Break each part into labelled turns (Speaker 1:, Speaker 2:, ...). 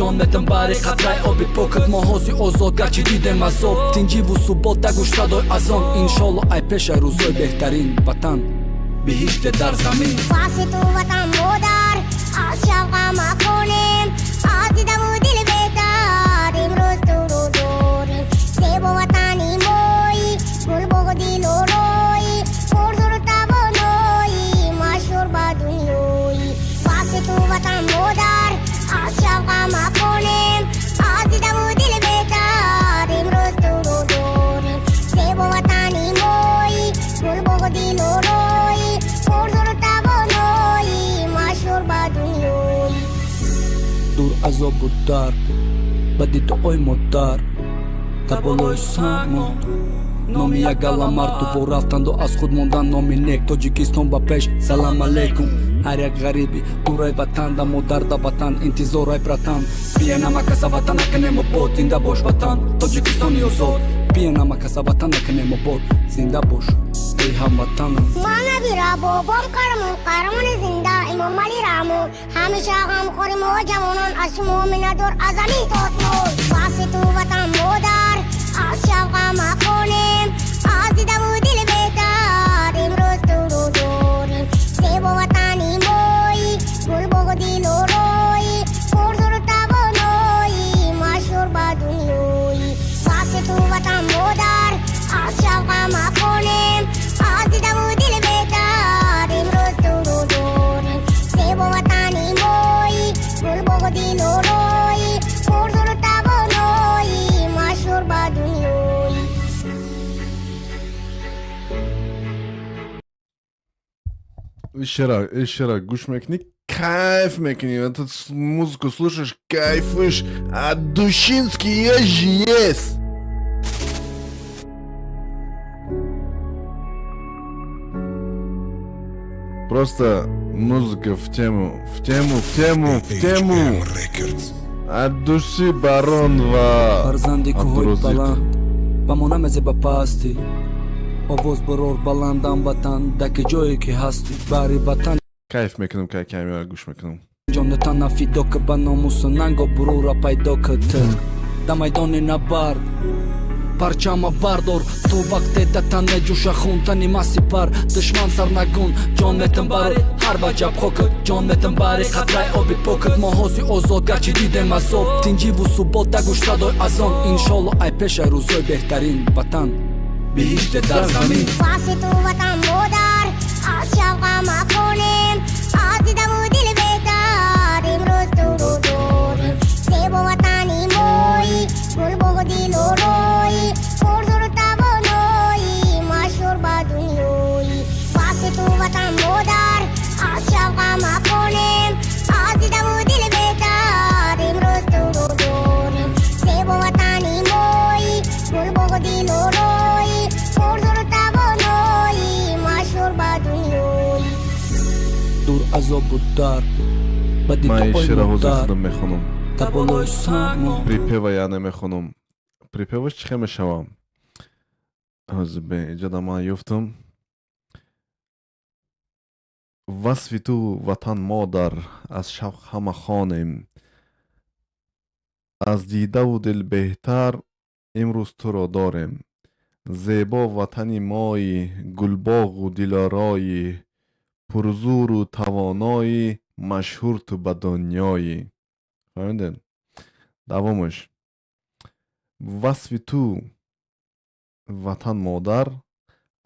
Speaker 1: Ҷон метам бари қатраи оби покат. Мо ҳози озод, гарчи дидем азоб. Тинҷиву субот, дагӯш садои азон. Иншолло, ай пешай рӯзои беҳтарин. Ватан биҳиште дар замин.
Speaker 2: Васфи ту, ватан модар, аз шавқа махонем. Аз дидаву дил беҳтар имрӯз туро дорем. Зебо ватани мои, гулбоғу дилорои, пурзуру тавонои, машҳур ба дунёи. Васфи ту, ватан модар, аз шавқа махонем. Аз дидаву дил беҳтар имрӯз туро дорем. Зебо ватани мои, гулбоғу дилорои, пурзуру тавонои, машҳур ба дунёи.
Speaker 1: Дур азобу дард, ба дидои модар, та болои само номи як гала марду бо рафтанду аз худ мондан номи нек. Тоҷикистон ба пеш! Салам алейкум ҳар як ғариби дурай ватан, да модар, да ватан интизорай, братан. Бия, намакаса, ватан накунем обод. Зинда бош, ватан, Тоҷикистони озод. Бия, намакаса, ватан накунем обод. Зинда бош, эй ҳамватанам.
Speaker 2: Мана бира бобом Кармон, қаҳрамони зинда Эмомалӣ Раҳмон. Ҳамеша ғамхори мо ҷавонон, аз шумо миннатдор аз замин то осмон. Васфи ту, ватан модар, аз шавқа махонем. Аз дидаву дил беҳтар имрӯз туро дорем. Зебо ватани мои, гулбоғу дилорои, пурзуру тавонои, машҳур ба дунёи. Васфи ту, ватан модар, аз шавқа махонем. Аз дидаву дил беҳтар имрӯз туро дорем. Зебо ватани мои, гулбоғу дилорои, пурзуру тавонои, машҳур ба дунёи.
Speaker 3: Ишера гӯш мекунӣ, кайф мекунӣ. Этот музыку слушаешь, кайфуешь от душинский есть же есть. Просто музыка в тему, в тему, в тему, в тему. От души барон ва
Speaker 1: Фарзанди кӯҳои
Speaker 3: Абдурозиқ.
Speaker 1: баланд, ба мо намезе ба пастӣ. Овоз барор баландам, ватан, даки ҷое ки ҳастӣ, бари ватан.
Speaker 3: Кайф мекунам, кай камера гӯш мекунам.
Speaker 1: Ҷонатана фидо ки, ба номусу нанго бурура пайдо ки. Ту да майдони набард парчама бардор, то вақте да тан меҷӯша хун, тани ма сипар, душман сарнагун. Ҷон метам бари ҳар ваҷаб хокат, ҷон метам бари қатраи оби покат. Мо ҳози озод, гарчи дидем азоб. Тинҷиву субот, дагӯш садои азон. Иншолло, ай пешай рӯзои беҳтарин. Ватан биҳиште дар замин.
Speaker 2: Васфи ту, ватан модар, аз шавқа махонем. Аз дидаву дил беҳтар имрӯз туро дорем. Зебо ватани мои, гулбоғу дилорои, пурзуру тавонои, машҳур ба дунёи. Васфи ту, ватан модар, аз шавқа махонем. Аз дидаву дил беҳтар имрӯз туро дорем. Зебо ватани мои, гулбоғу дилорои, пурзуру тавонои, машҳур ба дунёи.
Speaker 1: Дур азобу дард, ба
Speaker 3: Ман
Speaker 1: дидои
Speaker 3: ишера ҳозир
Speaker 1: модар,
Speaker 3: худам мехонам.
Speaker 1: та болои само.
Speaker 3: Припева я намехонам. Припеваш чӣ хел мешавам? Ҳозир бе иҷода ман ёфтам. Васфи ту, ватан модар, аз шавқ ҳама хонем. Аз дидаву дил беҳтар имрӯз туро дорем. Зебо ватани мои, гулбоғу дилорои, пурзуру тавонои, машҳур ту ба дунёи. Фаҳмидед? Давомаш: васфи ту, ватан модар,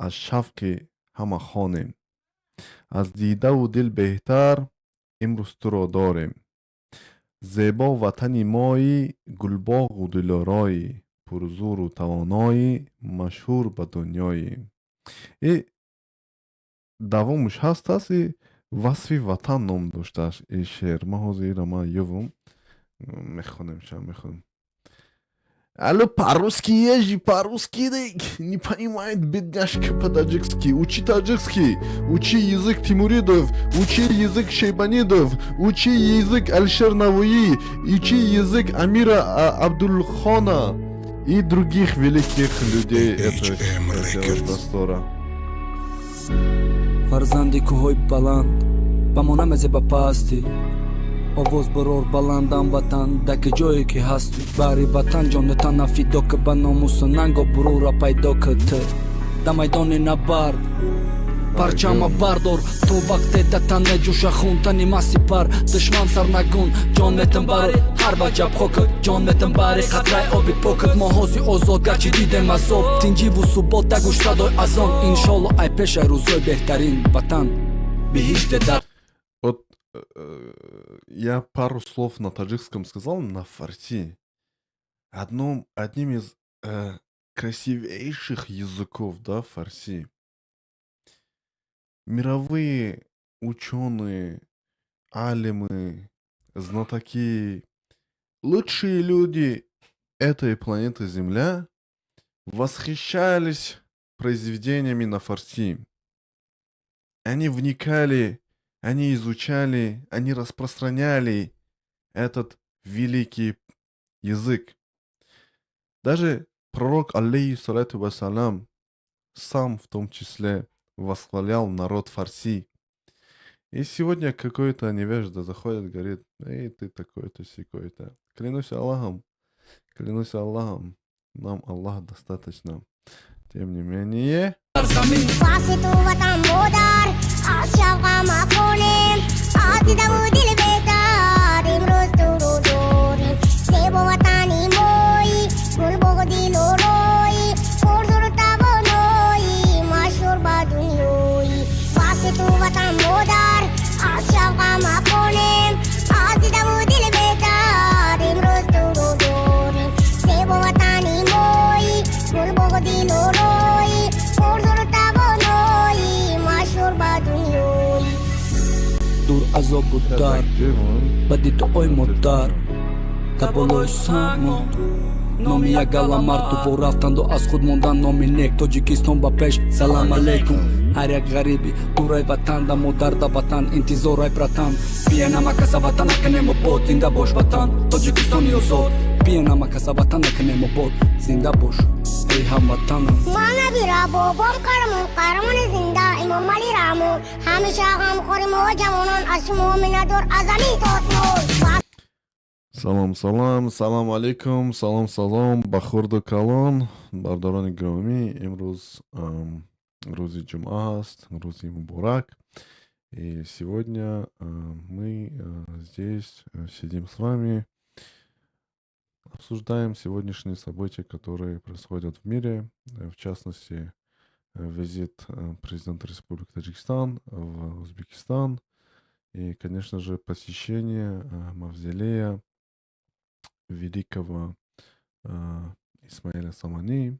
Speaker 3: аз шавқи ҳама хонем. Аз дидаву дил беҳтар имрӯз туро дорем. Зебо ватани мои, гулбоғу дилорои, пурзуру тавонои, машҳур ба дунёи. И давомуш ҳаст, аст, и васфи ватан ном доштааст и шеър. Ман ҳозир ира ман ёвум, мехонем, ша мехонем. Алло, по-русски езжи, по-русски не понимает бедняжка по-таджикски. Учи таджикский, учи язык Тимуридов, учи язык Шейбанидов, учи язык Алишер Навои, учи язык Амира Абдулхона и других великих людей этого простора.
Speaker 1: Фарзанди кӯҳои баланд, ба мо намезе ба пастӣ. Овоз барор баландам, ватан, даки ҷое ки ҳастӣ, бари ватан ҷонатана фидо ки, ба номусу нанго бурура пайдо ки, ту да майдони набард парчама бардор, то вақте да тан меҷӯша хун, тани ма сипар, душман сарнагун. Ҷон метам бари ҳар ваҷаб хокат, ҷон метам бари қатраи оби покат. Мо ҳози озод, гарчи дидем азоб, тинҷиву субот, дагӯш садои азон. Иншолло, ай пешай рӯзои беҳтарин, ватан биҳиште дар
Speaker 3: Вот я пару слов на таджикском сказал, на фарси. Одним из красивейших языков, да, фарси. Мировые ученые, алимы, знатоки, лучшие люди этой планеты Земля восхищались произведениями на фарси. Они вникали, они изучали, они распространяли этот великий язык. Даже пророк, алейхи салату вассалам, сам в том числе восхвалял народ фарси. И сегодня какой-то невежда заходит, говорит: «Эй, ты такой-то, сякой-то». Клянусь Аллахом, нам Аллаха достаточно. Тем не менее.
Speaker 2: Васфи ту ватан модар аз шавқам афғонем, аз дидаву дил беҳтар имрӯз туро дорем. Зебо ватани мои, гулбоғ дилорои, пурзуру тавонои, машҳур ба дунёи. Васфи ту ватан модар аз шавқам афғонем, аз дидаву дил беҳтар имрӯз туро дорем. Зебо ватани мои, гулбоғ дилорои, пурзуру тавонои, машҳур ба дунёи.
Speaker 1: Дур азобу дард, ба дидои модар, да болои санг номи як гала марту бо рафтанду аз худ мондан номи нек. Тоҷикистон ба пеш! Салам алейкум ҳар як ғариби дурай ватан, да модар, да ватан интизорай, братан. Бия, намакаса, ватан накунем обод. Зинда бош, ватан, Тоҷикистони озод. Бия, намакаса, ватан накунем обод. Зинда бош, эй ҳамватанам.
Speaker 2: Ма набира бобом қаҳрамон, қаҳрамони зинда Эмомалӣ Раҳмон. Ҳамеша ғамхори мо ҷавонон, аз шумо миннатдор аз замин то осмон.
Speaker 3: Салом, салом, салом алейкум, салом, салом ба хурду калон, бардорони гиромӣ. Имрӯз рӯзи ҷумъа аст, рӯзи муборак. И сегодня мы здесь сидим с вами, обсуждаем сегодняшние события, которые происходят в мире, в частности, визит президента Республики Таджикистан в Узбекистан и, конечно же, посещение мавзолея великого Исмаиля Самани,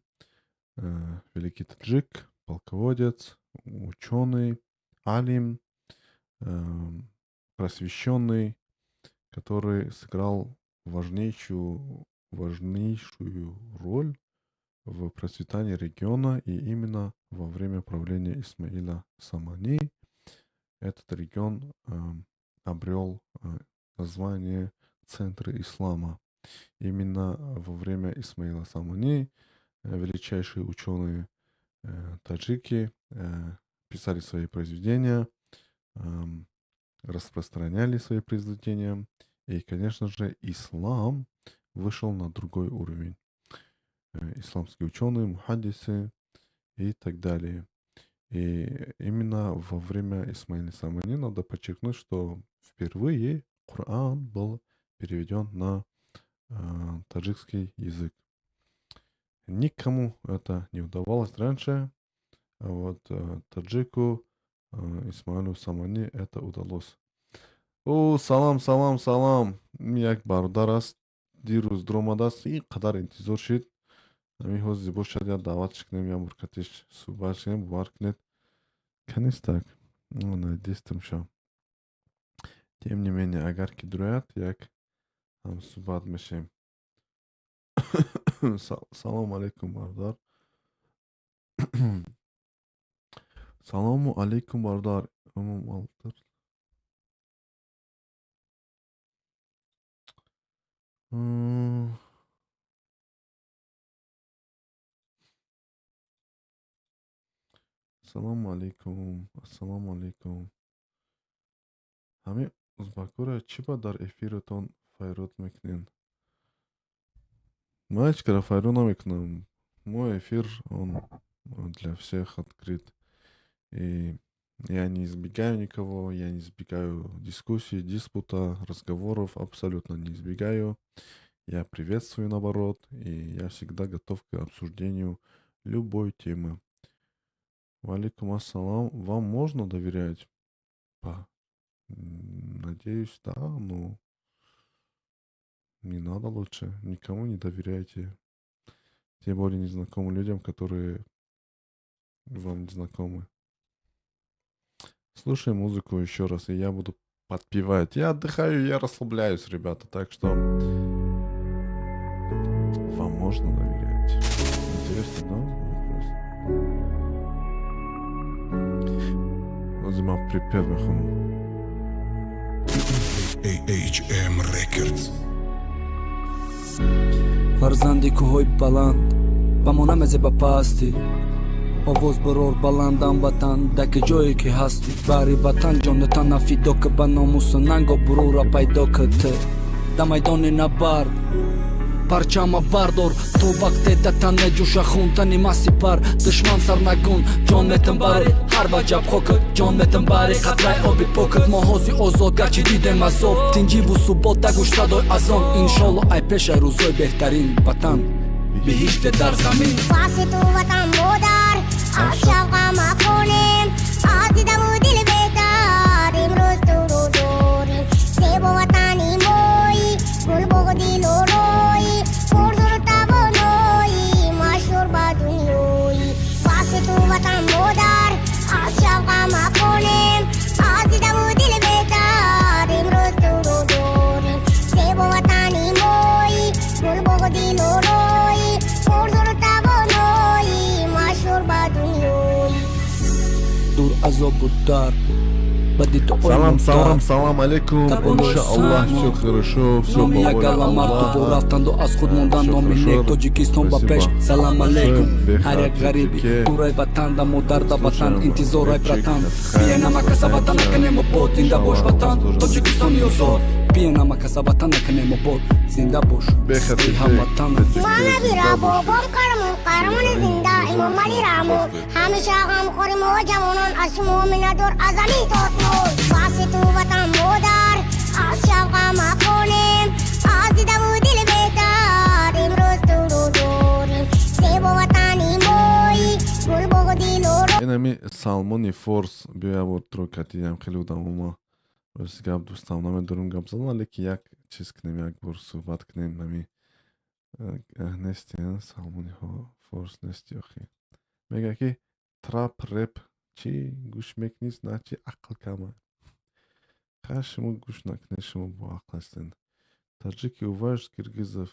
Speaker 3: великий таджик, полководец, ученый, алим, просвещенный, который сыграл важнейшую роль в процветании региона, и именно во время правления Исмаила Самани этот регион обрел название Центра Ислама. Именно во время Исмаила Самани величайшие ученые таджики писали свои произведения, распространяли свои произведения, и, конечно же, ислам вышел на другой уровень. Исламские ученые, мухаддисы и так далее. И именно во время Исмаила Самани надо подчеркнуть, что впервые Коран был переведен на таджикский язык. Никому это не удавалось раньше, а вот таджику Исмаилу Самани это удалось. О, салам, салам, салам. Як бародар аст, дирӯз дуромадааст, ин қадар интизор шид. Ҳамин ҳозир бошад, я даъватш кунем, я муркатиш суҳбат кунем, бовар кунед. Канист так. Надистам. Тем не менее, агар ки дурояд, як ҳамсуҳбат мешем. Салому алейкум, бародар. Салому алейкум, бародар. Умум алтыр. Ассалому алейкум. Ассалому алейкум. Ҳамин Узбакора чӣ ба дар эфиротон файрод мекунед? Ман ҳеҷ кара файрод намекунам. Мой эфир, он для всех открыт. И я не избегаю никого, я не избегаю дискуссий, диспута, разговоров, абсолютно не избегаю. Я приветствую, наоборот, и я всегда готов к обсуждению любой темы. Валикум ассалам. Вам можно доверять? Па. Надеюсь, да, но не надо лучше. Никому не доверяйте. Тем более незнакомым людям, которые вам не знакомы. Слушай музыку еще раз, и я буду подпевать. Я отдыхаю, я расслабляюсь, ребята, так что вам можно доверять. Интересно, да? Вопрос. Ҳози ман припев мехонам.
Speaker 4: AHM Records.
Speaker 1: Фарзанди кӯҳои баланд, ба мо намезеба пастӣ. Овоз барор баландам, ватан, даки ҷое ки ҳастӣ. Бари ватан ҷонатана фидо ки, ба номусу нанго бурура пайдо ки. Ту да майдони набард парчама бардор, то вақте датан меҷӯша хун тани масипар. Душман сарнагун, ҷон метам бари ҳар ваҷаб хокат, ҷон метам бари қатраи оби покат. Мо ҳози озод, гарчи дидем азоб, тинҷиву субот, дагӯш садои азон. Иншолло, ай пешай рӯзои беҳтарин, ватан биҳиште дар замин.
Speaker 2: Васфи ту, ватан модар, аз шавқам афонем, аз дидаву дил беҳтар имрӯз туро дорем. Зебо ватани мои, гулбоғу дилорои, пурзуру тавонои, машҳур ба дунёи. Васфи ту, ватан модар, аз шавқам афонем, аз дидаву дил беҳтар имрӯз туро дорем. Зебо ватани мои, гулбоғу дилорои, пурзуру тавонои, машҳур ба дунёи.
Speaker 1: Дур азобу дард бади ту.
Speaker 3: Салам, салам, салам алейкум. Иншаллах, все хорошо, все по воле Аллаха.
Speaker 1: Рафтанду аз худ мондан номи нек, Тоҷикистон ба пеш. Салам алейкум, ҳар як ғариби дурай ватан, да модарда ватан интизорай, братан. Бия, намакаса, ватан накунем обод, зинда бош, ватан, Тоҷикистони озод. Бия, намакаса, ватан накунем обод, зинда бош, ҳамватан.
Speaker 2: Мана бобом қаҳрамон, қаҳрамони зинда, Эмомалӣ Раҳмон. Ҳамеша ғамхори мо ҷавонон, аз шумо миннатдор аз замин то осмон. Васфи ту, ватан модар, аз шавқам афонем, аз дидаву дил беҳтар имрӯз туро дорем. Зебо ватани мои, гулбоғу дилоро.
Speaker 3: Инами Салмони Форс, биё, як бор туро катидам, хеле одамома рости гап дӯстам намедорам гап задан, лекин як чиз кунем, як бор суҳбат кунем. Нами нести Салмони Форс, нести охи. Мега ки трап, реп чӣ гӯш мекунӣ, значит, ақл кама. Ха, шумо гӯш накунед, шумо боақл ҳастед. Таджики уважают киргизов.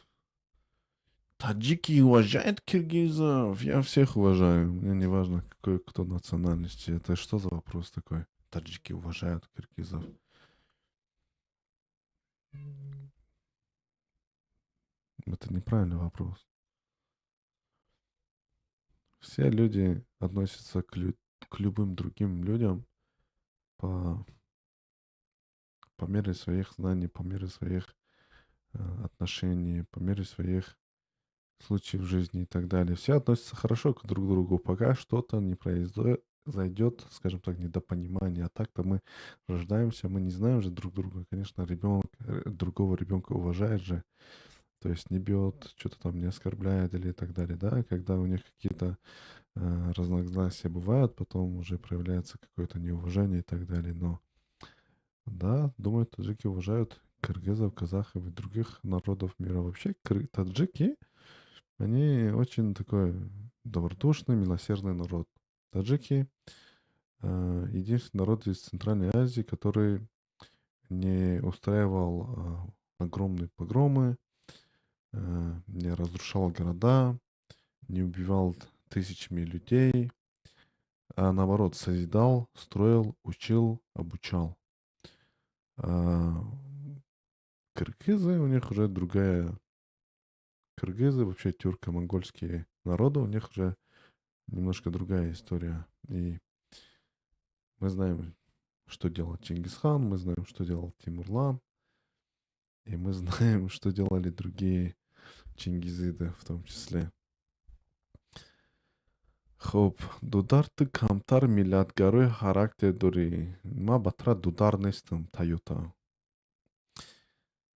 Speaker 3: Таджики уважают киргизов. Я всех уважаю, мне не важно, какой кто национальности. Это что за вопрос такой? Таджики уважают киргизов — это неправильный вопрос. Все люди относятся к любым другим людям по мере своих знаний, по мере своих отношений, по мере своих случаев в жизни и так далее. Все относятся хорошо к друг другу, пока что-то не произойдет, скажем так, недопонимание. А так-то мы рождаемся, мы не знаем же друг друга. Конечно, ребенок другого ребенка уважает же, то есть не бьет, что-то там не оскорбляет или так далее, да, когда у них какие-то разногласия бывают, потом уже проявляется какое-то неуважение и так далее. Но да, думаю, таджики уважают кыргызов, казахов и других народов мира. Вообще таджики, они очень такой добродушный, милосердный народ. Таджики единственный народ из Центральной Азии, который не устраивал огромные погромы, не разрушал города, не убивал тысячами людей, а наоборот созидал, строил, учил, обучал. А кыргызы, у них уже другая. Кыргызы, вообще тюрко-монгольские народы, у них уже немножко другая история. И мы знаем, что делал Чингисхан, мы знаем, что делал Тимурлан, и мы знаем, что делали другие чингизиды в том числе. Хуб, дудар, ту камтар миллатгарои характер дорӣ. Ман ба тара дудар нестам, Тойота.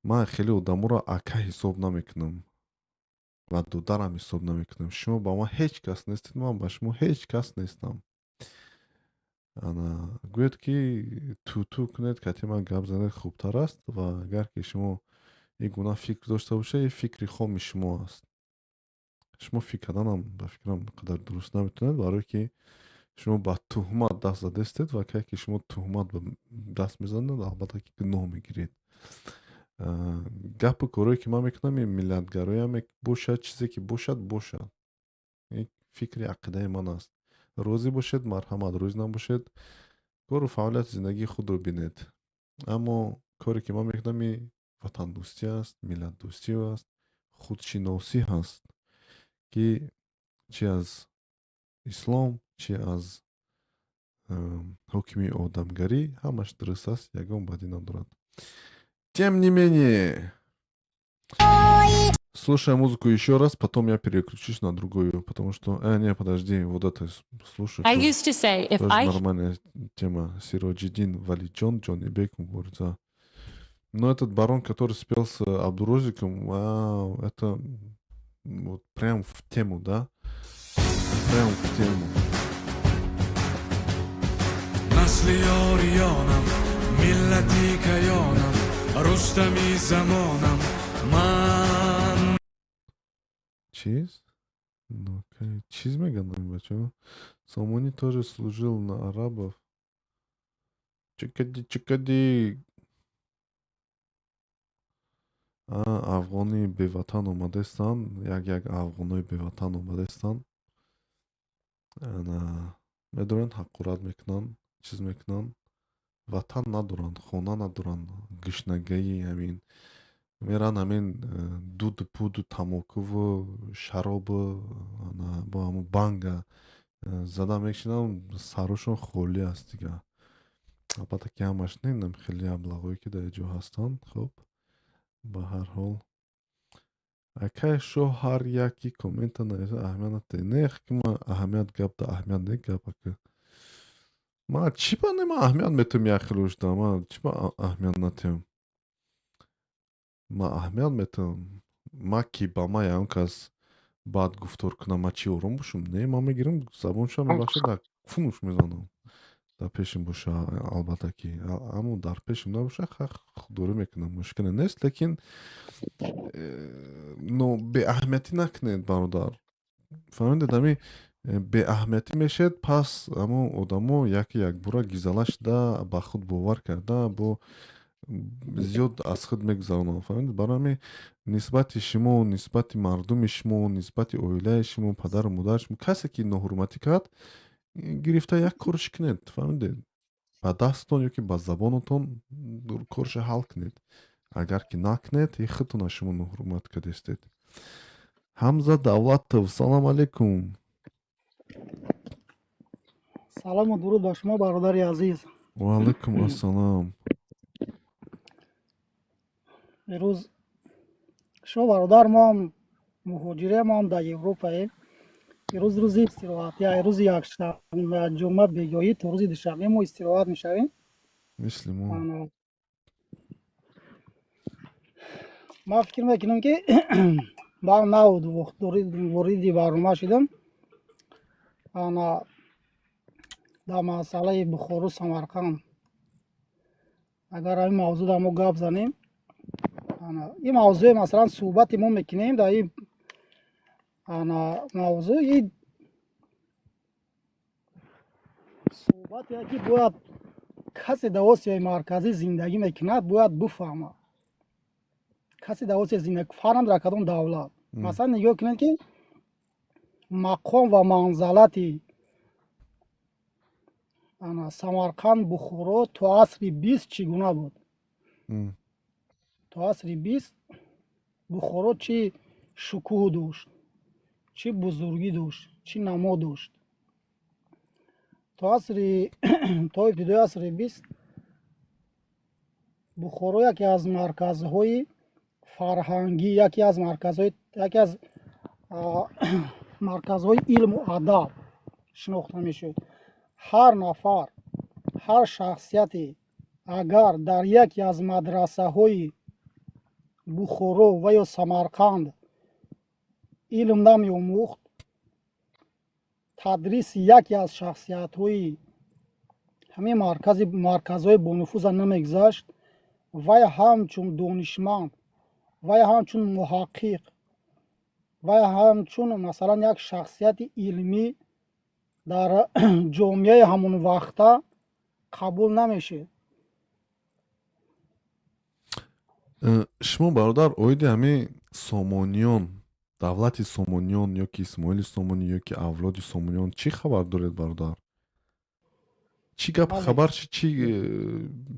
Speaker 3: Ман хеле одаморо ака ҳисоб намекунам ва дударам ҳисоб намекунам. Шумо ба ман ҳеҷ кас нестед, ман ба шумо ҳеҷ кас нестам. Ана гӯед, ки туту кунед, кати ман гап занед хубтар аст. Ва агар ки шумо ин гуна фикр дошта бошед, ин фикри хоми шумо аст. Шумо фикр карданам, ба фикрам, қадар дуруст наметавонед, барое ки шумо ба туҳмат даст задестед. Ва кай ки шумо туҳмат ба даст мезанед, албатта ки гуноҳ мегиред. Гапу корое ки ман мекунам, ин миллатгароям бошад, чизе ки бошад, бошад, ин фикри ақидаи ман аст. Розӣ бошед, марҳамат, розӣ набошед, кору фаъолияти зиндагии худро бинед. Аммо коре ки ман мекунам, ин ватандӯстӣ аст, миллатдӯстӣ аст, худшиносӣ ҳаст, ки чи аз ислом, чи аз ҳукми одамгарӣ, ҳамаш дуруст аст, ягон бадӣ надорад. Тем не менее, слушай музыку еще раз, потом я переключусь на другую, потому что не, подожди, вот это слушай.
Speaker 5: I used to say if
Speaker 3: Тоже
Speaker 5: I
Speaker 3: нормальная тема. Сироджидин Валиджон, Джонибек Мурза. Но этот барон, который спел с Абдурозиком, вау, это вот прям в тему, да? Прям в тему.
Speaker 6: Насли ориёнам, миллати каёнам, Рустами замонам ман.
Speaker 3: Чиз? Ну, окей. Чиз меган, бачо? Сомони тоже служил на арабов. Чикади, чикади. А, афғони беватан омадестанд, як як афғонои беватан омадестанд. Ана медоранд, ҳақорат мекунанд, чиз мекунанд. Ватан надоранд, хона надоранд, гушнагаи ҳамин меран, ҳамин дуду пуду, тамокуву шаробу, ана бо ҳамун банга зада мешинанд, сарушон холӣ аст дига. Албатта ки ҳамаш не, хеле аблағое ки дар ҷо ҳастанд. Хуб, ба ҳар ҳол, акай шоҳ, ҳар яки коммента нависа, аҳамият надиҳед. Не, ки ман аҳамият, гап да аҳамият не, гап ака. Ман чӣ ба не, ман аҳамият метавам як хелошда, ман чӣ ба аҳамият натиҳам? Ман аҳамият метавам. Ман ки ба ман ягон кас бад гуфтор кунам, ман чӣ, ором бошам? Не, ман мегирам, забоншам, мебахшед, дар кунуш мезанам. Дар пешим боша, албатта ки, аммо дар пешим набоша, худдорӣ мекунам, мушкиле нест, лекин но беаҳамиятӣ накунед, бародар. Фаҳмидед, ҳами беаҳамиятӣ мешед, пас ҳамон одамо яке якбора гизала шуда, ба худ бовар карда, бо зиёд аз худ мегузаронанд. Фаҳмидед, барои ҳамин нисбати шумо, нисбати мардуми шумо, нисбати оилаи шумо, падару модари шумо касе ки ноҳурматӣ кард, гирифта як корш кунед, фаҳмидед, ба дасттон ё ки ба забонатон корша ҳал кунед. Агар ки накунед, и худтона шумо ноҳурмат кардестед. Ҳамза Давлатов, салом алейкум.
Speaker 7: Салому дуруд ба шумо, бародари азиз.
Speaker 3: Ва алайкум ассалом.
Speaker 7: Ирӯз шумо, бародар, мо ҳам муҳоҷирем, мо ҳам дар Европаем. Ирӯз рӯзи истироҳат, я рӯзи якшанбе, ҷумъа бегоҳӣ то рӯзи душанбе мо истироҳат мешавем.
Speaker 3: Мисли мо.
Speaker 7: Ана, ман фикр мекунам, ки ман нав вориди барнома шудам. Ана дар масъалаи Бухору, Самарқанд, агар ҳамин мавзӯъ дар мо гап занем, ана ин мавзӯе, масалан, суҳбати мо мекунем дар ин ана мавзӯъ, ин суҳбате ки бояд касе дар Осиёи Марказӣ зиндагӣ мекунад, бояд бифаҳмад. Касе дар Осиё зиндагӣ, фарқ надорад кадом давлат. Масалан, нигоҳ кунед, ки мақом ва манзалати ана Самарқанд, Бухоро то асри 20 чӣ гуна буд. То асри 20 Бухоро чӣ шукӯҳ дошт, чӣ бузургӣ дошт, чӣ намо дошт. То ибтидои асри 20. Бухоро яке аз марказҳои фарҳангӣ, яке аз марказҳои, яке аз марказҳои илму адаб шинохта мешуд. Ҳар нафар, ҳар шахсияте агар дар яке аз мадрасаҳои Бухоро ва ё Самарқанд илм намеомӯхт, тадриси яке аз шахсиятҳои ҳамин маркази марказҳои бонуфуза намегузашт, вай ҳамчун донишманд, вай ҳамчун муҳаққиқ, вай ҳамчун, масалан, як шахсияти илмӣ дар ҷомеаи ҳамон вақта қабул намешуд.
Speaker 3: Шумо, бародар, оиди ҳамин Сомониён, давлати Сомониён ё ки Исмоили Сомонӣ ё ки авлоди Сомониён чӣ хабар доред, бародар? Чӣ гап хабар,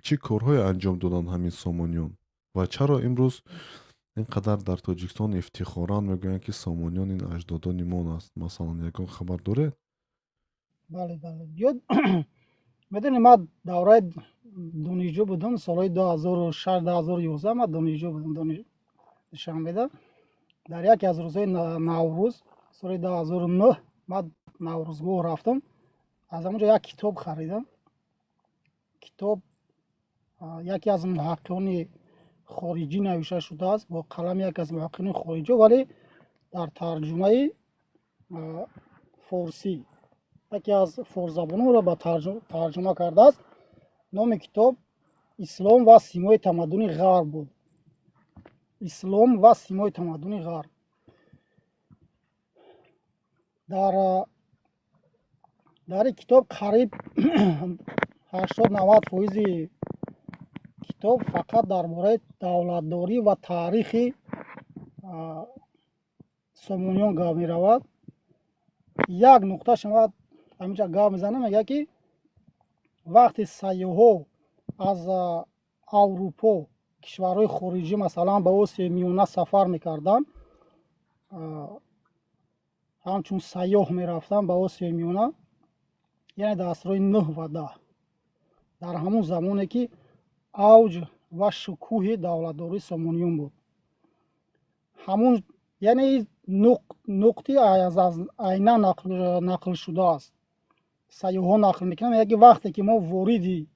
Speaker 3: чӣ корҳое анҷом доданд ҳамин Сомониён ва чаро имрӯз ин қадар дар Тоҷикистон ифтихоран мегӯянд, ки Сомониён ин аҷдодони мон аст, масалан? Ягон хабар доред?
Speaker 7: Бале, медонӣ, ман давраи донишҷӯ будам, солҳои 2006, 2011 ман донишҷӯ будам Душанбеда. Дар яке аз рӯзҳои Наврӯз соли 2009 ман Наврӯзгоҳ рафтам, аз ҳамон ҷо як китоб харидам. Китоб яке аз муҳаққиқони хориҷӣ навишта шудааст, бо қалами яке аз муҳаққиқони хориҷӣ, вале дар тарҷумаи форсӣ, яке аз форсзабононро ба тарҷума кардааст. Номи китоб «Ислом ва симои тамаддуни Ғарб» буд. «Ислом ва симои тамаддуни Ғарб». Дар ин китоб қариб 80-90 фоизи китоб фақат дар бораи давлатдорӣ ва таърихи Сомониён гап меравад. Як нуқта шумо ҳаминҷа гап мезанам. Мегӯяд, ки вақте сайёҳҳо аз Аврупо, кишварҳои хориҷӣ, масалан, ба Осиёи Миёна сафар мекарданд, ҳамчун сайёҳ мерафтанд ба Осиёи Миёна, яъне дар асрҳои нӯҳ ва 10, дар ҳамон замоне ки авҷ ва шукӯҳи давлатдории Сомониён буд, ҳамун, яъне нуқти аз айнан нақл шудааст, сайёҳҳо нақл мекунанд, мегӯяд, ки вақте ки мо вориди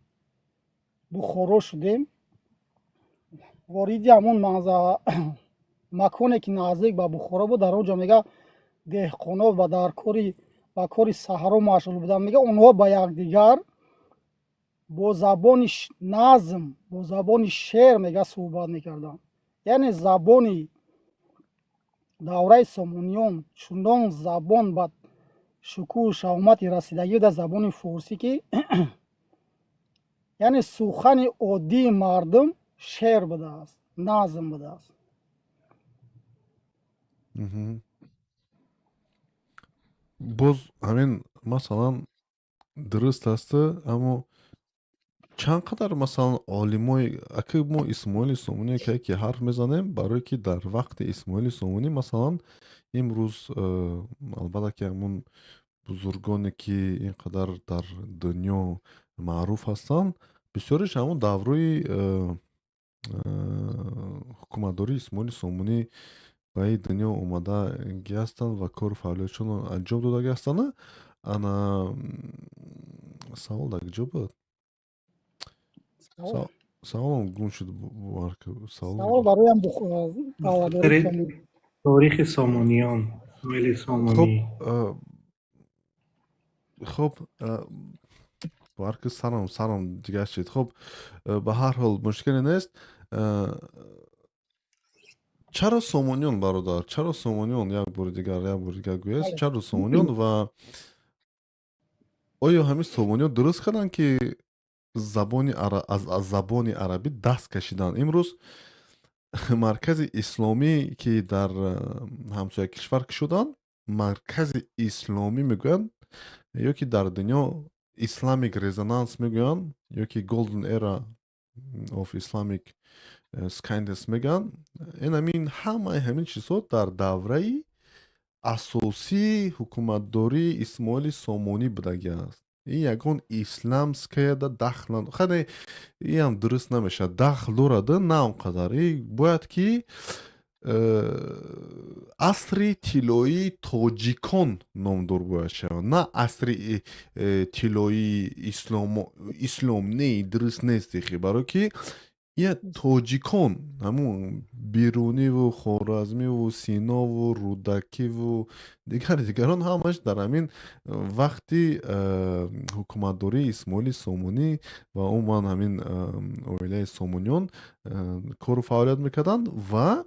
Speaker 7: Бухоро шудем, вориди ҳамон маконе ки наздик ба Бухоро буд, дар он ҷо, мега, деҳқонон ва дар кори ба кори саҳро машғул буданд. Мега, онҳо ба якдигар бо забони назм, бо забони шеър, мега, суҳбат мекарданд. Яъне забони давраи Сомониён чунон забон ба шукӯҳу шаҳомати расидагӣ дар забони форсӣ, ки яъне сухани оддии мардум шеър будааст, назм будааст.
Speaker 3: Боз ҳамин, масалан, дуруст аст, аммо чанд қадар, масалан, олимои аки мо Исмоили Сомонӣ ки ҳарф мезанем, барое ки дар вақти Исмоили Сомонӣ, масалан, имрӯз албатта ки ҳамун бузургоне ки ин қадар дар дунё маъруф ҳастанд, бисёриш ҳамун даврои ҳукуматдории Исмоили Сомонӣ ба ин дунё омадагӣ ҳастанд ва кору фаъолиятшонро анҷом додагӣ ҳастанд. Ана, савол дар куҷо буд? Саволам гум шуд.
Speaker 7: Савол бароям.
Speaker 5: Таърихи Сомониён, Исмоили Сомонӣ.
Speaker 3: Хуб, барки сарам дигар шид. Хуб, ба ҳар ҳол мушкиле нест. Чаро Сомониён, бародар, чаро Сомониён? Як бори дигар гӯяст, чаро Сомониён ва оё ҳамин Сомониён дуруст карданд, ки забони аз забони арабӣ даст кашиданд? Имрӯз маркази исломӣ, ки дар ҳамсоя кишвар шуданд, маркази исломӣ мегӯянд ё ки дар дунё Islamic Renaissance мегӯянд, ё ки Golden Era of Islamic Science мегӯянд, ин ҳамин ҳамаи ҳамин чизҳо дар давраи асосии ҳукуматдории Исмоили Сомонӣ будагӣ аст. Ин ягон исламская да дахл хане, иам дуруст намешавад. Дахл дорада, на он қадар. И бояд ки асри тиллоии тоҷикон номдор бояд шавад, на асри тиллоии ислом. Не, дуруст нест ихи, барое ки я тоҷикон ҳамун Беруниву Хоразмиву Синову Рӯдакиву дигари дигарон ҳамаш дар ҳамин вақти ҳукуматдории Исмоили Сомонӣ ва умуман ҳамин оилаи Сомониён кору фаъолият мекарданд. Ва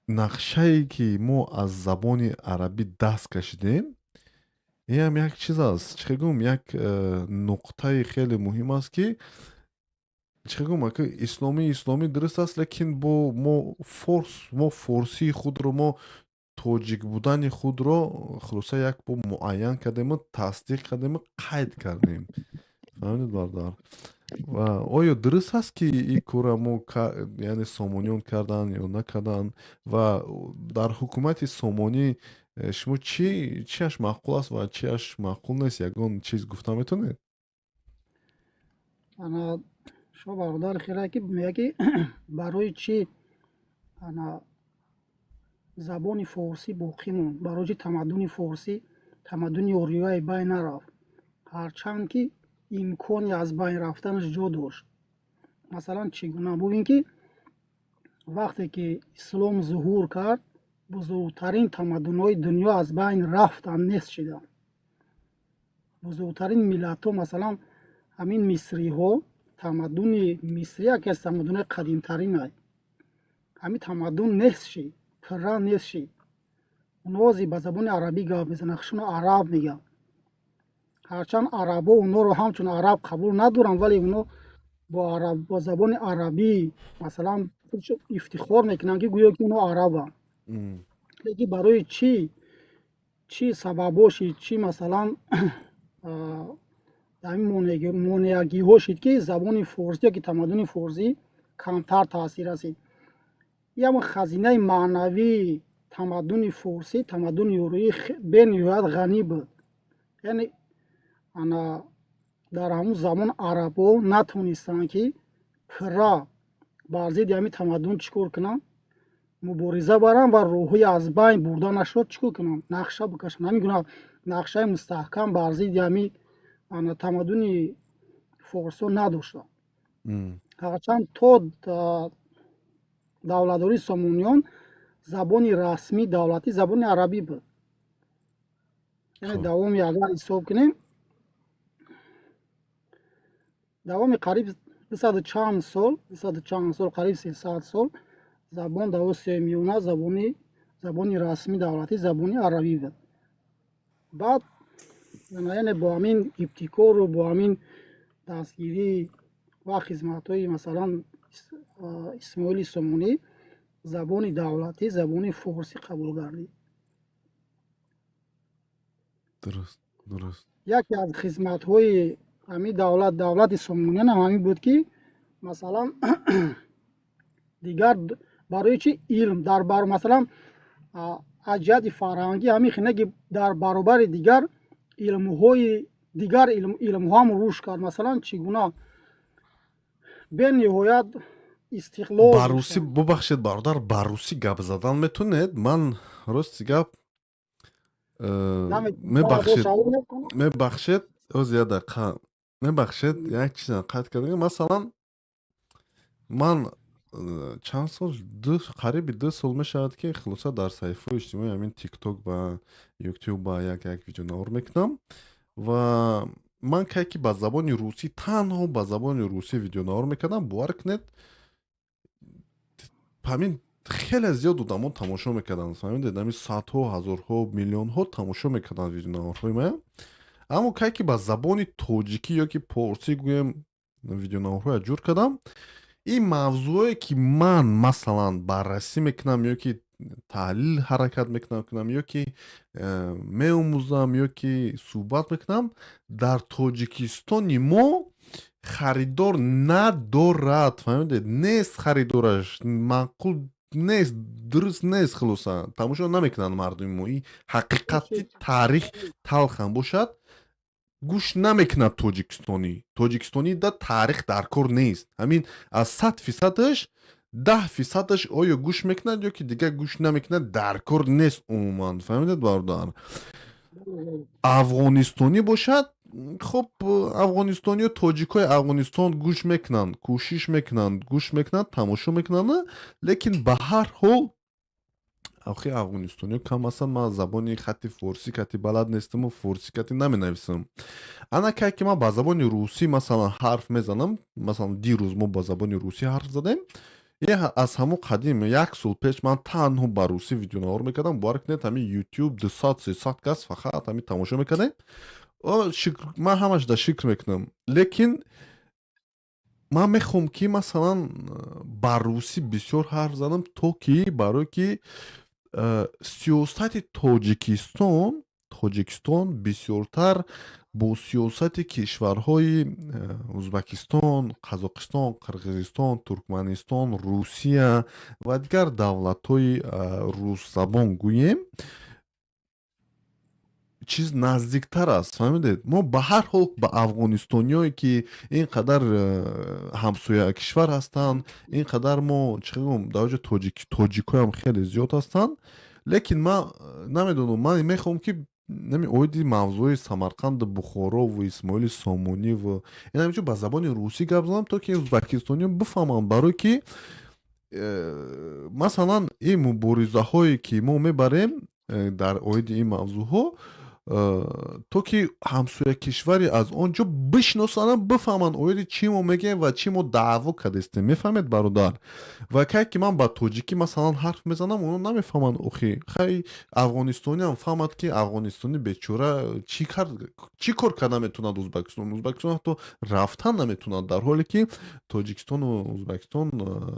Speaker 3: нақшае ки мо аз забони арабӣ даст кашидем, инам як чиз аст, чӣ гӯм, як нуқтаи хеле муҳим аст, ки чӣ гӯм, ака, исломӣ дуруст аст, лекин бо мо форс, мо форсии худро, мо тоҷик будани худро хулоса як бо муайян кардему, тасдиқ кардему, қайд кардем. Фаҳмидед, бародар? Ва оё дуруст аст, ки ин корра мо, яъне сомониён карданд ё накарданд? Ва дар ҳукумати Сомонӣ шумо чӣ чиаш маъқул аст ва чиаш маъқул нест, ягон чиз гуфта метавонед?
Speaker 7: Ана, шумо, бародар, хеле ки мегӯяд, ки барои чӣ ана забони форсӣ боқӣ монд, барои чӣ тамаддуни форсӣ, тамаддуни ориёи байн нарафт, ҳарчанд ки имкони аз байн рафтанаш ҷо дошт. Масалан, чӣ гуна? Бубин, ки вақте ки ислом зуҳур кард, бузургтарин тамаддунҳои дунё аз байн рафтанд, нест шиданд. Бузургтарин миллатҳо, масалан, ҳамин мисриҳо, тамаддуни Мисрӣ яке аз тамаддунҳои қадимтаринай. Ҳамин тамаддун нест шид, пурра нест шид. Онҳо ба забони арабӣ гап мезананд, худшонро араб мегӯянд. Ҳарчанд арабҳо онҳоро ҳамчун араб қабул надоранд, вале онҳо бо забони арабӣ, масалан, ифтихор мекунанд, ки гӯё ки онҳо арабанд. Лекин барои чӣ, чӣ сабабҳо шид, чӣ, масалан, ҳамин монеагиҳо шид, ки забони форсӣ ёки тамаддуни форсӣ камтар таъсир расид? Ям хазинаи маънавии тамаддуни форсӣ, тамаддуни ориёӣ бениҳоят ғанӣ буд. Яъне ана дар ҳамун замон арабҳо натонистанд, ки пурра бар зидди ҳамин тамаддун чӣ кор кунанд, мубориза баранд ва роҳҳои аз байн бурданашро чӣ кор кунанд, нақша бикашанд. Ҳамин гуна нақшаи мустаҳкам бар зидди ҳамин ана тамаддуни форсҳо надоштанд. Ҳарчанд то давлатдории Сомониён забони расмии давлатӣ забони арабӣ буд. Яъне давоми, агар ҳисоб кунем, давоми қариб дусаду чанд сол, 200 чанд сол, қариб 300 сол забон дар Осиёи Миёна забони расмии давлатӣ забони арабӣ буд. Баъд, яъне, бо ҳамин ибтикору бо ҳамин дастгирӣ ва хизматҳои, масалан, Исмоили Сомонӣ забони давлатӣ забони форсӣ қабул гардид.
Speaker 3: Дуруст, дуруст.
Speaker 7: Яке аз хизматҳои ҳамин давлат, давлати Сомониён ҳам ҳамин буд, ки, масалан, дигар барои чи илм дар бар, масалан, аз ҷиҳати фарҳангӣ ҳамин хина, ки дар баробари дигар илмҳои дигар илмҳо ҳам рушд кард. Масалан, чӣ гуна бениҳоят истиқлол
Speaker 3: Ба русӣ, бубахшед, бародар, ба русӣ гап задан метавонед? Ман, рости гап, мебахшед, мебахшед, оз як дақиқа, мебахшед, як чиза қайд кардам. Масалан, ман чанд сол, қариби 2 сол мешавад, ки хулоса дар саҳифаҳои иҷтимоӣ, ҳамин Тикток ва Ютуб ба як як видеонавор мекунам. Ва ман кай ки ба забони русӣ, танҳо ба забони русӣ видеонавор мекардам, бовар кунед, ҳамин хеле зиёд одамон тамошо мекарданд. Фаҳмидед, ҳамин садҳо, ҳазорҳо, миллионҳо тамошо мекарданд видеонаворҳои мая. Аммо кай ки ба забони тоҷикӣ ё ки порсӣ гӯем видеонаворҳоя ҷур кардам, ин мавзӯое ки ман, масалан, баррасӣ мекунам ё ки таҳлил ҳаракат мекунам кунам ё ки меомӯзам ё ки суҳбат мекунам, дар Тоҷикистони мо харидор надорад. Фаҳмидед, нест харидораш, маъқул нест, дуруст нест, хулоса тамошо намекунанд мардуми мо. Ин ҳақиқати таърих талхам бошад. Гӯш намекунад тоҷикистонӣ. Тоҷикистонӣ да таърих дар кор нест. Ҳамин аз 100 фисадаш 10 фисадаш оё гӯш мекунад ё ки дигар гӯш намекунад, дар кор нест умуман. Фаҳмидед, бародар? Афғонистонӣ бошад, хуб, афғонистониё, тоҷикҳои Афғонистон гӯш мекунанд, кӯшиш мекунанд, гӯш мекунанд, тамошо мекунанд, лекин ба ҳар ҳол охи афғонистониё кам ҳастанд. Ман забони хати форсӣ кати балад нестаму форсӣ кати наменависам. Ана кай ки ман ба забони русӣ, масалан, ҳарф мезанам, масалан, дирӯз мо ба забони русӣ ҳарф задем. Аз ҳамон қадим, як сол пеш, ман танҳо ба русӣ видеонавор мекардам. Бовар кунед, ҳамин Ютуб 200-300 кас фақат ҳамин тамошо мекардем. Шукр, ман ҳамаш да шукр мекунам, лекин ман мехоҳам, ки, масалан, ба русӣ бисёр ҳарф занам, то ки барое ки сиёсати Тоҷикистон бисёртар бо сиёсати кишварҳои Узбакистон, Қазоқистон, Қирғизистон, Туркманистон, Русия ва дигар давлатҳои русзабон гӯем, чиз наздиктар аст. Фаҳмидед? Мо ба ҳар ҳол ба афғонистониёе, ки ин қадар ҳамсоя кишвар ҳастанд, ин қадар мо чӣ гӯм, дар оҷо тоҷикҳоям хеле зиёд ҳастанд, лекин ман намедонам, ман мехоҳам, ки нами оиди мавзӯи Самарқанду Бухорову Исмоили Сомониву ин ҳаминҷо ба забони русӣ гап занам, то ки узбакистониё бифаҳманд. Барое ки масалан, ин муборизаҳое, ки мо мебарем дар оиди ин мавзӯъҳо, то ки ҳамсоя кишваре аз он ҷо бишносанд, бифаҳманд, оиди чӣ мо мегӯем ва чӣ мо даъво кардастем. Мефаҳмед, бародар? Ва кай ки ман ба тоҷикӣ, масалан, ҳарф мезанам, оно намефаҳманд. Охи хай, афғонистониам фаҳмад, ки афғонистони бечора чӣ кард, чӣ кор карда метавонад Узбакистон? Узбакистон ҳатто рафтан наметавонад, дар ҳоле ки Тоҷикистону Узбакистон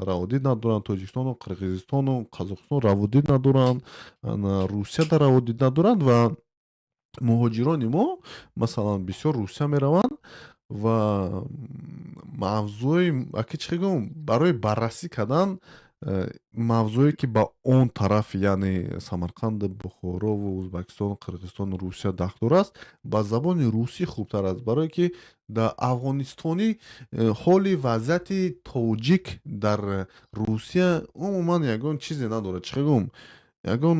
Speaker 3: раводид надоранд, Тоҷикистону Қирғизистону Қазоқистон раводид надоранд, Русия дар раводид надоранд ва муҳоҷирони мо, масалан, бисёр Русия мераванд. Ва мавзӯи аки, чӣ гӯм, барои баррасӣ кардан мавзӯе, ки ба он тараф, яъне Самарқанду Бухорову Узбакистону Қирғизистону Русия дахл дораст, ба забони русӣ хубтар аст, барое ки дар афғонистонӣ ҳоли вазъияти тоҷик дар Русия умуман ягон чизе надорад, чӣ гӯм, ягон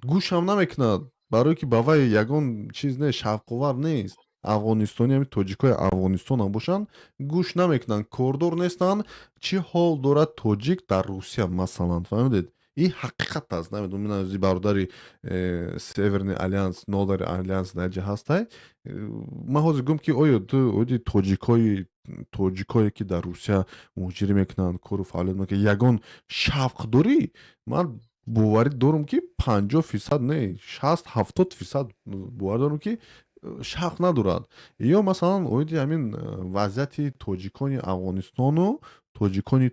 Speaker 3: гӯшам намекунад, барое ки ба вай ягон чиз не, шавқовар нест. Афғонистони, ҳами тоҷикҳои Афғонистонам бошанд, гӯш намекунанд, кордор нестанд, чӣ ҳол дорад тоҷик дар Русия, масалан. Фаҳмидед? Ин ҳақиқат аст. Намедонам, минази бародари Северный альянс, нодари альянс дар ҷа ҳастай. Ман ҳозир гӯм, ки оё ту оиди тоҷикое, ки дар Русия муҳоҷирӣ мекунанд, кору фаъолият мекунанд, ягон шавқ дорӣ? Ман боварӣ дорам, ки 50% не, 60-70% боварӣ дорам, ки шавқ надорад. Ё, масалан, оиди ҳамин вазъияти тоҷикони Афғонистону тоҷикони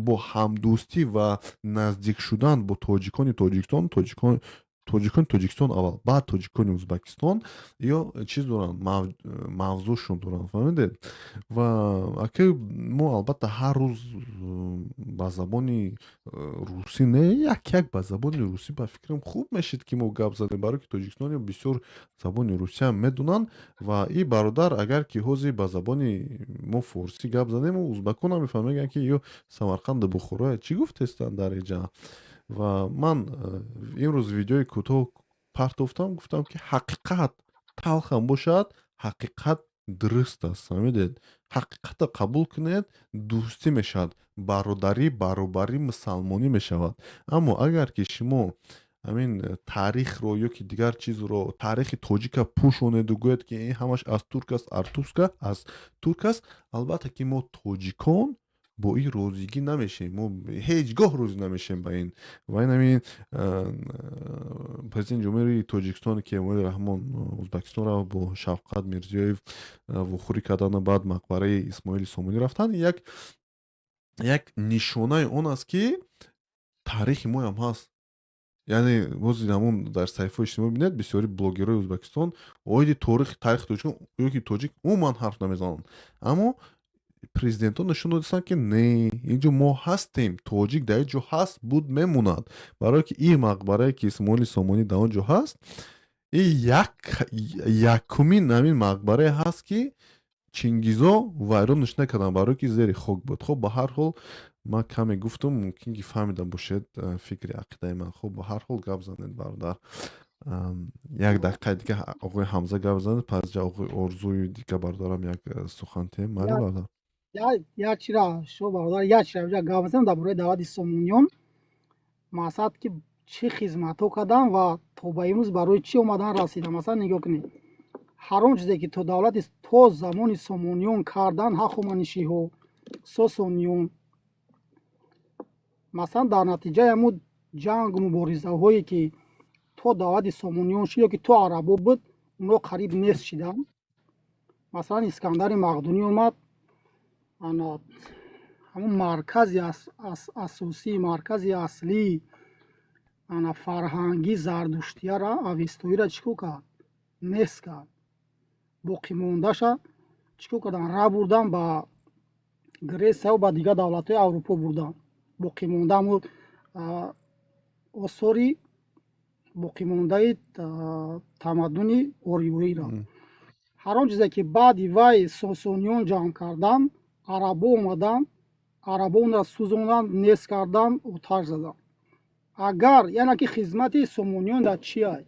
Speaker 3: бо ҳамдӯстӣ ва наздик шудан бо тоҷикони Тоҷикистон, тоҷикони Тоҷикистон аввал, баъд тоҷикони Узбакистон, ё чиз доранд, мавзӯъшон доранд. Фаҳмидед? Ва аки мо албатта ҳар рӯз ба забони русӣ не, як як ба забони русӣ, ба фикрам, хуб мешид, ки мо гап занем, барое ки тоҷикистониё бисёр забони русиям медонанд. Ва и бародар, агар ки ҳозир ба забони мо форсӣ гап занем, узбакон намефаҳманд, мегӯянд, ки ё Самарқанду Бухороя чӣ гуфтестанд дар инҷа. Ва ман имрӯз видеои кӯтоҳ партофтам, гуфтам, ки ҳақиқат талхам бошад, ҳақиқат дуруст аст. Фаҳмидед? Ҳақиқатро қабул кунед, дӯстӣ мешавад, бародарӣ, баробарӣ, мусалмонӣ мешавад. Аммо агар ки шумо ҳамин таърихро ё ки дигар чизро, таърихи тоҷика пӯшонеду гӯяд, ки ин ҳамаш аз турк аст, артуска аз турк аст, албатта ки мо тоҷикон бо ин розигӣ намешем, мо ҳеҷ гоҳ розӣ намешем ба ин. Ва ин ҳамин президенти Ҷумҳурии Тоҷикистон, ки Эмомалӣ Раҳмон Узбекистон рафт, бо Шавкат Мирзиёев вохӯрӣ кардану баъд мақбараи Исмоили Сомонӣ рафтанд, як нишонаи он аст, ки таърихи моям ҳаст. Яъне боз ҳамон дар саҳифаҳои иҷтимоӣ бинед, бисёри блогерҳои Ӯзбекистон оиди таърихи Тоҷикистон ё ки тоҷик умуман ҳарф намезананд, аммо президентҳо нишон додастанд, ки не, инҷо мо ҳастем, тоҷик дар ин ҷо ҳаст, буд, мемонад, барое ки ин мақбарае, ки Исмоили Сомонӣ дар он ҷо ҳаст. И як якумин ҳамин мақбарае ҳаст, ки Чингизо вайронаш накарданд, барое ки зери хок буд. Хоб, ба ҳар ҳол, ман каме гуфтум, мумкин ки фаҳмида бошед фикри ақидаи ман. Хоб, ба ҳар ҳол, гап занед, бародар. Як дақиқаи дига оғои Ҳамза гап занед, пас ҷа оғои Орзуи дига бародарам як сухан тем. Майли, бародар.
Speaker 7: Як чира шо, бародар, як чира гап занам дар бораи давлати Сомониён. Мақсад ки чӣ хизматҳо карданд ва то ба имрӯз барои чӣ омадан расидан. Масалан, нигоҳ кунед, ҳар он чизе ки то давлати то замони Сомониён кардан, ҳахоманишиҳо, Сосониён, масалан, дар натиҷаи ҳамун ҷангу муборизаҳое, ки то давлати Сомониён шуд ё ки то арабо буд, онҳо қариб нест шиданд. Масалан, Искандари Мақдунӣ омад, ана ҳамун маркази асосӣ, маркази аслии ана фарҳангӣ зардуштияра, авестоиро чӣ кор кард? Нест кард. Боқимондаша чӣ кор карданд? Ра бурдан ба Гресияу ба дигар давлатҳои Аврупо бурданд. Боқимонда ҳамун осори боқимондаи тамаддуни ориёиро. Ҳар он чизе, ки баъди вай Сосониён ҷамъ карданд, арабо омаданд, арабо онро сӯзонданд, нест карданд, оташ заданд. Агар яъне ки хизмати Сомониён дар чи ай?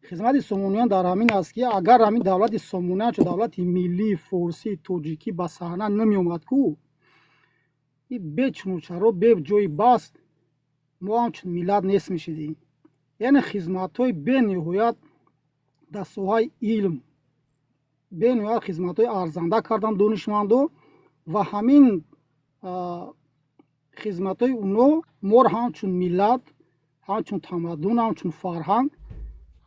Speaker 7: Хизмати Сомониён дар ҳамин аст, ки агар ҳамин давлати Сомониён чун давлати миллии форсӣ тоҷикӣ ба саҳна намеомад ку, и бечуну чаро, бе ҷои бас мо ҳамчун миллат нест мешидем. Яъне хизматҳои бениҳоят дар соҳаи илм, бениҳоят хизматҳои арзанда карданд донишмандо ва ҳамин хизматҳои оно моро ҳамчун миллат, ҳамчун тамаддун, ҳамчун фарҳанг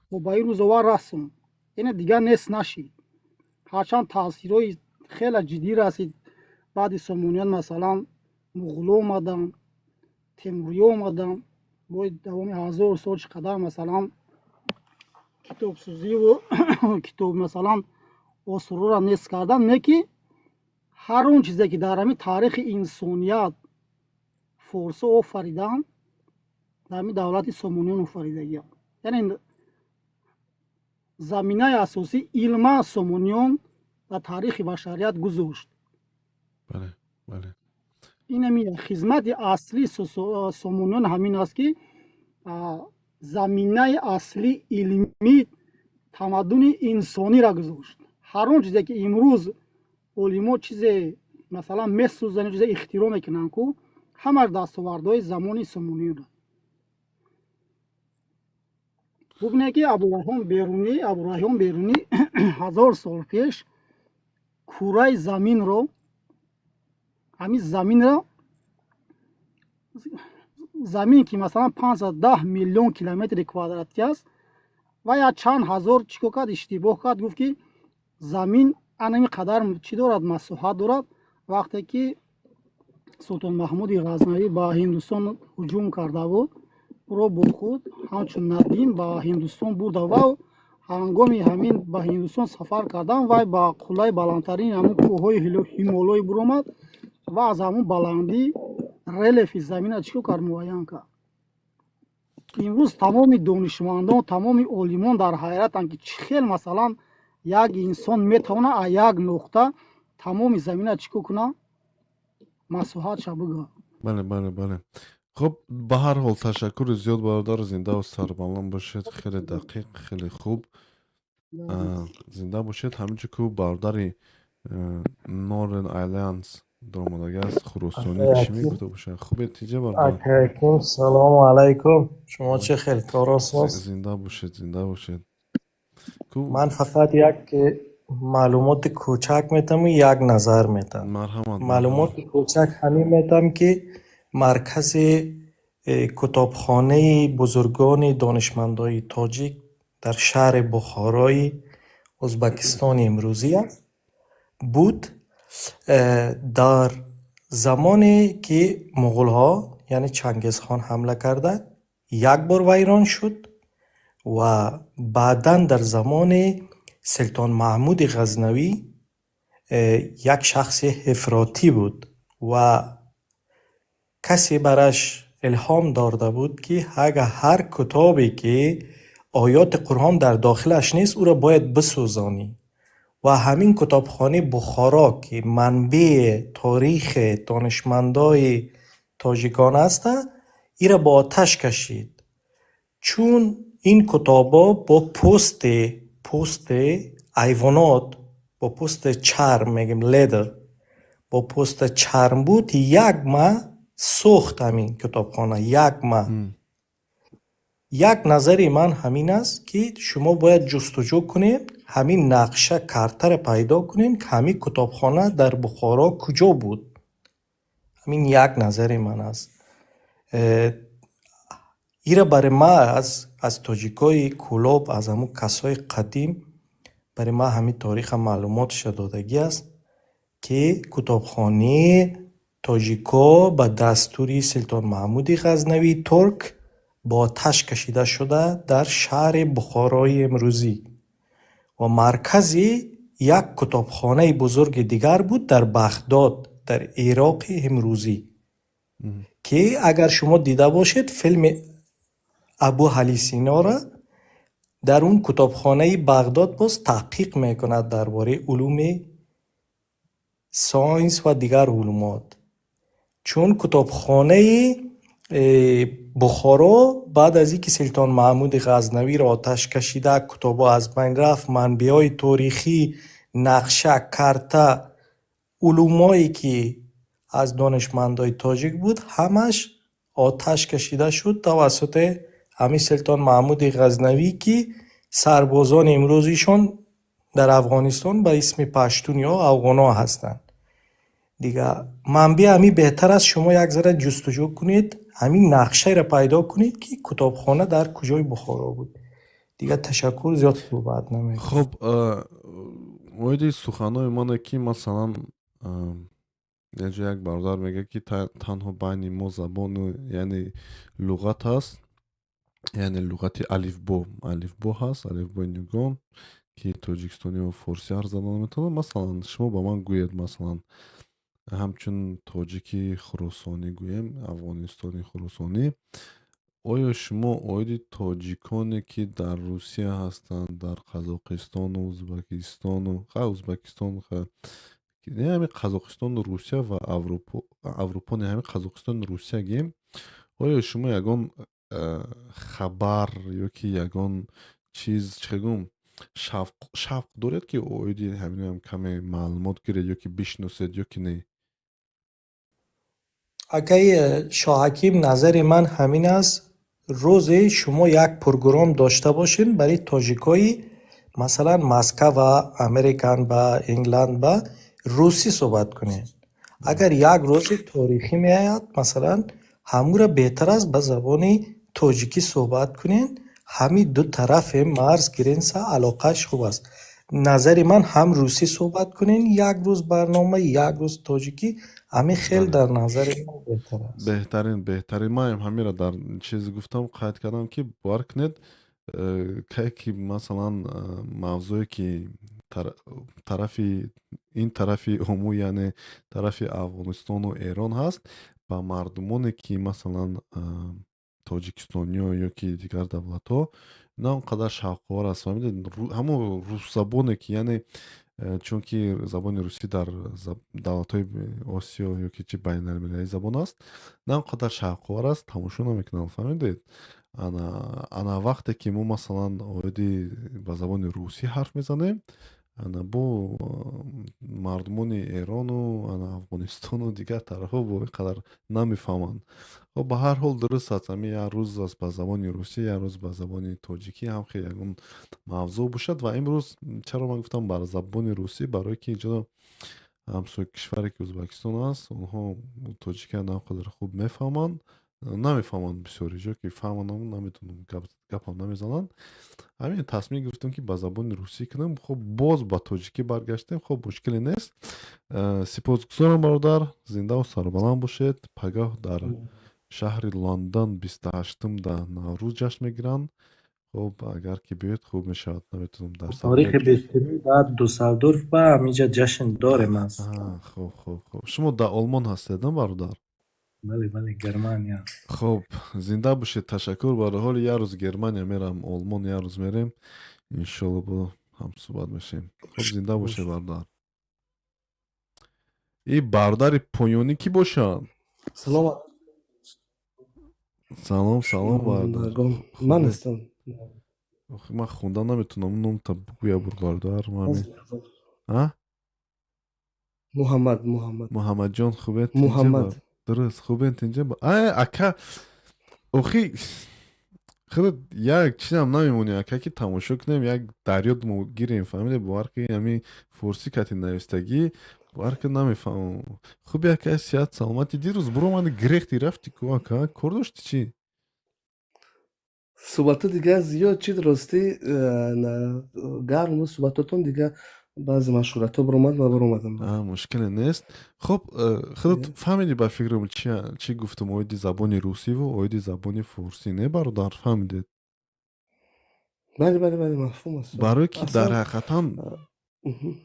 Speaker 7: то ба ин рӯзовар расонд. Яъне дигар нест нашид. Ҳарчанд таъсирҳои хеле ҷиддӣ расид баъди Сомониён, масалан, муғуло омаданд, темуриё омаданд, бо давоми 1000 сол чӣ қадар, масалан, китобсӯзиву китоб, масалан, осорҳоро нест кардан. Не ки ҳар он чизе, ки дар ҳамин таърихи инсоният форсо офариданд, дар ҳамин давлати Сомониён офаридагианд. Яъне заминаи асосии илма Сомониён дар таърихи башарият гузошт.
Speaker 3: Бале, бале.
Speaker 7: Инами хизмати аслии Сомониён ҳамин аст, ки заминаи аслии илмӣ тамаддуни инсониро гузошт. Ҳар он чизе, ки имрӯз олимо чизе, масалан, месӯзанд, чизе ихтироъ мекунанд ку, ҳамаш дастовардҳои замони Сомониён. Бубинед, ки Абурайҳон Берунӣ, Абурайҳон Берунӣ 1000 сол пеш кураи заминро, ҳамин заминро, замин ки, масалан, 510 миллион километри квадратӣ аст, ва як чанд ҳазор чӣ кор кард? Иштибоҳ кард, гуфт, ки замин анами қадар чӣ дорад, масоҳат дорад. Вақте ки Султон Маҳмуди Ғазнавӣ ба Ҳиндустон ҳуҷум карда буд, ӯро бо худ ҳамчун надим ба Ҳиндустон бурда ва ҳангоми ҳамин ба Ҳиндустон сафар кардан вай ба қуллаи баландтарини ҳамун кӯҳҳои Ҳимолой буромад ва аз ҳамун баландӣ релефи заминро чӣ кор кард? Муайян кард. Имрӯз тамоми донишмандон, тамоми олимон дар ҳайратанд, ки чӣ хел, масалан, як инсон метавонад аз як нуқта тамоми заминро чӣ кор кунад, масоҳатша бигӯяд.
Speaker 3: Бале, хуб, ба ҳар ҳол, ташаккури зиёд, бародар, зиндаву сарбаланд бошед. Хеле дақиқ, хеле хуб, зинда бошед. Ҳаминҷо ку бародари Northern Alliance даромадагиаст, хуросонӣ чӣ мегуфта бошад? Хубе, тиҷа, бародар?
Speaker 8: Акайкум, салому алайкум. Шумо чӣ хел, коросоз?
Speaker 3: Зинда бошед, зинда бошед.
Speaker 8: Ман фақат як маълумоти кӯчак метаму як назар метам.
Speaker 3: Марҳамат.
Speaker 8: Маълумоти кӯчак ҳамин метам, ки маркази китобхонаи бузургони донишмандои тоҷик дар шаҳри Бухорои Ӯзбекистони имрӯзӣ аст буд. Дар замоне ки муғулҳо, яъне Чангизхон, ҳамла карданд, як бор вайрон шуд ва баъдан дар замони Султон Маҳмуди Ғазнавӣ, як шахси ифротӣ буд ва касе бараш илҳом дода буд, ки агар ҳар китобе, ки Оёти Қуръон дар дохилаш нест, ӯро бояд бисӯзонӣ. Ва ҳамин китобхонаи Бухоро, ки манбаи торихи донишмандои тоҷикон аст, ира ба оташ кашид, чун ин китобҳо бо пӯсти ҳайвонот, бо пӯсти чарм, мегем leather, бо пӯсти чарм буд. Як маҳ сӯхт ҳамин китобхона, як маҳ. Як назари ман ҳамин аст, ки шумо бояд ҷустуҷӯ кунед, ҳамин нақша, картаро пайдо кунед, ки ҳамин китобхона дар Бухоро куҷо буд. Ҳамин як назари ман аст. Ира барои ма аз тоҷикои Кӯлоб, аз ҳамун касои қадим барои ман ҳамин тариха маълумоташа додагӣ аст, ки китобхонаи тоҷико ба дастури Султон Маҳмуди Ғазнавии турк ба оташ кашида шуда дар шаҳри Бухорои имрӯзӣ ва маркази як китобхонаи бузурги дигар буд дар Бағдод, дар Ироқи имрӯзӣ, ки агар шумо дида бошед филми Абу Али Синора, дар он китобхонаи Бағдод боз таҳқиқ мекунад дар бораи улуми science ва дигар улумот, чун китобхонаи Бухоро баъд аз ин ки Султон Маҳмуди Ғазнавиро оташ кашида, китобҳо аз байн рафт, манбеъҳои торихӣ, нақша, карта, улумое ки аз донишмандои тоҷик буд, ҳамаш оташ кашида шуд тавассути ҳамин Султон Маҳмуди Ғазнавӣ, ки сарбозони имрӯзишон дар Афғонистон ба исми паштун ё афғонҳо ҳастанд. Дига манбеъ ҳамин беҳтар аст, шумо як зара ҷустуҷӯ кунед, ҳамин нақшаеро пайдо кунед, ки китобхона дар куҷои Бухоро буд. Дига ташаккур, зиёд суҳбат намекунам.
Speaker 3: Хуб, оиди суханҳои мане, ки масалан яҷо як бародар мегӯяд, ки танҳо байни мо забону, яъне луғат ҳаст, яъне луғати алифбо ҳаст, алифбои нигон, ки тоҷикистониҳо форсӣ ҳарф зада наметавонанд. Масалан, шумо ба ман гӯед, масалан, ҳамчун тоҷики хуросонӣ, гӯем, афғонистони хуросонӣ, оё шумо оиди тоҷиконе, ки дар Русия ҳастанд, дар Қазоқистону Узбакистону, ха, Узбакистон, ҳамин Қазоқистону Русия ва Аврупо, не, ҳамин Қазоқистону Русия гем, оё шумо ягон хабар ё ки ягон чиз, чӣ гӯм, шавқ доред, ки оиди ҳаминам каме маълумот гиред ё ки бишносед, ё ки не?
Speaker 8: Акаи Шоҳаким, назари ман ҳамин аст: рӯзе шумо як программ дошта бошед барои тоҷикои, масалан, Москва ва Американ ба Ингланд ба русӣ суҳбат кунед. Агар як рӯзи торихӣ меояд, масалан, ҳамура беҳтар аст ба забони тоҷикӣ суҳбат кунед. Ҳамин ду тарафи марз, граница, алоқааш хуб аст. Назари ман, ҳам русӣ суҳбат кунед як рӯз барнома, як рӯз тоҷикӣ, ҳамин хел дар назари ман беҳтар аст.
Speaker 3: Беҳтарин, беҳтарин. Маам ҳаминро дар чиз гуфтам, қайд кардам, ки бовар кунед, кае ки масалан мавзӯе ки тарафи ин тарафи Омӯ, яъне тарафи Афғонистону Эрон ҳаст, ба мардумоне, ки масалан тоҷикистониё ё ки дигар давлатҳо, на он қадар шавқовар аст, фаҳмидед? Ҳамон русзабоне ки, яъне чунки забони русӣ дар давлатҳои Осиё ё ки чи байналмилалӣ забон аст, на он қадар шавқовар аст, тамошо намекунанд, фаҳмидед? Ана вақте ки мо масалан оиди ба забони русӣ ҳарф мезанем, ана бо мардумони Эрону ана Афғонистону дигар тарафҳо бо ин қадар намефаҳманд. Хоб, ба ҳар ҳол, дуруст аст, ҳамин як рӯз аст ба забони русӣ, як рӯз ба забони тоҷикӣ ҳам хел ягон мавзӯъ бошад. Ва имрӯз чаро ман гуфтам бар забони русӣ? Барое ки инҷо ҳамсоя кишваре, ки Ӯзбекистон аст, онҳо тоҷикиро на он қадар хуб мефаҳманд, намефаҳманд, бисёри ҷо ки фаҳманд, намедонам, гапам намезананд. Ҳамин тасмим гирифтем, ки ба забони русӣ кунем. Хоб, боз ба тоҷикӣ баргаштем. Хоб, мушкиле нест. Сипосгузорам, бародар, зиндаву сарбаланд бошед. Пагаҳ дар шаҳри Лондон 28-ум да Наврӯз ҷашн мегиранд. Хоб, агар ки биёед, хуб мешавад, наметавонам дар
Speaker 8: Таърихи 20-уми баъд Дюссельдорф ба ҳаминҷа ҷашн дорем аст.
Speaker 3: Хуб, хуб, хуб. Шумо дар Олмон ҳастед, на, бародар?
Speaker 5: Бале, бале, Германия.
Speaker 3: Хоб, зинда бошед, ташаккур. Барои ҳоли як рӯз Германия мерам, Олмон як рӯз мерем, иншолло, бо ҳам суҳбат мешем. Хоб, зинда бошед, бародар. И бародари поёнӣ кӣ бошанд?
Speaker 9: Салом.
Speaker 3: Салом, салом, бародар.
Speaker 9: Ман ҳастам.
Speaker 3: Ман хонда наметавонам, номта бугӯя бур, бародар. А?
Speaker 9: Муҳаммад, Муҳаммад.
Speaker 3: Муҳаммадҷон, хубед?
Speaker 9: Муҳаммад.
Speaker 3: Дуруст, хубед, тинҷа? Ай, ака, охи худат як чизам намемонӣ, ака, ки тамошо кунем, як дарёд мо гирем, фаҳмиде? Бовар ки ҳами форсӣ кати навистагӣ, бовар ки намефаҳмам. Хуби, ака, сиҳат, саломатӣ? Дирӯз буромади, гирехти, рафти ку, ака, кор дошти, чӣ?
Speaker 9: Суҳбатҳо дига зиёд чид, ростӣ, гарм буд суҳбатотон, дига баъзе машғулиятҳо баромад ва баромадам.
Speaker 3: Мушкиле нест. Хуб, худат фаҳмидӣ, ба фикрам, чӣ гуфтам оиди забони русиву оиди забони форсӣ, не, бародар, фаҳмидед?
Speaker 9: Бале, бале, бале, мафҳум аст.
Speaker 3: Барое ки дар ҳақиқатан,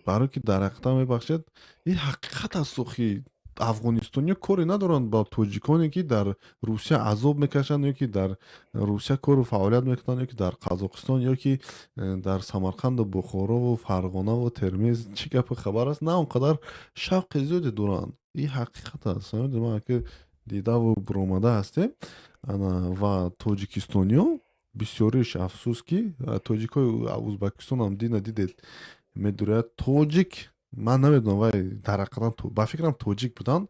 Speaker 3: барое ки дар ҳақиқатан, мебахшед, ин ҳақиқат аст. Охи афғонистониё коре надоранд ба тоҷиконе, ки дар Русия азоб мекашанд, ё ки дар Русия кору фаъолият мекунанд, ё ки дар Қазоқистон, ё ки дар Самарқанду Бухорову Фарғонаву Термиз. Чӣ гапу хабар аст? На он қадар шавқи зиёде доранд, ин ҳақиқат аст. Ма ки дидаву буромада ҳастем. Ва тоҷикистониё бисёриш, афсӯс, ки тоҷикҳои Узбекистонам дина дидед, медуряд тоҷик. Ман намедонам, вай дар ҳақиқатан, ба фикрам, тоҷик буданд.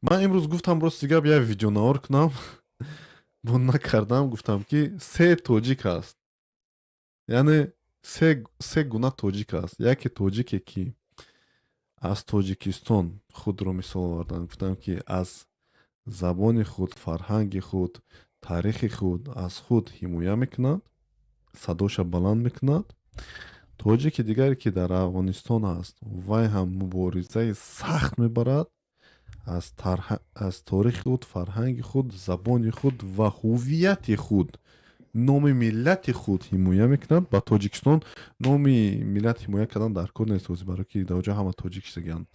Speaker 3: Ман имрӯз гуфтам, рости гап, як видеонавор кунам, бо накардам. Гуфтам, ки се тоҷик аст, яъне се гуна тоҷик аст. Яке тоҷике, ки аз Тоҷикистон худро мисол оварданд, гуфтам, ки аз забони худ, фарҳанги худ, таърихи худ, аз худ ҳимоя мекунад, садоша баланд мекунад. Тоҷики дигаре, ки дар Афғонистон аст, вай ҳам муборизаи сахт мебарад, аз таърихи худ, фарҳанги худ, забони худ ва ҳуввияти худ, номи миллати худ ҳимоя мекунад. Ба Тоҷикистон номи миллат ҳимоя кардан дар кор нест, барое ки дар оҷо ҳама тоҷик шудагианд.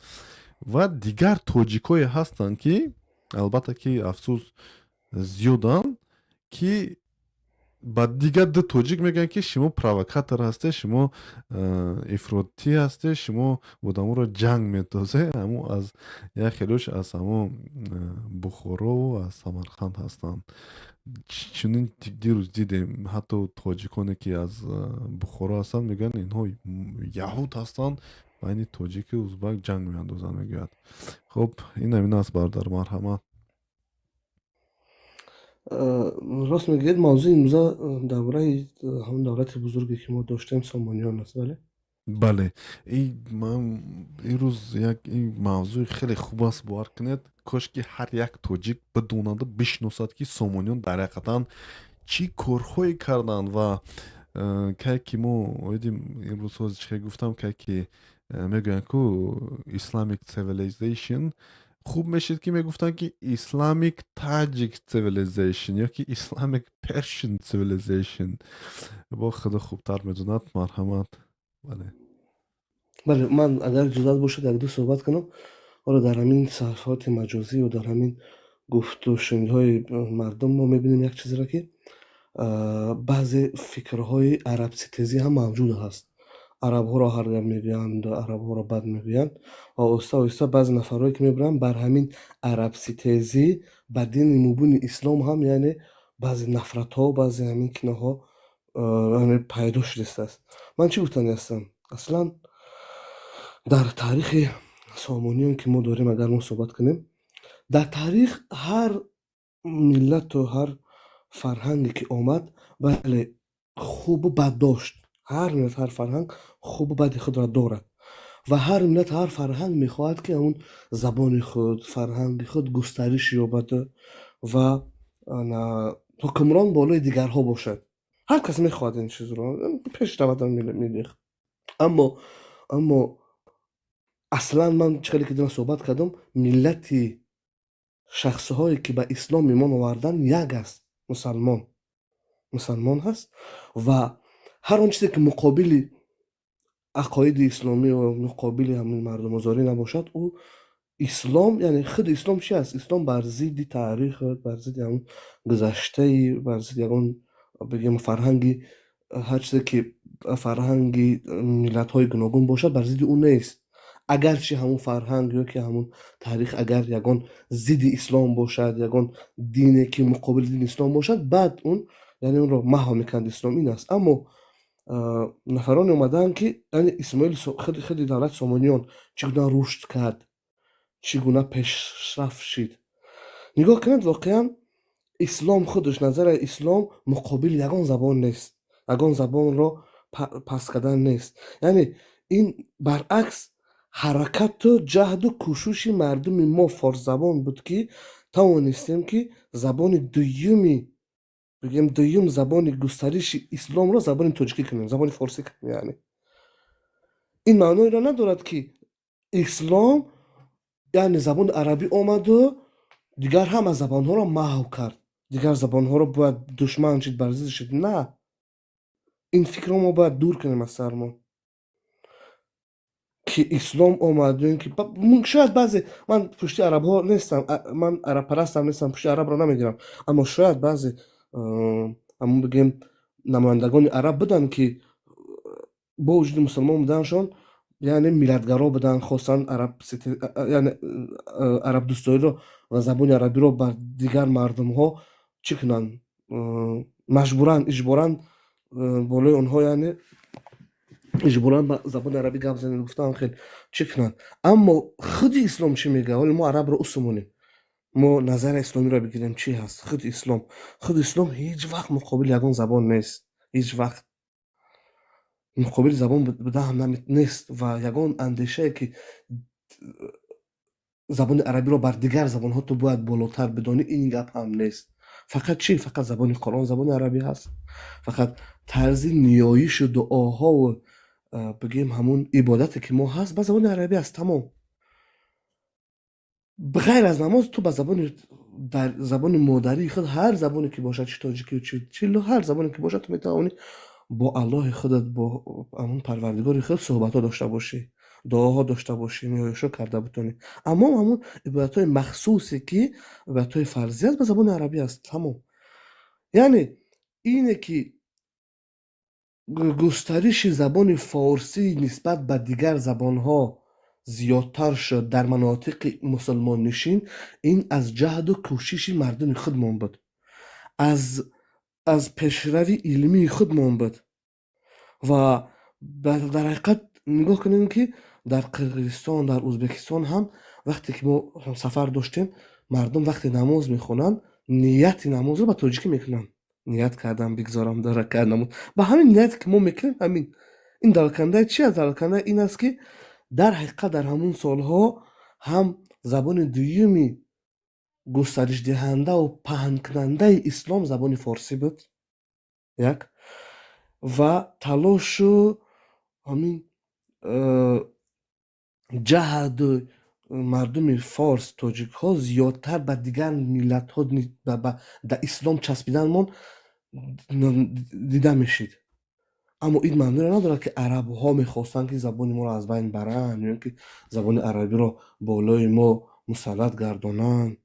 Speaker 3: Ва дигар тоҷикое ҳастанд, ки албатта, ки афсӯс, зиёданд, ки ба дигар ду тоҷик мегӯянд, ки шумо провокатор ҳастед, шумо ифротӣ ҳастед, шумо одаморо ҷанг медозед. Ҳамо аз як хелош аз ҳамо Бухорову аз Самарқанд ҳастанд. Чунин дирӯз дидем, ҳатто тоҷиконе, ки аз Бухоро ҳастанд, мегӯянд, инҳо яҳуд ҳастанд, байни тоҷику узбак ҷанг меандозанд, мегӯяд. Хуб, ин ҳамин аст, бародар, марҳамат.
Speaker 9: Рост мегӯед, мавзӯи имрӯза дар бораи ҳамон давлати бузурге, ки мо доштем, Сомониён аст, бале?
Speaker 3: Бале, ин рӯз як ин мавзӯи хеле хуб аст, бовар кунед. Кош ки ҳар як тоҷик бидонаду бишносад, ки сомониён дар ҳақиқатан чӣ корҳое карданд. Ва кай ки мо оиди имрӯз ҳозир чӣ гуфтам, кай ки мегӯянд ку Islamic civilization, хуб мешид, ки мегуфтанд, ки Islamic Tajik civilization ё ки Islamic Persian civilization. Бо худо хубтар медонад, марҳамат, бале.
Speaker 9: Бале, ман агар иҷозат бошад, якду суҳбат кунам. Ҳоло дар ҳамин саҳифаҳоти маҷозӣ ё дар ҳамин гуфту шунидҳои мардум мо мебинем як чизеро, ки баъзе фикрҳои арабситезӣ ҳам мавҷуд ҳаст. Арабҳоро ҳар гап мегӯянд, арабҳоро бад мегӯянд ва оҳиста оҳиста баъзе нафарҳое, ки мебаранд бар ҳамин арабситезӣ, ба дини мубини ислом ҳам, яъне баъзе нафратҳо, баъзе ҳамин кинаҳо пайдо шудааст. Ман чӣ гуфтанӣ ҳастам? Аслан дар таърихи сомониён, ки мо дорем, агар мо суҳбат кунем, дар таърих ҳар миллату ҳар фарҳанге, ки омад, бале, хубу бад дошт. Ҳар миллат, ҳар фарҳанг хубу бади худро дорад ва ҳар миллат, ҳар фарҳанг мехоҳад, ки ҳамун забони худ, фарҳанги худ густариш ёбад ва ҳукмрон болои дигарҳо бошад. Ҳар кас мехоҳад ин чизро, пеш равад миллих. Аммо аслан ман чӣ хеле ки дина суҳбат кардам, миллати шахсҳое, ки ба ислом имон овардан, як аст, мусалмон мусалмон ҳаст ва ҳар он чизе, ки муқобили ақоиди исломӣ ва муқобили ҳамин мардумозорӣ набошад, ӯ Ислом, яъне худи ислом чи аст? Ислом бар зидди таърих, бар зидди ҳамон гузаштаи, бар зидди ягон, бигем, фарҳанги, ҳар чизе ки фарҳанги миллатҳои гуногун бошад, бар зидди ӯ нест. Агарчи ҳамон фарҳанг ё ки ҳамон таърих агар ягон зидди ислом бошад, ягон дине ки муқобили дини ислом бошад, баъд он, яъне онро маҳв мекунад. Ислом ин аст. Аммо нафароне омадаанд, ки яъне Исмоили, худи давлати Сомониён чӣ гуна рушд кард, чӣ гуна пешрафт шид, нигоҳ кунед. Воқеан, ислом худаш, назари ислом муқобили ягон забон нест, ягон забонро паст кардан нест. Яъне ин баръакс ҳаракату ҷаҳду кӯшиши мардуми мо, форсзабон буд, ки тавонистем, ки забони дуюми, бигем, дуюм забони густариши исломро забони тоҷикӣ кунем, забони форсӣ кунем. Яъне ин маъноеро надорад, ки ислом, яъне забони арабӣ омаду дигар ҳама забонҳоро маҳв кард, дигар забонҳоро бояд душман шид, бар зид шид. На, ин фикрро мо бояд дур кунем аз сармон, ки ислом омад ё ин ки шояд баъзе, ман пушти арабҳо нестам, ман арабпарастам нестам, пушти арабро намегирам, аммо шояд баъзе, ҳамон, бигем, намояндагони араб буданд, ки бо вуҷуди мусулмон буданашон, яъне миллатгаро буданд, хостанд араб, яъне арабдӯстоиро ва забони арабиро бар дигар мардумҳо чӣ кунанд, маҷбуран, иҷборан болои онҳо, яъне иҷборан ба забони арабӣ гап занед гуфтаам, хел чӣ кунанд. Аммо худи ислом чӣ мегӯяд? Ҳоле мо арабро усумонем, мо назари исломиро бигирем, чӣ ҳаст худи ислом? Худи ислом ҳеҷ вақт муқобили ягон забон нест, ҳеҷ вақт муқобили забон буда ҳам нест ва ягон андешае, ки забони арабиро бар дигар забонҳо ту бояд болотар бидонӣ, ин гап ҳам нест. Фақат чӣ? Фақат забони Қуръон забони арабӣ ҳаст, фақат тарзи ниёишу дуоҳову, бигем, ҳамун ибодате, ки мо ҳаст, ба забони арабӣ аст, тамом. Ғайр аз намоз, ту ба забони, дар забони модарии худ, ҳар забоне ки бошад, чи тоҷикӣ, чи ҳар забоне ки бошад, ту метавонӣ бо Аллоҳи худат, бо ҳамун Парвардигори худ суҳбатҳо дошта бошӣ, дуоҳо дошта бошӣ, ниёишҳо карда битонӣ. Аммо ҳамун ибодатҳои махсусе, ки ибодатҳои фарзӣ аст, ба забони арабӣ аст, тамом. Яъне ине ки густариши забони форсӣ нисбат ба дигар забонҳо зиёдтар шуд дар манотиқи мусулмоннишин, ин аз ҷаҳду кӯшиши мардуми худмон буд, аз пешрави илмии худмон буд. Ва дар ҳақиқат нигоҳ кунем, ки дар Қирғизистон, дар Ӯзбекистон ҳам вақте ки мо сафар доштем, мардум вақте намоз мехонанд, нияти намозро ба тоҷикӣ мекунанд. Ният кардам бигзорам ду ракат намоз, ба ҳамин нияте, ки мо мекунем. Ҳамин ин далолкунандаи чи аст? Далолкунандаи ин аст, ки дар ҳақиқат дар ҳамун солҳо ҳам забони дуюми густаришдиҳандаву паҳнкунандаи ислом забони форсӣ буд, як ва талошу ҳамин ҷаҳду мардуми форс, тоҷикҳо зиёдтар ба дигар миллатҳо дар ислом часпиданмон дида мешид. Аммо ин маъноро надорад, ки арабҳо мехостанд, ки забони моро аз байн баранд ё ин ки забони арабиро болои мо мусаллат гардонанд.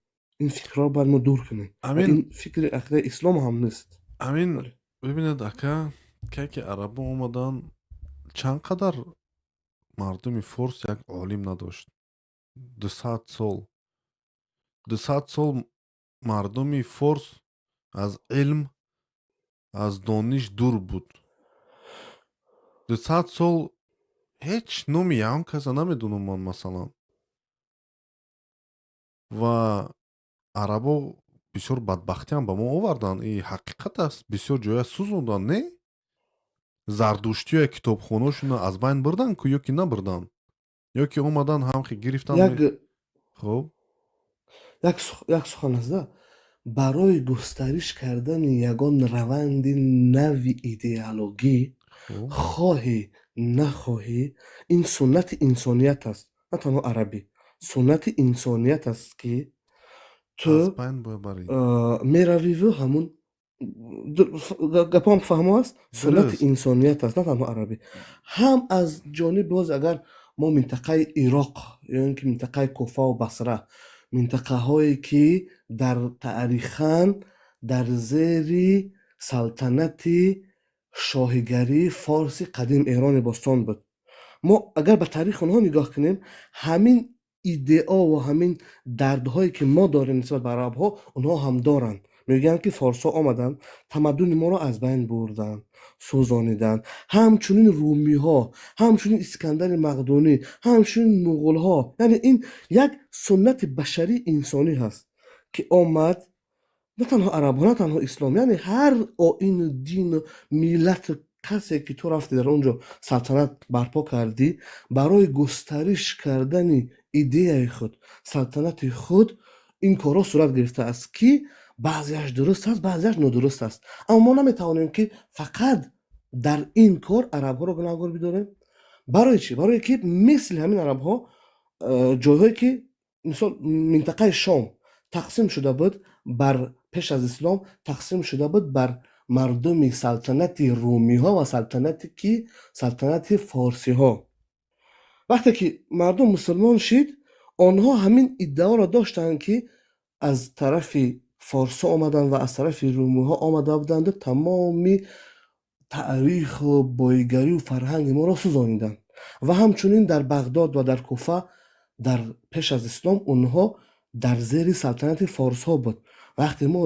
Speaker 9: Ин фикрҳоро бояд мо дур кунем.
Speaker 3: Амин.
Speaker 9: Ин фикри ақидаи ислом ҳам нест.
Speaker 3: Амин. Бибинед, ака, кай ки арабо омаданд, чанд қадар мардуми форс як олим надошт. 200 сол, 200 сол мардуми форс аз илм, аз дониш дур буд. 200 сол ҳеҷ номи ягон каса намедонам ман, масалан. Ва арабо бисёр бадбахтиам ба мо оварданд, и ҳақиқат аст. Бисёр ҷоя сӯзонданд, не? Зардуштиё китобхонаошонро аз байн бурданд ку ё ки набурданд, ё ки омаданд, ҳамхи гирифтанд?
Speaker 9: Як
Speaker 3: Хуб.
Speaker 9: Як сухан аст да: барои густариш кардани ягон раванди нави идеологӣ, хоҳӣ нахоҳӣ, ин суннати инсоният аст, на танҳо арабӣ, суннати инсоният аст, ки ту
Speaker 3: аз байн бояд барӣ.
Speaker 9: Меравиву ҳамун гапам фаҳмо аст? Суннати инсоният аст, на танҳо арабӣ. Ҳам аз ҷониби боз агар Мо минтақаи Ироқ ё ин ки минтақаи Куфаву Басра, минтақаҳое ки дар таърихан дар зери салтанати шоҳигарии форси қадим, Эрони бостон буд, мо агар ба таърихи онҳо нигоҳ кунем, ҳамин идеову ҳамин дардҳое ки мо дорем нисбат ба арабҳо, онҳо ҳам доранд. Мегӯянд, ки форсҳо омаданд, тамаддуни моро аз байн бурданд, сӯзониданд. Ҳамчунин румиҳо, ҳамчунин Искандари Мақдунӣ, ҳамчунин муғулҳо. Яъне ин як суннати башарии инсонӣ ҳаст, ки омад на танҳо арабҳо, на танҳо ислом, яъне ҳар оину дину миллату касе ки ту рафти дар он ҷо салтанат барпо кардӣ, барои густариш кардани идеяи худ, салтанати худ ин корҳо сурат гирифтааст, ки баъзеаш дуруст аст, баъзеаш нодуруст аст. Аммо мо наметавонем, ки фақат дар ин кор арабҳоро гунаҳгор бидорем. Барои чӣ? Барое ки мисли ҳамин арабҳо ҷойҳое ки, мисол, минтақаи Шом тақсим шуда буд бар пеш аз ислом, тақсим шуда буд бар мардуми салтанати румиҳо ва салтанати ки салтанати форсиҳо. Вақте ки мардум мусулмон шид, онҳо ҳамин иддаоро доштанд, ки аз тарафи форсҳо омаданд ва аз тарафи румиҳо омада буданду тамоми таъриху боигарию фарҳанги моро сӯзониданд. Ва ҳамчунин дар Бағдод ва дар Куфа дар пеш аз ислом онҳо дар зери салтанати форсҳо буд. Вақте мо,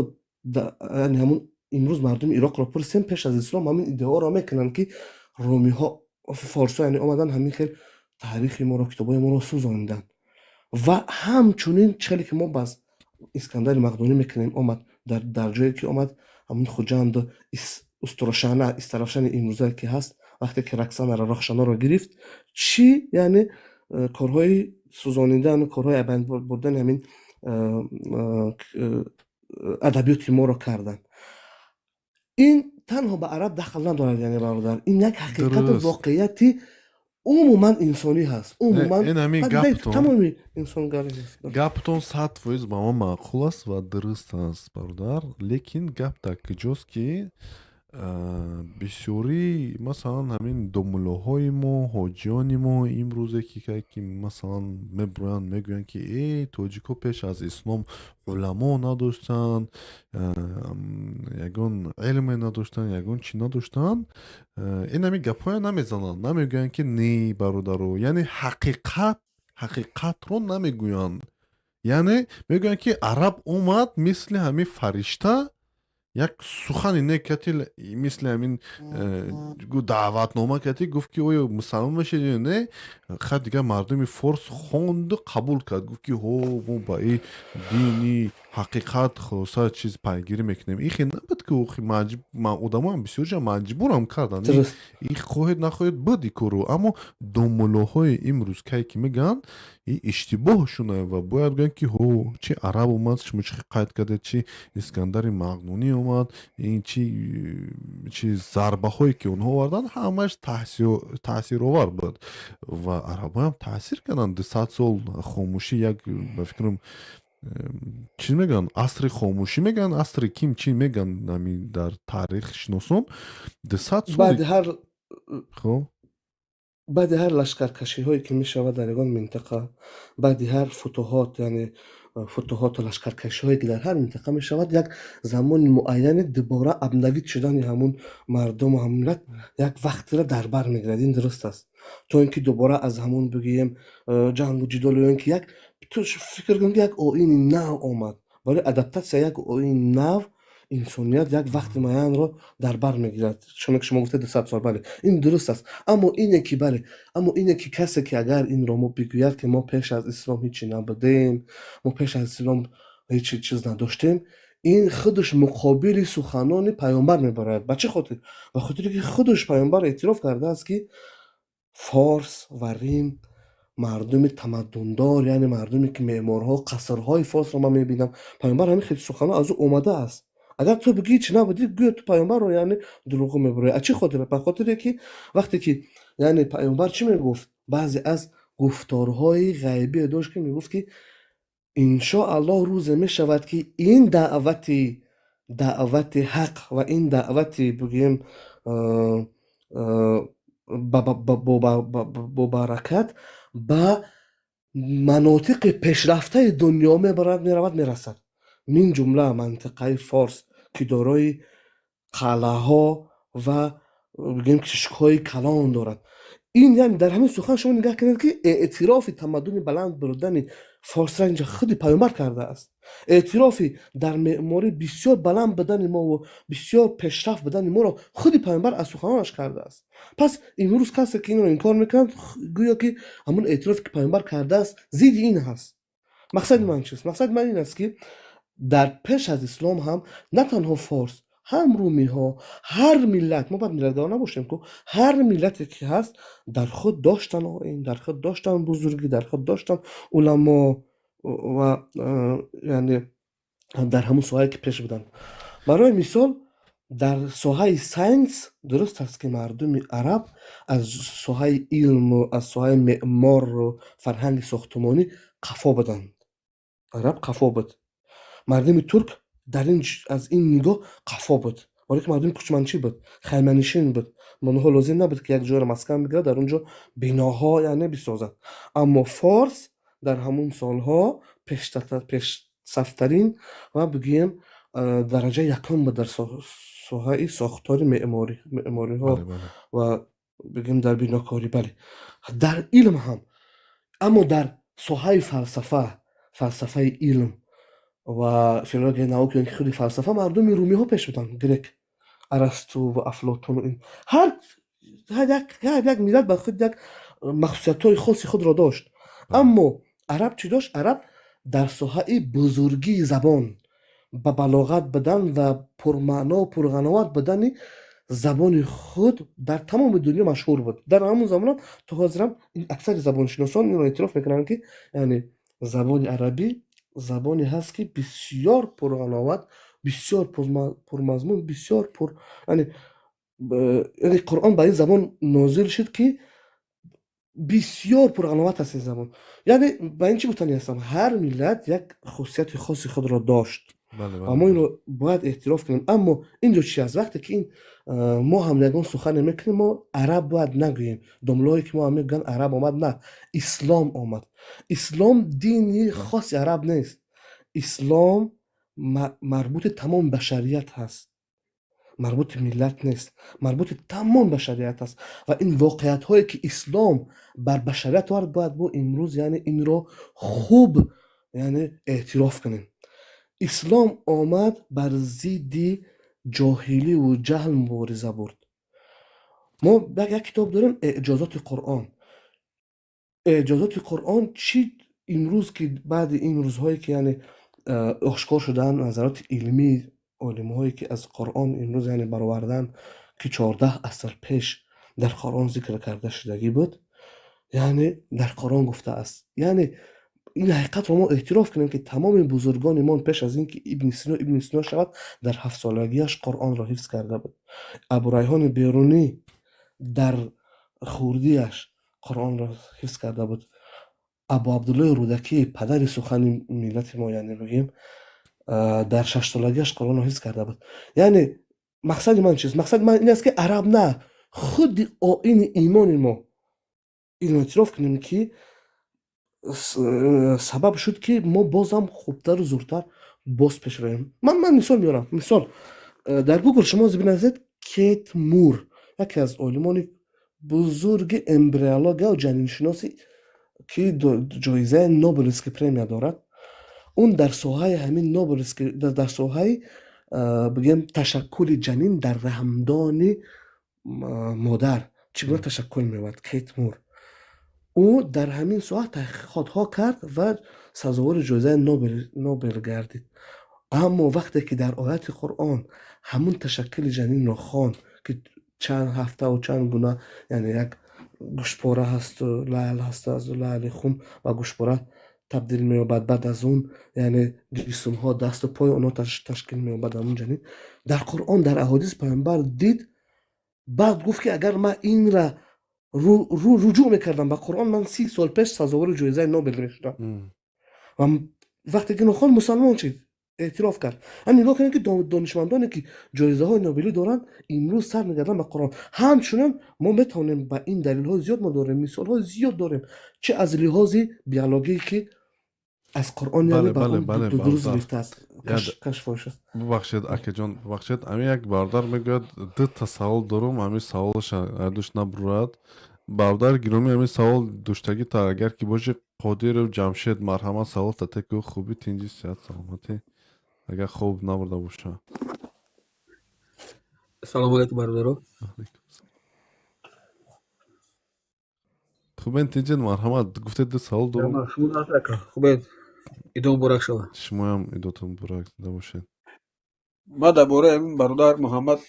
Speaker 9: яъне ҳамун имрӯз мардуми Ироқро пурсем, пеш аз ислом ҳамин иддаоро мекунанд, ки румиҳо, форсҳо, яъне омаданд, ҳамин хел таърихи моро, китобҳои моро сӯзониданд. Ва ҳамчунин чӣ ки мо бас Искандари Мақдунӣ мекунем, омад дар ҷое ки омад, ҳамун Хуҷанду Устурошана, Истаравшани имрӯзае ки ҳаст, вақте ки Раксанаро, Рохшаноро гирифт, чӣ, яъне корҳои сӯзонидану корҳои абайн бурдани ҳамин адабиёти моро карданд. Ин танҳо ба араб дахл надорад, яъне, бародар, ин як ҳақиқату воқеияти умуман инсонӣ ҳаст, умуман тамоми инсонгарӣ.
Speaker 3: Гаптон 100% ба ман маъқул аст ва дуруст аст, бародар, лекин гап дар куҷост, ки бисёрӣ, масалан, ҳамин домуллоҳои мо, ҳоҷиёни мо имрӯзе ки масалан мебуранд, мегӯянд, ки тоҷикҳо пеш аз ислом уламо надоштанд, ягон илме надоштанд, ягон чӣ надоштанд, ин ҳамин гапҳоя намезананд, намегӯянд, ки не, бародаро, яъне ҳақиқатро намегӯянд. Яъне мегӯянд, ки араб омад, мисли ҳамин фаришта як сухани не кати, мисли ҳамин даъватнома кати гуфт, ки оё мусалмон мешед ё не. Ха, дигар мардуми форс хонду қабул кард, гуфт, ки ҳо, мо ба и дини ҳақиқат, хулоса, чиз пайгирӣ мекунем. Ихе набуд, ки одамоам бисёр ҷа маҷбурам карданд, и хоҳед нахоҳед буд и кору. Аммо домуллоҳои имрӯз кай ки мегӯянд, и иштибоҳшуна ва бояд гӯянд, ки ҳо, чи араб омад, шумо чи қайд кардед, чи Искандари Мақдунӣ омад, ин чи зарбаҳое ки онҳо оварданд, ҳамааш таъсировар буд ва арабҳоям таъсир карданд. 200 сол хомӯшӣ, як, ба фикрам, чӣ мегӯянд, асри хомӯшӣ мегӯянд, асри ким чӣ мегӯянд, ҳамин дар таърихшиносон, 200 сол.
Speaker 9: Баъди ҳар
Speaker 3: Хоб.
Speaker 9: Баъди ҳар лашкаркашиҳое ки мешавад дар ягон минтақа, баъди ҳар футуҳот, яъне футуҳоту лашкаркашиҳое ки дар ҳар минтақа мешавад, як замони муайяне дубора обновить шудани ҳамун мардуму ҳамун миллат як вақтро дар бар мегирад. Ин дуруст аст, то ин ки дубора аз ҳамун, бигӯем, ҷангу ҷидол ё ин ки як, ту фикр кун, ки як оини нав омад, барои адаптатсия як оини нав инсоният як вақти муайянро дар бар мегирад. Чуне ки шумо гуфтед, 200 сол, бале, ин дуруст аст. Аммо ине ки, бале, аммо ине ки касе ки агар инро мо бигӯяд, ки мо пеш аз ислом ҳечи набудем, мо пеш аз ислом ҳечи чиз надоштем, ин худаш муқобили суханони паёмбар мебарояд. Ба чӣ хотир? Ба хотире ки худаш паёмбар эътироф кардааст, ки форс ва рим мардуми тамаддундор, яъне мардуме ки меъморҳо, қасрҳои форсро ман мебинам. Паёмбар ҳамин хел суханҳо аз ӯ омадааст. Агар ту бигӯӣ, чӣ набудӣ, гӯё ту паёмбарро, яъне, дурӯғ мебароӣ. А чӣ хотир? Ба хотире ки вақте ки, яъне, паёмбар чӣ мегуфт, баъзе аз гуфторҳои ғайбие дошт, ки мегуфт, ки иншоаллоҳ рӯзе мешавад, ки ин даъвати ҳақ ва ин даъвати, бигӯем, бо баракат Ба манотиқи пешрафтаи дунё мебарад, меравад, мерасад, мин ҷумла мантиқаи Форс, ки дорои қалъаҳо ва, бигем, кишкҳои калон дорад. Ин яъне дар ҳамин сухан шумо нигаҳ кунед, ки эътирофи тамаддуни баланд бурдани форсра инҷа худи Паёмбар кардааст. Эътирофи дар меъморӣ бисёр баланд будани мову бисёр пешрафт будани моро худи Паёмбар аз суханонаш кардааст. Пас имрӯз касе ки инро инкор мекунад, гӯё ки ҳамон эътирофе ки Паёмбар кардааст, зидди ин ҳаст. Мақсади ман чист? Мақсади ман ин аст, ки дар пеш аз ислом ҳам на танҳо форс, ҳам румиҳо, ҳар миллат, мо бояд миллатгаро набошем ку, ҳар миллате ки ҳаст, дар худ доштан оин, дар худ доштан бузургӣ, дар худ доштан уламо ва яъне дар ҳамон соҳае ки пеш буданд. Барои мисол, дар соҳаи science дуруст аст, ки мардуми араб аз соҳаи илму аз соҳаи меъмору фарҳанги сохтумонӣ қафо буданд. Араб қафо буд, мардуми турк дар ин аз ин нигоҳ қафо буд, барое ки мардуми кӯчманчӣ буд, хайманишин буд. Онҳо лозим набуд, ки як ҷойро маскан бигирад, дар он ҷо биноҳо яъне бисозад. Аммо форс дар ҳамон солҳо пешсафтарин ва, бигӯем, дараҷаи якум буд дар соҳаи сохтори меъмориҳо ва, бигӯем, дар бинокорӣ. Бале, дар илм ҳам. Аммо дар соҳаи фалсафа, фалсафаи илм ва филологияи наука ё ки худи фалсафа, мардуми румиҳо пеш буданд, грек, Арасту ва Афлотуну. Ин ҳар як миллат ба худ як махсусиятҳои хоси худро дошт. Аммо араб чӣ дошт? Араб дар соҳаи бузургии забон, ба балоғат будан ва пурмаъно, пурғановат будани забони худ дар тамоми дунё машҳур буд. Дар ҳамон замонам то ҳозирам аксари забоншиносон инро эътироф мекунанд, ки яъне забони арабӣ забоне ҳаст, ки бисёр пурғановат, бисёр пурмазмун, бисёр пур, яъне Қуръон ба ин забон нозил шуд, ки бисёр пурғановат аст ин забон. Яъне ба ин чӣ гуфтанӣ ҳастам? Ҳар миллат як хусусияти хоси худро дошт ва мо инро бояд эътироф кунем. Аммо ин ҷо чи аст? Вақте ки ин мо ҳам ягон сухане мекунем, мо араб бояд нагӯем. Домлое ки мо ҳам мегӯянд, араб омад, на, ислом омад. Ислом дини хоси араб нест. Ислом марбути тамоми башарият ҳаст, марбути миллат нест, марбути тамом башарият аст. Ва ин воқеиятҳое ки ислом бар башарият овард, бояд мо имрӯз яъне инро хуб яъне эътироф кунем. Ислом омад, бар зидди ҷоҳиливу ҷаҳл мубориза бурд. Мо як китоб дорем, Эъҷозоти Қуръон. Эъҷозоти Қуръон чӣ? Имрӯз ки баъди ин рӯзҳое ки яъне ошкор шудаанд назароти илмии олимҳое, ки аз Қуръон имрӯз яъне баровардаанд, ки 14 аср пеш дар Қуръон зикр карда шудагӣ буд, яъне дар Қуръон гуфтааст. Яъне ин ҳақиқатро мо эътироф кунем, ки тамоми бузургони мо пеш аз ин ки Ибни Сино Ибни Сино шавад, дар 7-солагиаш Қуръонро ҳифз карда буд. Абурайҳони Берунӣ дар хурдиаш Қуръонро ҳифз карда буд. Абу Абдуллои Рӯдакӣ, падари сухани миллати мо, яъне бигӯем, дар 6-солагиаш Қуръонро ҳифз карда буд. Яъне мақсади ман чист? Мақсади ман ин аст, ки араб на, худи оини имони мо, инро эътироф кунем, ки сабаб шуд, ки мо бозам хубтару зуртар боз пеш равем. Ман мисол меорам. Мисол, дар Гугл шумо бинависед Кейт Мур, яке аз олимони бузурги эмбриология ва ҷаниншиноси, ки ҷоизаи Нобелевский премия дорад. Он дар соҳаи ҳамин Нобелевский, дар соҳаи, бигӯем, ташаккули ҷанин дар раҳмдони модар чӣ гуна ташаккул меёбад. Кейт Мур, ӯ дар ҳамин соҳа таҳқиқотҳо кард ва сазовори ҷоизаи Нобел гардид. Аммо вақте ки дар ояти Қуръон ҳамун ташаккули ҷанинро хонд, ки чанд ҳафтаву чанд гуна, яъне як гӯшпора ҳасту лаъл ҳасту аз лаъли хун ба гӯшпора табдил меёбад, баъд аз он яъне ҷисмҳо, дасту пои онҳо ташкил меёбад, ҳамун ҷанин дар Қуръон, дар аҳодиси Паёмбар дид, баъд гуфт, ки агар ман инра руҷӯъ мекардам ба Қуръон, ман 30 сол пеш сазовори ҷоизаи Нобел мешудам. Ва вақте ки инро хонд, мусалмон шид. Эътироф кард. Нигоҳ кунед, ки донишмандоне, ки ҷоизаҳои Нобелӣ доранд, имрӯз сар мегарданд ба Қуръон. Ҳамчунин мо метавонем ба ин далелҳои зиёд мо дорем, мисолҳои зиёд дорем, чи аз лиҳози биологие, ки аз Қуръон, яъне ба он дуруст гирифтааст, кашф шуд.
Speaker 3: Бубахшед, акаҷон, бубахшед. Ҳамин як бародар мегӯяд: дута савол дорум, ҳамин саволаша душ набурад. Бародари гиромӣ, ҳамин савол доштагӣ та агар ки боши, Қодиров Ҷамшед, марҳамат, савол татеку. Хуби, тинҷи, сиҳат, саломатӣ, агар хоб набурда боша.
Speaker 10: Салому алайкум, бародаро.
Speaker 3: Хубен, тинҷен, марҳамат, гуфтед, ду савол дорум.
Speaker 10: Хубед, идон муборак шава.
Speaker 3: Шумоям идотон муборак, зинда бошед.
Speaker 10: Ман дар бораи ҳамин бародар Муҳаммад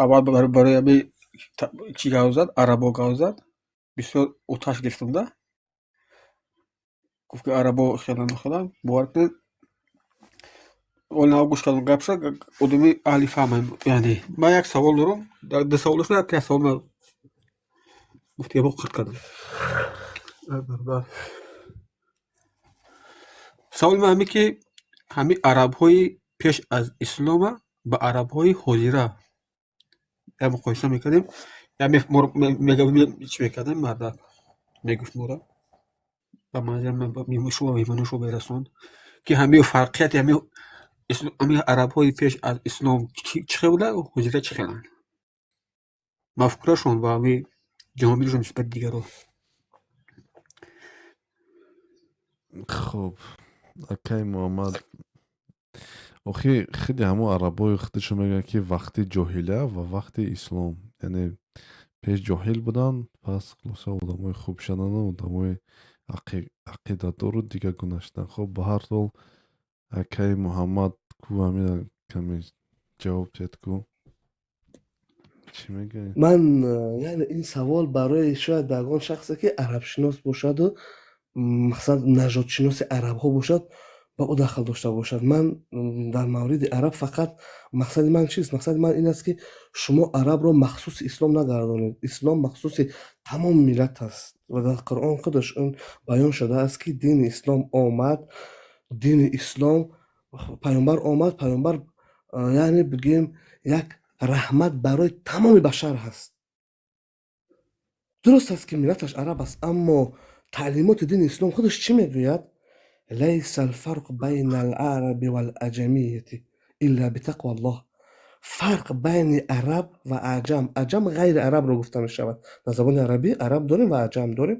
Speaker 10: аввал барои ҳамин чӣ гап зад, арабо гап зад, бисёр оташ гирифтам да. Гуфт, ки арабо хелан хелан. Бовар кунед, оли нав гӯш кардам гапша, одами аҳли фаҳмам. Яъне ман як савол дорам, ду савол доштам, як савол ман гуфт, ябо қирт кардам. Бародар, саволи ман ҳамин, ки ҳамин арабҳои пеш аз ислома ба арабҳои ҳозира як муқоиса мекардем, чӣ мекардем, мардак мегуфт моро ба манзили шумо меҳмони шумо мерасонд, ки ҳамин фарқияти ҳамин арабҳои пеш аз ислом чӣ хел буда, ҳозира чӣ хеланд, мафкурашон ва ҳамин ҷаҳонбинишон нисбати дигарон.
Speaker 3: Хуб, акай Муҳаммад, охи хеле ҳамон арабои худашон мегӯянд, ки вақти ҷоҳилия ва вақти ислом, яъне пеш ҷоҳил буданд, пас хулоса одамои хуб шудану одамои ақидадору дигаргуна шуданд. Хуб, ба ҳар ҳол, акаи Муҳаммад, ку ҳамина каме ҷавоб диҳед ку, чӣ мегӯед?
Speaker 9: Ман, яъне, ин савол барои шояд ба ягон шахсе, ки арабшинос бошаду, мақсад, нажодшиноси арабҳо бошад, ба ӯ дахл дошта бошад. Ман дар мавриди араб фақат мақсади ман чист? Мақсади ман ин аст, ки шумо арабро махсуси ислом нагардонед. Ислом махсуси тамоми миллат аст ва дар Қуръон худаш он баён шудааст, ки дини ислом омад, дини ислом, паёмбар омад, паёмбар, яъне бигӯем, як раҳмат барои тамоми башар ҳаст. Дуруст аст, ки миллаташ араб аст, аммо таълимоти дини ислом худаш чӣ мегӯяд? Лайса алфарқ байна алараби валаҷамияти илла битақва Аллоҳ. Фарқ байни араб ва аҷам, аҷам ғайри арабро гуфта мешавад. Дар забони арабӣ араб дорем ва аҷам дорем.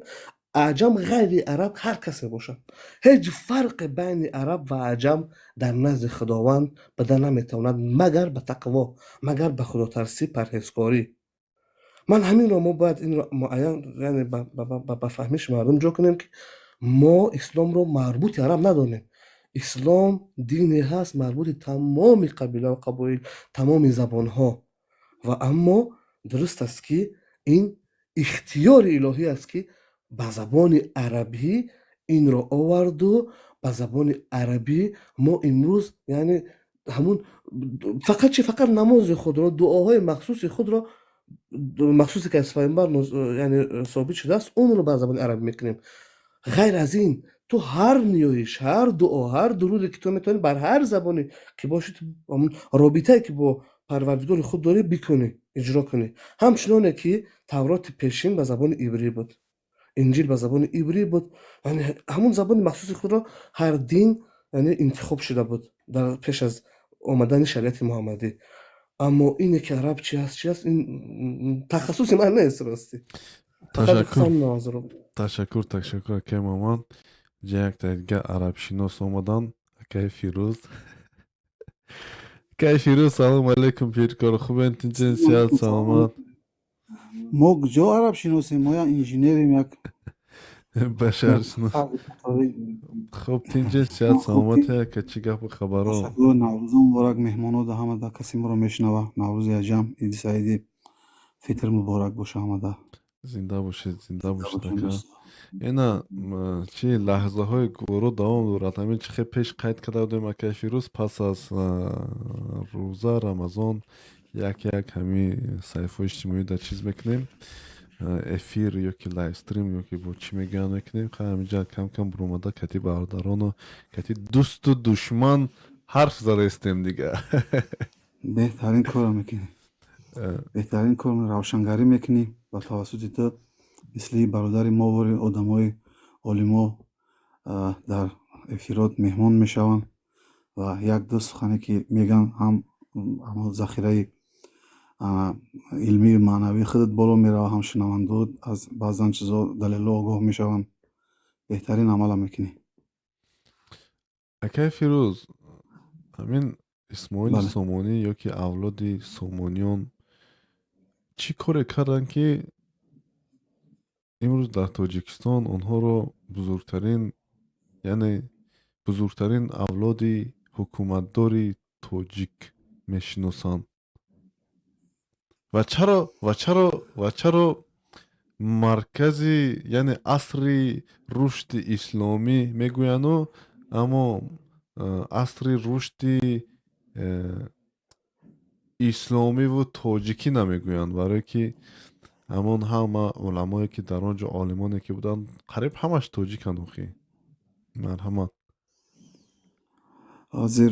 Speaker 9: Аҷам ғайри араб ҳар касе бошад. Ҳеҷ фарқе байни араб ва аҷам дар назди Худованд буда наметавонад, магар ба тақво, магар ба худотарсӣ, парҳезкорӣ. Ман ҳаминро, мо бояд инро муайян, яъне ба фаҳмиши мардум ҷо кунем, ки мо исломро марбути араб надонем. Ислом дине ҳаст марбути тамоми қабилаву қабоил, тамоми забонҳо. Ва аммо дуруст аст, ки ин ихтиёри илоҳӣ аст, ки ба забони арабӣ инро оварду ба забони арабӣ мо имрӯз, яъне, ҳамун фақат чи, фақат намози худро, дуоҳои махсуси худро, махсусе, ки аз паёмбар, яъне, собит шудааст, онро ба забони арабӣ мекунем. Ғайр аз ин, ту ҳар ниёиш, ҳар дуо, ҳар дуруде, ки ту метавонӣ, бар ҳар забоне ки бошӣ, робитае, ки бо Парвардигори худ дорӣ, бикунӣ, иҷро кунӣ. Ҳамчуноне ки Тавроти пешин ба забони ибрӣ буд, Инҷил ба забони ибрӣ буд, яъне ҳамун забони махсуси худро ҳар дин, яъне, интихоб шуда буд дар пеш аз омадани шариати муҳаммадӣ. Аммо ине, ки араб чи ҳаст, чи ҳаст, ин тахассуси ман нест, ростӣ.
Speaker 3: Ташаккур, ташаккур, ташаккур, акаи Муҳаммад. Ҷа якта дига арабшинос омадан, акаи Фирӯз. Акаи Фирӯз, салому алайкум, пиркор, хубен, тинҷен, сиҳат, саломат?
Speaker 11: Мо куҷо арабшиносем? Мо як инженерем, як
Speaker 3: башаршинос. Хуб, тинҷен, сиҳат, саломате, ака? Чӣ гапу хабаро?
Speaker 11: Наврӯзо муборак меҳмонода, ҳамада касе моро мешунава. Наврӯзи аҷам, иди саиди Фитр муборак боша ҳамада.
Speaker 3: Зинда бошед, зинда бошед, ака. Ина чи лаҳзаҳои гуворо давом дорад. Ҳамин чи хел пеш қайд карда будем, акаи Фирӯз, пас аз рӯза Рамазон як як ҳамин саҳифаҳои иҷтимоӣ дар чиз мекунем. Эфир ёки лайвстрим, ёки бо чӣ мегӯянд, мекунем. Хай, ҳаминҷа кам-кам буромада, кати бародарону кати дӯсту душман ҳарф задаистем дига.
Speaker 11: Беҳтарин корро мекунӣ, беҳтарин кор, равшангарӣ мекунӣ. Ба тавассути ту мисли бародари мо вори одамои олимо дар эфирот меҳмон мешаванд ва як-ду сухане ки мегӯянд, ҳам ҳамон захираи илмию маънавии худат боло меравад, ҳам шунавандаҳо аз баъзан чизҳо, далелҳо огоҳ мешаванд. Беҳтарин амалам мекунӣ.
Speaker 3: Акай Фирӯз, ҳамин Исмоили
Speaker 11: Бале.
Speaker 3: Сомонӣ ё ки авлоди Сомониён чӣ коре карданд, ки имрӯз дар Тоҷикистон онҳоро бузургтарин, яъне бузургтарин авлоди ҳукуматдори тоҷик мешиносанд? Ва чаро маркази, яъне асри рушди исломӣ мегӯянду, аммо асри рушди исломиву тоҷикӣ намегӯянд? Барое ки ҳамон ҳама уламое ки дар он ҷо, олимоне ки буданд, қариб ҳамаш тоҷиканд охи. Марҳамат.
Speaker 11: Ҳозир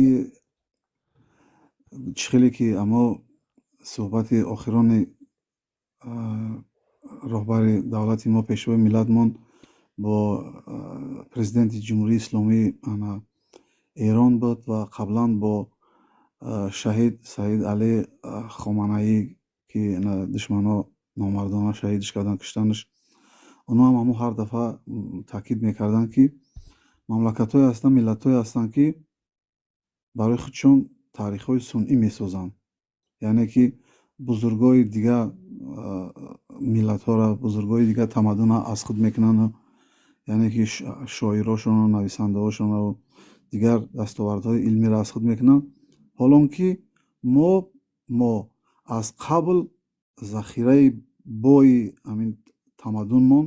Speaker 11: и чӣ хеле ки аммо суҳбати охирони роҳбари давлати мо, пешвои миллатмон бо президенти Ҷумҳурии Исломии ана Эрон буд ва қаблан бо шаҳид Саид Алӣ Хоманаӣ, ки душманҳо номардона шаҳидш карданд, куштанаш, онҳо ҳам ҳамон ҳар дафъа таъкид мекарданд, ки мамлакатҳое ҳастанд, миллатҳое ҳастанд, ки барои худшон таърихҳои сунъӣ месозанд, яъне ки бузургои дигар миллатҳоро, бузургои дигар тамаддунро аз худ мекунанду, яъне ки шоирошону нависандаҳошону дигар дастовардҳои илмиро аз худ мекунанд, ҳолон ки мо аз қабл захираи бои ҳамин тамаддунмон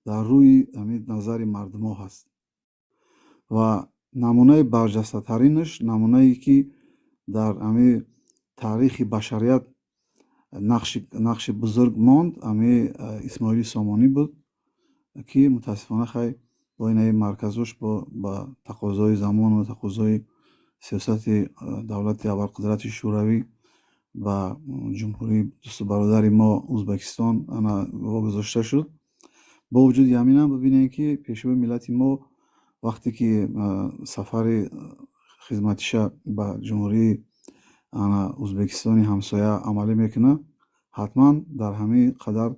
Speaker 11: дар рӯи ҳамин назари мардумҳо ҳаст. Ва намунаи барҷастатаринаш, намунае ки дар ҳамин таърихи башарият нақши бузург монд, ҳамин Исмоили Сомонӣ буд, ки мутаассифона, хай, бо инаи марказош ба тақозои замону тақозои сиёсати давлати абарқудрати Шӯравӣ ба ҷумҳурии дӯсту бародари мо Ӯзбекистон ана вогузошта шуд. Бо вуҷуди ҳаминам бибинем, ки пешвои миллати мо вақте ки сафари хизматиша ба ҷумҳурии Ӯзбекистони ҳамсоя амалӣ мекунад, ҳатман дар ҳамин қадар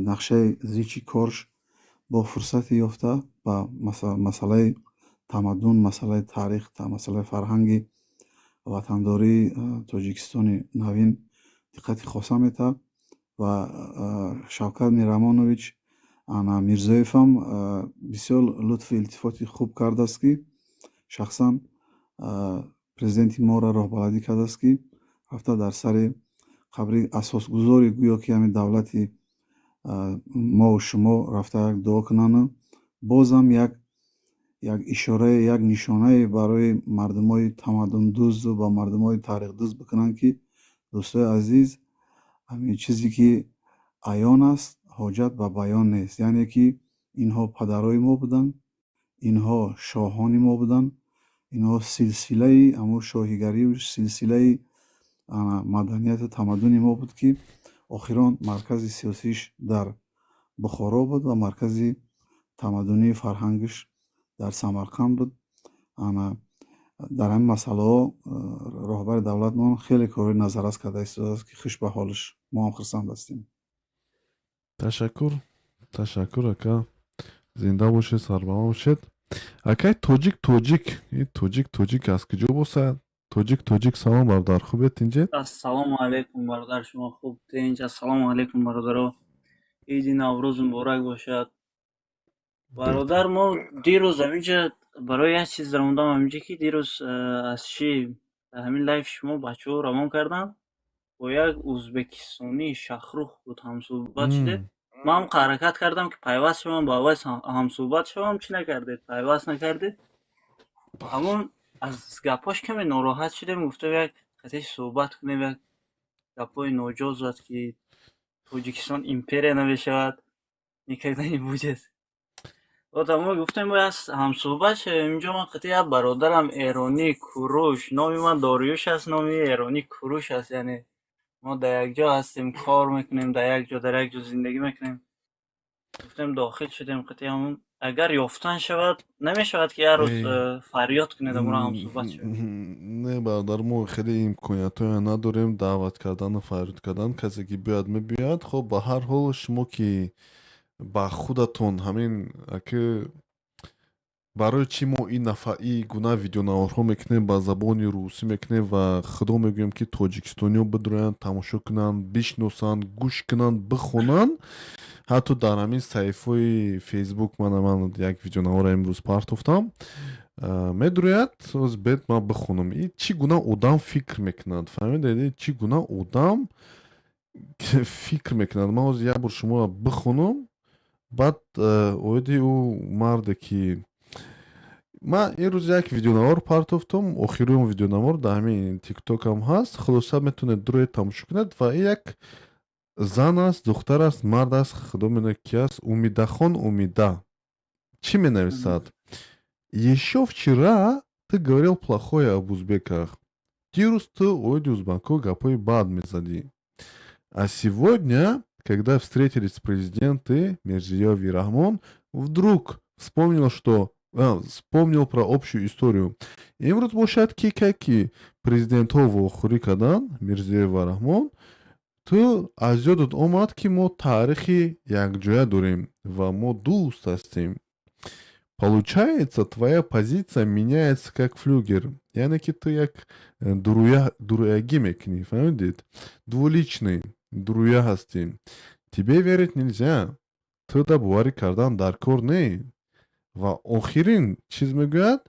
Speaker 11: нақшаи зичи корш бо фурсате ёфта ба масъалаи тамаддун, масъалаи таърих, масъалаи фарҳанги ватандории Тоҷикистони навин диққати хоса метавад. Ва Шавкат Миромонович ана Мирзоевам бисёр лутфу илтифоти хуб кардааст, ки шахсан президенти моро роҳбаладӣ кардааст, ки рафта дар сари қабри асосгузори гӯё ки ҳамин давлати мову шумо рафта як дуо кунанду бозам як ишорае, як нишонае барои мардумои тамаддундӯзу ба мардумои таърихдӯз бикунанд, ки дӯстои азиз, ҳамин чизе ки аён аст, ҳоҷат ба баён нест, яъне ки инҳо падарои мо буданд, инҳо шоҳони мо буданд, инҳо силсилаи ҳамун шоҳигарию силсилаи маданияту тамаддуни мо буд, ки охирон маркази сиёсиш дар Бухоро буд ва маркази тамаддунии фарҳангиш дар Самарқанд буд. Ана дар ҳамин масъалаҳо роҳбари давлатмон хеле корҳои назаррас карда истодааст, ки хуш ба ҳолиш, мо ҳам хурсанд ҳастем.
Speaker 3: Ташаккур, ташаккур, ака, зинда бошед, сарбаланд бошед. Акай Тоҷик, Тоҷик, тоҷик, тоҷик аз куҷо бошад? Тоҷик, тоҷик, салом, бародар, хубед, тинҷед?
Speaker 12: Ассалому алайкум, бародар, шумо хуб, тинҷ? Ассалому алайкум, бародаро, иди Наврӯз муборак бошад. Бародар, мо дирӯз ҳаминҷа барои як чиз даромадам ҳаминҷа, ки дирӯз аз чӣ ҳамин лайв шумо бачаҳо равон карданд, бо як узбекистонӣ Шахрух буд ҳамсӯҳбат шудед. Ман ҳам ҳаракат кардам, ки пайваст шавам, ба аввал ҳамсӯҳбат шавам, чӣ накардед, пайваст накардед. Ҳамон аз гапҳош каме нороҳат шудем, гуфтам, як қатъи суҳбат кунем, як гапҳои ноҷоз зад, ки Тоҷикистон империя намешавад, никогда не будет. Вот мо гуфтем, бояд ҳамсӯҳбат шавем. Инҷо ман қати як бародарам эронӣ, Куруш, номи ман Дориюш аст, номи эронӣ Куруш аст. Яъне мо дар якҷо ҳастем, кор мекунем дар як ҷо, дар як ҷо зиндагӣ мекунем. Гуфтем, дохил шудем қати ҳамун, агар ёфтан шавад, намешавад, ки як рӯз фарёд кунед, амро ҳамсӯҳбат шавем?
Speaker 3: Не, бародар, мо хеле имкониятҳое надорем даъват кардану фарёд кардан. Касе ки биёяд, мебиёяд. Хоб, ба ҳар ҳол, шумо ки ба худатон ҳамин ки барои чӣ мо ин нафар и гуна видеонаворҳо мекунем, ба забони русӣ мекунем ва худо мегӯем, ки тоҷикистониҳо бидроянд, тамошо кунанд, бишносанд, гӯш кунанд, бихонанд. Ҳатто дар ҳамин саҳифаи Фейсбук ман як видеонавора имрӯз партофтам, медурӯяд бед, ман бихонам, и чӣ гуна одам фикр мекунад, фаҳмидед, чӣ гуна одам фикр мекунад. Ман ҳозир як бор шуморо бихонам, баъд оиди ӯ марде ки ман ин рӯз як видеонавор партофтам, охирин видеонавор дар ҳамин Тиктокам ҳаст. Хулоса, метавонед дуроед, тамошо кунед. Ва як зан аст, духтар аст, мард аст, худо медонад ки аст, Умидахон Умида чӣ менависад: «Ещё вчера ты говорил плохое об узбеках», дирӯз ту оиди узбакҳо гапҳои бад мезадӣ, «а сегодня, когда встретились президенты Мирзиёев и Рахмон, вдруг вспомнил, что вспомнил про общую историю». Имрӯз бошад, ки ки президентҳо вохӯрӣ карданд, Мирзиёев ва Раҳмон, ту аз ёдат омад, ки мо таърихи якҷоя дорем ва мо дӯст ҳастем. «Получается, твоя позиция меняется, как флюгер», яъне ки ту як дуруягӣ мекунӣ, фаҳмидед, двуличный, дуруя ҳастӣ. «Тебе верить нельзя», ту да боварӣ кардан дар кор не. Ва охирин чиз мегӯяд: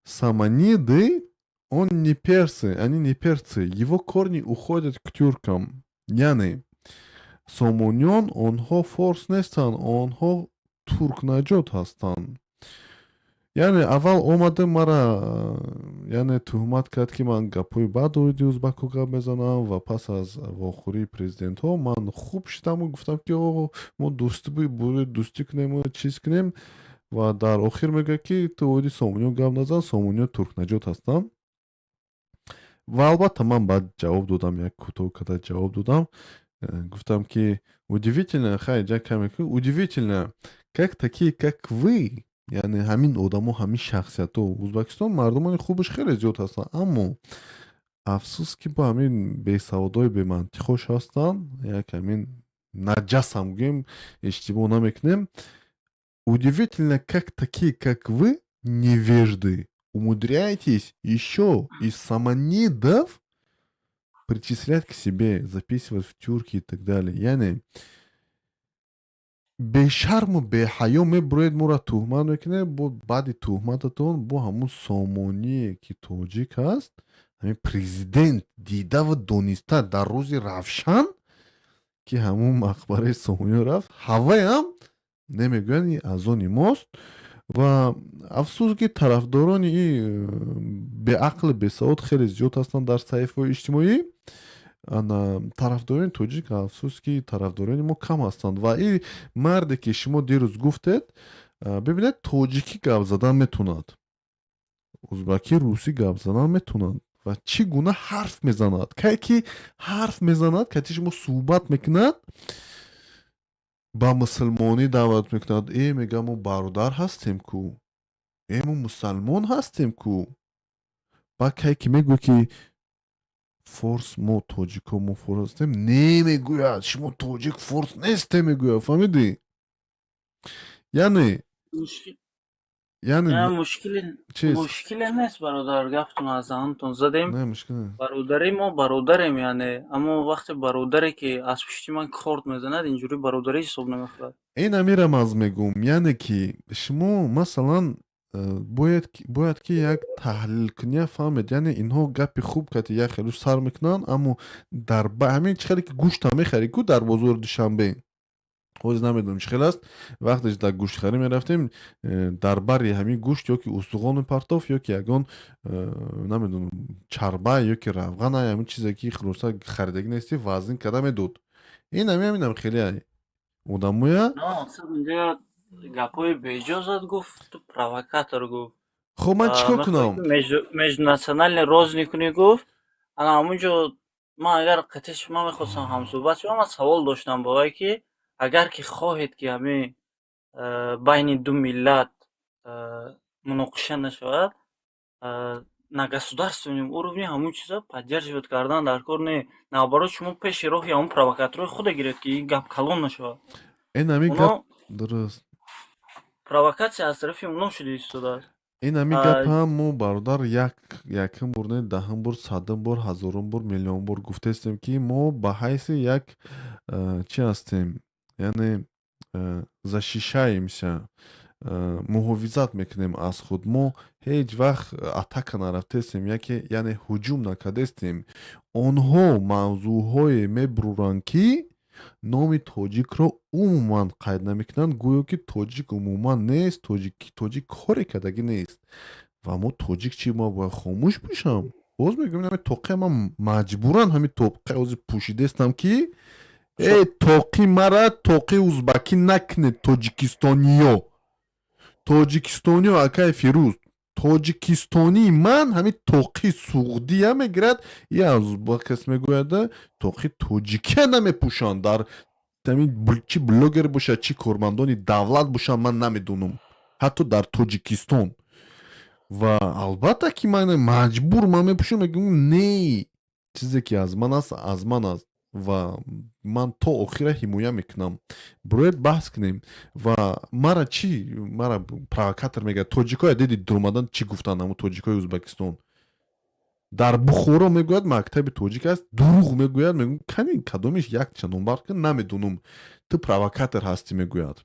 Speaker 3: «Саманиды, он не персы, они не персы, его корни уходят к тюркам», яъне сомониён онҳо форс нестанд, онҳо туркнаҷот ҳастанд. Яъне аввал омада мара, яъне, туҳмат кард, ки ман гапҳои бад оиди узбакҳо гап мезанам, ва пас аз вохӯрии президентҳо ман хуб шидаму гуфтам, ки о, мо дӯстӣ, дӯстӣ кунему чиз кунем. Ва дар охир мегӯяд, ки ту оиди сомониён гап назан, сомониён туркнаҷот ҳастанд. Ва албатта ман баъд ҷавоб додам, як кӯтоҳ карда ҷавоб додам. Гуфтам, ки удивительно, хай ҷа каме, удивительно, как такие, как вы, яъне ҳамин одамо, ҳамин шахсиятҳо. Узбекистон мардумони хубаш хеле зиёд ҳастанд, аммо афсӯс, ки бо ҳамин бесаводои бемантиқош ҳастанд, як ҳамин наҷасам гӯем, иштибоҳ намекунем. Удивительно, как такие, как вы, невежды, умудряетесь еще из саманидов причислять к себе, записывать в тюрки и так далее. Яъне бешарму беҳаё мебуроед, моро туҳмат мекунед, бо баъди туҳмататон бо ҳамун сомоние, ки тоҷик аст, ҳамин президент дидаву дониста дар рӯзи равшан, ки ҳамун мақбараи сомониё рафт, ҳаваям намегӯянд, ин аз они мост. Ва афсӯс, ки тарафдорони и беақлу бесавод хеле зиёд ҳастанд дар саҳифаҳои иҷтимоӣ. Ана тарафдорони тоҷик, афсӯс, ки тарафдорони мо кам ҳастанд. Ва и марде, ки шумо дирӯз гуфтед, бибинед, тоҷикӣ гап задан метавонад, узбакӣ, русӣ гап задан метавонад ва чӣ гуна ҳарф мезанад! Кай ки ҳарф мезанад, кати шумо суҳбат мекунад, ба мусулмонӣ даъват мекунад. Э, мега, мо бародар ҳастем ку, э, мо мусалмон ҳастем ку. Баъд кай ки мегӯяд, ки форс, мо тоҷико, мо форс ҳастем, не, мегӯяд, шумо тоҷик форс несте, мегӯяд. Фаҳмидӣ? Яъне
Speaker 12: мушкиле нест, бародар, гаптон аз даҳонтон задем.
Speaker 3: Не, мушкил не.
Speaker 12: Бародари мо бародарем, яъне, аммо вақте бародаре ки аз пушти ман корд мезанад, инҷурӣ бародарӣ ҳисоб намехӯрад.
Speaker 3: Ин амирам аз мегӯм, яъне ки шумо масалан бояд ки як таҳлилкуния фаҳмед. Яъне инҳо гапи хуб кати як хелу сар мекунанд, аммо дар ҳамин чӣ хеле ки гӯшта мехарӣ ку дар бозори Душанбе, ҳозир намедонам чӣ хел аст, вақтеш дар гӯштхарӣ мерафтем, дар бари ҳамин гӯшт ё ки устухон мепартофт, ё ки ягон намедонам, чарба ё ки равғана, ҳамин чизе ки хулоса харидагӣ нести, вазн карда медод. Ин ҳами ҳаминам хеле одамоя.
Speaker 12: Мақсад, инҷа гапҳои беҷо зад, гуфт, ту провокатор, гуфт.
Speaker 3: Хуб, ман чӣ кор кунам?
Speaker 12: Межнациональный розни кунӣ, гуфт. Ана ҳамунҷо ман агар қатъи шумо мехостам ҳамсӯҳбат шавам, ман савол доштам ба вай, ки агар ки хоҳед, ки ҳамин байни ду миллат муноқиша нашавад, на государственном уровне ҳамун чиза поддерживать кардан дар кор не, наоборот, шумо пеши роҳи ҳамун провокаторҳои худа гиред, ки ин гап калон нашавад.
Speaker 3: Ин ҳамин гап дуруст.
Speaker 12: Провокатсия аз тарафи оно шуда истодааст.
Speaker 3: Ин ҳамин гапам мо, бародар, як якум бор не, даҳум бор, садум бор, ҳазорум бор, миллион бор гуфтаистем, ки мо ба ҳайси як чӣ ҳастем, яъне защищаемся, муҳофизат мекунем аз худ. Мо ҳеҷ вақт атака нарафтаистем, яке, яъне ҳуҷум накардаистем. Онҳо мавзӯъҳое мебуранд, ки номи тоҷикро умуман қайд намекунанд, гӯё ки тоҷик умуман нест, тоҷик коре кардагӣ нест. Ва мо тоҷик чӣ, мо бояд хомӯш бошам? Боз мегӯям, ҳами тоқия ман маҷбуран ҳами тоқия ҳозир пӯшидаистам, ки э тоқи мара тоқи узбакӣ накунед, тоҷикистониё, тоҷикистониё. Акай Фирӯз, тоҷикистонии ман ҳамин тоқи суғдия мегирад, я кас мегӯяд, тоқи тоҷикия намепӯшанд. Дар ҳамин чӣ блогер бошад, чӣ кормандони давлат бошанд, ман намедонам, ҳатто дар Тоҷикистон. Ва албатта ки ман маҷбур ман мепӯшам, мегӯям, не, чизе ки аз ман аст, аз ман аст ва ман то охира ҳимоя мекунам. Бироед, баҳс кунем. Ва мара чӣ, мара провокатор мегӯяд. Тоҷикоя диди, дуромадан чӣ гуфтанд? Ҳамун тоҷикои Ӯзбекистон дар Бухоро мегӯяд, мактаби тоҷик аст, дурӯғ мегӯяд. Мегӯям, кани кадомиш, якча номбар кун, намедонам, ту провокатор ҳастӣ, мегӯяд.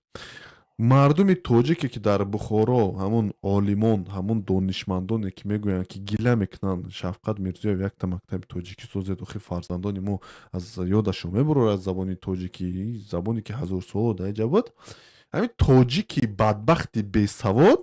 Speaker 3: Мардуми тоҷике, ки дар Бухоро, ҳамун олимон, ҳамун донишмандоне, ки мегӯянд, ки гила мекунанд: «Шавқат Мирзиёев, якта мактаби тоҷикӣ созед, охи фарзандони мо аз ёдашон мебурорад забони тоҷикӣ, забоне ки ҳазорсоло дар инҷа буд». Ҳамин тоҷики бадбахти бесавод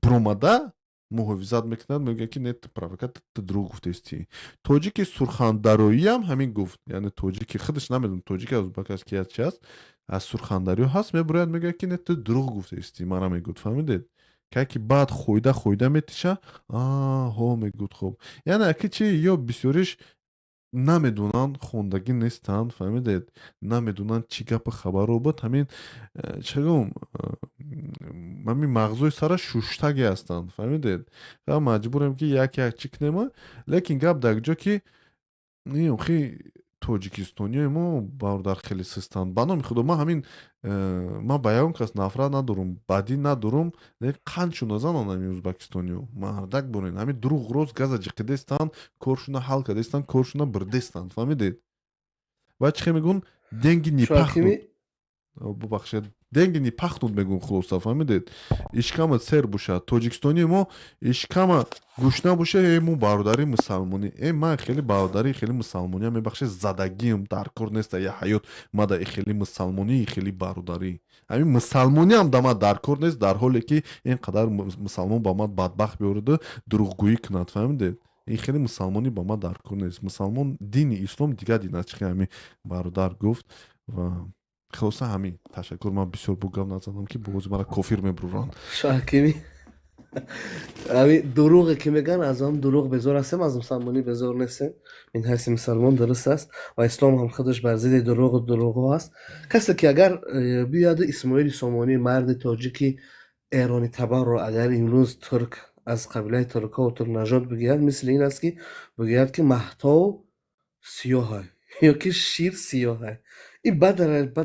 Speaker 3: буромада муҳофизат мекунад, мегӯяд, ки не, ту провокатор, ту дурӯғ гуфтаистӣ. Тоҷики сурхандароиам ҳамин гуфт, яъне тоҷики худаш намедонам, тоҷик аз узбак аст, ки аз чи аст, аз Сурхандарё ҳаст, мебурояд, мегӯяд, ки не, ту дурӯғ гуфтаистӣ, мара мегӯд. Фаҳмидед, ки баъд хӯйда хӯйда метиша, ҳо, мегӯд. Хуб, яъне аки чи, ё бисёриш намедонанд, хондагӣ нестанд, фаҳмидед, намедонанд чӣ гапу хабаро буд. Ҳамин чӣ гӯм, ҳамин мағзои сара шуштаге ҳастанд, фаҳмидед, маҷбурем, ки як як чӣ кунема. Лекин гап дар ҷо, ки охи тоҷикистониёи мо, бародар, хеле систанд. Ба номи Худо, ман ҳамин ман ба ягон кас нафрат надорум, бадӣ надорум, қандшу назананд ҳамин ӯзбакистониё, мардак бурен. Ҳамин дурӯғ рост газа ҷиқидестанд, коршуна ҳал кардестанд, коршуна бирдестанд, фаҳмидед. Ва чӣ мегӯн, деньги не пахнут, бубахшед, деньги не пахнут, мегӯн. Хулоса, фаҳмидед, ишкама сер бошад, тоҷикистони мо ишкама гӯшна боша, э мо бародари мусалмонӣ, э ман хеле бародари хеле мусалмониам, мебахшед, задагиам дар кор неста. Я ҳаёт мада и хеле мусалмонӣ, хеле бародарӣ, ҳамин мусалмониам да ман дар кор нест, дар ҳоле ки ин қадар мусалмон ба ман бадбахт биёраду дурӯғгӯӣ кунад, фаҳмидед. Ин хеле мусалмонӣ ба ман дар кор нест. Мусалмон, дини ислом дигар дин аст, чихе ҳамин бародар гуфт. Ва хулоса ҳамин. Ташаккур, ман бисёр бу гап назадам, ки бози мара кофир мебуранд.
Speaker 9: Шоҳакими, ҳамин дурӯғе ки мегӯянд, аз он дурӯғ безор ҳастем, аз мусалмонӣ безор нестем. Мин ҳайси мусалмон дуруст аст ва ислом ҳам худаш бар зидди дурӯғу дурӯғҳо аст. Касе ки агар биёяду Исмоили Сомонӣ, марди тоҷики эронӣ табарро, агар имрӯз турк, аз қабилаи туркҳо, туркнажод бигӯяд, мисли ин аст, ки бигӯяд, ки маҳтов сиёҳай ё ки шир сиёҳай. Ин ба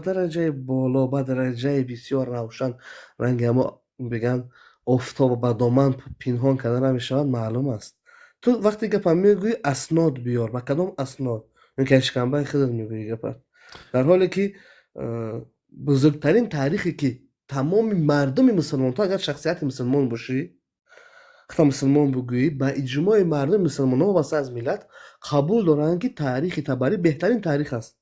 Speaker 9: дараҷаи боло, ба дараҷаи бисёр равшан, ранги ҳамо бигӯянд, офтоб ба доман пинҳон карда намешавад, маълум аст. Ту вақте гапа мегӯӣ, аснод биёр. Ба кадом аснод? Ё ки шикамбаи худат мегӯӣ гапа, дар ҳоле ки бузургтарин таърихе, ки тамоми мардуми мусулмон, ту агар шахсияти мусулмон бошӣ, худта мусулмон бигӯӣ, ба иҷмои мардуми мусулмонҳо, вобаста аз миллат, қабул доранд, ки таърихи Табарӣ беҳтарин таърих аст,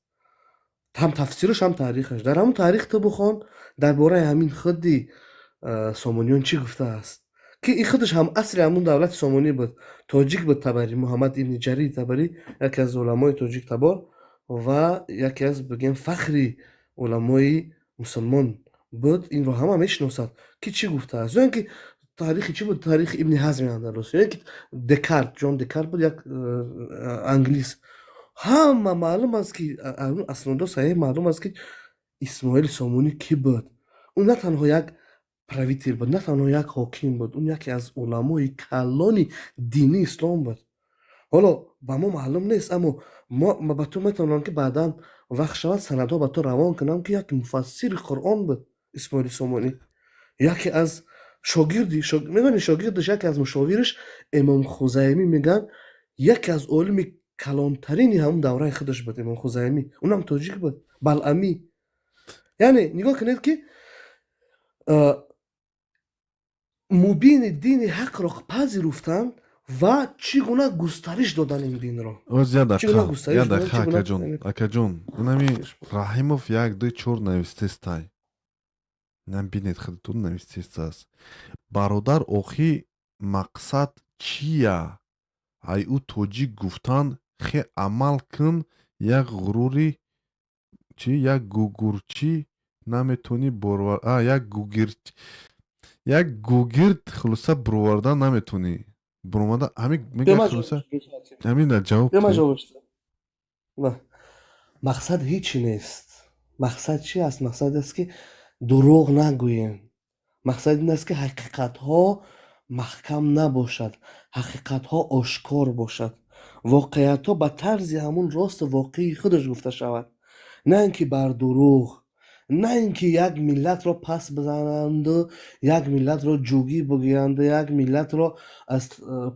Speaker 9: ҳам тафсираш, ҳам таърихаш. Дар ҳамон таърих ту бихон, дар бораи ҳамин худи Сомониён чӣ гуфтааст, ки ин худаш ҳам асри ҳамун давлати Сомонӣ буд, тоҷик буд Табарӣ, Муҳаммад ибни Ҷарир Табарӣ, яке аз уламои тоҷик табор. Ва яке аз, бигем, фахри уламои мусулмон буд. Инро ҳама мешиносад, ки чӣ гуфтааст, ё ин ки таърихи чӣ буд, таърихи Ибни Ҳазми Андалус, ё ин ки Декарт, Ҷон Декарт буд, як англис. Ҳама маълум аст, ки аснодо саҳеҳ маълум аст, ки Исмоили Сомонӣ кӣ буд. Ӯ на танҳо як правитель буд, на танҳо як ҳоким буд, ӯ яке аз уламои калони дини ислом буд. Ҳоло ба мо маълум нест, аммо мо ба ту метавонам, ки баъдан вақт шавад, санадҳо ба ту равон кунам, ки як муфассири Қуръон буд Исмоили Сомонӣ. Яке аз шогирди, медонӣ, шогирдаш, яке аз мушовираш Имом Хузаймӣ мегӯянд, яке аз олими калонтарини ҳамун давраи худаш буд Имом Хузаймӣ. Унам тоҷик буд, балъамӣ. Яъне нигоҳ кунед, ки мубини дини ҳақро пазируфтанд ва чӣ гуна густариш додан ин динро.
Speaker 3: Оз я дақиқа, я дақиқа, акаҷон, акаҷон, инами Раҳимов як, ду, чор навистестай. Инам бинед, худатон навистестааст. Бародар, охи мақсад чия? Ай ӯ тоҷик гуфтан хе амал кун, як ғурури чи, як гугурчӣ наметонӣ борвар, а як гугир, як гугирд хулоса буровардан наметонӣ, буромада ҳамин мегӯяд, хулоса ҳамин ҷавоб.
Speaker 9: Мақсад ҳечи нест. Мақсад чи аст? Мақсад аст, ки дурӯғ нагӯем. Мақсад ин аст, ки ҳақиқатҳо маҳкам набошад, ҳақиқатҳо ошкор бошад, воқеиятҳо ба тарзи ҳамун росту воқеии худаш гуфта шавад, на ин ки бар дурӯғ, на ин ки як миллатро пас бизананду як миллатро ҷугӣ бигӯянду, як миллатро аз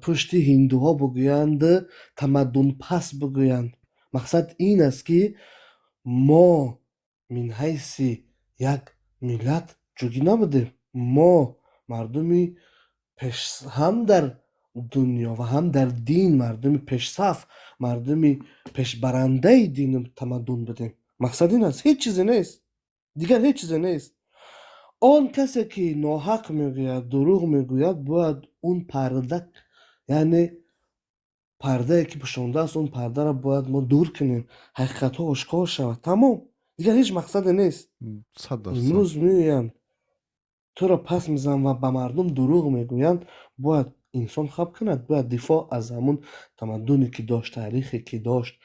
Speaker 9: пушти ҳиндуҳо бигӯянду, тамаддунпаст бигӯянд. Мақсад ин аст, ки мо мин ҳайси як миллат ҷугӣ набудем. Мо мардуми ҳам дар дунё ва ҳам дар дин, мардуми пешсаф, мардуми пешбарандаи дину тамаддун будем. Мақсад ин аст, ҳеҷ чизе нест дигар, ҳеҷ чизе нест. Он касе ки ноҳақ мегӯяд, дурӯғ мегӯяд, бояд он парда, яъне пардае ки пӯшондааст, он пардаро бояд мо дур кунем, ҳақиқатҳо ошкор шавад. Тамом, дигар ҳеҷ мақсаде нест. Имрӯз меоянд, туро пас мезананд ва ба мардум дурӯғ мегӯянд. Бояд инсон хаб кунад, бояд дифоъ аз ҳамун тамаддуне ки дошт, таърихе ки дошт.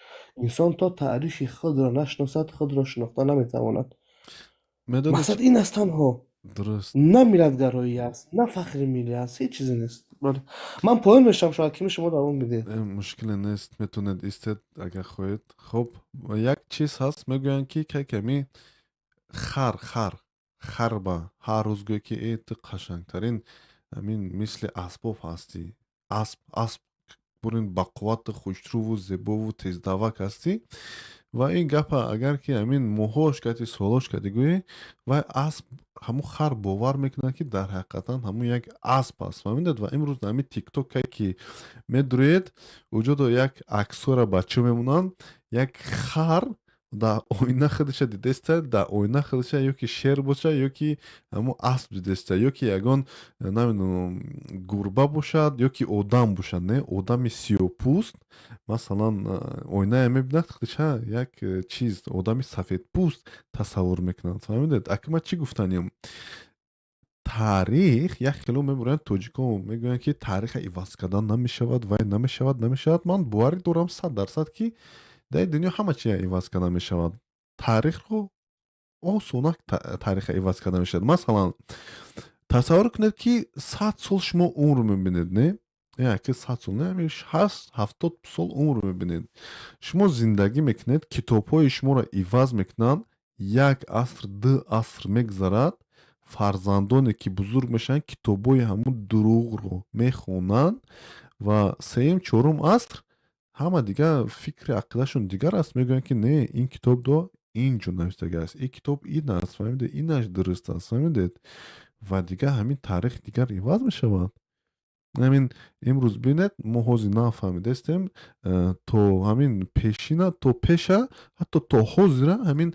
Speaker 9: Инсон то таърихи худро нашиносад, худро шинохта наметавонад. Мақсад ин аст танҳо.
Speaker 3: Дуруст.
Speaker 9: На миллатгароӣ аст, на фахри миллӣ аст, ҳеҷ чизе нест. Ман поён мешавам, шояд кими шумо давом бидиҳед.
Speaker 3: Мушкиле нест, метавонед истед, агар хоҳед. Хуб, як чиз ҳаст, мегӯянд, ки кай ками хар харба ҳар рӯз гӯяд, ки э, ту қашангтарин ҳамин мисли асбоб ҳастӣ, асп бурин бақуввату хушрӯву зебову тездавак ҳастӣ. Ва ин гапа агар ки ҳамин моҳош кати, солош кати гӯӣ, вай асп, ҳамун хар бовар мекунад, ки дар ҳақиқатан ҳамун як асп аст. Фаҳмидед? Ва имрӯз ҳамин Тиктоке ки медуред, уҷодо як аксора бачаҳо мемонанд, як хар дар оина худша дидеста, дар оина худша ё ки шер боша, ё ки ҳамун асп дидеста, ё ки ягон, намедонам, гурба бошад, ё ки одам бошад. Не, одами сиёҳпӯст, масалан, оинае мебинад, худша як чиз, одами сафедпӯст тасаввур мекунад. Фаҳмидед, ака, ман чӣ гуфтанем? Таърих як хело мебуранд, тоҷикон мегӯянд, ки таъриха иваз кардан намешавад, вай намешавад, намешавад. Ман боварӣ дорам 100%, ки дар ин дунё ҳама чи иваз карда мешавад. Таърихро осона таъриха иваз карда мешавад. Масалан, тасаввур кунед, ки 100 сол шумо умр мебинед. Не, яки 100 сол не, 60-70 сол умр мебинед. Шумо зиндагӣ мекунед, китобҳои шуморо иваз мекунанд. Як аср, 2 аср мегузарад, фарзандоне ки бузург мешаванд, китобҳои ҳамун дурӯғро мехонанд ва сеюм, чорум аср ҳама дигар фикри ақидашон дигар аст. Мегӯянд, ки не, ин китоб до ин ҷо навиштага аст, ин китоб ин аст, фаҳмидед, инаш дуруст аст, фаҳмидед? Ва дигар ҳамин таърих дигар иваз мешавад. Ҳамин имрӯз бинед, мо ҳозир нафаҳмидаистем, то ҳамин пешина, то пеша, ҳатто то ҳозира ҳамин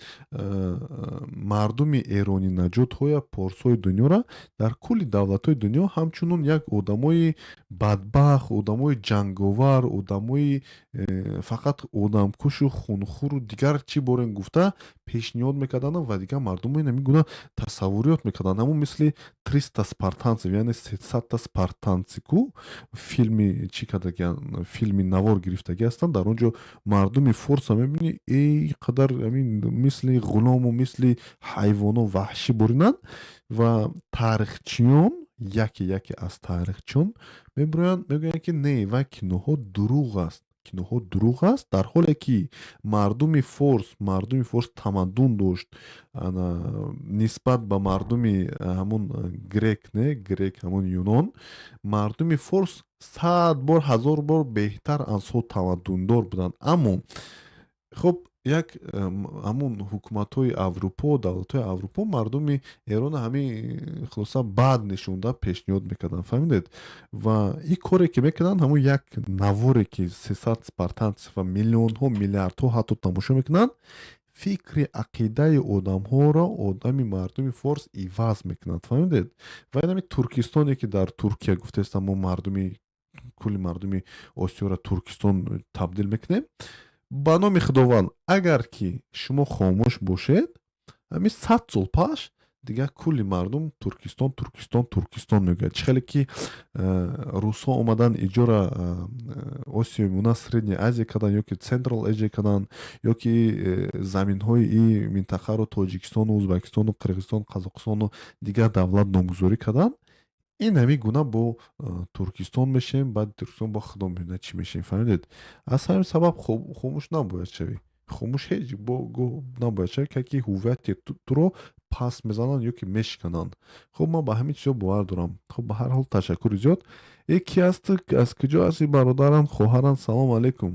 Speaker 3: мардуми эронӣ наҷотҳоя, порсҳои дунёра дар кулли давлатҳои дунё ҳамчунон як одамои бадбахт, одамои ҷанговар, одамои Фақат одамкушу хунхӯру дигар чӣ борен гуфта пешниҳод мекарданду ва дигар мардумо ин ҳамин гуна тасаввуриёт мекарданд. Ҳамун мисли «Триста спартанцев», яъне «Сесадта спартанцы» ку филми чӣ кардагиан, филми навор гирифтагӣ ҳастанд. Дар он ҷо мардуми форса мебинӣ, эй қадар ҳамин мисли ғулому мисли ҳайвоно ваҳшӣ буринанд. Ва таърихчиён, яке аз таърихчиён мебироянд, мегӯянд, ки не, вай киноҳо дурӯғ аст, киноҳо дурӯғ аст, дар ҳоле ки мардуми форс тамаддун дошт нисбат ба мардуми ҳамун грек, не грек, ҳамун юнон. Мардуми форс 100 бор, 1000 бор беҳтар аз ҳо тамаддундор буданд. Аммо хуб, як ҳамун ҳукуматҳои Аврупо, давлатҳои Аврупо мардуми Эрона ҳамин хулоса бад нишонда пешниҳод мекарданд, фаҳмидед? Ва ин коре ки мекарданд, ҳамун як наворе ки «Сесад спартанцев» ва миллионҳо, миллиардҳо ҳатто тамошо мекунанд, фикри ақидаи одамҳоро одами мардуми форс иваз мекунад, фаҳмидед? Ва ин ҳамин Туркистоне ки дар Туркия гуфтаистам, мо мардуми кулли мардуми Осиёро Туркистон табдил мекунем. Ба номи Худованд, агар ки шумо хомӯш бошед, ҳамин 100 сол паш дигар кулли мардум Туркистон, Туркистон, Туркистон мегӯяд. Чӣ хеле ки русҳо омадан иҷора Осиёи Миёна, Средняя Азия карданд, ё ки Central Asia карданд, ё ки заминҳои ин минтақаро Тоҷикистону Ӯзбекистону Қирғизистон, Қазоқистону дигар давлат номгузорӣ карданд, ин ҳамин гуна бо Туркистон мешавем. Баъди Туркистон бо Худо мебинад, чӣ мешавем, фаҳмидед? Аз ҳамин сабаб хомӯш набояд шавӣ, хомӯш ҳеҷ набояд шавӣ, ки ҳуввияти туро пас мезананд ё ки мешикананд. Хуб, ман ба ҳамин чизо бовар дорам. Хуб, ба ҳар ҳол, ташаккури зиёд. Е, ки ҳаст, аз куҷо ҳасти, бародарам, хоҳарам? Салом алейкум.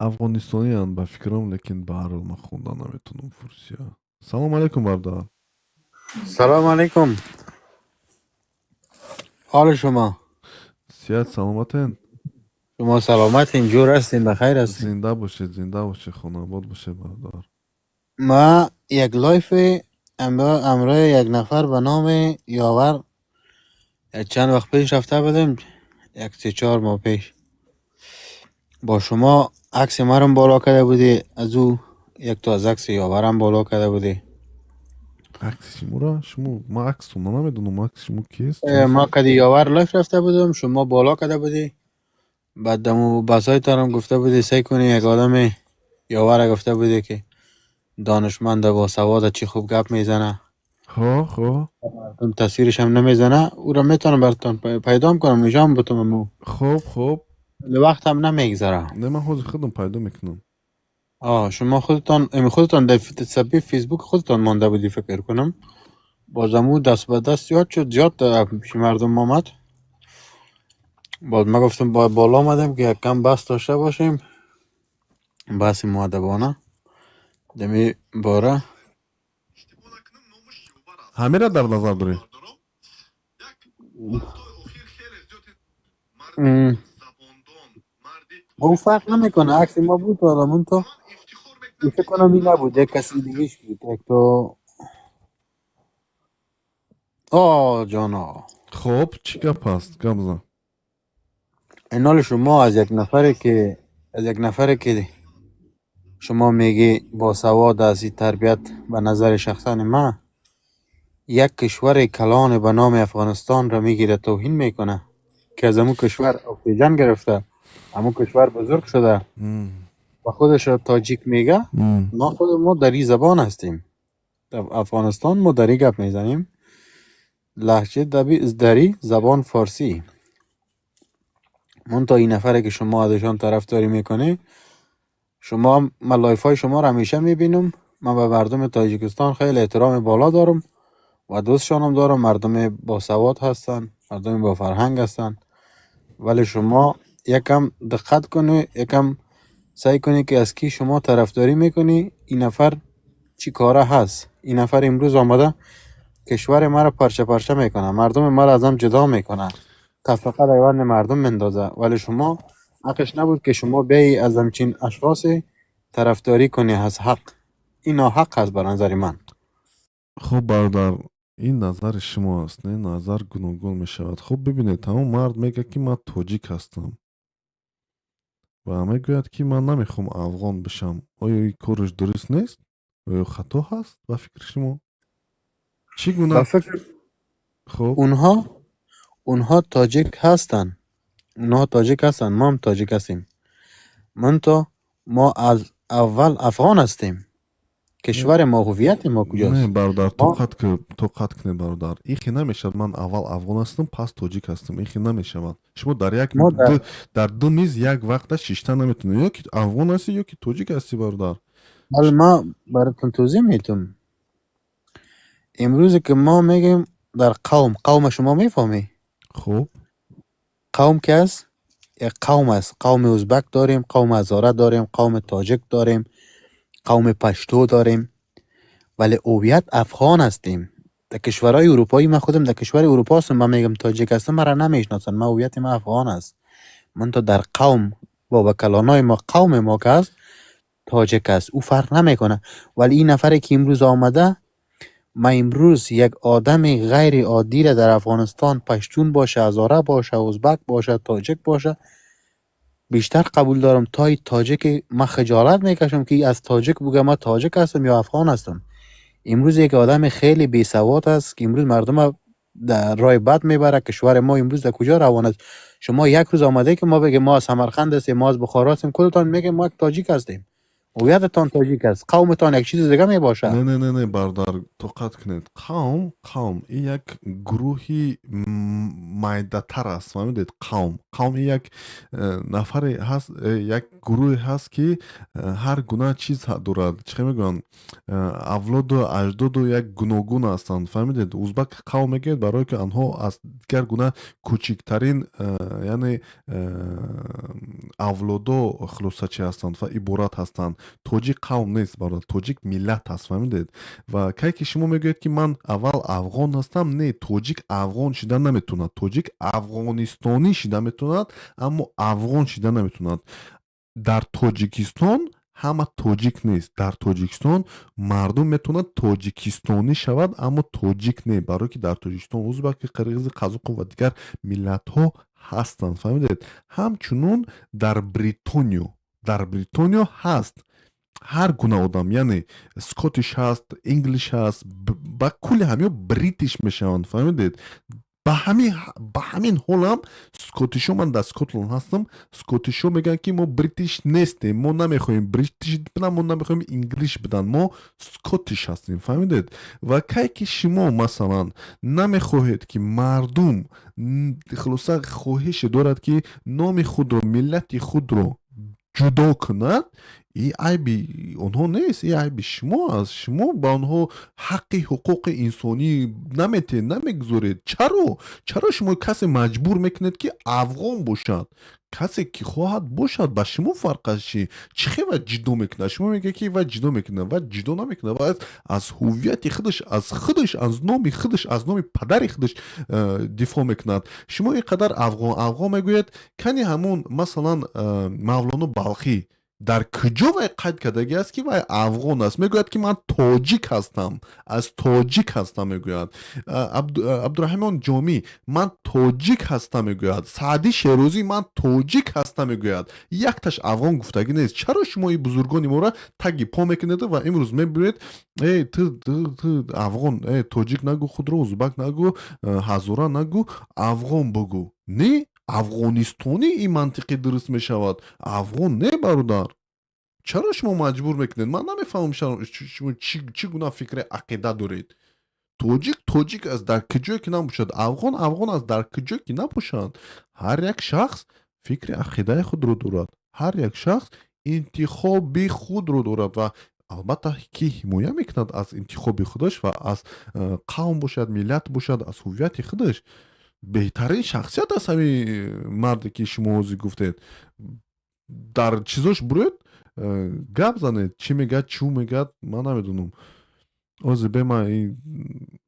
Speaker 3: Афғонистонианд ба фикрам, лекин ба ҳар ҳол ман хонда наметавонам фурсия. Салом алейкум, бародар.
Speaker 13: سلام علیکم، حال شما؟
Speaker 3: Сиҳат, саломатен?
Speaker 13: شما سلامتین، جور هستین، بخیر هستین؟
Speaker 3: Зинда бошед, зинда бошед, хонаобод бошед, бародар.
Speaker 13: ما یک live امرای یک نفر به نام یاور یک چند وقت پیش رفته بودیم، یک 3-4 ماه پیش. با شما عکس مرم بالا کرده بودی، از او یک تا از عکس یاورم بالا کرده بودی.
Speaker 3: Акси шуморо? Шумо, ман акстона намедонам, акси шумо кист?
Speaker 13: ما کدی یاور live رفته بودم، شما بالا کرده بودی. بعد دمو بسای تارم گفته بودی سعی کنی یک آدم یاور گفته بودی که دانشمند با سواد، چی خوب گپ میزنه.
Speaker 3: خب خب.
Speaker 13: مردم تصویرش هم نمیزنه. او را میتونم براتون پیدا کنم، نشان بتونم.
Speaker 3: خب خب.
Speaker 13: وقت هم نمیگذره.
Speaker 3: Не, ман ҳозир худам пайдо мекунам.
Speaker 13: آه، شما خودتان امی خودتان در صفحه فیسبوک خودتان مانده بودی فکر کنم. باز امو دست به دست یاد شد، زیاد در پیش مردم آمد. باز ما گفتم با بالا آمدم که یک کم بحث داشته باشیم، بحث مؤدبانه دمی باره.
Speaker 3: Ҳамира дар назар дорӣ?
Speaker 13: او فرق نمیکنه، عکس ما بود حالا تا فکر کنم این نبود، یک کسی دیگهش بود، یک تو آه جانا.
Speaker 3: Хоб, чӣ гап ҳаст, гап зан.
Speaker 13: اینال شما از یک نفری که شما میگی با سواد از این تربیت، به نظر شخصا من یک کشور کلان به نام افغانستان را میگیره توهین میکنه که از امو کشور اکسیژن گرفته، امو کشور بزرگ شده و خودش را تاجیک میگه. ما خود ما دری زبان هستیم، در افغانستان ما دری گپ میزنیم، لهجه دری زبان فارسی. تا این نفره که شما ازشان طرفداری میکنی، شما من live های شما رو همیشه میبینم. من به مردم تاجیکستان خیلی احترام بالا دارم و دوستشانم دارم. مردم با سواد هستن، مردم با فرهنگ هستن، ولی شما یکم دقت کنی، یکم سعی کنی که از کی شما طرفداری میکنی. این نفر چی کاره هست؟ این نفر امروز آمده کشور ما را پارچه پارچه میکنه، مردم ما را از هم جدا میکنه، تفرقه در بین مردم مندازه، ولی شما حقش نبود که شما بیایی از همچین اشخاص طرفداری کنی. از حق این ناحق هست به نظر من.
Speaker 3: Хуб, бародар. Ин назари шумо аст, не? Назар гуногун мешавад. Хуб, бибинед, ҳамон мард мегӯяд, ки ман тоҷик ҳастам, ва мегӯяд, ки ман намехоҳам афғон бишам. Оё ин кораш дуруст нест? Оё хато ҳаст ба фикри шумо? Чӣ гуна?
Speaker 13: Ба фикр
Speaker 3: Хуб.
Speaker 13: Онҳо тоҷик ҳастанд. Онҳо тоҷик ҳастанд, мо ҳам тоҷик ҳастем. Мунто мо аз аввал афғон ҳастем. Кишвари мо, ҳувияти мо
Speaker 3: Не,
Speaker 13: куҷост?
Speaker 3: бародар,
Speaker 13: Мо
Speaker 3: тоқат ку, тоқат кунед, бародар. Ин хел намешавад. Ман аввал афғон ҳастам, пас тоҷик ҳастам, ин хел намешавад. Шумо дар як
Speaker 13: мо дар
Speaker 3: дар ду миз як вақта шишта наметавонед. Ё ки афғон ҳастӣ, ё ки тоҷик ҳастӣ, бародар.
Speaker 13: Вале ма баратон توضیح میتم. امروز که ما میگیم در قوم، قوم شما میفهمی؟
Speaker 3: خب.
Speaker 13: قوم که است، یک قوم است. قوم ازبک داریم، قوم هزاره داریم، قوم تاجک داریم، قوم پشتو داریم، ولی هویت افغان هستیم. در کشورهای اروپایی، من خودم در کشور اروپا هستم، من میگم تاجیک هستم، مرا نمیشناسن. من هویت من افغان است. من تا در قوم بابا کلانای ما، قوم ما که است، تاجک است، او فرق نمیکنه. ولی این نفری که امروز آمده، ما امروز یک آدم غیر عادی را در افغانستان، پشتون باشه، هزاره باشه، ازبک باشه، تاجک باشه، بیشتر قبول دارم تا ای تاجک. من خجالت میکشم که از تاجک بگه من تاجک هستم یا افغان هستم. امروز یک آدم خیلی بی سواد است که امروز مردم در راه بد میبره. کشور ما امروز در کجا روان است؟ شما یک روز آمده که ما بگیم ما از سمرقند هستیم، ما از بخارا هستیم، کلتان میگیم ما یک تاجیک هستیم. هویتتان تاجیک است، قومتان یک چیز دیگه میباشه.
Speaker 3: Не, не, не, не, бародар, тоқат кунед. Қавм ин як гурӯҳи майдатар аст, фаҳмидед? Қавм ин як нафаре ҳаст, як гурӯҳе ҳаст, ки ҳар гуна чиз дорад. Чӣ хел мегӯянд, авлоду аҷдоду як гуногун ҳастанд, фаҳмидед? Узбак қавм мегӯяд, барое ки онҳо аз дигар гуна кӯчиктарин, яъне авлодо хулосачӣ ҳастанд ва иборат ҳастанд. Тоҷик қавм нест, бародар, тоҷик миллат аст, фаҳмидед? Ва кай ки шумо мегӯед, ки ман аввал афғон ҳастам, не, тоҷик афғон шида наметавонад. Тоҷик афғонистонӣ шида метавонад, аммо афғон шида наметавонад. Дар Тоҷикистон ҳама тоҷик нест. Дар Тоҷикистон мардум метавонад тоҷикистонӣ шавад, аммо тоҷик не, барое ки дар Тоҷикистон узбаки, қирғизи, қазоқу ва дигар миллатҳо ҳастанд, фаҳмидед? Ҳамчунон дар Бритониё ҳаст ҳар гуна одам, яъне Scottish ҳаст, English ҳаст, ба кулли ҳамиё British мешаванд, фаҳмидед? Ба ҳамин ҳолам скотишо, ман дар Скотланд ҳастам, скотишо мегӯянд, ки мо British нестем, мо намехоҳем British будан, мо намехоҳем English будан, мо Scottish ҳастем, фаҳмидед? Ва кай ки шумо, масалан, намехоҳед, ки мардум хулоса хоҳише дорад, ки номи худро, миллати худро ҷудо кунад, и айби онҳо нест, и айби шумо аст. Шумо ба онҳо ҳаққи ҳуқуқи инсонӣ наметиҳед, намегузоред. Чаро шумо касе маҷбур мекунед, ки афғон бошад? Касе ки хоҳад бошад, ба шумо фарқ аст? Чӣ хел ва ҷудо мекунад? Шумо мегӯед, ки ва ҷудо мекунад, ва ҷудо намекунад, ва аз ҳуввияти худаш, аз худаш, аз номи худаш, аз номи падари худаш дифоъ мекунад. Шумо ин қадар афғон, афғон мегӯед, кани ҳамун, масалан, Мавлоно Балхӣ дар куҷо вай қайд кардагӣ аст, ки вай афғон аст? Мегӯяд, ки ман тоҷик ҳастам, аз тоҷик ҳастам, мегӯяд. Абдураҳмон Ҷомӣ ман тоҷик ҳастам мегӯяд. Саъдӣ Шерозӣ ман тоҷик ҳастам мегӯяд. Якташ афғон гуфтагӣ нест. Чаро шумо ин бузургони моро таги по мекунед ва имрӯз мебинед: э, ту афғон, э, тоҷик нагӯ худро, узбак нагӯ, ҳазора нагӯ, афғон бугӯ? Не, афғонистонӣ, ин мантиқӣ дуруст мешавад, афғон не, бародар. Чаро шумо маҷбур мекунед? Ман намефаҳмам, шумо чӣ гуна фикри ақида доред. Тоҷик тоҷик аст, дар куҷое ки набошад, афғон афғон аст, дар куҷое ки набошад. Ҳар як шахс фикри ақидаи худро дорад, ҳар як шахс интихоби худро дорад ва албатта ки ҳимоя мекунад аз интихоби худаш ва аз қавм бошад, миллат бошад, аз ҳуввияти худаш. Беҳтарин шахсият аст ҳамин марде, ки шумо ҳозир гуфтед. Дар чизош буред, гап занед, чӣ мегӯяд, чӯ мегӯяд, ман намедонам. Ҳозир бема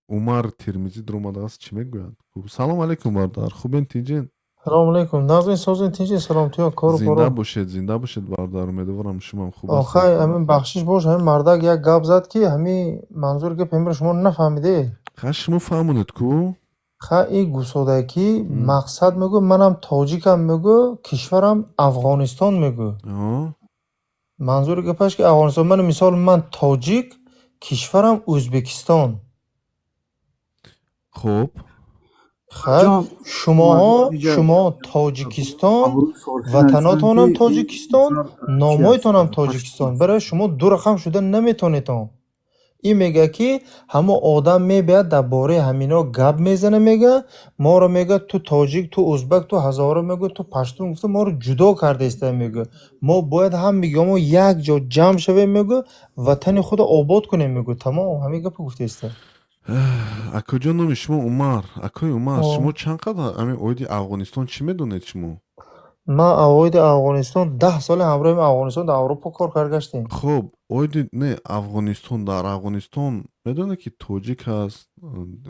Speaker 3: Умар Термизӣ дуромадааст, чӣ мегӯяд. Салом алейкум, бародар, хубен, тинҷен?
Speaker 14: Салому алейкум. Нағзин, созин, тинҷин, саломатиё, кору
Speaker 3: Зинда
Speaker 14: боро?
Speaker 3: бошед, зинда бошед, бародар, умедворам, шумоам хуб
Speaker 14: Охай,
Speaker 3: ҳастед.
Speaker 14: Ҳамин, бахшиш бош, ҳамин мардак як гап зад, ки ҳамин манзури гап ҳаминро шумо нафаҳмиде.
Speaker 3: Ха, шумо фаҳмонед ку.
Speaker 14: Ха, и гусодакӣ мақсад мегӯ, манам тоҷикам мегӯ, кишварам Афғонистон мегӯ. Манзури гапаш ки Афғонистон. Мана мисол, ман тоҷик, кишварам Ӯзбекистон.
Speaker 3: Хуб.
Speaker 14: Ха, шумоҳо, шумо Тоҷикистон, ватанотонам Тоҷикистон, номҳоятонам Тоҷикистон. Барои шумо ду рақам шуда наметонедон. Ин мега, ки ҳамо одам мебиёд, дар бораи ҳамино гап мезана, мега, моро мега, ту тоҷик, ту узбак, ту ҳазора мегӯ, ту паштун гуфта, моро ҷудо кардаиста мегӯ. Мо бояд ҳамагиҳо як ҷо ҷамъ шавем, мегӯ, ватани худро обод кунем, мегӯ. Тамом, ҳамин гапо гуфтаиста.
Speaker 3: Акоҷон, номи шумо Умар. Акои Умар, шумо чанд қадар ҳамин оиди Афғонистон чӣ медонед шумо?
Speaker 14: Ман оиди Афғонистон 10 соли ҳамроҳи Афғонистон дар Аврупо кор карда гаштем.
Speaker 3: Хуб, оиди не Афғонистон, дар Афғонистон медонед, ки тоҷик ҳаст,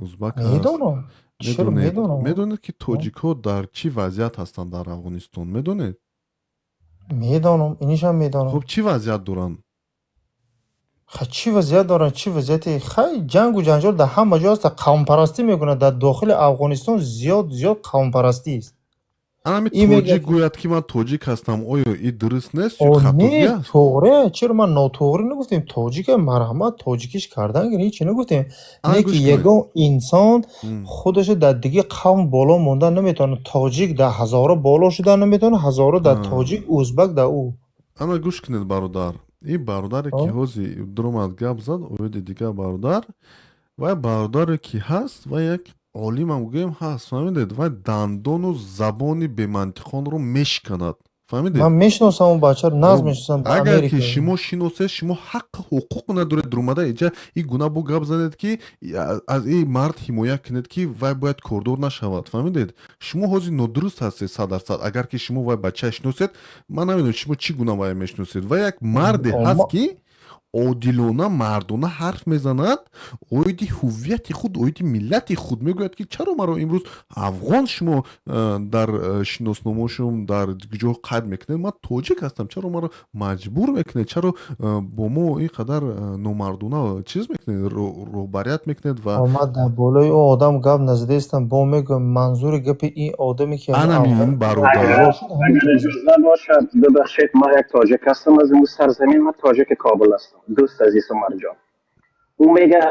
Speaker 3: узбак ҳаст?
Speaker 14: Медонам. Чаро?
Speaker 3: Медонед?
Speaker 14: Медонам.
Speaker 3: Медонед, ки тоҷикҳо дар чӣ вазъият ҳастанд дар Афғонистон, медонед?
Speaker 14: Медонам, инишам медонам.
Speaker 3: Хуб, чӣ вазъият доранд?
Speaker 14: Ха, чӣ вазъият доранд, чӣ вазъияте? Хай, ҷангу ҷанҷол дар ҳама ҷо ҳаст, қавмпарастӣ мекунад. Дар дохили Афғонистон зиёд зиёд қавмпарастист.
Speaker 3: Анами
Speaker 14: Ин мега
Speaker 3: тоҷик гӯяд, ки ман тоҷик ҳастам, оё ин дуруст нест ё
Speaker 14: О, не,
Speaker 3: хатогӣ аст?
Speaker 14: Тоғре, чаро ман нотоғрӣ нагуфтем? Тоҷика марҳамат, тоҷикиш кардан гир, ҳечи нагуфтем.
Speaker 3: Ана,
Speaker 14: Не ки
Speaker 3: гӯш кунед.
Speaker 14: ягон инсон худашо дар диги қавм боло мондан наметавонад. Тоҷик дар ҳазора боло шудан наметавонад, ҳазора дар тоҷик, узбак дар ӯ.
Speaker 3: Ана, гӯш кунед, бародар. Ин бародаре, ки ҳозир дуромад, гап зад оиди дигар бародар, вай бародаре ки ҳаст, вай як олимам гӯем ҳаст, фаҳмидед? Вай дандону забони бемантиқонро мешиканад, фаҳмидед?
Speaker 14: Ман мешиносам он бачаро, нағз мешиносам, дар
Speaker 3: Агар ки
Speaker 14: Америка.
Speaker 3: шумо шиносед, шумо ҳаққу ҳуқуқ надоред дурумада иҷа ин гуна бо гап занед, ки аз ин мард ҳимоя кунед, ки вай бояд кордор нашавад, фаҳмидед? Шумо ҳозир нодуруст ҳастед 100%. Агар ки шумо вай бача шиносед, ман намедонам, шумо чӣ гуна вай мешиносед. Вай як марде ҳаст, ки одилона, мардона ҳарф мезанад оиди ҳуввияти худ, оиди миллати худ. Мегӯяд, ки чаро маро имрӯз афғон шумо дар шиносномошум, дар ҷо қайд мекунед? Ман тоҷик ҳастам. Чаро маро маҷбур мекунед? Чаро бо мо ин қадар номардона чиз мекунед, роҳбарият мекунед? Ва
Speaker 14: Ман дар болои ӯ одам гап назадаистам, бо мегӯям, манзури гапи ин одаме, ки
Speaker 3: Анамин бародар.
Speaker 15: Агар иҷоза бошад, бибахшед, ман як тоҷик ҳастам аз ин сарзамин, ман тоҷики Кобул ҳастам. Дӯст азиз Умарҷон, ӯ мега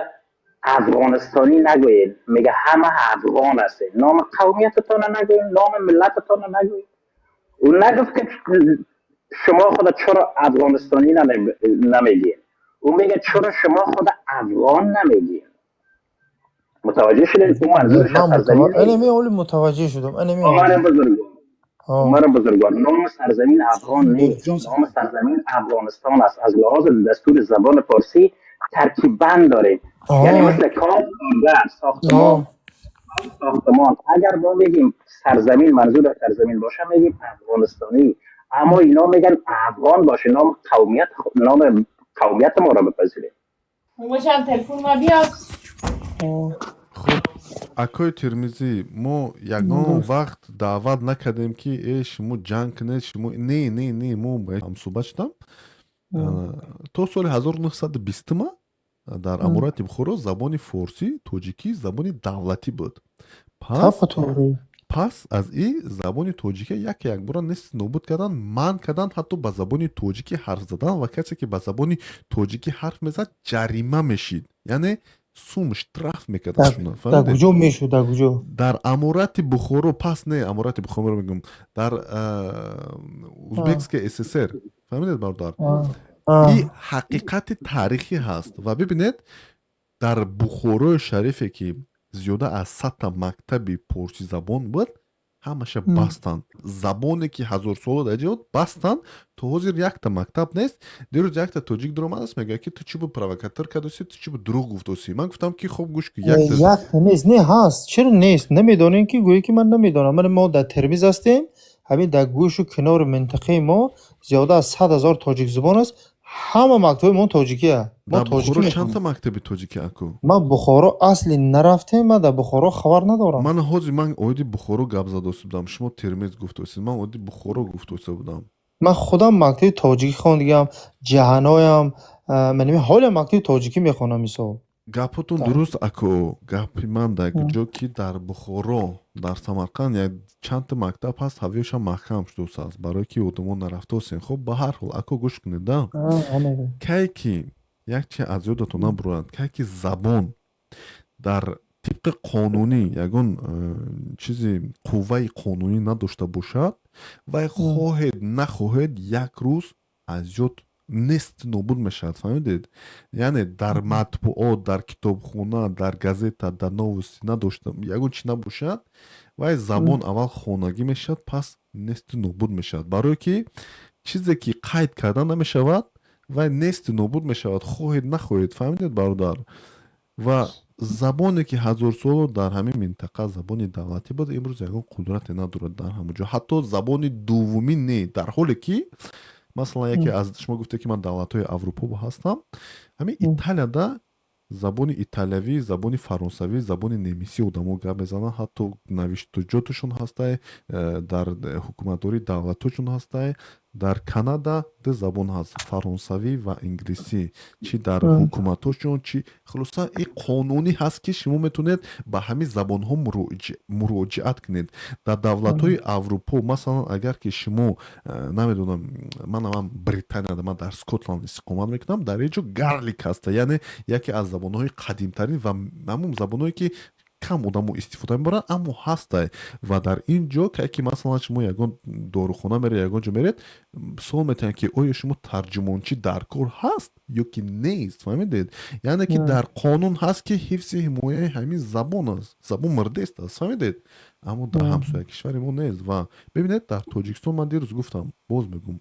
Speaker 15: афғонистонӣ нагӯед, мега ҳама афғон ҳастед. Номи қавмиятатонро нагӯед, номи миллататонро нагӯед. Ӯ нагуфт, ки шумо худа чаро афғонистонӣ намегӯед. Ӯ мега, чаро шумо худа афғон намегӯед? Мутаваҷҷеҳ шудед? Ӯ манзураш аз сарзамин нест.
Speaker 14: Анами оли мутаваҷҷеҳ шудам, анами.
Speaker 15: Умар бузургвор, Умар бузургвор, номи сарзамин афғон нест, номи сарзамин Афғонистон аст. Аз лиҳози дастури забони форсӣ таркиббанд дорем, яъне мисли кор, коргар, сохтмон, сохтмон. Агар мо мегیم сарзамин, манзур аз сарзамин боша, мегیم афғонистонӣ. Аммо ино меган афғон باشه، نام قومیت، نام قومیت ما را بپذیریم.
Speaker 16: باشم تلفن ما بیاد.
Speaker 3: Хуб, акои Термизӣ, мо ягон вақт даъват накардем, ки э, шумо ҷанг кунед, шумо не, не, не. Мо ҳамсӯҳбат шудам. То соли 1920 дар Аморати Бухоро забони форсӣ, тоҷикӣ забони давлатӣ буд. Пас аз ин забони тоҷикӣ яке якбора нест нобуд кардан, манъ кардан, ҳатто ба забони тоҷикӣ ҳарф задан, ва касе ки ба забони тоҷикӣ ҳарф мезад, ҷарима мешид, яъне сум штраф мекарданд.
Speaker 14: Дар куҷо мешуд, дар куҷо?
Speaker 3: Дар Аморати Бухоро. Пас не, Аморати Бухоро мегӯм, дар Узбекская ССР, фаҳмидед, бародар? Ин ҳақиқати таърихӣ ҳаст. Ва бибинед, дар Бухорои шарифе, ки зиёда аз 100-та мактаби порсизабон буд, ҳамаша бастанд. Забоне ки ҳазорсола дар ҷо бастанд, то ҳозир якта мактаб нест. Дирӯз якта тоҷик дуромадааст, мегӯяд, ки ту чӣ бу провокатор кардоси, ту чӣ бу дурӯғ гуфтоси. Ман гуфтам, ки хоб, гӯш ки
Speaker 14: якта нест, не, ҳаст. Чаро нест? Намедонем, ки гӯё ки ман намедонам. Ман, мо дар Термиз ҳастем, ҳамин дар гӯшу канори минтақаи мо зиёда аз 100 000 тоҷикзабон аст. Ҳама мактаби мо тоҷикия. Мо
Speaker 3: Дар
Speaker 14: тоҷикӣ
Speaker 3: Бухоро
Speaker 14: мехонем.
Speaker 3: чандта мактаби тоҷикӣ, аку?
Speaker 14: Ман Бухоро асли нарафтем, ман дар Бухоро хабар надорам.
Speaker 3: Ман ҳозир ман оиди Бухоро гап задоста будам, шумо Термиз гуфтосед, ман оиди Бухоро гуфтоста будам.
Speaker 14: Ман худам мактаби тоҷикӣ хондагиам, ҷаҳаноям, маними ҳолям мактаби тоҷикӣ мехонам, мисол.
Speaker 3: Гапотон дуруст, ако. Гапи ман дар ҷо ки дар Бухоро, дар Самарқанд як чандта мактаб ҳаст, ҳавёшам маҳкам шудааст, барое ки одамо нарафтосем. Хоб, ба ҳар ҳол, ако, гӯш кунед да. Кай ки як чи аз ёдатон набурад, кай ки забон дар тибқи қонунӣ ягон чизи қувваи қонунӣ надошта бошад, вай хоҳед нахоҳед як рӯз аз ёд нест, нобуд мешавад, фаҳмидед? Яъне дар матбуот, дар китобхона, дар газета, дар новости надошта, ягон чи набошад, вай забон аввал хонагӣ мешавад, пас несту нобуд мешавад. Барое ки чизе ки қайд карда намешавад, вай несту нобуд мешавад, хоҳед нахоҳед, фаҳмидед, бародар? Ва забоне ки ҳазорсоло дар ҳамин минтақа забони давлатӣ буд, имрӯз ягон қудрате надорад дар ҳамон ҷо, ҳатто забони дуввумӣ не. Дар ҳоле ки масалан яке аз шумо гуфте ки ман давлатҳои Аврупо ҳастам, ҳамин Италияда забони италиявӣ, забони фаронсавӣ, забони немисӣ одамо гап мезананд, ҳатто навиштуҷоташон ҳастай, дар ҳукуматдории давлатҳошон ҳастай. Дар Канада ду забон ҳаст, фаронсавӣ ва инглисӣ, чӣ дар ҳукуматҳошон, чӣ. Хулоса, ин қонунӣ ҳаст, ки шумо метавонед ба ҳамин забонҳо муроҷиат кунед дар давлатҳои Аврупо. Масалан, агар ки шумо намедонам, манам Британияда, ман дар Скотланд истиқомат мекунам, дар ин ҷо Gaelic ҳаста, яъне яке аз забонҳои қадимтарин ва ҳамон забонҳое ки кам одамо истифода мебаранд, аммо ҳастай. Ва дар ин ҷо кай ки масалан шумо ягон дорухона меред, ягон ҷо меред, суол метиҳанд, ки оё шумо тарҷумончӣ дар кор ҳаст ё ки нест, фаҳмидед? Яъне ки дар қонун ҳаст, ки ҳифзи ҳимояи ҳамин забон аст, забон мурдест аст, фаҳмидед? Аммо дар ҳамсоя кишвари мо нест. Ва бибинед, дар Тоҷикистон, ман дирӯз гуфтам, боз мегӯм,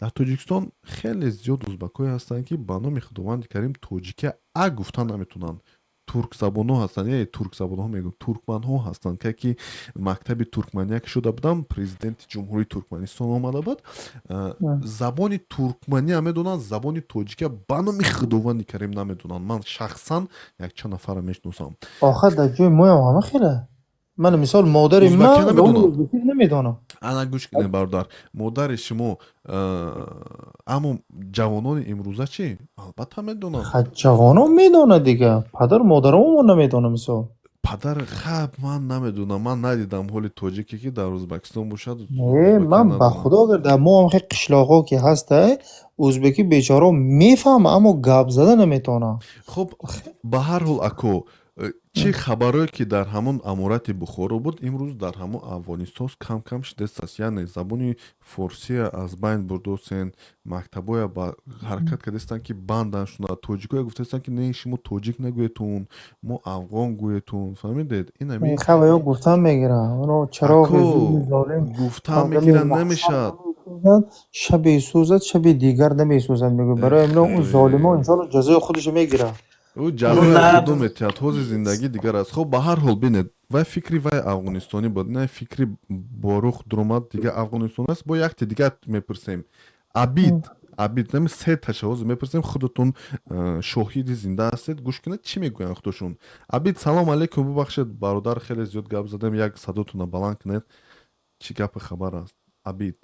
Speaker 3: дар Тоҷикистон хеле зиёд узбакҳое ҳастанд, ки ба номи Худованди Карим тоҷикия а гуфта наметавонанд. Туркзабонҳо ҳастанд, е, туркзабонҳо мегӯм, туркманҳо ҳастанд. Ка ки мактаби туркмания ки шуда будам, президенти Ҷумҳурии Туркманистон омада буд, забони туркмания медонанд, забони тоҷикия ба номи Худованди Карим намедонанд. Ман шахсан якчанд нафарро мешиносам.
Speaker 14: Охир дар ҷои моям ҳама хеле. Ман мисол, модари
Speaker 3: Узбакия
Speaker 14: ман забони
Speaker 3: намедонад.
Speaker 14: ӯзбекиро намедонам.
Speaker 3: Ана, гӯш кунед, бародар, модари шумо, аммо ҷавонони имрӯза чӣ? Албатта, медонанд.
Speaker 14: Ҷавонон медонад дига, падару модарамон намедонам, мисол.
Speaker 3: Падар, хаб, ман намедонам, ман надидам ҳоли тоҷике, ки дар Ӯзбекистон бошад,
Speaker 14: Не,
Speaker 3: ӯзбекия
Speaker 14: ман ба
Speaker 3: надонам.
Speaker 14: Худо, агар дар мо ҳам хел қишлоқҳо ки ҳастай, ӯзбекӣ бечорао мефаҳма, аммо гап зада наметавонад.
Speaker 3: Хуб, ба ҳар ҳол, ако, чӣ хабарое ки дар ҳамон аморати Бухоро буд, имрӯз дар ҳамон Афғонистон кам кам шидааст. Яъне забони форсия аз байн бурдосен, мактабҳоя ба ҳаракат кардастанд, ки бандан шуда. Тоҷикое гуфтастанд, ки не, шумо тоҷик нагӯетун, мо афғон гӯетун, фаҳмидед? Ин ами
Speaker 14: Хаваё гуфтан мегиранд, оно чароғи
Speaker 3: ако
Speaker 14: зулми золим
Speaker 3: гуфтан
Speaker 14: одами
Speaker 3: мегиранд,
Speaker 14: ваҳшат
Speaker 3: намешавад.
Speaker 14: намесӯзад, шабе сӯзад, шаби дигар намесӯзад, мегӯяд. Барои ҳамино он золимо иншоалло ҷазои худашо мегирад.
Speaker 3: Ӯ ҷазои худо метиҳад, ҳозир зиндагӣ дигар аст. Хоб, ба ҳар ҳол, бинед, вай фикри вай афғонистонӣ буд, не фикри Борух дуромад, дига афғонистон аст. Бо якте дигар мепурсем. Абид, Абид, нами се таша ҳозир мепурсем, худатон шоҳиди зинда ҳастед, гӯш кунед, чӣ мегӯянд худошон. Абид, салом алейкум, бубахшед, бародар, хеле зиёд гап задем, як садотона баланд кунед, чӣ гапи хабар аст? Абид,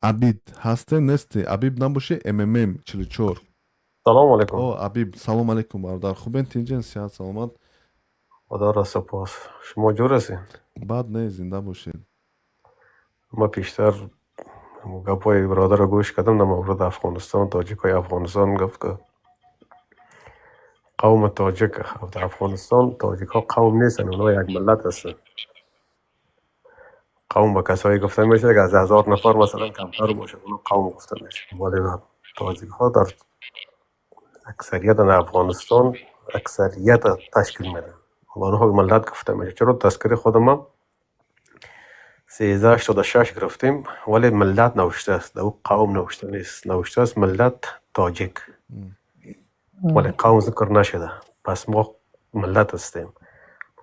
Speaker 3: Абид ҳасте, несте? Абиб набоши, мм 44.
Speaker 17: Салом алейкум.
Speaker 3: О, Абиб, салом алейкум, бародар, хубен, тинҷен, сиҳат, саломат?
Speaker 17: Худоро сипос. Шумо ҷур ҳастед?
Speaker 3: Бад не, зинда бошед.
Speaker 17: Ма пештар гапҳои бародарро гӯш кардам дар мавриди Афғонистон, тоҷикҳои Афғонистон гуфт, ки қавми тоҷик дар Афғонистон, тоҷикҳо қавм нестанд, онҳо як миллат ҳастанд. Қавм ба касое гуфта мешавад, ки аз 1000 нафар масалан камтар бошад, онҳо қавм гуфта мешавад. Вале тоҷикҳо дар аксарият дар Афғонистон аксарият ташкил медиҳанд ва онҳо миллат гуфта мешавад. Чаро тазкири худи ма 1386 гирифтем, вале миллат навиштааст, дар ӯ қавм навишта нест, навиштааст миллат тоҷик, вале қавм зикр нашуда. Пас мо миллат ҳастем.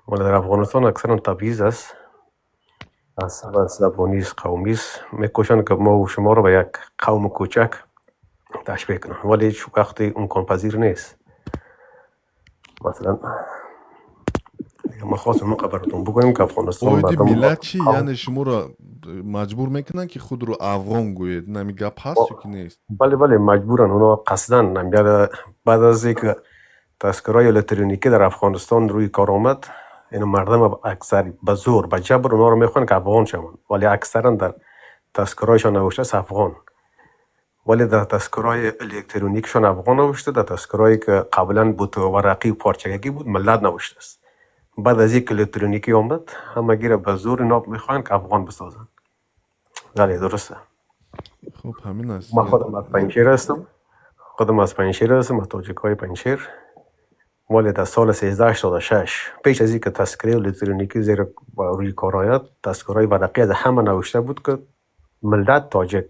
Speaker 17: Вале дар Афғонистон аксаран табъиз аст, аз сабаби забонист, қавмист, мекӯшанд, ки мо шуморо ба як қавми кӯчак ташбеҳ кунанд, вале ҳеҷ вақте имконпазир нест. Масалан, ма хостам баротон бигӯем, ки Афғонистон
Speaker 3: оиди
Speaker 17: мардум
Speaker 3: миллат чӣ?
Speaker 17: қавм
Speaker 3: Яъне шуморо Маҷбур мекунанд, ки худро афғон гӯед. Ин гап ҳаст ё ки нест?
Speaker 17: Бале, бале, маҷбуран. Онҳо қасдан баъд аз инки тазкираҳои электроникӣ дар Афғонистон рӯи кор омад, ин мардум аксар ба зӯр, ба ҷабр онҳоро мехоҳанд, ки афғон шаванд, вале аксаран дар тазкираҳояшон навиштааст афғон, вале дар тазкираҳои электроникшон афғон навишта, дар тазкираҳое ки қаблан буд, варақӣ, порчагӣ буд, миллат навиштааст. Баъд аз инки электроникӣ омад, ҳамагиро ба зӯр ино мехоҳанд, ки афғон бисозанд. Бале, дуруст.
Speaker 3: Хуб, ҳамин аст.
Speaker 17: Ман худам аз Панҷшер ҳастам, худам аз Панҷшер ҳастам, аз тоҷикҳои Панҷшер, вале дар соли 1386, пеш аз инки тазкираи электроникӣ зер рӯи кор ояд, тазкираҳои варақӣ аз ҳама навишта буд, ки миллат тоҷик.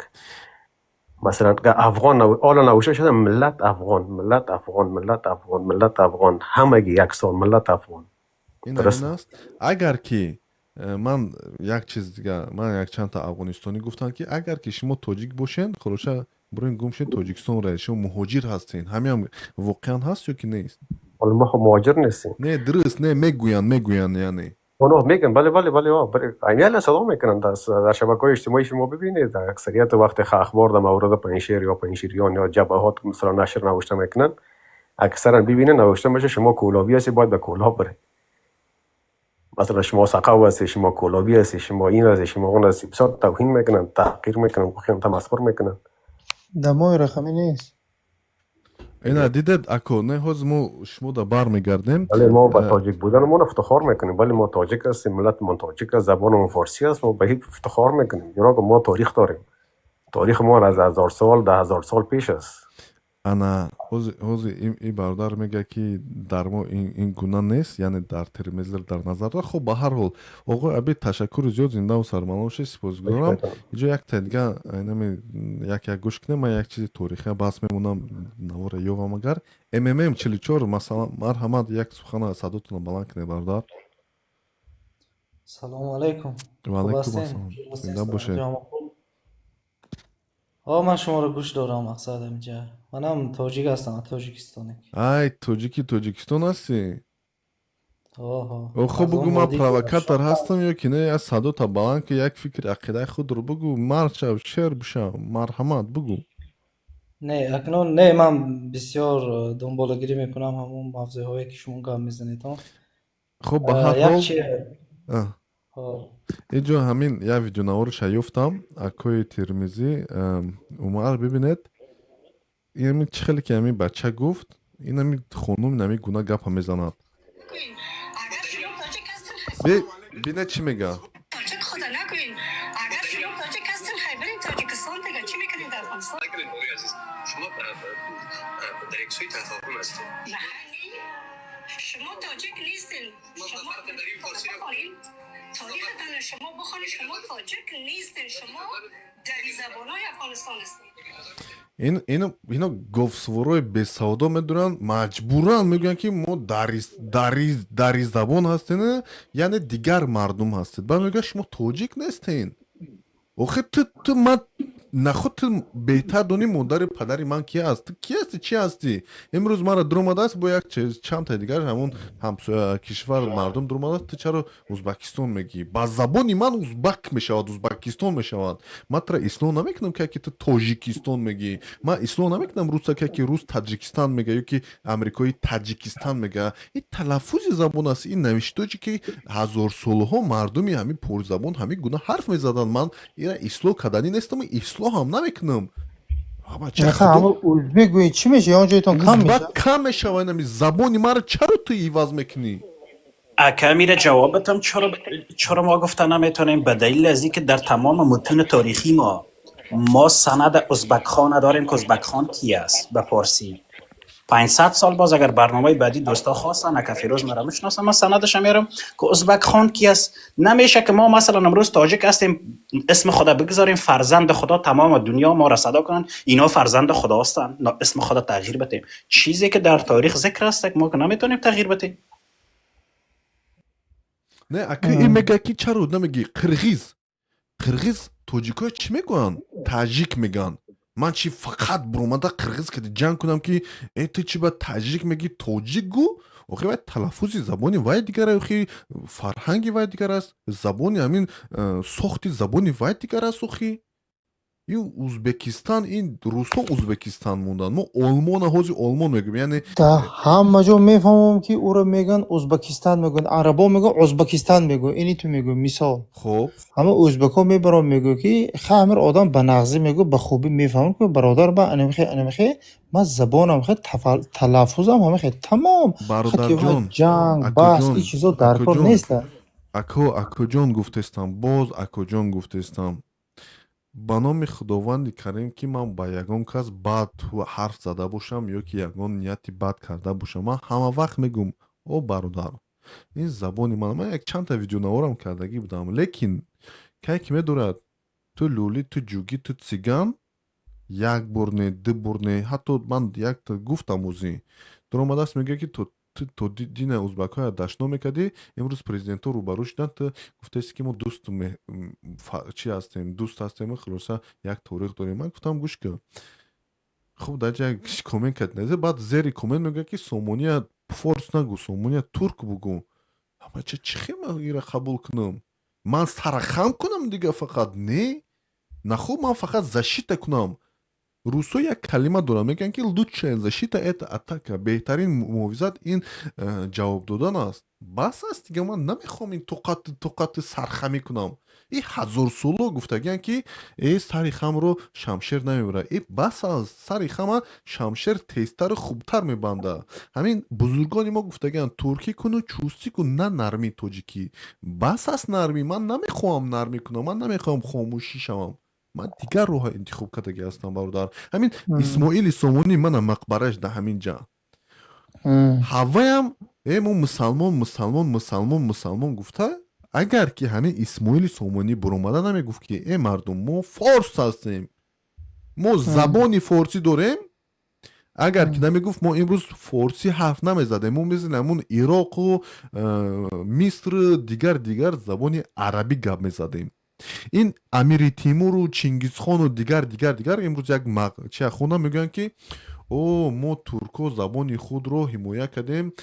Speaker 17: Масалан, афғон ҳоло навишта шуда миллат афғон, миллат афғон, миллат афғон, миллат афғон, ҳамагӣ яксон миллат афғон.
Speaker 3: Ин
Speaker 17: Дуруст.
Speaker 3: ҳамин аст. Агар ки ман як чиз дига, ман якчандта афғонистонӣ гуфтанд, ки агар ки шумо тоҷик бошен, хулоса, бурен гум шед, Тоҷикистон равед, шумо муҳоҷир ҳастен. Ҳамин воқеан ҳаст ё ки нест?
Speaker 17: Ҳоло мо хуб муҳоҷир нестем.
Speaker 3: Не, дуруст не, мегӯянд, яъне.
Speaker 17: Онҳо мегӯянд, бале, бале, бале, айнан садо мекунанд дар шабакаҳои иҷтимоӣ. Шумо бибинед, дар аксарияти вақти ахбор дар мавриди Панҷшер ё панҷшериён ё ҷабҳаҳот масалан нашр навишта мекунанд, аксаран бибинед, навишта мешавад: шумо кӯлобӣ ҳастед, бояд ба Кӯлоб баред. Масалан, шумо сақав ҳастед, шумо кӯлобӣ ҳастед, шумо ин ҳастед, шумо он ҳастед. Бисёр тавҳин мекунанд, таҳқир мекунанд, воқеан тамасхур мекунанд.
Speaker 14: Дамои рақамӣ нест.
Speaker 3: Ина дидед, ако, не, ҳозир мо шумо да бармегардем.
Speaker 17: Бале, мо ба тоҷик буданамон ифтихор мекунем. Бале, мо тоҷик ҳастем, миллатмон тоҷик аст, забонамон форсӣ аст, мо ба ҳеҷ ифтихор мекунем, зеро ки мо таърих дорем. Таърихи мо аз 1000 сол, 10 000 сол пеш аст.
Speaker 3: Ана ҳозир ин бародар мегӯяд, ки дар мо ин гуна нест, яъне дар Термезир дар назар дорад. Хуб, ба ҳар ҳол, оғои Абид, ташаккури зиёд, зиндаву сармалом шед, сипосгузорам. Инҷо якта дига инами як як гӯш кунем. Ман як чизи торихия баҳс мемонам, навора ёвам. Агар мм 44, масалан, марҳамат, як сухана садотонро баланд кунед, бародар.
Speaker 18: Салому алайкум.
Speaker 3: Ва алайкум ассалом, зинда бошед.
Speaker 18: О, ман шуморо гӯш дорам, мақсад инҷа. Манам тоҷик ҳастам, аз Тоҷикистоне.
Speaker 3: Ай, тоҷики Тоҷикистон ҳастӣ?
Speaker 18: Оҳо.
Speaker 3: О, хуб,
Speaker 18: Аз
Speaker 3: бугӯ,
Speaker 18: он
Speaker 3: ман
Speaker 18: водии
Speaker 3: провокатор ҳастам ё ки не? Аз садота баланд ки, як фикри ақидаи худро бугӯ, мард шав, шер бишав, марҳамат, бугӯ.
Speaker 18: Не, акнун не, ман бисёр дунболагирӣ мекунам ҳамон мавзӯъҳое, ки шумо гап мезанед.
Speaker 3: Хуб, ба ҳар
Speaker 18: Як
Speaker 3: ҳол
Speaker 18: чи
Speaker 3: инҷо ҳамин як видеонаворша ёфтам, акои Термизӣ, Умар, бибинед, инами чӣ хеле ки ҳамин бача гуфт, инами хонум инами гуна гапа мезанад. Бинед, чӣ мега.
Speaker 19: Тоҷик худа нагӯед. Агар шумо тоҷик ҳастин, хай бирин Тоҷикистон, дига чӣ мекунед дар Афғонистон?
Speaker 20: Шумо дар як сӯи тафоҳум ҳастед.
Speaker 19: Шумо тоҷик нестин. Шумо бихонед таърихтон, шумо бихонед, шумо тоҷик нестин, шумо дари забонҳои Афғонистон ҳастед.
Speaker 3: Ино говсуворои бесавдо медуранд, маҷбуран мегӯянд, ки мо дари забон ҳастем, яъне дигар мардум ҳастед. Баъд мегӯяд, шумо тоҷик нестен. Охир ту ман наход, ту беҳтар донӣ модари падари ман ки аст, ту ки ҳастӣ, чӣ ҳастӣ? Имрӯз мара дуромадааст бо як чандтаи дигар ҳамон ҳамсоя кишвар мардум дуромадааст. Ту чаро Узбакистон мегӣ? Ба забони ман узбак мешавад, Узбакистон мешавад. Ман тура ислоҳ намекунам, ки ту Тоҷикистон мегӣ. Ман ислоҳ намекунам руса, ки рус Таджикистан мега ё ки амрикоӣ Таджикистан мега. Ин талаффузи забон аст, ин навишточе, ки ҳазорсолаҳо мардуми ҳамин порзабон ҳамин гуна ҳарф мезаданд. Ман ира ислоҳ карданӣ нестам, ислоҳ ҳам намекунам.
Speaker 14: Узбек гӯед, чӣ мешавад? Он ҷоятон кам мешавад?
Speaker 3: Кам мешавад. Инами забони маро чаро ту иваз мекунӣ?
Speaker 21: Акамира, ҷавобатам, чаро мо гуфта наметонем? Ба далил аз инки дар тамоми мутун таърихи мо санад узбекхон дорем, ки узбекхон کی است به پارسی. 500 سال باز اگر برنامه بعدی دوستا خواستن، اگه فیروز مرا میشناسم، من سندش میارم که ازبک خان کی است. نمیشه که ما مثلا امروز تاجک هستیم، اسم خدا بگذاریم فرزند خدا، تمام دنیا ما را صدا کنن اینا فرزند خدا هستن، اسم خدا تغییر بدیم. چیزی که در تاریخ ذکر است ما که نمیتونیم تغییر بدیم.
Speaker 3: Не, ака, ин мега, ки чаро намеги қирғиз? Қирғиз тоҷикҳо чӣ мегӯянд? Таҷик мегӯянд. Ман чи фақат буромада қирғиз кади ҷанг кунам, ки э, ту чӣ ба таҷик мегӣ, тоҷик гӯ? Охи, вай талаффузи забони вай дигар, охи, фарҳанги вай дигар аст, забони ҳамин сохти забони вай дигар аст. Охи, ин Узбекистан, ин русҳо Узбекистан монданд, мо Олмона ҳозир Олмон мегӯем, яъне.
Speaker 14: Да ҳама ҷо мефаҳмам, ки ӯро мегӯянд Узбакистан, мегӯянд арабо, мегӯянд Узбакистан, мегӯянд ини ту мегӯ мисол.
Speaker 3: Хоб.
Speaker 14: Ҳама ӯзбекҳо мебарон, мегӯ, ки ҳамир одам ба нағзӣ мегӯ, ба хубӣ мефаҳмам, ки бародар, ман анамихе, анамихе, ман забонам хе, талаффузам ҳамихе, тамом.
Speaker 3: Бародарҷон.
Speaker 14: Ҷанг, баҳс, ин чизо дар кор нест.
Speaker 3: Ако, акоҷон, гуфтестам, боз акоҷон, гуфтестам, ба номи Худованди Карим, ки ман ба ягон кас бад ҳарф зада бошам ё ки ягон нияти бад карда бошам. Ман ҳама вақт мегӯм: о бародар, ин забони ман. Ман як чандта видеонаворам кардагӣ будам, лекин кай ки медорад, ту лӯлӣ, ту ҷугӣ, ту циган, як бор не, ду бор не, ҳатто ман якта гуфтам, ӯзӣ дуромадааст, мегӯяд, ки ту дина узбакҳоя дашно мекардӣ, имрӯз президентҳо рӯбарӯ шуданд, ту гуфтаисти, ки мо дӯст чӣ ҳастем, дӯст ҳастем, хулоса, як торих дорем. Ман гуфтам: гӯш кун, хуб, дар ҷа коммент кард, баъд зери коммент мегӯяд, ки Сомония форс нагӯ, Сомония турк бугӯ. Ҳамача чӣ хел ман ира қабул кунам? Ман сарахам кунам, дига фақат не, нахуб, ман фақат защита кунам. Русҳо як калима доранд, мегӯянд, ки лучшая защита — это атака, беҳтарин муҳофизат ин ҷавоб додан аст. Бас аст дига, ман намехоҳам ин тоқати сархамӣ кунам. И ҳазорсоло гуфтагиянд, ки э сари хамро шамшер намебарад. Э, бас аст, сари хама шамшер тезтару хубтар мебандад. Ҳамин бузургони мо гуфтагиянд: туркӣ куну чӯстӣ кун, на нармӣ тоҷикӣ. Бас аст нармӣ, ман намехоҳам нармӣ кунам, ман намехоҳам хомӯшӣ шавам, ман дигар роҳа интихоб кардагӣ ҳастам, бародар. Ҳамин Исмоили Сомонӣ, мана мақбараш да ҳамин ҷа. Ҳаваям э мо мусалмон, мусалмон, мусалмон, мусалмон гуфта, агар ки ҳамин Исмоили Сомонӣ буромада намегуфт, ки э мардум, мо форс ҳастем, мо забони форсӣ дорем, агар ки намегуфт, мо имрӯз форсӣ ҳарф намезадем, мо мисли ҳамун Ироқу Мисру дигар дигар забони арабӣ гап мезадем. Ин Амири Тимуру Чингизхону дигар, дигар, дигар имрӯз як чи хонда мегӯянд, ки о мо туркҳо забони худро ҳимоя кардем,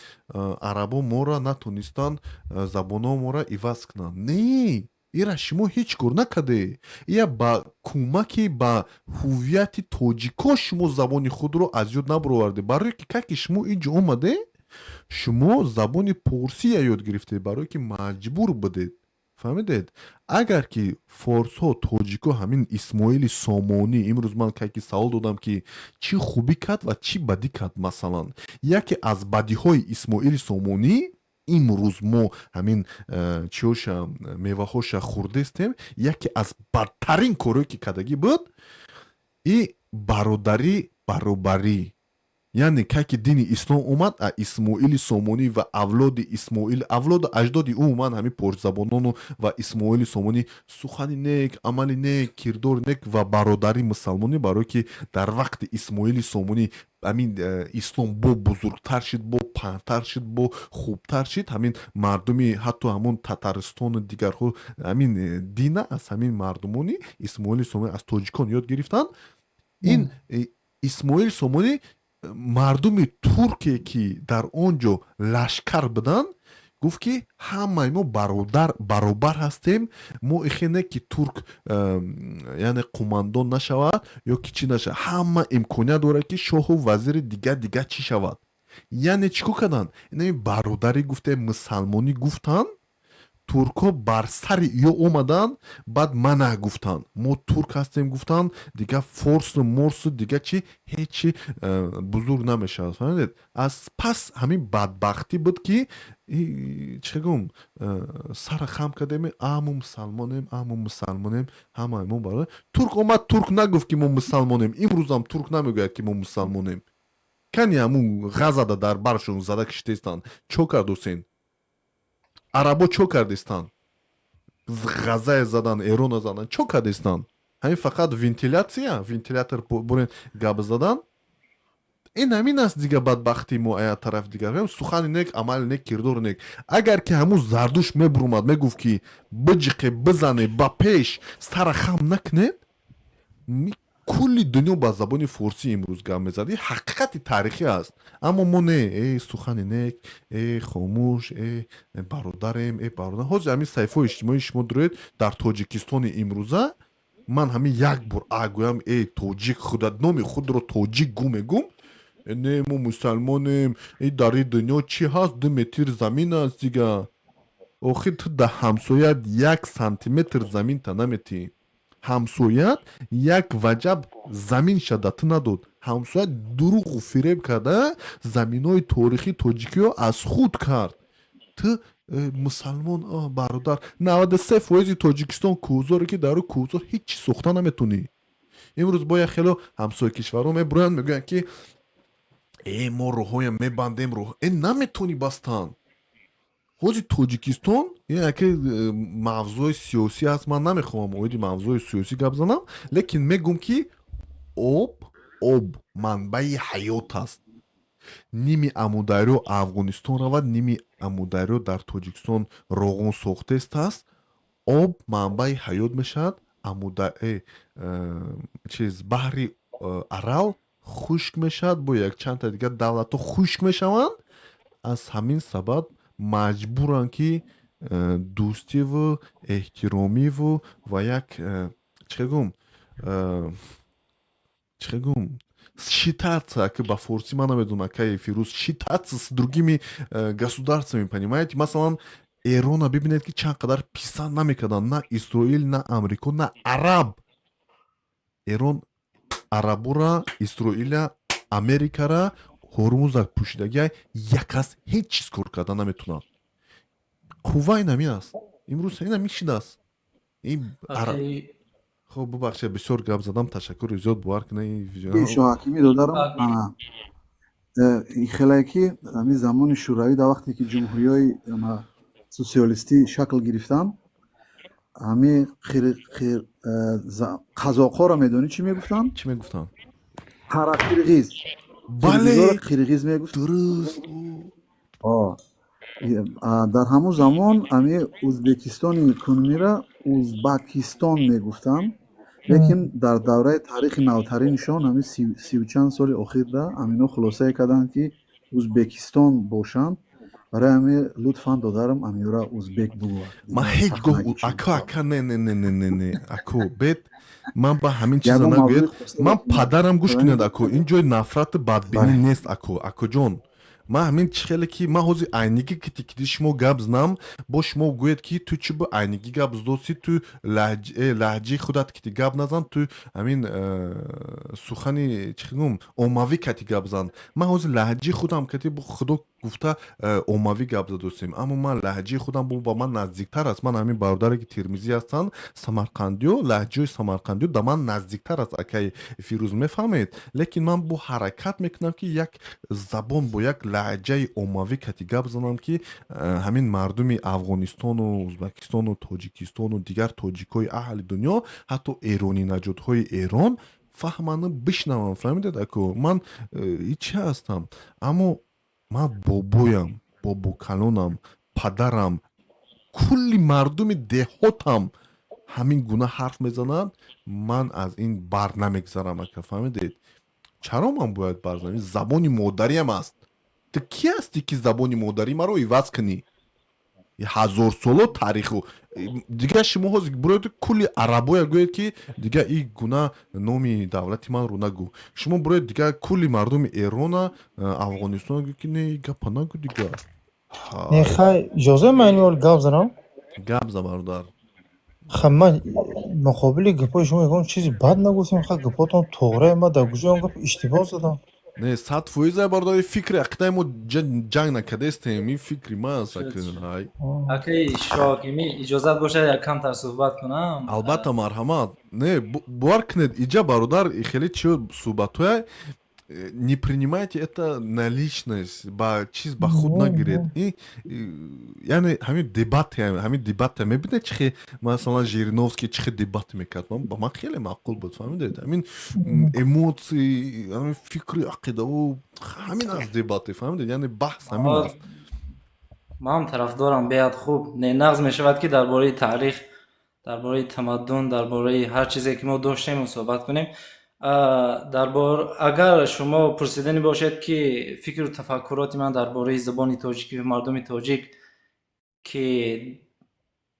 Speaker 3: арабо моро натонистанд забонҳо моро иваз кунанд. Не, ира шумо ҳеҷ кор накарде, ия ба кӯмаки ба ҳуввияти тоҷикҳо шумо забони худро аз ёд набаровардед, барое ки ка ки шумо инҷо омаде, шумо забони порсия ёд гирифтед, барое ки маҷбур будед. Фаҳмидед? Агар ки форсҳо, тоҷикҳо, ҳамин Исмоили Сомонӣ, имрӯз ман кай ки савол додам, ки чӣ хубӣ кард ва чӣ бадӣ кард, масалан, яке аз бадиҳои Исмоили Сомонӣ, имрӯз мо ҳамин чиҳоша, меваҳоша хӯрдестем, яке аз бадтарин корҳое ки кардагӣ буд, и бародарӣ, баробарӣ, яъне кай ки дини ислом омад, а Исмоили Сомонӣ ва авлоди Исмоил, авлоду аҷдоди умуман ҳамин порсзабонону ва Исмоили Сомонӣ, сухани нек, амали нек, кирдори нек ва бародари мусалмонӣ, барое ки дар вақти Исмоили Сомонӣ ҳамин ислом бо бузургтар шид, бо паҳнтар шид, бо хубтар шид. Ҳамин мардуми ҳатто ҳамон Татаристону дигарҳо ҳамин дина аз ҳамин мардумони Исмоили Сомонӣ, аз тоҷикон ёд гирифтанд. Ин Исмоили Сомонӣ мардуми турке, ки дар он ҷо лашкар буданд, гуфт, ки ҳамаи мо бародар, баробар ҳастем, мо ихе не ки турк яъне қумандон нашавад ё ки чӣ нашавад, ҳама имконият дорад, ки шоҳу вазири дигар дигар чӣ шавад. Яъне чӣ кор карданд? Инами бародарӣ гуфтем, мусалмонӣ гуфтанд, туркҳо бар сари ё омаданд, баъд мана гуфтанд, мо турк ҳастем гуфтанд, дигар форсу морсу дигар чи ҳеҷ чи бузург намешавад. Фаҳмидед? Аз пас ҳамин бадбахтӣ буд, ки чӣ гум, сара хам кардем, а мо мусалмонем, а мо мусалмонем, ҳамаи мо бародар. Турк омад, турк нагуфт, ки мо мусалмонем, имрӯзам турк намегӯяд, ки мо мусалмонем. Кани ҳамун Ғазада дар баршон зада киштестанд, чо кардосен? Арабо чо кардистанд? Ғазае задан, Эрона задан, чо кардистанд? Ҳамин фақат вентилятсия, вентилятор бурен, гап задан. Ин ҳамин аст дига бадбахтии мо. Ая тараф дигар сухани нек, амали нек, кирдори нек. Агар ки ҳамун Зардуш мебурумад, мегуфт, ки биҷиқе, бизане ба пеш, сара хам накунед. Кулли дунё ба забони форсӣ имрӯз гап мезад. Ин ҳақиқати таърихӣ аст. Аммо мо не, э сухани нек, э хомӯш, э бародарем, э бародар. Ҳозир ҳамин саҳифаҳои иҷтимоии шумо дуроед, дар Тоҷикистони имрӯза ман ҳамин як бор а гӯям, э тоҷик, худат номи худро тоҷик гӯ, мегӯм, не, мо мусалмонем, и дар ин дунё чӣ ҳаст, 2 метр замин аст дига. Охир ту да ҳамсоят 1 сантиметр заминта наметиҳӣ. Ҳамсоят як ваҷаб замин шада ту надод. Ҳамсоят дурӯғу фиреб карда заминҳои торихии тоҷикиро аз худ кард. Ту мусалмон, бародар, 93 фоизи Тоҷикистон кӯҳзоре, ки дар ӯ кӯҳзор ҳеҷ чиз сохта наметонӣ. Имрӯз бо як хело ҳамсоя кишварҳо мебуроянд, мегӯянд, ки э мо роҳҳоям мебандем, роҳ э наметонӣ бастан. Ҳозир Тоҷикистон яке мавзӯи сиёсӣ аст. Ман намехоҳам оиди мавзӯи сиёсӣ гап занам, лекин мегӯм, ки об манбаи ҳаёт аст. Ними Амударё Афғонистон равад, ними Амударё дар Тоҷикистон Роғун сохтест аст. Об манбаи ҳаёт мешавад. Амуда чиз, баҳри Арал хушк мешавад, бо якчандта дигар давлатҳо хушк мешаванд. Аз ҳамин сабаб маҷбуранд, ки дӯстиву эҳтиромиву ва як чӣ гум, чӣ гум, считаться, ки ба форсӣ ман намедонам, акай Фирӯз, считаться с другими государствами, понимаете? Масалан, Эрона бибинед, ки чанд қадар писанд намекарданд на Исроил, на Амрико, на араб. Эрон арабура, Исроила, Америкара Ҳормузак пӯшидагиай, як аст, ҳеҷ чиз кор карда наметонад. Қувва ин ҳамин аст, имрӯз ин ҳамин шидааст. Хоб, бубахшед, бисёр гап задам, ташаккури зиёд, бовар кунед.
Speaker 11: Шоҳакимӣ додарам, хеле ки ҳамин замони Шӯравӣ, дар вақте ки ҷумҳуриҳои социалистӣ шакл гирифтанд, ҳамин қазоқҳоро медонӣ, чӣ мегуфтанд?
Speaker 3: Чӣ мегуфтанд?
Speaker 11: Қарақирғиз.
Speaker 3: Бале.
Speaker 11: Қирғиз мегуфт.
Speaker 3: Дуруст.
Speaker 11: Дар ҳамон замон ҳами Ӯзбекистони кунунира Узбакистон мегуфтанд, лекин дар давраи таърихи навтариншон, ҳамин сию чанд соли охирда, ҳамино хулосае карданд, ки Узбекистон бошанд. Барои ҳамин, лутфан, додарам, амиёра узбек бугӯ.
Speaker 3: Ман ҳеҷ гоҳ, ака, ака, не, не, не, не, не, не, ако, бед ман ба ҳамин чиза нагӯед. Ман падарам, гӯш кунед, ако, ин ҷои нафрату бадбинӣ нест, ако, акоҷон. Ман ҳамин чӣ хеле ки ман ҳозир айнигӣ кити киди шумо гап знам, бо шумо гӯед, ки ту чӣ бу айнигӣ гап здоси, ту лаҳҷаи худат кити гап назан, ту ҳамин сухани, чӣ гум, оммавӣ кати гап зан. Ман ҳозир лаҳҷаи худам кати, худо гуфта, оммавӣ гап задостем, аммо ман лаҳҷаи худам ба ман наздиктар аст. Ман ҳамин бародаре, ки термизӣ ҳастанд, самарқандиё, лаҳҷаи самарқандиё да ман наздиктар аст, акаи Фирӯз, мефаҳмед? Лекин ман бо ҳаракат мекунам, ки як забон бо як лаҳҷаи оммавӣ кати гап занам, ки ҳамин мардуми Афғонистону Ӯзбекистону Тоҷикистону дигар тоҷикҳои аҳли дунё, ҳатто эронӣ наҷотҳои Эрон фаҳману бишнаванд. Фаҳмидед, ако? Ман чӣ ҳастам, аммо ман бобоям, бобокалонам, падарам, кулли мардуми деҳотам ҳамин гуна ҳарф мезанад. Ман аз ин бар намегзарам, ака, фаҳмидед? Чаро ман бояд барзанам? Ин забони модариам аст. Ту кӣ ҳастӣ, ки забони модарӣ маро иваз кунӣ? Ҳазорсоло таъриху дигар шумо ҳозир буроед, кулли арабоя гӯед, ки дигар и гуна номи давлати манро нагӯ. Шумо буроед, дигар кулли мардуми Эрона, Афғонистона гӯед, ки не, гапа нагӯ дигар.
Speaker 14: Не, хай, иҷоза ман ин гап занам?
Speaker 3: Гап за, бародар.
Speaker 14: Ха, ман муқобили гапҳои шумо ягон чизи бад нагуфтем. Ха, гапҳотон тоғрае, ман дар куҷо он гап иштибоҳ задам?
Speaker 3: Не, 100%, бародари, фикри ақидаи мо ҷанг накардастем, ин фикри ман аст.
Speaker 18: Акаи Шоҳакимӣ, иҷозат бошад, як камтар суҳбат кунам?
Speaker 3: Албатта, марҳамат. Не, бовар кунед, иҷа, бародар, хеле чи суҳбатҳоя, не принимайте это на личность, ба чиз ба худ нагиред. Яъне ҳамин дебате мебинед, чи хе, масалан, Жириновский чи хе дебат мекард, ба ман хеле маъқул буд, фаҳмидед? Ҳамин эмоции, ҳамин фикри ақидаву, ҳамин аст дебате, фаҳмидед? Яъне баҳс ҳамин аст.
Speaker 18: Ман тарафдорам, беҳад хуб. Не, нағз мешавад, ки дар бораи таърих, дар бораи тамаддун, дар бораи ҳар чизе, ки мо доштем, суҳбат кунем. Дар бор агар шумо пурсиданӣ бошед, ки фикру тафаккуроти ман дар бораи забони тоҷикӣ ва мардуми тоҷик, ки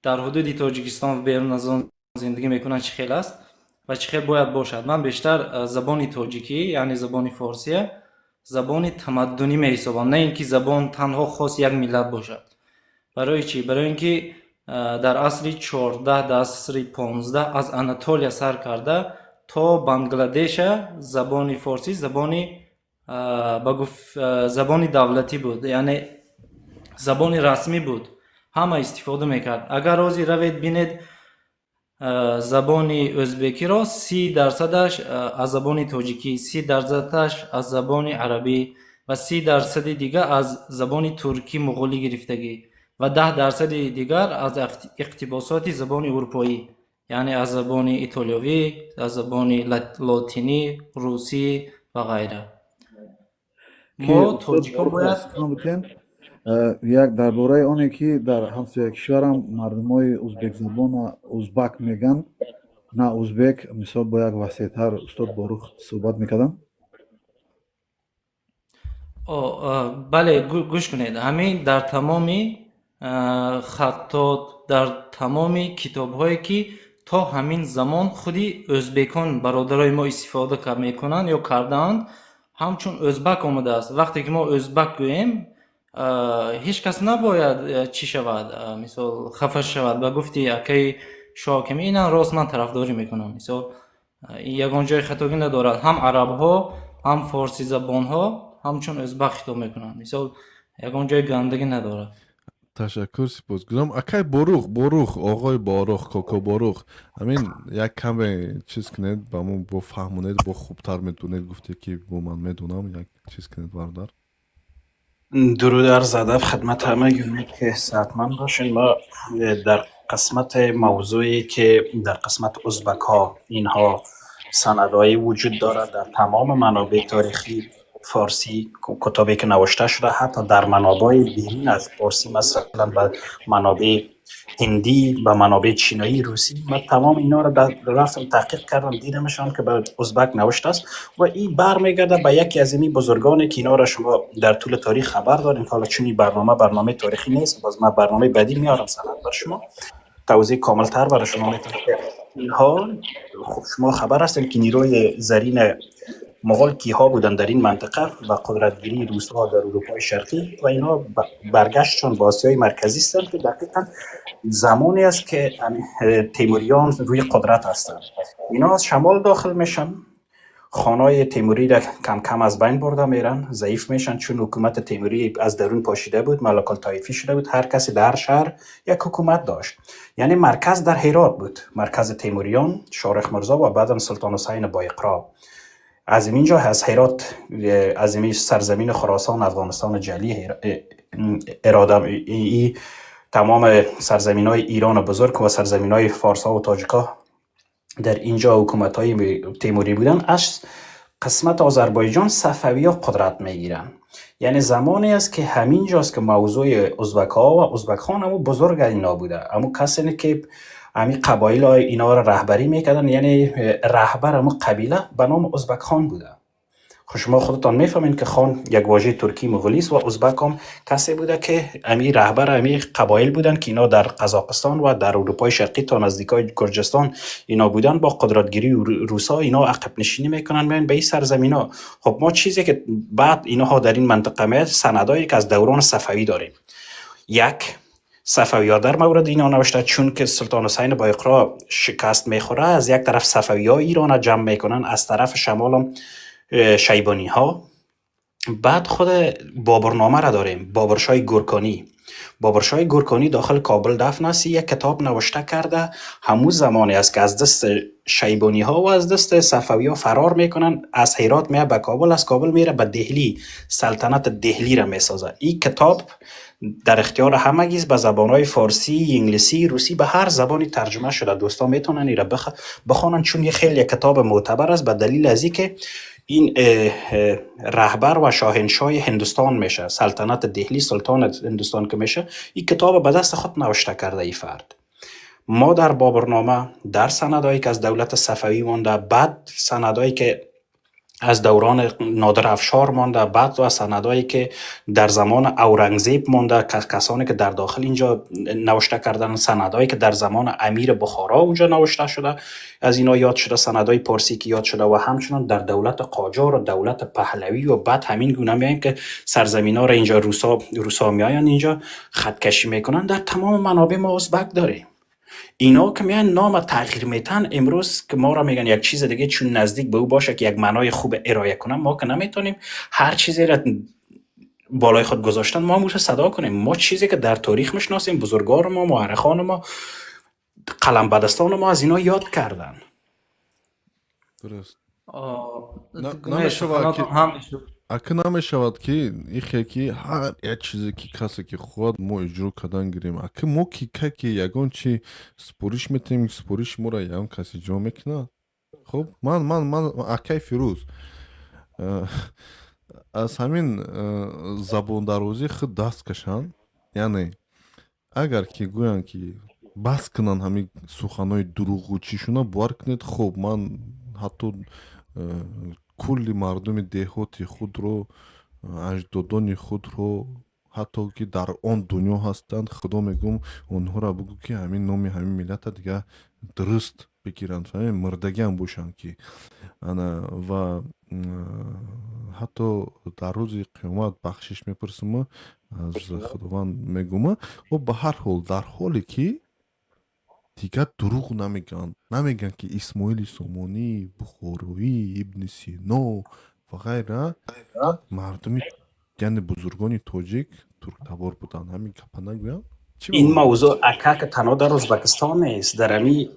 Speaker 18: дар ҳудуди Тоҷикистон ва берун аз он зиндагӣ мекунанд, чӣ хел аст ва чӣ хел бояд бошад, ман бештар забони тоҷикӣ, яъне забони форсия, забони тамаддунӣ меҳисобам, на ин ки забон танҳо хоси як миллат бошад. Барои чӣ? Барои ин ки дар асри 14, дар асри 15 аз Анатолия сар карда то Бангладеша забони форсӣ забони ба гуф забони давлатӣ буд, яъне забони расмӣ буд, ҳама истифода мекард. Агар ҳозир равед бинед забони ӯзбекиро, 30 дарсадаш аз забони тоҷикӣ, 30 дарсадаш аз забони арабӣ ва 30 дарсади дигар аз забони туркӣ, муғулӣ гирифтагӣ ва 10 дарсади дигар аз иқтибосоти забони урупоӣ, яъне аз забони итолиёвӣ, аз забони лотинӣ, русӣ ва ғайра. Мо тоҷикҳо бояд
Speaker 11: Як дар бораи оне ки дар ҳамсоя кишварам мардумои узбекзабона узбак меган, на узбек, мисол, бо як васеътар устод Борух суҳбат мекардам.
Speaker 18: Бале, гӯш кунед, ҳамин дар тамоми хаттот, дар тамоми китобҳое ки то ҳамин замон худи ӯзбекон, бародарои мо, истифода мекунанд ё кардаанд, ҳамчун ӯзбак омадааст. Вақте ки мо ӯзбак гӯем, ҳеҷ кас набояд чӣ шавад, мисол, хафа шавад. Ба гуфти акаи Шоҳакими, инам рост, ман тарафдорӣ мекунам. Мисол, ягон ҷои хатогӣ надорад. Ҳам арабҳо, ҳам форсизабонҳо ҳамчун ӯзбак хитоб мекунанд. Мисол, ягон ҷои гандагӣ надорад.
Speaker 3: Ташаккур, сипосгузорам, акай Борух. Борух, оғои Борух, коко Борух, ҳамин як каме чиз кунед, ба мо бо фаҳмонед, бо хубтар медонед, гуфте ки бо ман медонам, як чиз кунед, бародар.
Speaker 21: Дуруд, арз адаб хидмат ҳамагӣ, умед ки саҳатманд бошед. Мо дар қисмат мавзӯе ки дар қисмат узбакҳо инҳо санадҳое вуҷуд дорад дар тамоми манобеи таърихӣ форсӣ, китобе ки навишта шуда, ҳатто дар манобеи берун аз форсӣ, масалан ба манобеи ҳиндӣ, ба манобеи чиноӣ, русӣ, ман тамом инҳоро рафтам таҳқиқ кардам, дидамшон ки ба узбак навишта аст ва ин бармегардад ба яке аз ин бузургоне ки инҳоро шумо дар тӯли таърих хабар дорем. Ҳоло чун ин барнома барномаи таърихӣ нест, боз ман барномаи баъдӣ меорам санад бар шумо, тавзеҳи комилтар барои шумо метавонам. Инҳо, хуб, шумо хабар ҳастед ки нерӯи зарин муғул киҳо буданд дар ин минтақа ва қудратгирии русҳо дар Урупои Шарқӣ ва инҳо баргаштшон ба Осиёи Марказӣ ҳастанд, ки дақиқан замоне аст ки темуриён рӯи қудрат ҳастанд. инҳо аз шамол дохил мешан, хонаи темурӣ را کم کم از بین برده میرن، ضعیف میشن، چون حکومت تیموری از درون پاشیده بود، ملک الطایفی شده بود، هر کسی در شهر یک حکومت داشت. یعنی مرکز در هرات بود، مرکز تیموریان، شارخ مرزا و بعدم سلطان حسین بایقرا. از اینجا از هرات، از این سرزمین خراسان، افغانستان جلی، اراده ای تمام سرزمین های ایران بزرگ و سرزمین های فارس ها و تاجیکا در اینجا حکومت های تیموری بودن. از قسمت آذربایجان صفوی ها قدرت میگیرن. یعنی زمانی است که همین جاست که موضوع ازبک ها و ازبک خان امو بزرگ اینا بوده، امو کسی که امی قبایل های اینا را رهبری میکردن، یعنی رهبر امو قبیله به نام ازبک خان بوده. خب شما خودتان میفهمین که خان یک واژه ترکی مغولی است و ازبک هم کسی بوده که امی رهبر امی قبایل بودن که اینا در قزاقستان و در اروپای شرقی تا نزدیکای گرجستان اینا بودن. با قدرتگیری روسا اینا عقب نشینی میکنن، میان به این سرزمین ها. خب ما چیزی که بعد اینها در این منطقه میاد، سندایی که از دوران صفوی داریم، یک صفوی در مورد اینا نوشته، چون که سلطان حسین بایقرا شکست میخوره، از یک طرف صفوی ها ایران جمع میکنن، از طرف شمال هم شیبانی ها. بعد خود بابرنامه را داریم، بابرشاه گورکانی. بابرشاه گورکانی داخل کابل دفن است، یک کتاب نوشته کرده. همون زمانی است که از دست شیبانی ها و از دست صفوی ها فرار میکنن، از هرات میاد به کابل، از کابل میره به دهلی، سلطنت دهلی را میسازه. این کتاب در اختیار همگی است، به زبانهای فارسی، انگلیسی، روسی، به هر زبانی ترجمه شده. دوستان میتونن این را بخوانن، چون یه خیلی کتاب معتبر است، به دلیل از اینکه این رهبر و شاهنشاه هندوستان میشه، سلطنت دهلی، سلطان هندوستان که میشه، این کتاب به دست خود نوشته کرده ای فرد. ما در بابرنامه، در سندهایی که از دولت صفوی مانده، بعد سندهایی که از دوران نادر افشار مانده، بعد و سندهایی که در زمان اورنگزیب مانده، کسانی که در داخل اینجا نوشته کردن، سندهایی که در زمان امیر بخارا اونجا نوشته شده، از اینا یاد شده، سندهای پارسی که یاد شده و همچنان در دولت قاجار و دولت پهلوی و بعد همین گونه میایم که سرزمین ها را اینجا روسا میاین اینجا خط کشی میکنن. در تمام منابع ما ازبک داریم. اینا که میان نام تغییر میتن، امروز که ما را میگن یک چیز دیگه چون نزدیک به او باشه که یک معنای خوب ارائه کنن، ما که نمیتونیم هر چیزی را بالای خود گذاشتن ما هم صدا کنیم. ما چیزی که در تاریخ میشناسیم، بزرگان ما، مورخان ما، قلم بدستان ما از اینا یاد کردن.
Speaker 3: درست.
Speaker 18: نه
Speaker 3: نمیشود که
Speaker 18: سخناتون هم میشد.
Speaker 3: ака, намешавад ки ихе ки ҳар як чизе ки касе ки хоҳад, мо иҷро кардан гирем. Ака, мо ки ка ки ягон чи супориш метиҳем, супориши моро ягон кас иҷро мекунад? Хуб, ман акаи Фирӯз, аз ҳамин забондарозӣ худ даст кашанд. Яъне агар ки гӯянд ки бас кунанд ҳамин суханҳои дурӯғу чишуна, бовар кунед, хуб, ман ҳатто кулли мардуми деҳоти худро, аҷдодони худро, ҳатто ки дар он дунё ҳастанд, худо мегӯм, онҳоро бигӯ ки ҳамин номи ҳамин миллата дигар дуруст бигиранд, фаҳмед, мурдагиам бошанд ки ана ва ҳатто дар рӯзи қиёмат бахшиш мепурсиму аз Худованд мегӯма. О, ба ҳар ҳол, дар ҳоле ки дигар дурӯғ намегӯянд, намегӯянд ки Исмоили Сомонӣ, Бухороӣ, Ибни Сино ва ғайра, мардуми, яъне бузургони тоҷик турктабор буданд, ҳамин гапа нагӯянд. Чӣ?
Speaker 21: این موضوع اکا که تنها در ازبکستان نیست، در امی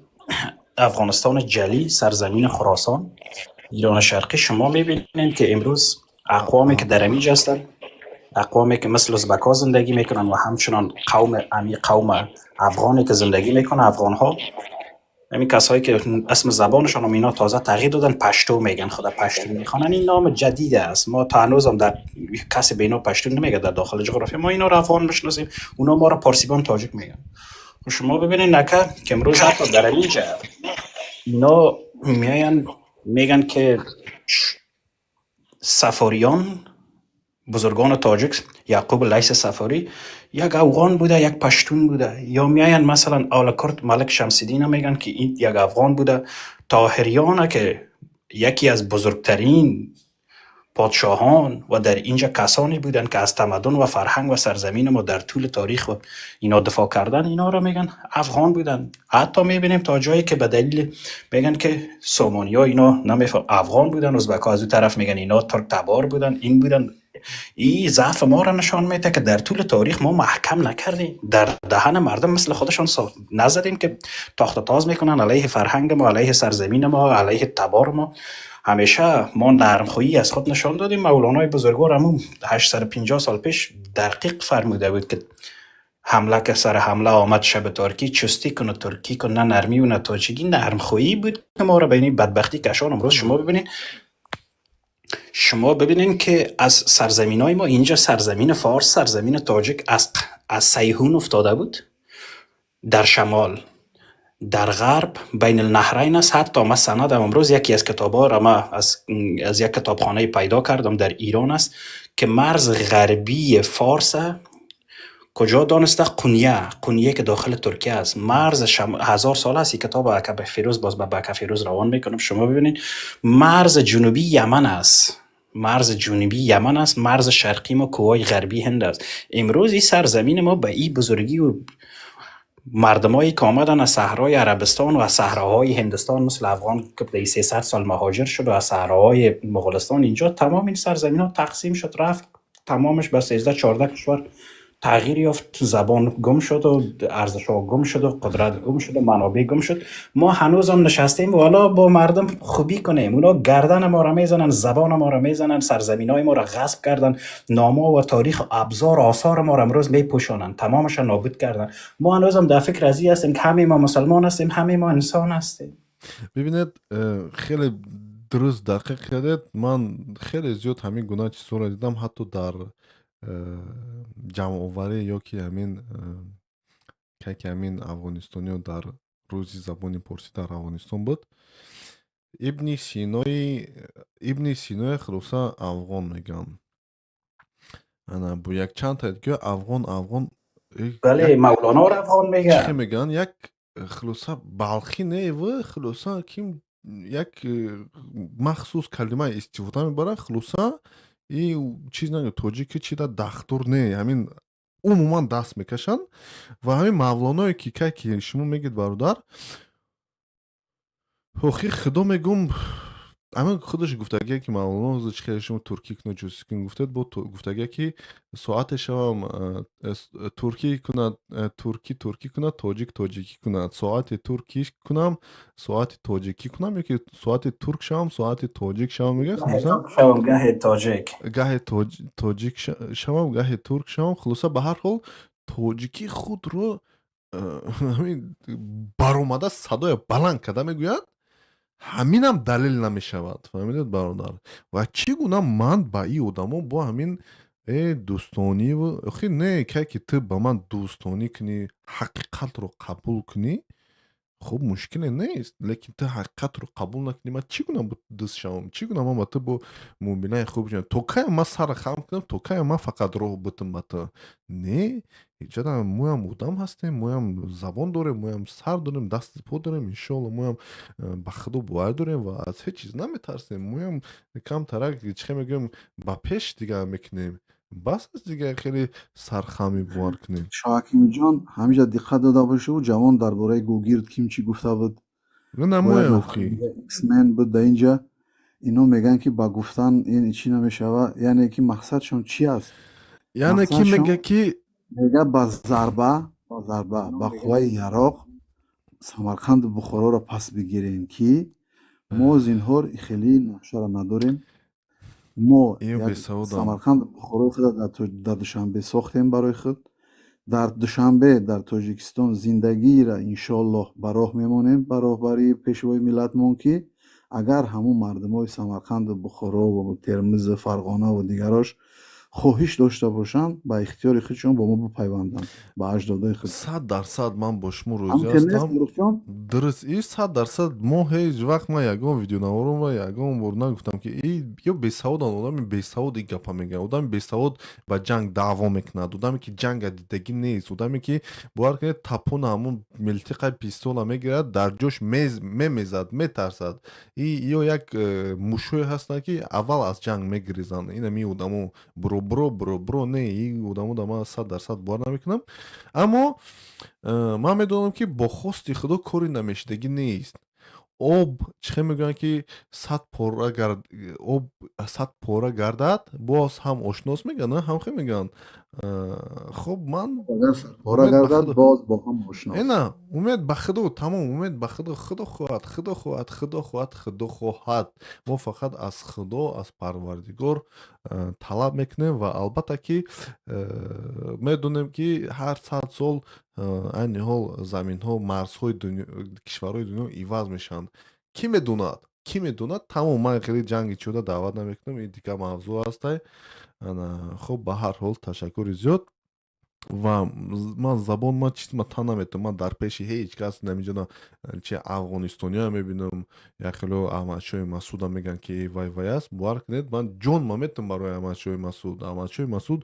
Speaker 21: افغانستان جلی، سرزمین خراسان، ایران شرقی، شما میبینید که امروز اقوامی که در امیج هستند، اقوامی که مثل ازبکا زندگی میکنن و همچنان قوم امی قوم افغانی که زندگی میکنه، افغان ها، همین کسایی که اسم زبانشان هم اینا تازه تغییر دادن، پشتو میگن، خود پشتو میخوانن، این نام جدید است. ما تا هنوز هم در کسی به اینا پشتو نمیگه. در داخل جغرافیا ما اینا رو افغان میشناسیم، اونا ما رو پارسیبان تاجیک میگن. شما ببینید نکه که امروز حتی در اینجا اینا میاین میگن که صفاریان، بزرگان تاجیک، یعقوب لیث صفاری یک افغان بوده، یک پشتون بوده. یا میاین مثلا آل کرد ملک شمس‌الدین میگن که این یک افغان بوده. طاهریان که یکی از بزرگترین پادشاهان و در اینجا کسانی بودند که از تمدن و فرهنگ و سرزمین ما در طول تاریخ و اینا دفاع کردن، اینا را میگن افغان بودن. حتی میبینیم تا جایی که به دلیل میگن که سامانیا اینا نمیفهم افغان بودن، ازبک از اون طرف میگن اینا ترک تبار بودن، این بودن. این ضعف ما را نشان میده که در طول تاریخ ما محکم نکردیم در دهن مردم، مثل خودشان نزدیم که تاخت و تاز میکنن علیه فرهنگ ما، علیه سرزمین ما، علیه تبار ما. همیشه ما نرمخویی از خود نشان دادیم. مولانای بزرگوار همون 850 سال پیش دقیق فرموده بود که حمله که سر حمله آمد شب تارکی، چستی کن و ترکی کن، نه نرمی و نه تاجیکی. نرمخویی بود که ما را به این بدبختی کشان. امروز شما ببینین، شما ببینین که از سرزمین های ما اینجا، سرزمین فارس، سرزمین تاجک از سیحون افتاده بود در شمال، در غرب بین النهرین است. حتی ما سند امروز یکی از کتاب‌ها را ما از یک کتابخانه پیدا کردم در ایران است که مرز غربی فارس کجا دانسته؟ قونیه، قونیه که داخل ترکیه است. مرز 1000 سال است. این کتاب اکا فیروز باز به اکا فیروز روان میکنم، شما ببینید. مرز جنوبی یمن است، مرز جنوبی یمن است. مرز شرقی ما کوهای غربی هند است. امروز این سرزمین ما به این بزرگی و مردمایی که آمدن از صحرای عربستان و از صحراهای هندستان، مثل افغان که در 300 سال مهاجر شد، و از صحراهای مغولستان اینجا، تمام این سرزمین ها تقسیم شد رفت، تمامش به 13 14 کشور تغییر یافت. زبان گم شد و ارزش ها گم شد و قدرت گم شد و منابع گم شد. ما هنوز هم نشستیم و حالا با مردم خوبی کنیم، اونا گردن ما را میزنن، زبان ما را میزنن، سرزمین های ما را غصب کردن، نام‌ها و تاریخ و ابزار و آثار ما را امروز میپوشانن، تمامش را نابود کردن. ما هنوز هم در فکر ازی هستیم که همه ما مسلمان هستیم، همه ما انسان هستیم.
Speaker 3: Бибинед, хеле дуруст дақиқ кардед. Ман хеле зиёд ҳамин гуна чизҳоро дидам, ҳатто дар ҷамъоварӣ ё ки ҳамин ки ҳамин афғонистониё дар Рӯзи забони порсӣ дар Афғонистон буд. Ибни Синои, Ибни Синои хулоса афғон мегӯянд. Ана бо якчанд та гӯя афғон, афғон.
Speaker 21: Бале, Мавлоноро афғон мегӯянд.
Speaker 3: Чӣ мегӯянд? Як хулоса балхӣ не, хулоса ким як махсус калима истифода мебарад. Хулоса и чиз нагӯ, тоҷики чи да дахтур не, ҳамин умуман даст мекашанд. Ва ҳамин Мавлоное ки кай ки шумо мегӯед, бародар, охи худо мегӯм, ҳамин худаш гуфтагия ки Мавлоно чи хеле шумо туркӣ кунед, ҷӯсӣ кунед гуфтед, бо гуфтагия ки соате шавам туркӣ кунад, туркӣ туркӣ кунад, тоҷик тоҷикӣ кунад, соати туркӣ кунам, соати тоҷикӣ кунам, ё ки соати турк шавам, соати тоҷик шавам, мегӯяд. Хулоса
Speaker 21: шавам, гаҳе тоҷик.
Speaker 3: Гаҳе тоҷик шавам, гаҳе турк шавам. Хулоса, ба ҳар ҳол тоҷикӣ худро ҳамин баромада садоя баланд карда мегӯяд. Ҳаминам далел намешавад, фаҳмидед, бародар? Ва чӣ гуна ман ба ин одамо бо ҳамин дӯстониву охи не, кай ки ту ба ман дӯстонӣ кунӣ, ҳақиқатро қабул кунӣ, хуб, мушкиле нест, лекин ту ҳақиқатро қабул накунӣ, ман чӣ гуна дӯст шавам? Чӣ гуна ман ба ту бо муомилаи хуб шавам? То кая ман сара хам кунам? То кая ман фақат роҳ бутам ба ту? Не, ҷада, моям одам ҳастем, моям забон дорем, моям сар дорем, дасту по дорем, иншоалло, моям ба худо бовар дорем ва аз ҳеҷ чиз наметарсем. Моям камтарак чӣ мегӯем, ба пеш дига мекунем. Бас аст дига, хеле сархамӣ бовар кунем.
Speaker 11: Шоҳакимиҷон, ҳамиҷа диққат дода бошед, ҷавон дар бораи гугирд ким чӣ гуфта буд.
Speaker 3: Намоя охи.
Speaker 11: X-Men буд дар инҷа. Ино мегӯянд, ки ба гуфтан ин чӣ намешава, яъне ки мақсадшон чӣ аст?
Speaker 3: Яъне ки мега ки
Speaker 11: мега ба зарба, ба қувваи яроқ Самарқанду Бухороро пас бигирем, ки мо зинҳор хеле нақшаро надорем. Мо Самарқанду Бухорои худа дар Душанбе сохтем барои худ. Дар Душанбе, дар Тоҷикистон зиндагиро иншоаллоҳ ба роҳ мемонем ба роҳбарии пешвои миллатмон, ки агар ҳамун мардумои Самарқанду Бухорову Термизу Фарғонаву дигарош хоҳиш дошта бошанд, ба ихтиёри худшон бо мо бипайванданд, ба аҷдодои худ.
Speaker 3: 100% ман бо шумо розӣ ҳастам. Дуруст, и 100%. Мо ҳеҷ вақт, ман ягон видеонаворо ва ягон бор нагуфтам, ки ё бесаводанд. Одами бесавод и гапа мегӯяд. Одами бесавод ба ҷанг даъво мекунад, одаме ки ҷанга дидагӣ нест, одаме ки, бовар кунед, тапона ҳамун милтиқаи пистола мегирад, дар ҷош мемезад, метарсад. И ё як мушҳое ҳастанд, ки аввал аз ҷанг мегирезанд. Инами одамо бро, бро, бро, бро, не, и одамо да ман 100% бовар намекунам. Аммо ман медонам, ки бо хости худо кори намешидагӣ нест. Об чӣ хел мегӯянд, ки сад пора об сад пора гардад, боз ҳам ошнос мегӯянд, ҳам хел мегӯянд. Хуб, ман
Speaker 11: пора гардад, боз бо ҳам ошнос.
Speaker 3: Ина, умед ба худо, тамом, умед ба худо. Худо хоҳад, худо хоҳад, худо хоҳад, худо хоҳад. Мо фақат аз худо, аз Парвардигор талаб мекунем ва албатта ки медонем, ки ҳар 100 сол айни ҳол заминҳо, марзҳои кишварҳои дунё иваз мешаванд. Кӣ медонад, кӣ медонад? Тамом, ман хеле ҷанги чида даъват намекунам, ин дигар мавзӯъ ҳастай. Хуб, ба ҳар ҳол ташаккури зиёд. Ва ман забон, ман чиз ма тан наметавонам. Ман дар пеши ҳеҷ кас намиҷона чи афғонистониё мебинам, яхело Аҳмадшоҳи Масуда мегӯянд, ки вай вай аст. Бовар кунед, ман ҷон ма метавонам барои Аҳмадшоҳи Масуд. Аҳмадшоҳи Масуд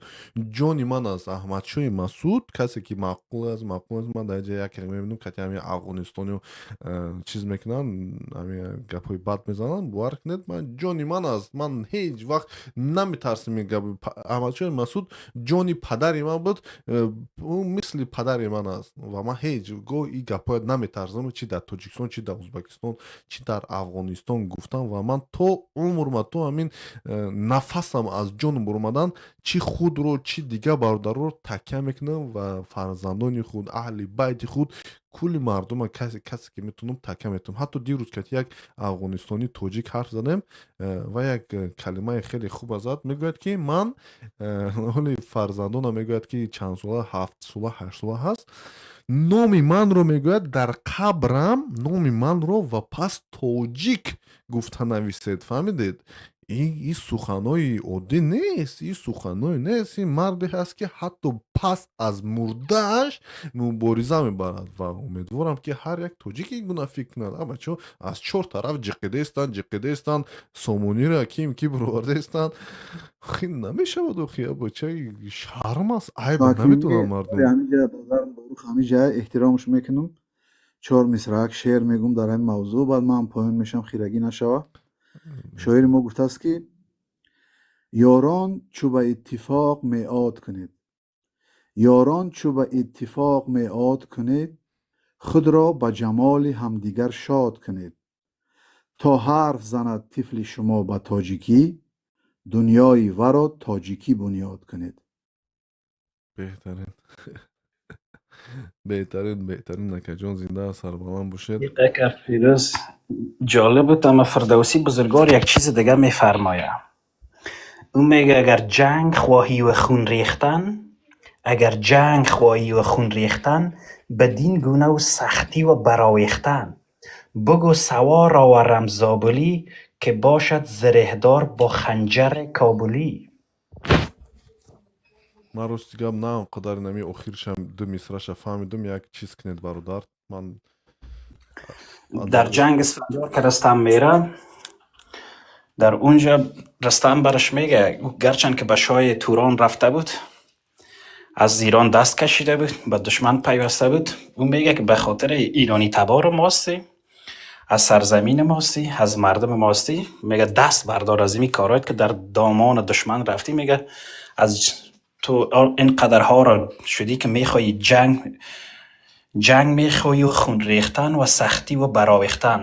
Speaker 3: ҷони ман аст. Аҳмадшоҳи Масуд касе ки маъқул аст, маъқул аст. Ман дар ҷа яке мебинам, кати ҳамин афғонистониё чиз мекунанд, ҳамин гапҳои бад мезананд. Бовар кунед, ман ҷони ман аст, ман ҳеҷ вақт наметарсим. Аҳмадшоҳи Масуд ҷони падари ман буд, ӯ мисли падари ман аст ва ман ҳеҷ гоҳ ин гапҳоя наметарсам, чи дар Тоҷикистон, чи дар Ӯзбекистон, чи дар Афғонистон гуфтам. Ва ман то умрма, то ҳамин нафасам аз ҷон буромадан, чи худро, чи дигар бародарро такя мекунам ва фарзандони худ, аҳли байти худ, кулли мардума, касе ки метавонам, такя метавонам. Ҳатто дирӯз кати як афғонистонӣ тоҷик ҳарф задем ва як калимаи хеле хуба зад. Мегӯяд, ки ман ҳоли фарзандонам, мегӯяд, ки чандсола, 7 сола, 8 сола ҳаст, номи манро, мегӯяд, дар қабрам номи манро ва пас тоҷик гуфта нависед. Фаҳмидед? Ин суханои оддӣ нест, ин суханое нест. Ин марде ҳаст, ки ҳатто пас аз мурдааш мубориза мебарад, ва умедворам, ки ҳар як тоҷик ин гуна фикр кунад. А бачаҳо аз чор тараф ҷиқидаистанд, ҷиқидаистанд, Сомониро ким ки бировардаистанд. Намешавад охи, бача, шарм аст, айб, наметавонанд мардум.
Speaker 11: Ҳамиҷа эҳтиромш мекунам, чор мисраак шеър мегӯм дар ҳамин мавзӯъ, баъд ман поён мешавам, хирагӣ нашава. Шоири мо гуфтааст, ки ёрон, чу ба иттифоқ меъод кунед, ёрон, чу ба иттифоқ меъод кунед, худро ба ҷамоли ҳамдигар шод кунед. То ҳарф занад тифли шумо ба тоҷикӣ, дунёи варо тоҷикӣ бунёд кунед.
Speaker 3: Беҳтарин, беҳтарин, беҳтарин, акаҷон, зинда, сарбаланд бошед.
Speaker 21: Фирӯз, ҷолиб буд, аммо Фирдавсӣ бузургвор як чизи дига мефармояд. Ӯ мега: агар ҷанг хоҳӣ ва хун рехтан, агар ҷанг хоҳӣ ва хун рехтан, бадин гунаву сахтӣ ва баровехтан, бугӯ савор оварам зобулӣ, ки бошад зиреҳдор бо ханҷари кобулӣ.
Speaker 3: Ман, рости гап, на он қадар нами охиршам ду мисраша фаҳмидум. Як чиз кунед, бародар, ман
Speaker 21: Дар ҷанг Исфандиёр ки Рустам мера, дар унҷа Рустам бараш мега, гарчанд ки ба шоҳи Турон рафта буд, аз Ирон даст кашида буд, ба душман пайваста буд, ӯ мега, ки ба хотири иронӣ табори мости, аз сарзамини мости, аз мардуми мости, мега, даст бардор аз ими корҳоят, ки дар домони душман рафтӣ. Мега, аз ту ин қадарҳоро шудӣ, ки мехоҳӣ ҷанг, ҷанг мехоҳӣ, хун рехтан ва сахтӣ ва баровехтан.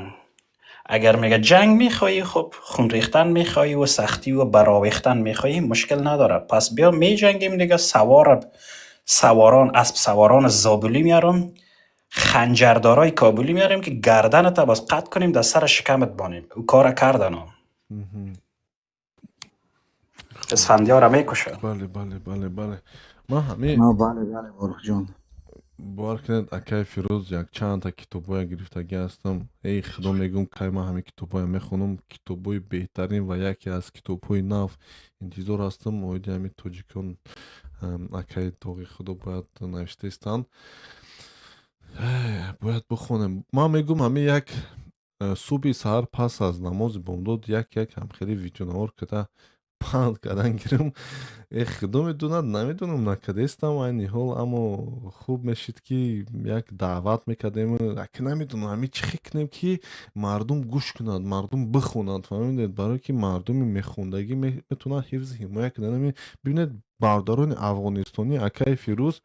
Speaker 21: Агар, мега, ҷанг мехоҳӣ, хуб, хун рехтан мехоҳӣ ва сахтӣ ва баровехтан мехоҳӣ, мушкил надорад, пас биё меҷангем. Дига савор саворон, асп саворони зобулӣ меарам, ханҷардорои кобулӣ меарем, ки гарданата боз қатъ кунем, дар сара шикамат бонем. Ӯ кора кардану Исфандиёра мекушад.
Speaker 3: Бале, ман ҳамин
Speaker 11: Бале, Борухҷон.
Speaker 3: Бовар кунед, акаи Фирӯз, якчандта китобҳое гирифтагӣ ҳастам. Эй худо, мегӯм, кай ман ҳамин китобҳоя мехонам? Китобҳои беҳтарин ва яке аз китобҳои нав интизор ҳастам оиди ҳамин тоҷикон. Акаи Тоғи худо бояд навиштаистанд, бояд бихонем. Ман мегӯм, ҳамин як субҳи саҳар пас аз намози бомдод як як ҳамхели видеонавор када панд кардан гирам. Э худо медонад, намедонам, накардестам айни ҳол, аммо хуб мешид, ки як даъват мекардем. Аки намедонам, ҳамин чӣ хел кунем, ки мардум гӯш кунад, мардум бихонад, фаҳмидед? Барое ки мардуми мехондагӣ метавонад ҳифзи ҳимоя кунад. Бибинед, бародарони афғонистонӣ, акаи Фирӯз,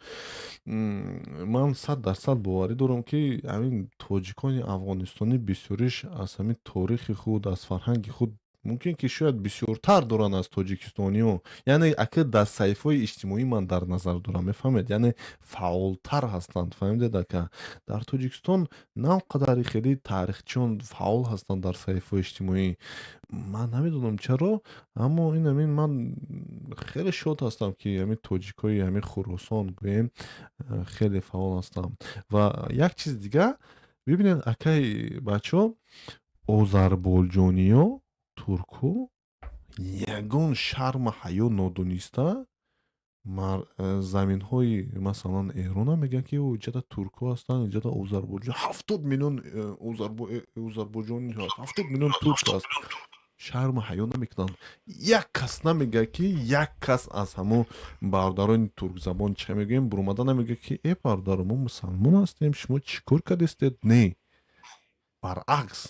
Speaker 3: ман 100% боварӣ дорам, ки ҳамин тоҷикони афғонистонӣ бисёриш аз ҳамин торихи худ, аз фарҳанги худ мумкин ки шояд бисёртар доранд аз тоҷикистониҳо. Яъне, ака, дар саҳифаҳои иҷтимоӣ ман дар назар дорам, мефаҳмед, яъне фаъолтар ҳастанд, фаҳмидед, ака? Дар Тоҷикистон на он қадари хеле таърихчиён фаъол ҳастанд дар саҳифаҳои иҷтимоӣ. Ман намедонам чаро, аммо ин ҳамин ман хеле шод ҳастам, ки ҳамин тоҷикҳои ҳамин Хуросон, гӯем, хеле фаъол ҳастанд. Ва як чизи дигар бибинед, акаи бачаҳо, озарбойҷониё, туркҳо ягон шарму ҳаё нодониста заминҳои, масалан, Эрона мегӯянд, ки иҷада туркҳо ҳастанд, иҷада озарбойҷон, 70 миллион озарбойҷонӣ ҳаст, 70 миллион турк аст. Шарму ҳаё намекунанд. Як кас намегӯяд, ки як кас аз ҳамон бародарони туркзабон, чӣ мегӯем, буромада намегӯяд, ки э бародаро, мо мусалмон ҳастем, шумо чӣ кор кардистед? Не, баръакс,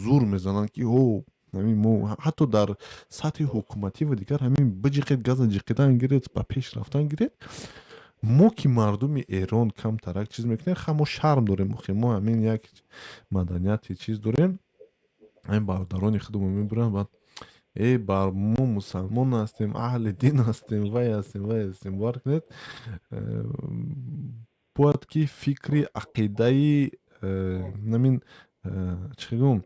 Speaker 3: зур мезананд, ки о ҳамин мо ҳатто дар сатҳи ҳукуматӣ ва дигар ҳамин биҷиқед, газа ҷиқидан гиред, ба пеш рафтан гиред. Мо ки мардуми Эрон камтарак чиз мекунем, ха, мо шарм дорем, охи мо ҳамин як маданияти чиз дорем. Ҳамин бародарони худамон мебуранд, баъд э бар мо мусалмон ҳастем, аҳли дин ҳастем, вай ҳастем, вай ҳастем. Бовар кунед, бояд ки фикри ақидаи намин чӣ гӯм,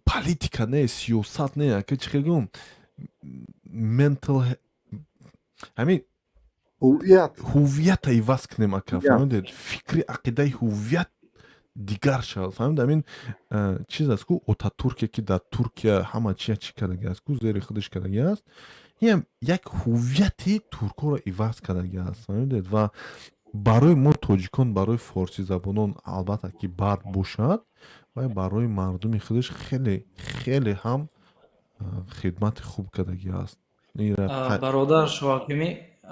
Speaker 3: политика не, сиёсат не, ака, чӣ гӯм, mental ҳамин
Speaker 11: ҳувият.
Speaker 3: Ҳувията иваз кунем, ака, фаҳмидед? Фикри ақидаи ҳувият Дигар шавад, фаҳмид? Ҳамин чиз аст ку, Отатурке, ки дар Туркия ҳама чия чӣ кардаги аст ку, зери худаш кардаги аст, ин як ҳуввияти туркҳоро иваз кардаги аст, фаҳмидед? Ва барои мо тоҷикон, барои форсизабонон албатта ки бад бошад, ва барои мардуми худаш хеле хеле ҳам хидмати хуб кардаги аст.
Speaker 18: Бародар Шоҳакимӣ,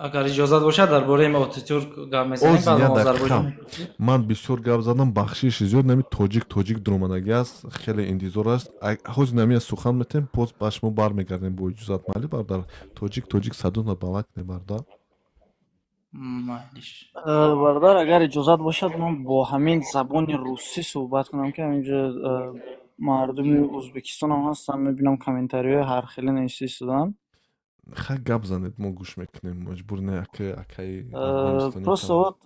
Speaker 18: агар иҷозат бошад, дар бораи Отатюрк гап мезанем.
Speaker 3: Ман бисёр гап задам, бахшиши зиёд. Нами тоҷик, тоҷик дуромадагӣ аст, хеле интизор аст. Ҳозир намия сухан метем, боз ба шумо бармегардем бо иҷозат. Майли, бародар тоҷик, тоҷик садона баланд кунед, бародар.
Speaker 12: Бародар, агар иҷозат бошад, ман бо ҳамин забони русӣ суҳбат кунам, ки ҳаминҷо мардуми Ӯзбекистонам ҳастанд, мебинам, комментариҳои ҳархеле нависта истоданд.
Speaker 3: Ха, гап занед, мо гӯш мекунем, маҷбур не, ака, акаи.
Speaker 12: Просто вот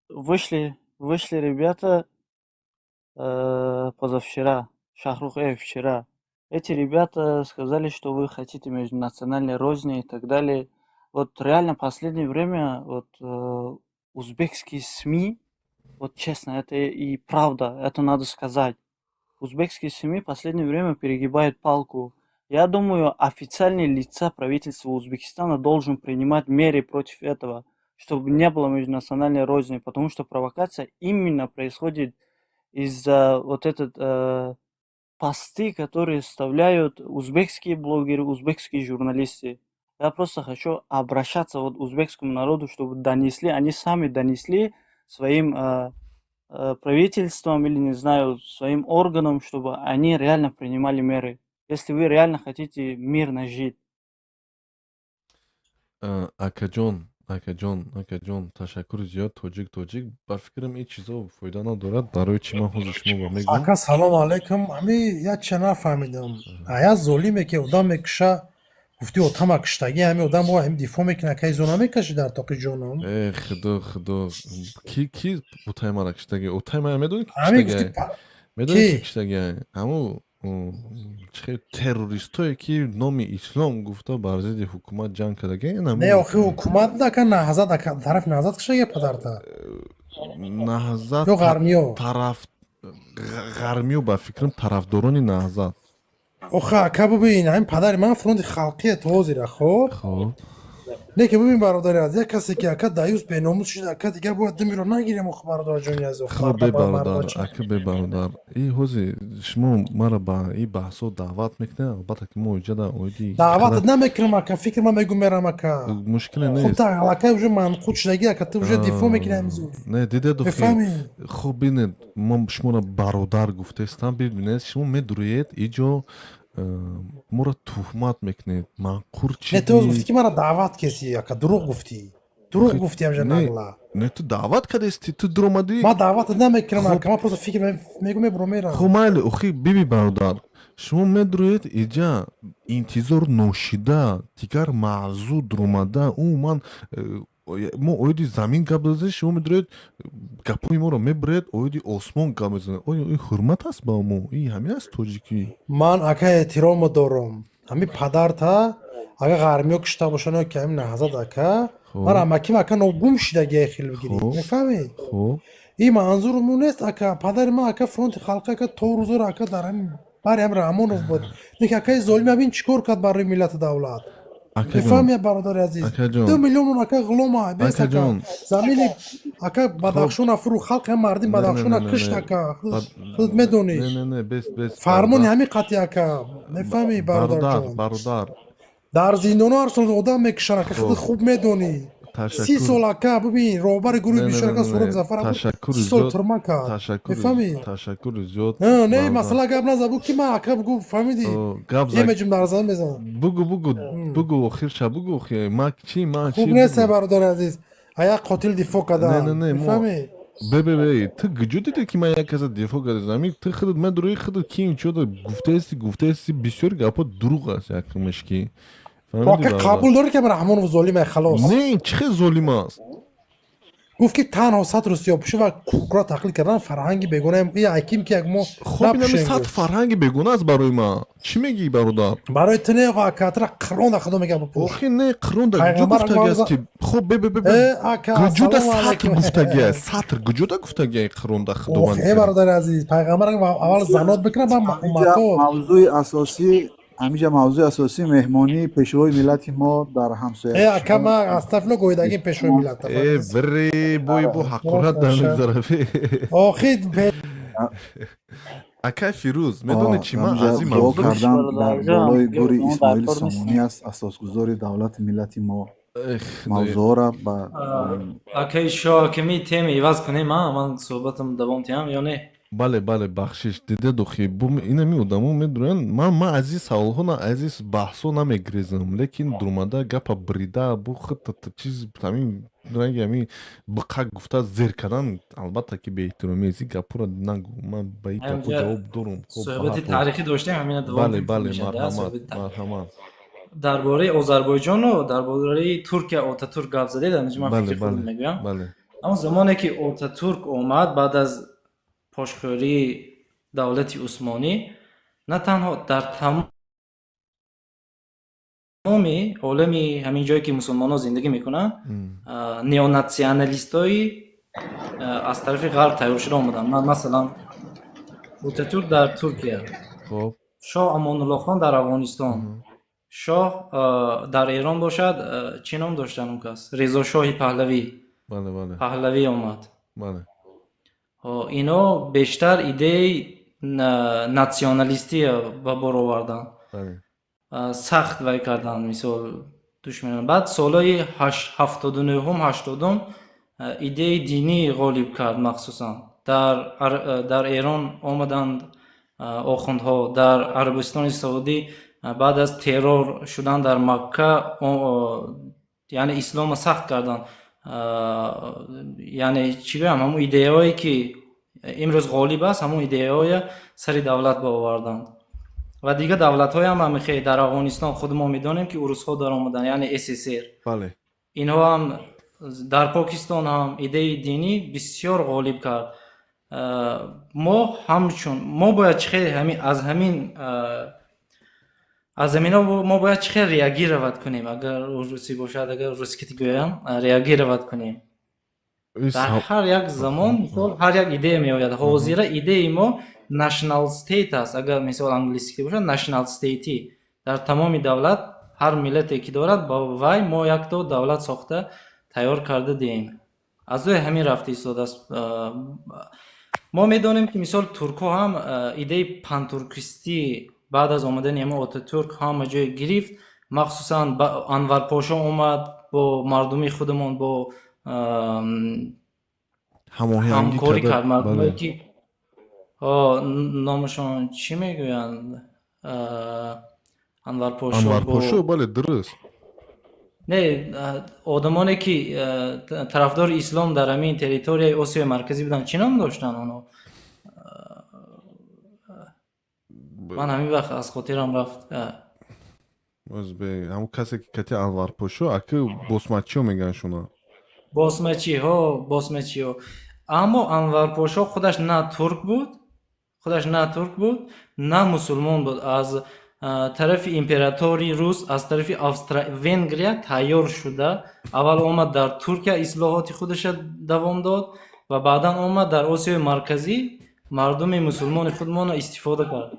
Speaker 12: вышли ребята позавчера, Шахрух, вчера. Эти ребята сказали, что вы хотите межнациональной розни и так далее. Вот реально последнее время вот узбекские СМИ, вот честно, это и правда, это надо сказать. Узбекские СМИ последнее время перегибают палку. Я думаю, официальные лица правительства Узбекистана должен принимать меры против этого, чтобы не было межнациональной розни, потому что провокация именно происходит из-за вот этот посты, которые вставляют узбекские блогеры, узбекские журналисты. Я просто хочу обращаться вот узбекскому народу, чтобы донесли, они сами донесли своим правительствам или, не знаю, своим органам, чтобы они реально принимали меры. Если вы реально хотите мирно жить.
Speaker 3: Акаҷон, акаҷон, акаҷон, ташаккури зиёд. Тоҷик, тоҷик, ба фикрам, ин чизо фоида надорад. Барои чӣ ман ҳозир шумо ба мегӯям?
Speaker 4: Ака, салому алайкум. Ҳами як чиз нафаҳмидам. Ая золиме ки одам мекуша, гуфти отама куштагӣ, ҳами одам бо ҳами дифоъ мекуна, кай зо намекаши дар тоқи ҷоном?
Speaker 3: Э, худо, худо, ки, ки утаи мара куштагӣ? Утаи мара медонӣ ки
Speaker 4: Ҳами
Speaker 3: куштагӣ?
Speaker 4: гуфти
Speaker 3: Медонӣ
Speaker 4: ки?
Speaker 3: Ки куштагӣ? Ҳамун чихел террористое, ки номи ислом гуфта бар зидди ҳукумат ҷанг кардагӣ.
Speaker 4: Не, охи ҳукумат ака, Наҳзат ака, тарафи Наҳзат куштагӣ падарта?
Speaker 3: Наҳзат.
Speaker 4: Ё ғармиё?
Speaker 3: Тараф ғармиё, ба фикрам, тарафдорони Наҳзат.
Speaker 4: Охи ака, бубин, ҳамин падари ман фронти халқие то ҳозира, хоб?
Speaker 3: Хоб.
Speaker 4: Не ки бубин, бародари аз, як касе ки ака даюс беномус шуда, ака, дигар бояд димиро нагирем, охи, бародарҷони аз.
Speaker 3: Хоб, бе бародар, ака, бе бародар, и ҳозир шумо мара ба и баҳсҳо даъват мекунед, албатта ки мо иҷода оиди
Speaker 4: Даъватат намекунам, ака, фикр ман мегум, мерам, ака.
Speaker 3: Мушкиле
Speaker 4: Хоб,
Speaker 3: нест.
Speaker 4: та аллакай уже манқуд шудагӣ, ака, ту уже дифоъ мекунӣ ҳамин зули.
Speaker 3: Не, дидед, охи?
Speaker 4: Мефаҳмӣ?
Speaker 3: Хоб, бинед, ман шуморо бародар гуфтаистам. Бибинед, шумо медуроед иҷо, моро туҳмат мекунед, манқур.
Speaker 4: Не, ту гуфтӣ ки мара даъват кеси, ака, дурӯғ гуфтӣ, дурӯғ гуфтӣ ҳамҷа, нагла.
Speaker 3: Не, ту даъват кардасти, ту дуромадӣ.
Speaker 4: Ман даъватат намекунам, ака, ман просто фикр мегум, мебурам, мерам.
Speaker 3: Хоб, майли, охи, биби, бародар, шумо медуроед иҷа интизор ношида, дигар мавзӯъ дуромада, умуман мо оиди замин гап задем, шумо медуроед, гапҳои моро мебуред, оиди осмон гап мезанед. Оё ин ҳурмат аст ба мо? Ин ҳамин аст тоҷикӣ?
Speaker 4: Ман, ака, эҳтиромо дорам. Ҳамин падарта агар ғармиё кушта бошанд ё ки ҳамин Наҳзат, ака, ман амаким, ака, ногум шидагия, хел бигирӣ, мефаҳмӣ? Ин манзуруму нест, ака. Падари ман, ака, фронти халқи, ака, то рӯзоро, ака, дар ҳамин бари ҳам Раҳмонов буд. Леки акаи золим ҳамин чӣ кор кард барои миллату давлат? Мефаҳмӣ, бародари азиз? 2 миллионон, ака, ғулома бес, ака, замини, ака, Бадахшона фурӯ, халқи ҳам мардими Бадахшона кушт, ака, худат медонӣ. Фармони ҳамин қатъи, ака, мефаҳмӣ, бародарҷон?
Speaker 3: Бародар.
Speaker 4: Дар зиндонҳо ҳар сол одам мекушанд, ака, худат хуб медонӣ. 30 сол, ака, бибин, роҳбари гурӯҳи бишор, ака, Суроб Зафар, 30 сол турма кард, мефаҳмӣ?
Speaker 3: Ташаккури зиёд.
Speaker 4: Не, масъала гап наза, буг ки ман, ака, бугу, фаҳмидӣ, имиҷм дар зан мезанам.
Speaker 3: Бугу, бугу, бугу, охирша бугу, охи ма чӣ, ма
Speaker 4: чӣ? Хуб нест, бародари азиз, а як қотил дифоъ кардан, мефаҳмӣ?
Speaker 3: Бе, бе, бе, ту куҷо дидӣ, ки ман як каса дифоъ кардам? Ами ту худат медурои, худат ки инчода гуфтаисти, гуфтаисти, бисёр гапҳо дурӯғ аст, якумаш ки.
Speaker 4: Ака, қабул дорӣ, ки Раҳмонов золим, халос?
Speaker 3: Не, чӣ хел золим аст?
Speaker 4: Гуфт ки танҳо сатру сиёҳпӯшӣ ва куркура тақлид кардан фарҳанги бегонаем. И ҳаким ки як мо
Speaker 3: Хоб, инами
Speaker 4: напӯшем
Speaker 3: сад
Speaker 4: гуфт.
Speaker 3: фарҳанги бегона аст барои ман. Чӣ мегӣ, бародар?
Speaker 4: Барои ту не, ака, тра Қуръон да Худо мега бипӯш.
Speaker 3: Охи не, Қуръон да куҷо
Speaker 4: Пайғамбар
Speaker 3: гуфтаги аст ки, хоб, бе бе бе бе.
Speaker 4: Э, ака,
Speaker 3: Куҷода
Speaker 4: ассалому
Speaker 3: сатр
Speaker 4: алайкум.
Speaker 3: гуфтаги аст? Сатр куҷода гуфтаги ай Қуръон да Худованд?
Speaker 4: Ох, э, бародари азиз, пайғамбар аввал занот бикунад, баъд
Speaker 11: Ҳаминҷа
Speaker 4: умматот.
Speaker 11: мавзӯи асосӣ, ҳаминҷа мавзӯи асосӣ меҳмонии пешвои миллати мо дар ҳамсоя
Speaker 4: Э, ака, ман астафило гоидагим пешвои миллат.
Speaker 3: Э, бири бой, бо ҳақорат дар мегзара.
Speaker 4: Охи.
Speaker 3: Акай Фирӯз, медонӣ чӣ, ман
Speaker 11: ҳаминҷа
Speaker 3: аз ин
Speaker 11: дуо
Speaker 3: мавзӯъ
Speaker 11: кардан дар болои гури
Speaker 1: Шумо
Speaker 11: Исмоили
Speaker 1: дар кор
Speaker 11: Сомонӣ
Speaker 1: нестем.
Speaker 11: аст, асосгузори давлати миллати мо.
Speaker 3: Эх,
Speaker 11: мавзӯъро ба
Speaker 18: Акаи Шоҳ, ки тема иваз кунем, а ман суҳбатам давом диҳам ё не?
Speaker 3: Бале, бахшиш, диде духи инами одамо медуранд. Ман аз ин саволҳо, на аз ин баҳсҳо намегрезам, лекин дурмада гапа брида бу хит чиз ҳамин ранги ҳамин биқак гуфта зер кардан, албатта ки беэҳтиромӣ аст. Ин гапҳоро нагӯ, ман ба ин гапҳо
Speaker 18: Ҳаминҷа
Speaker 3: ҷавоб дорум. Хоб,
Speaker 18: суҳбати
Speaker 3: ба ҳар ҳол.
Speaker 18: таърихӣ доштем, ҳамина давом
Speaker 3: Бале.
Speaker 18: мешавад,
Speaker 3: Марҳамат.
Speaker 18: суҳбати таърихӣ.
Speaker 3: Марҳамат.
Speaker 18: Дар бораи Озарбойҷону дар бораи Туркия, Отатурк гап задед, анҷа ман фикри худам мегӯям. Аммо замоне ки Отатурк омад, баъд аз пошхӯрии давлати Усмонӣ, на танҳо дар тамоми олами ҳамин ҷое ки мусулмонҳо зиндагӣ мекунанд, неонационалистои аз тарафи ғарб тайёр шуда омаданд. Масалан, Отатурк дар Туркия, шоҳ Амонуллоҳхон дар Афғонистон, шоҳ дар Эрон бошад, чӣ ном доштанд он кас, Резошоҳи Паҳлавӣ.
Speaker 3: Бале бале
Speaker 18: Паҳлавӣ омад. Ино бештар идеяи националистия ба бор оварданд, сахт вай карданд, мисол, душманон. Баъд солҳои 79-ум, 80-ум идеяи динӣ ғолиб кард, махсусан дар Эрон омаданд охундҳо, дар Арабистони Саудӣ баъд аз террор шудан дар Макка, яъне исломро сахт карданд. Яъне чӣ гӯям, ҳамун идеяҳое ки имрӯз ғолиб аст, ҳамун идеяҳоя сари давлат баоварданд. Ва дигар давлатҳоям ҳам хе, дар Афғонистон худ мо медонем ки урусҳо даромаданд, яъне СССР. Инҳо ҳам, дар Покистон ҳам идеяи динӣ бисёр ғолиб кард. Мо ҳамчун мо бояд чӣ хел ҳамин аз ҳамино мо бояд чӣ хел реагировать кунем, агар русӣ бошад, агар русски гӯям, реагировать кунем. Дар ҳар як замон, мисол, ҳар як идея меояд. Ҳозира идеяи мо national state аст, агар мисол англисӣ бошад, national state, дар тамоми давлат ҳар миллате ки дорад, ба вай мо якто давлат сохта тайёр карда диҳем. Аз рӯи ҳамин рафта истодааст. Мо медонем ки мисол туркҳо ҳам идеяи пантуркистӣ баъд аз омадани ҳамин Отатурк ҳама ҷой гирифт, махсусан Анварпошо омад, бо мардуми худамон бо
Speaker 3: ҳамоҳангӣ
Speaker 18: ҳамкорӣ
Speaker 3: карда
Speaker 18: кард, мардумое
Speaker 3: бале
Speaker 18: ки номашон чӣ мегӯянд, Анварпошо бо
Speaker 3: Анварпошо, бале, дуруст.
Speaker 18: Не, одамоне ки тарафдори ислом дар ҳамин территорияи Осиёи Марказӣ буданд, чӣ ном доштанд онҳо? Ман ҳамин вақт аз хотирам рафт.
Speaker 3: Ҳамун касе ки кати Анварпошо, аки босмачиҳо мегӯянд шуна.
Speaker 18: Босмачиҳо, босмачиҳо. Аммо Анварпошо худаш на турк буд, худаш на турк буд, на мусулмон буд. Аз тарафи императори рус, аз тарафи Австро Венгрия тайёр шуда, аввал омад дар Туркия ислоҳоти худаша давом дод ва баъдан омад дар Осиёи Марказӣ мардуми мусулмони худмонро истифода кард.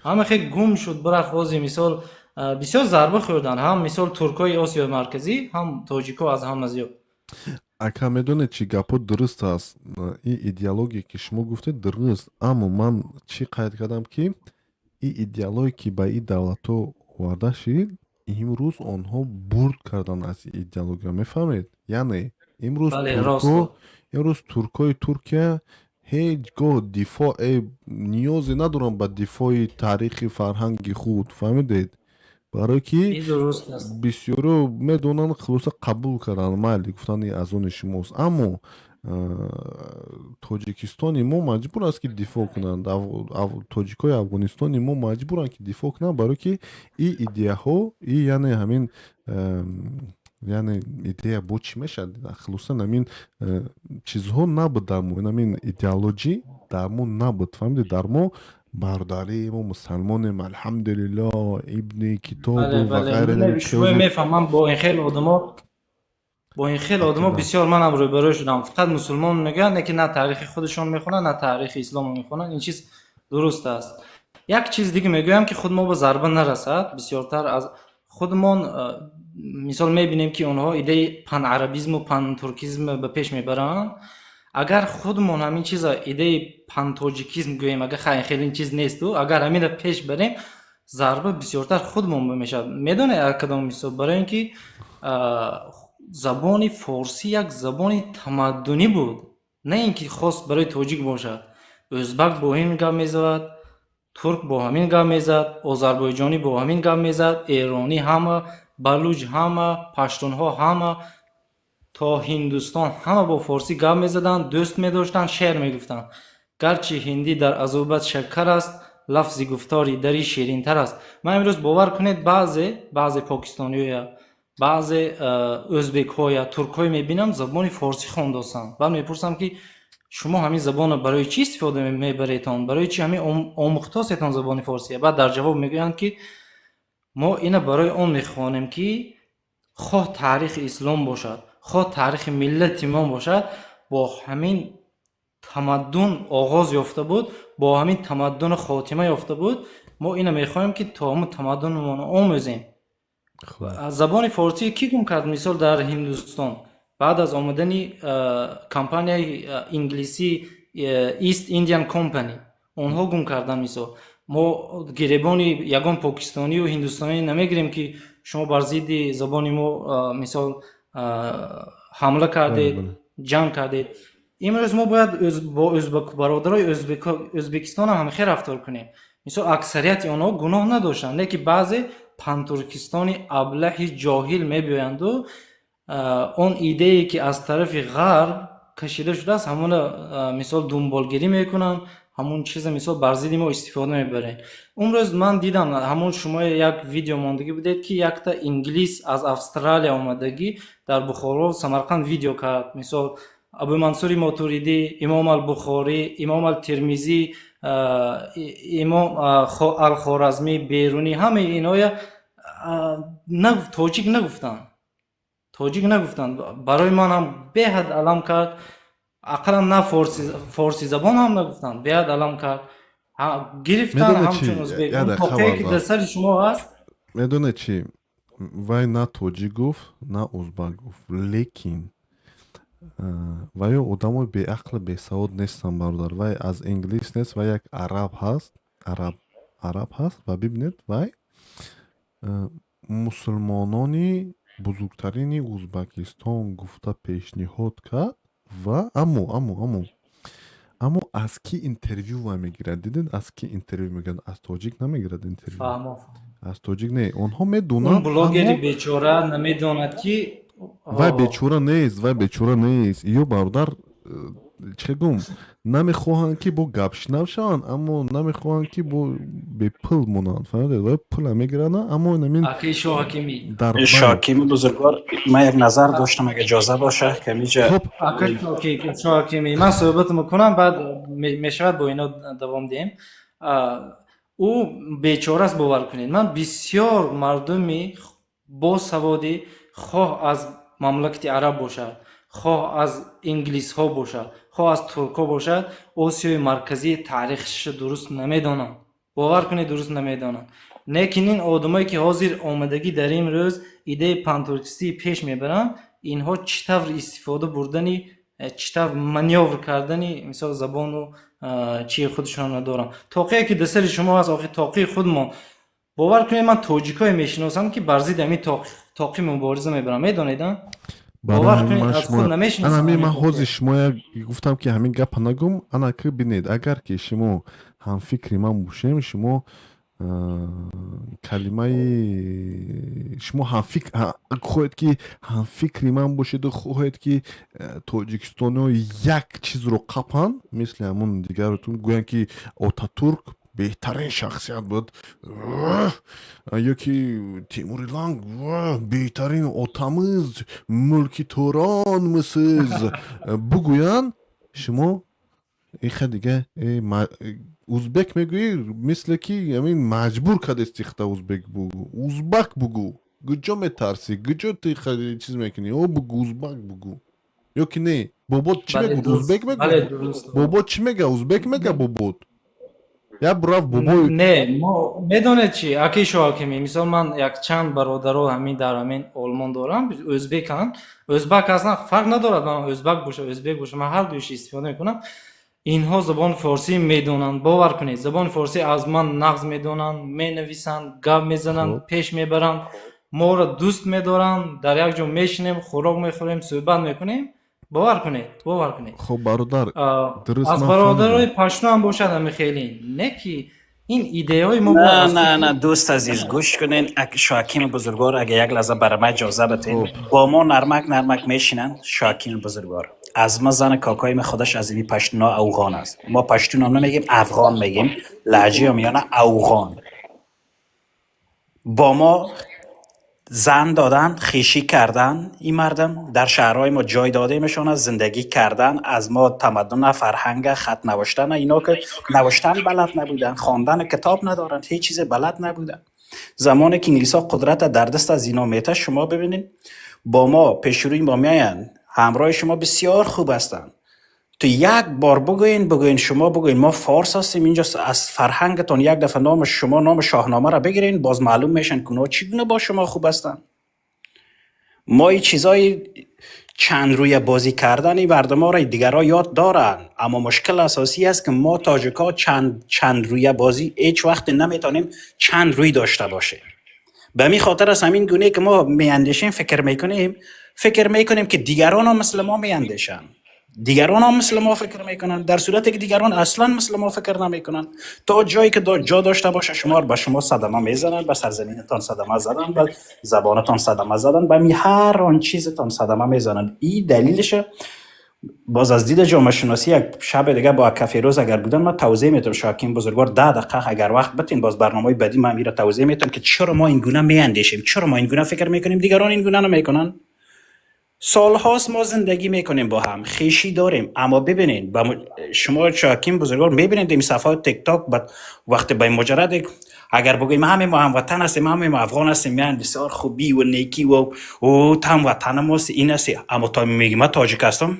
Speaker 18: Ҳама хел гум шуд, бирафт. Ози мисол бисёр зарба хӯрданд, ҳам мисол туркҳои Осиёи Марказӣ, ҳам тоҷикҳо аз ҳама зиёд.
Speaker 3: Ака, медонед чӣ, гапҳо дуруст аст, ин идеология ки шумо гуфтед дуруст, аммо ман чӣ қайд кардам, ки ин идеология ки ба ин давлатҳо оварда шид, имрӯз онҳо бурд карданд аз ин идеология, мефаҳмед? Яъне имрӯз
Speaker 18: Бале, рост.
Speaker 3: туркҳо, имрӯз туркҳои Туркия ҳеҷ гоҳ дифоъе ниёзе надоранд ба дифои таърихи фарҳанги худ, фаҳмидед? Барое ки
Speaker 18: Ин дуруст аст.
Speaker 3: бисёро медонанд, хулоса қабул карданд, майли гуфтанд, ин аз они шумост. Аммо Тоҷикистони мо маҷбур аст ки дифоъ кунанд, тоҷикҳои Афғонистони мо маҷбуранд ки дифоъ кунанд, барое ки ин идеяҳо, и яъне ҳамин Яъне идея бо чӣ мешавад? Хулосан, ҳамин чизҳо набуд дар мо, ҳамин идеологӣ дар мо набуд, фаҳмидӣ? Дар мо бародарӣ, мо мусалмонем, алҳамдулилло, ибни китобу ва ғайра.
Speaker 18: Шумо мефаҳмам, бо ин хел одамо, бо ин хел одамо бисёр манам рӯбарӯ шудам. Фақат мусулмон мегӯянд, не ки на таърихи худашон мехонанд, на таърихи исломро мехонанд. Ин чиз дуруст аст. Як чиз дига мегӯям, ки худ мо ба зарба нарасад. Бисёртар аз худмон мисол мебинем, ки онҳо идеяи панарабизму пантуркизм ба пеш мебаранд. Агар худмон ҳамин чиза идеяи пантоҷикизм гӯем, агар хай хеле ин чиз несту, агар ҳаминро пеш барем, зарба бисёртар худмон мешавад. Медонед, кадом мисол? Барои ин ки забони форсӣ як забони тамаддунӣ буд, на ин ки хос барои тоҷик бошад. Ӯзбак бо ҳамин гап мезад, турк бо ҳамин гап мезад, озарбойҷонӣ бо ҳамин гап мезад, эронӣ ҳама, балуҷ ҳама, паштунҳо ҳама, то Ҳиндустон ҳама бо форсӣ гап мезаданд, дӯст медоштанд, шеър мегуфтанд. Гарчи ҳиндӣ дар азубат шаккар аст, лафзи гуфтори дарӣ ширинтар аст. Ман имрӯз, бовар кунед, баъзе покистониёя, баъзе ӯзбекҳоя, туркҳое мебинам, забони форсӣ хондосанд. Баъд мепурсам, ки шумо ҳамин забонро барои чӣ истифода мебаретон, барои чӣ ҳамин омӯхтосетон забони форсия? Баъд дар ҷавоб мегӯянд, ки мо ина барои он мехонем, ки хоҳ таърихи ислом бошад, хоҳ таърихи миллати мо бошад, бо ҳамин тамаддун оғоз ёфта буд, бо ҳамин тамаддуну хотима ёфта буд. Мо ина мехоҳем, ки то ҳамун тамаддунамонро омӯзем. Забони форсӣ кӣ гум кард? Мисол, дар Ҳиндустон баъд аз омадани компанияи инглисӣ, East Indian Company, онҳо гум карданд. Мисол, мо гиребони ягон покистонию ҳиндустонӣ намегирем, ки шумо бар зидди забони мо, мисол, ҳамла кардед, ҷанг кардед. Имрӯз мо бояд бо бародарои Ӯзбекистон ҳам ҳамхел рафтор кунем. Мисол, аксарияти онҳо гуноҳ надоштанд, лекин баъзе пантуркистони аблаҳи ҷоҳил мебиёянду он идее, ки аз тарафи ғарб кашида шудааст, ҳамона, мисол, дунболгирӣ мекунанд, ҳамон чиза, мисол, бар зидди мо истифода мебарем. Он рӯз ман дидам, ҳамон шумо як видео мондагӣ будед, ки якта инглис аз Австралия омадагӣ дар Бухоро, Самарқанд видео кард. Мисол, Абумансури Мотуридӣ, Имом Албухорӣ, Имом Алтирмизӣ, Имом Алхоразмӣ, Берунӣ, ҳамаи инҳоя тоҷик нагуфтанд, тоҷик нагуфтанд. Барои ман ҳам беҳад алам кард. Ақаллан на форсизабон ҳам нагуфтанд, беҳад алам кард. Гирифтан ҳамчун узбек тоқие, ки дар сари шумо ҳаст.
Speaker 3: Медонед чӣ? Вай на тоҷик гуфт, на узбак гуфт, лекин ваё одамои беақлу бесавод нестанд, бародар. Вай аз инглис нест, вай як араб ҳаст, араб ҳаст. Ва бибинед, вай мусулмонони бузургтарини Узбакистон гуфта пешниҳод кард. Ва аммо аз кӣ интервю вай мегирад? Дидед, аз кӣ интервю мегирад? Аз тоҷик намегирад интервю, аз тоҷик не. Онҳо медонанд.
Speaker 18: Блогери бечора намедонад, ки
Speaker 3: Вай бечора нест, вай бечора нест. Ё бародар, чӣ гум, намехоҳанд, ки бо гапшинав шаванд, аммо намехоҳанд, ки бо бепул монанд, фаҳмидед? Вай пула мегиранд, аммо намин
Speaker 21: Шоҳакими бузургвор, ман як назар доштам, агар иҷоза боша, ки ҳамиҷа
Speaker 18: Шоҳакими, ман суҳбат мекунам, баъд мешавад бо ино давом диҳем. Ӯ бечора аст, бовар кунед. Ман бисёр мардуми босаводӣ, хоҳ аз мамлакати араб бошад, хоҳ аз инглисҳо бошад, хоҳ аз туркҳо бошад, Осиёи Марказии таърихашро дуруст намедонанд, бовар кунед, дуруст намедонанд. Лекин ин одамое, ки ҳозир омадагӣ дар ин рӯз идеяи пантуркистӣ пеш мебаранд, инҳо чӣ тавр истифода бурдани, чӣ тавр манёвр кардани, мисол, забону чии худашонро доранд. Тоқие, ки дар сари шумо ҳаст, охи тоқии худмон, бовар кунед, ман тоҷикое мешиносам, ки бар зидди ҳамин тоқӣ мубориза мебаранд, медонед? Бовар кунед, аз худ намешиносам.
Speaker 3: Ана ман ҳозир шумо гуфтам, ки ҳамин гапа нагум. Ана ки бинед, агар ки шумо ҳамфикри ман бошем, шумо калимаи шумо ҳамфикр хоҳед, ки ҳамфикри ман бошеду хоҳед, ки тоҷикистониҳо як чизро қапанд, мисли ҳамон дигаротун гӯянд, ки Отатурк Беҳтарин шахсият буд, ё ки Темури Ланг беҳтарин отамиз, мулки Торонмисиз бугӯянд, шумо иха дига узбек мегӯӣ, мисле ки ҳамин маҷбур кардести хата узбек бугӯ. Узбак бугӯ, куҷо метарсӣ, куҷо ти чиз мекунӣ? О, бугӯ, узбак бугӯ. Ё ки не, бобот чӣ мегӯд? Узбек мегӯ? Бобот чӣ мега? Узбек мега бобот? Як рафт бобои
Speaker 18: Не, мо медонед чи, аки Шоҳакими, мисол, ман якчанд бародаро ҳамин дар ҳамин Олмон дорам, ӯзбеканд, ӯзбак ҳастанд, фарқ надорад, ман ӯзбак боша, ӯзбек боша, ман ҳар дуюш истифода мекунам. Инҳо забони форсӣ медонанд, бовар кунед, забони форсӣ аз ман нағз медонанд, менависанд, гап мезананд, пеш мебаранд, моро дӯст медоранд, дар як ҷо мешинем, хӯрок мехӯрем, суҳбат мекунем, бовар кунед, бовар кунед.
Speaker 3: Хуб, бародар, дуруст.
Speaker 18: Аз бародарои пашту ҳам бошад ҳами хеле не, ки ин идеяҳои мо.
Speaker 21: Не, не, не, дӯст азиз, гӯш кунен, Шоҳакими бузургвор, агар як лаҳза бар ма иҷоза битед, бо мо нармак нармак мешинанд. Шоҳакими бузургвор, аз ма зани какои ма худаш аз ими паштуно афғон аст. Мо паштуно намегем, афғон мегем, лаҳҷаи миёна афғон. Бо мо зан додан, хешӣ кардан, ин мардум дар шаҳрҳои мо ҷой додемшон, зиндагӣ кардан, аз мо тамаддун, фарҳанг, хат навиштан, ино ки навиштан балад набуданд, хондан китоб надоранд, ҳеҷ чизе балад набуданд. Замоне ки инглисҳо қудрат дар даст аз ино мета, шумо бибинед, бо мо пешрӯи мо меоянд, ҳамроҳи шумо бисёр хуб ҳастанд. То як бор бигӯен, бигӯен, шумо бигӯен, мо форс ҳастем, инҷо аз фарҳангатон як дафъа номи шумо, номи шоҳнома бигирین, боз маълум мешан ки онҳо чӣ гуна бо шумо хуб ҳастанд. Мо ин чизҳои чанд рӯя бозӣ кардани мардуморо дигарҳо ёд доранд, аммо мушкил асосӣ аст, ки мо тоҷикҳо чанд рӯя бозӣ ҳеҷ вақт наметавонем чанд рӯй дошта бошем. Ба ҳамин хотир аст, ҳамин гуне ки мо меандешем, фикр мекунем, ки дигарон ҳам мисли мо меандешанд, дигарон ҳам мисли мо фикр мекунанд, дар сурате ки дигарон аслан мисли мо фикр намекунанд. То ҷое ки ҷо дошта боша, шумо ба шумо садама мезананд, ба сарзаминатон садама заданд, ба забонатон садама заданд, ба ҳар он чизатон садама мезананд. Ин далелشه. Боз аз дида ҷомеашиносӣ як шаби дига бо ака Ферӯз агар будан, ман тавзеҳ метавам. Шоҳаким бузургвор, 10 дақиқа агар вақт битин, боз барномаи баъдӣ ман ира тавзеҳ метавам, ки чаро мо ин гуна меандешем, чаро мо ин гуна фикр мекунем, дигарон ин гуна намекунанд. Солҳост мо зиндагӣ мекунем, бо ҳам хешӣ дорем, аммо бибинед, ба шумо, Шоҳаким бузургвор, мебинед, ин сафҳаи Тикток вақте ба муҷаррад агар бигӯем, ҳаме мо ҳамватан ҳастем, ҳаме мо афғон ҳастем, меянд, бисёр хубӣ ва некӣ ва ӯ ҳамватан мост, ин аст, аммо то мегӯем, ман тоҷик ҳастам,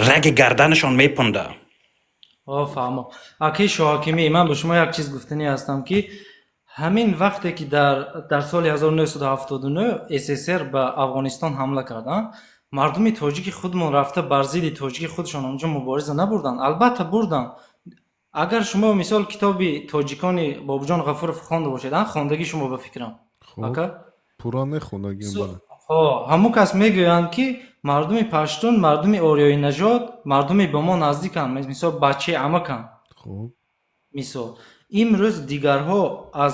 Speaker 21: раги гарданашон мепунда.
Speaker 18: Фаҳмо, акаи Шоҳакимӣ, ман ба шумо як чиз гуфтанӣ ҳастам, ки ҳамин вақте ки дар соли 1979 СССР ба Афғонистон ҳамла карданд, мардуми тоҷики худмон рафта бар зидди тоҷики худшон онҷо мубориза набурданд? Албатта, бурданд. Агар шумо, мисол, китоби тоҷикони Бобоҷон Ғафуров хонда бошед, хондагӣ шумо, ба фикрам, ака?
Speaker 3: Пурра нехондагим, бале.
Speaker 18: Ҳамун кас мегӯянд, ки мардуми паштун мардуми ориёинажод, мардуми ба мо наздиканд, мисол, бачаи амаканд. Мисол, имрӯз дигарҳо аз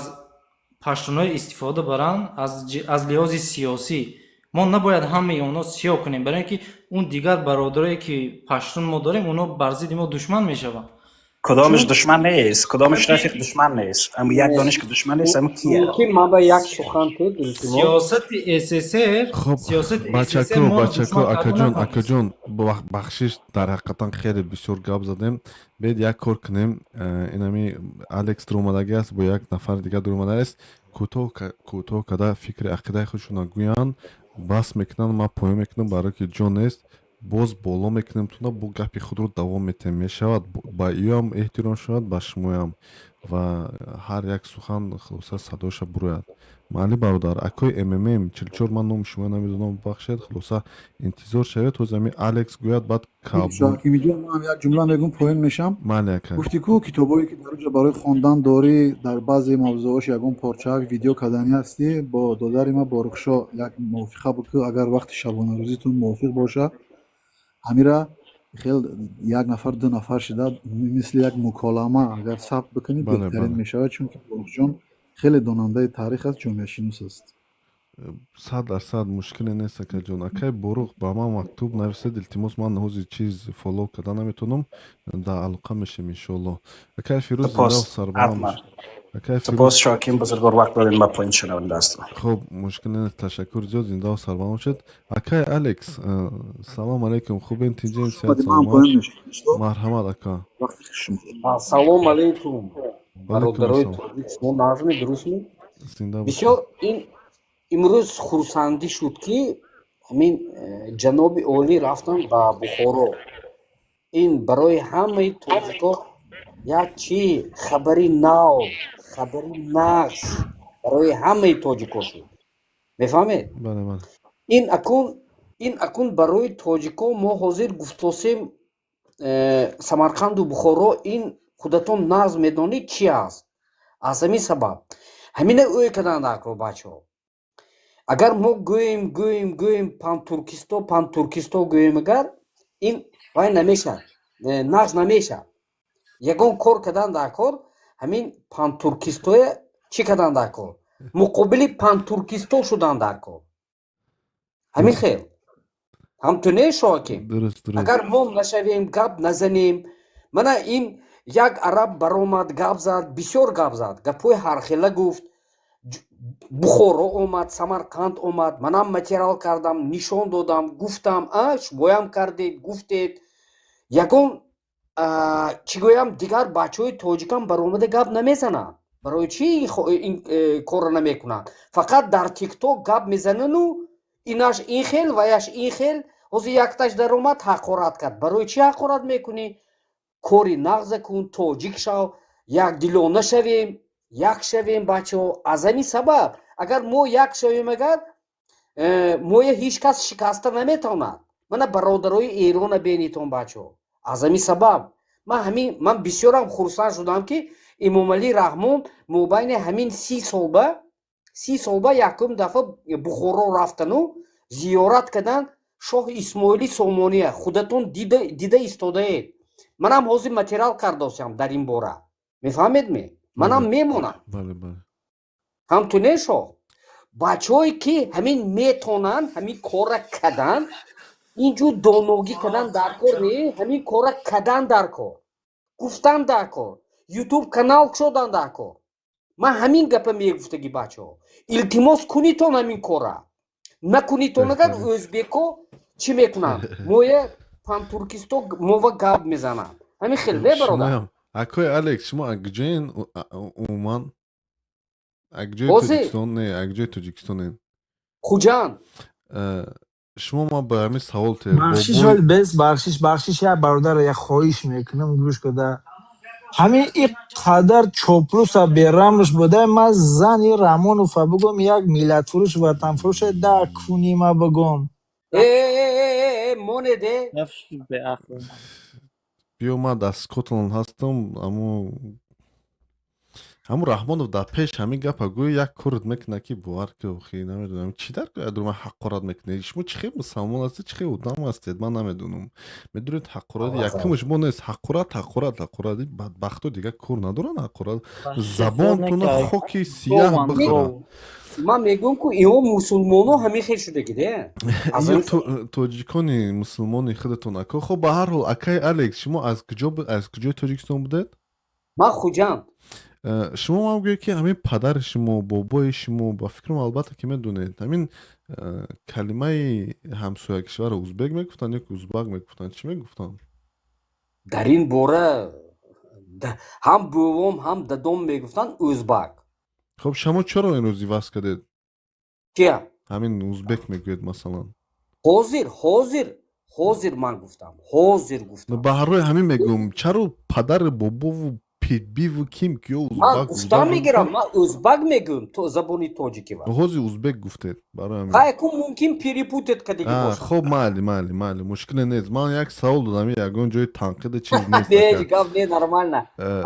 Speaker 18: паштунҳо истифода баранд аз лиҳози сиёсӣ, мо набояд ҳамаи онҳо сиёҳ кунем, барои ин ки он дигар бародарое ки паштун мо дорем, онҳо бар зидди мо душман мешаванд.
Speaker 21: Кудомаш душман нест? Кудомаш, рафиқ, душман нест? Аммо як дониш ки душман нест, аммо кия?
Speaker 1: Мумкин ман ба як сухан ту.
Speaker 18: Сиёсати СССР,
Speaker 3: Хоб,
Speaker 18: сиёсати
Speaker 3: бачако,
Speaker 18: СССР моро
Speaker 3: бачако,
Speaker 18: душман карда
Speaker 3: акаҷон,
Speaker 18: натавонист.
Speaker 3: Акаҷон, бахшиш, дар ҳақиқатан хеле бисёр гап задем. Бед як кор кунем. Инами Алекс дуромадагӣ аст, бо як нафари дигар дуромада аст. Кӯтоҳ када фикри ақидаи худшона гӯянд, бас мекунанд, ман поён мекунам, барое ки ҷо нест. Боз боло мекунем туна, бо гапи худро давом метем. Мешавад, ба иам эҳтиром шавад, ба шумоям, ва ҳар як сухан хулоса садоша бурояд. Майли, бародар, акои мм 44, ман номи шумо намедонам, бахшед. Хулоса, интизор шавед, ҳозир Алекс гӯяд, баъд Кабул.
Speaker 11: Шоҳакимиҷон, ман як ҷумла мегӯм, поён мешам.
Speaker 3: Майли, ака.
Speaker 11: Гуфтӣ ку, китобое ки дар оҷа барои хондан дорӣ, дар баъзе мавзӯъҳош ягон порчаак видео карданӣ ҳастӣ, бо додари ман Борухшо як мувофиқа буд, ки агар вақти шабонарӯзитон мувофиқ боша, ҳамира хел як нафар, ду нафар шида, мисли як муколама агар сабт бикунӣ, беҳтарин мешавад, чунки Борухҷон хеле донандаи таърих аст, ҷомеашинос аст.
Speaker 3: 100% мушкиле нест, акаҷон. Акай Боруқ, ба ман мактуб нависед, илтимос. Ман ҳозир чиз follow карда наметавонам, дар алоқа мешем, иншоалло. Акай Фирӯз,
Speaker 21: Сипос.
Speaker 3: зинда сарбаланд
Speaker 21: Ҳатман.
Speaker 3: бошед. Акай
Speaker 21: Сипос,
Speaker 3: Фирӯз.
Speaker 21: Шоким бузургвор, вақт додем, ба поин шунаванда ҳастам.
Speaker 3: Хуб, мушкиле нест, ташаккур зиёд, зиндаву сарбаланд бошед. Акай Алекс, салом алейкум, хубен, тинҷен, сиҳат,
Speaker 11: Ман
Speaker 3: саломат?
Speaker 11: поин мешавам.
Speaker 3: Марҳамат, ака.
Speaker 11: Вақти шумо.
Speaker 1: Ассалому алейкум,
Speaker 3: Валейкум
Speaker 1: бародарои
Speaker 3: ассалом.
Speaker 1: тоҷик, шумо нағзми, дурустми?
Speaker 3: Зинда бошед.
Speaker 1: Бисёр ин имрӯз хурсандӣ шуд, ки ҳамин ҷаноби олӣ рафтан ба Бухоро. Ин барои ҳамаи тоҷико як чи хабари нав, хабари нағз барои ҳамаи тоҷико шуд, мефаҳмед?
Speaker 3: Бале, бале.
Speaker 1: Ин акун барои тоҷико мо ҳозир гуфтосем, Самарқанду Бухоро, ин худатон нағз медонед, чи аст. Аз ҳамин сабаб ҳамина ӯй карданд акро, бачаҳо. Агар мо гӯем, гӯем, гӯем, пантуркисто, пантуркисто гӯем, агар ин вай намешавад, нағз намешавад. Ягон кор кардан дар кор, ҳамин пантуркистоя чӣ кардан дар кор, муқобили пантуркисто шудан дар кор. Ҳамин хел ҳам ту не, Шоҳаким?
Speaker 3: Дуруст, дуруст.
Speaker 1: Агар мо нашавем, гап назанем, мана ин як араб баромад, гап зад, бисёр гап зад, гапҳои ҳархела гуфт. Бухоро омад, Самарқанд омад, манам материал кардам, нишон додам, гуфтам, а шумоям кардед, гуфтед. Ягон, чӣ гӯям, дигар бачаҳои тоҷикам баромада гап намезананд. Барои чӣ ин корро намекунанд? Фақат дар Тикток гап мезанану инаш ин хел, ваяш ин хел. Ҳозир якташ даромад, ҳақорат кард. Барои чӣ ҳақорат мекунӣ? Кори нағза кун, тоҷик шав, якдилона шавем, як шавем, бачаҳо. Аз ҳамин сабаб, агар мо як шавем, агар моя ҳеҷ кас шикаста наметавонад. Мана бародарои Эрона бенитон, бачаҳо. Аз ҳамин сабаб ман ҳамин, ман бисёрам хурсанд шудам, ки Эмомалӣ Раҳмон мобайни ҳамин 30 солба, 30 солба якум дафъа Бухоро рафтану зиёрат кардан шоҳ Исмоили Сомония. Худатон дида истодаед. Манам ҳозир материал кардосям дар ин бора, мефаҳмед ме? Манам мемонам.
Speaker 3: Бале, бале.
Speaker 1: Ҳам ту не, шоҳ? Бачаҳое ки ҳамин метонанд, ҳамин корра кадан, инҷу доногӣ кардан дар кор не, ҳамин корра кадан дар кор, гуфтан дар кор, Ютуб канал кушодан дар кор. Ман ҳамин гапа мегуфтагӣ, бачаҳо, илтимос, кунитон ҳамин корра. Накунитон агар, ӯзбеко чӣ мекунанд? Моя пантуркисто мова гап мезананд. Ҳамин хел не, бародар?
Speaker 3: Шумоям, акои Алекс, шумо акҷоен умуман? Акҷои
Speaker 1: Ҳозир?
Speaker 3: Тоҷикистон не, акҷои тоҷикистонен?
Speaker 1: Хуҷанд.
Speaker 3: Шумо, ман ба ҳамин савол те
Speaker 2: Бахшиш,
Speaker 3: бобои
Speaker 2: вале бес, бахшиш, бахшиш, як бародар, як хоҳиш мекунам, гӯш када. Ҳамин ин қадар чоплуса берамш буда, ман зани Раҳмонова бигӯм, як миллатфурӯш, ватанфурӯше да кунима бигӯм.
Speaker 1: Э, э, э, э, э, монед, э.
Speaker 12: Беақл.
Speaker 3: Биё, ман дар Скотланд ҳастам. Амо ҳамун Раҳмонов дар пеш ҳамин гапа гӯё як корат мекунад, ки бовар ки, охи, намедонам чӣ дар гӯяд. Ман ҳақорат мекунед. Шумо чӣ хел мусалмон ҳастед, чӣ хел одам ҳастед, ман намедонам. Медонед, ҳақорат якумаш мо нест. Ҳақорат, ҳақорат, ҳақорат. Бадбахто дигар кор надоранд, ҳақорат. Забонтона хоки сияҳ бихӯрад.
Speaker 1: Ман мегӯям, ку иҳо мусулмоно ҳамин хел шудагӣ де. Аз
Speaker 3: Ё тоҷикони мусулмони худатон, ако. Хоб, ба ҳар ҳол, акай Алекс, шумо аз куҷо, аз куҷои Тоҷикистон будед?
Speaker 1: Ман Хуҷанд.
Speaker 3: Шумо ман гӯед, ки ҳамин падари шумо, бобои шумо, ба фикрам, албатта ки медонед, ҳамин калимаи ҳамсоя кишварро узбек мегуфтанд ё ки узбак мегуфтанд, чӣ мегуфтанд?
Speaker 1: Дар ин бора ҳам бувом, ҳам дадом мегуфтанд ӯзбак.
Speaker 3: Хоб, шумо чаро имрӯз иваз кардед?
Speaker 1: Чия?
Speaker 3: Ҳамин узбек мегӯед, масалан.
Speaker 1: Ҳозир, ҳозир, ҳозир ман гуфтам, ҳозир гуфтам.
Speaker 3: Ба ҳар рӯй ҳамин мегӯм, чаро падари бобову пибиву ким ки ё
Speaker 1: Ман
Speaker 3: узбак,
Speaker 1: гуфтам
Speaker 3: узбак
Speaker 1: мегирам, ман ӯзбак мегӯям, то забони тоҷикива.
Speaker 3: Ҳозир узбек гуфтед, барои ҳамин.
Speaker 1: Хай, ку мумкин перепутать кардагӣ бошам.
Speaker 3: Хоб, майли, майли, майли, мушкиле нест. Ман як савол додам, ягон ҷои танқида чиз нест.
Speaker 1: Не,
Speaker 3: ака.
Speaker 1: гап не, нормально.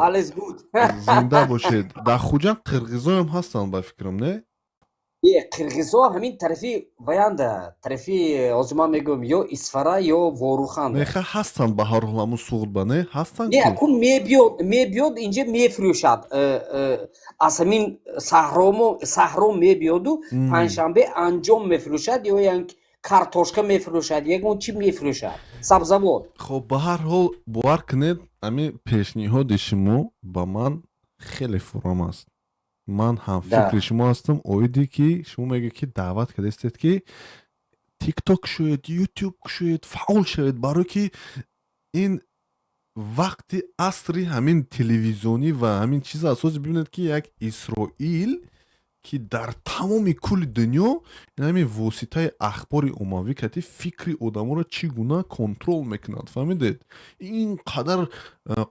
Speaker 1: Alles gut.
Speaker 3: Зинда бошед. Дар Хуҷанд қирғизоям ҳастанд, ба фикрам, не?
Speaker 1: Е, қирғизо ҳамин тарафи ваянда, тарафи, ҳозир ман мегӯям, ё Исфара, ё Воруханда.
Speaker 3: Не, ха, ҳастанд ба ҳар ҳол ҳамун Суғд ба, не, ҳастанд.
Speaker 1: Не.
Speaker 3: Ку.
Speaker 1: Акун мебиёд, инҷа мефурӯшад. Аз ҳамин саҳромо, саҳро мебиёду панҷшанбе анҷом мефурӯшад ё як картошка мефурӯшад, ягон чӣ мефурӯшад, сабзавот.
Speaker 3: Хоб, ба ҳар ҳол, бовар кунед, ҳамин пешниҳоди шумо ба ман хеле фурам аст. Ман ҳамфикри шумо ҳастам, оиде ки шумо мегӯед, ки даъват кардастед, ки Тикток шуед, Ютуб шуед, фаъол шавед, барое ки ин вақти асри ҳамин телевизионӣ ва ҳамин чиз асоси. Бибинед, ки як Исроил, ки дар тамоми кулли дунё ҳамин воситаи ахбори оммавӣ кати фикри одаморо чӣ гуна контрол мекунад, фаҳмидед, ин қадар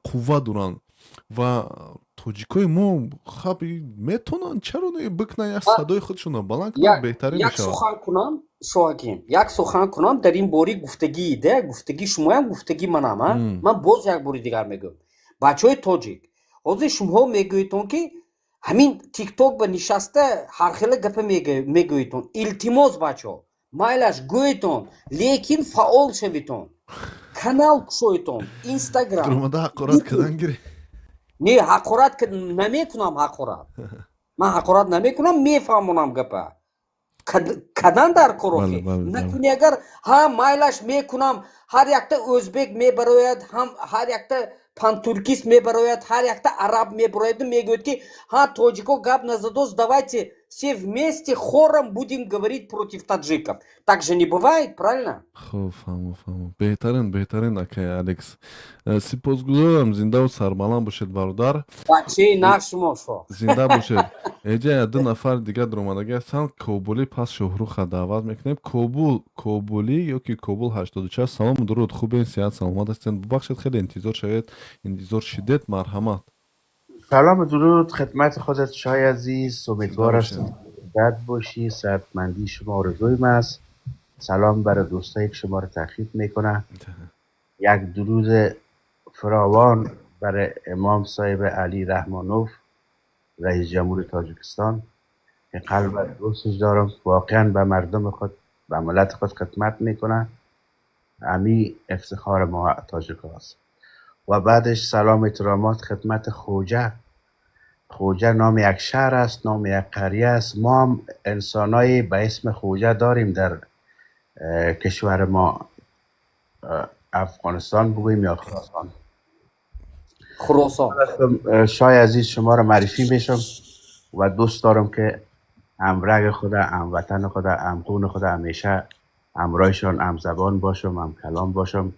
Speaker 3: қувва доранд ва тоҷикои мо хаб метавонанд, чаро не, бикунанд, як садои худшонро баланд кунанд, беҳтарин
Speaker 1: як
Speaker 3: мешавад.
Speaker 1: Сухан кунам, Шоҳаким, як сухан кунам дар ин бори гуфтагӣ, да, гуфтагӣ шумоям, гуфтагӣ манам, а. Ман боз як бори дигар мегӯям: бачаҳои тоҷик, ҳозир шумоҳо мегӯедтон, ки ҳамин Тикток ба нишаста ҳархела гапа мегӯедтон. Илтимос, бачаҳо, майлаш, гӯедтон, лекин фаъол шавитон, канал кушоедтон, Инстаграм.
Speaker 3: Омада ҳақорат кардан гире.
Speaker 1: Не, ҳақорат намекунам, ҳақорат ман ҳақорат намекунам, мефаҳмонам гапа. Кадан дар корохи накунӣ, агар ҳа, майлаш, мекунам. Ҳар якта ӯзбек мебарояд, ҳам ҳар якта пантуркист мебарояд, ҳар якта араб мебарояду мегӯяд, ки ҳа, тоҷико гап назадост, давайте все вместе хором будем говорить против таджиков. Так же не бывает, правильно?
Speaker 3: Хуб, фаҳмо, фаҳмо, беҳтарин, беҳтарин, акай Алекс. Сипосгузорам, зиндаву сарбаланд бошед, бародар.
Speaker 1: Бачаи наш шумо, шо.
Speaker 3: Зинда бошед. Эҷа ду нафар дигар даромадагӣ ҳастанд, Кобулӣ, пас Шоҳруха даъват мекунем. Кобул, Кобулӣ ё ки Кобул 84. Салому дуруд, хубен, сиҳат саломат ҳастед? Бубахшед, хеле интизор шавед, интизор шидед, марҳамат.
Speaker 6: سلام و درود خدمت خودت شای عزیز.
Speaker 3: زنده
Speaker 6: امیدوار
Speaker 3: باشید.
Speaker 6: هستم بد باشی، صحتمندی شما آرزوی است. سلام برای دوستایی که شما رو تعقیب میکنه. یک درود فراوان برای امام صاحب علی رحمانوف، رئیس جمهور تاجیکستان که قلب دوستش دارم. واقعا به مردم خود، به ملت خود خدمت میکنه. امی افتخار ما تاجیک هاست. و بعدش سلام احترامات خدمت خوجه. خوجه نام یک شهر است، نام یک قریه است. ما هم انسانایی به اسم خوجه داریم در کشور ما، افغانستان بگوییم یا خراسان.
Speaker 1: Хуросон.
Speaker 6: شای عزیز، شما را معرفی میشم و دوست دارم که همرگ خود، هم وطن خود، هم خون خود، همیشه همراهشان هم زبان باشم، هم کلام باشم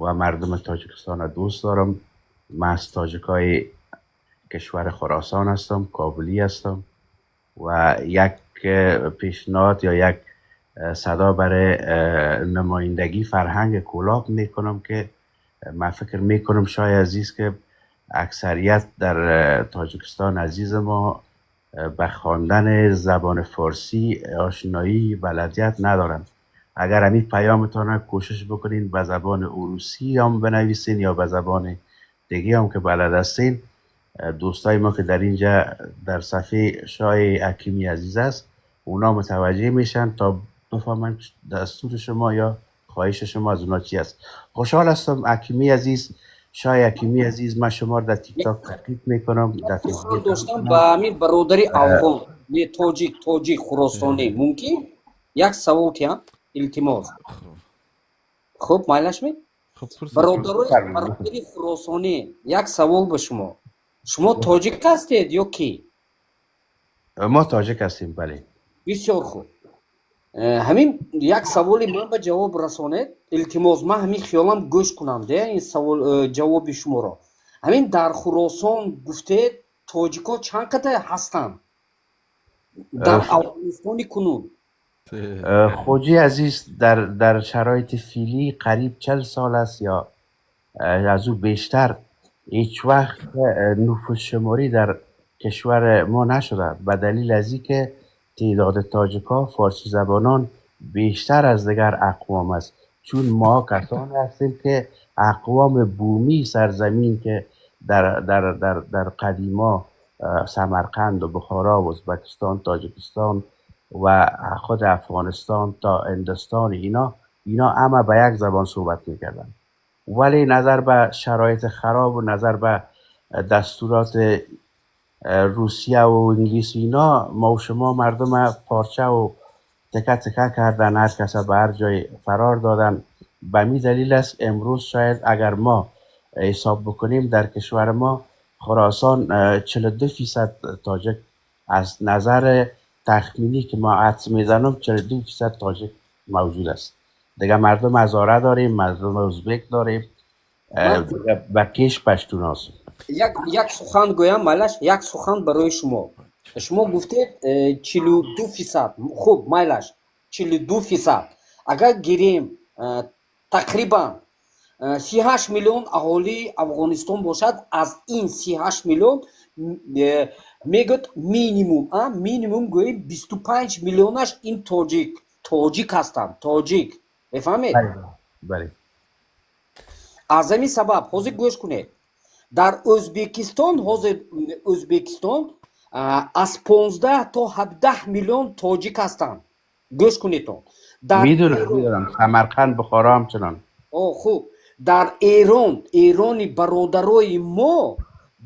Speaker 6: و مردم تاجیکستان را دوست دارم. من از تاجیکای کشور خراسان هستم، کابلی هستم و یک پیشنهاد یا یک صدا برای نمایندگی فرهنگ کولاب میکنم که من فکر میکنم شای عزیز که اکثریت در تاجیکستان عزیز ما به خواندن زبان فارسی آشنایی، بلدیت ندارند. اگر همین پیامتان کوشش بکنین به زبان اروسی هم بنویسین یا به زبان دیگه هم که بلد هستین، دوستای ما که در اینجا در صفحه شای حکیمی عزیز است، اونا متوجه میشن تا بفهمند دستور شما یا خواهش شما از اونا چی است. خوشحال هستم حکیمی عزیز، شای حکیمی عزیز. من شما رو در تیک تاک تعقیب میکنم، در
Speaker 1: сухан
Speaker 6: فیسبوک.
Speaker 1: Доштам ба ҳамин бародари афғон, не, тоҷик, тоҷик хуросонӣ, мумкин як савол тиҳам, илтимос? Хуб, майлашме?
Speaker 3: Хуб, пурсед.
Speaker 1: Бародарои, бародари хуросонӣ, як савол ба шумо: шумо тоҷик ҳастед ё кӣ?
Speaker 6: ما تاجک هستیم، بله.
Speaker 1: Бисёр хуб. Ҳамин як саволи ман ба ҷавоб расонед, илтимос. Ман ҳамин хиёлам гӯш кунам де ин савол, ҷавоби шуморо. Ҳамин дар Хуросон гуфтед, тоҷикҳо чанд қадар ҳастанд дар Афғонистони кунун?
Speaker 6: خوجی عزیز، در شرایط فعلی قریب 40 سال است یا از او بیشتر، هیچ وقت نفوس شماری در کشور ما نشده، به دلیل از اینکه تعداد تاجیک ها، فارسی زبانان بیشتر از دیگر اقوام است، چون ما کسانی هستیم که اقوام بومی سرزمین که در قدیما سمرقند و بخارا و ازبکستان، تاجیکستان و خود افغانستان تا هندوستان، اینا همه به یک زبان صحبت میکردن. ولی نظر به شرایط خراب و نظر به دستورات روسیه و انگلیس، اینا ما و شما مردم پارچه و تکه تکه کردن، هر کس به هر جای فرار دادن. به می دلیل است امروز شاید اگر ما حساب بکنیم، در کشور ما خراسان 42% تاجک، از نظر تخمینی که ما حدس میزنم، 42% تاجک موجود است. دیگه مردم هزاره داریم، مردم ازبک داریم، دیگه بقیش پشتون هست.
Speaker 1: Як сухан гӯям, майлаш, як сухан барои шумо. Шумо гуфтед 42%. Хуб, майлаш, 42%. Агар гирем, тақрибан 38 миллион аҳолии Афғонистон бошад, аз ин 38 миллион мегӯяд минимум гӯем, 25 миллионаш ин тоҷик ҳастанд, тоҷик, мефаҳмед?
Speaker 6: Бале.
Speaker 1: Аз ҳамин сабаб ҳозир гӯш кунед, дар Ӯзбекистон, ҳозир Ӯзбекистон аз 15 то 17 миллион тоҷик ҳастанд, гӯш кунедтон.
Speaker 6: Медонам, Самарқанд, Бухоро ҳамчунон.
Speaker 1: Хуб, дар Эрон, Эрони бародарои мо,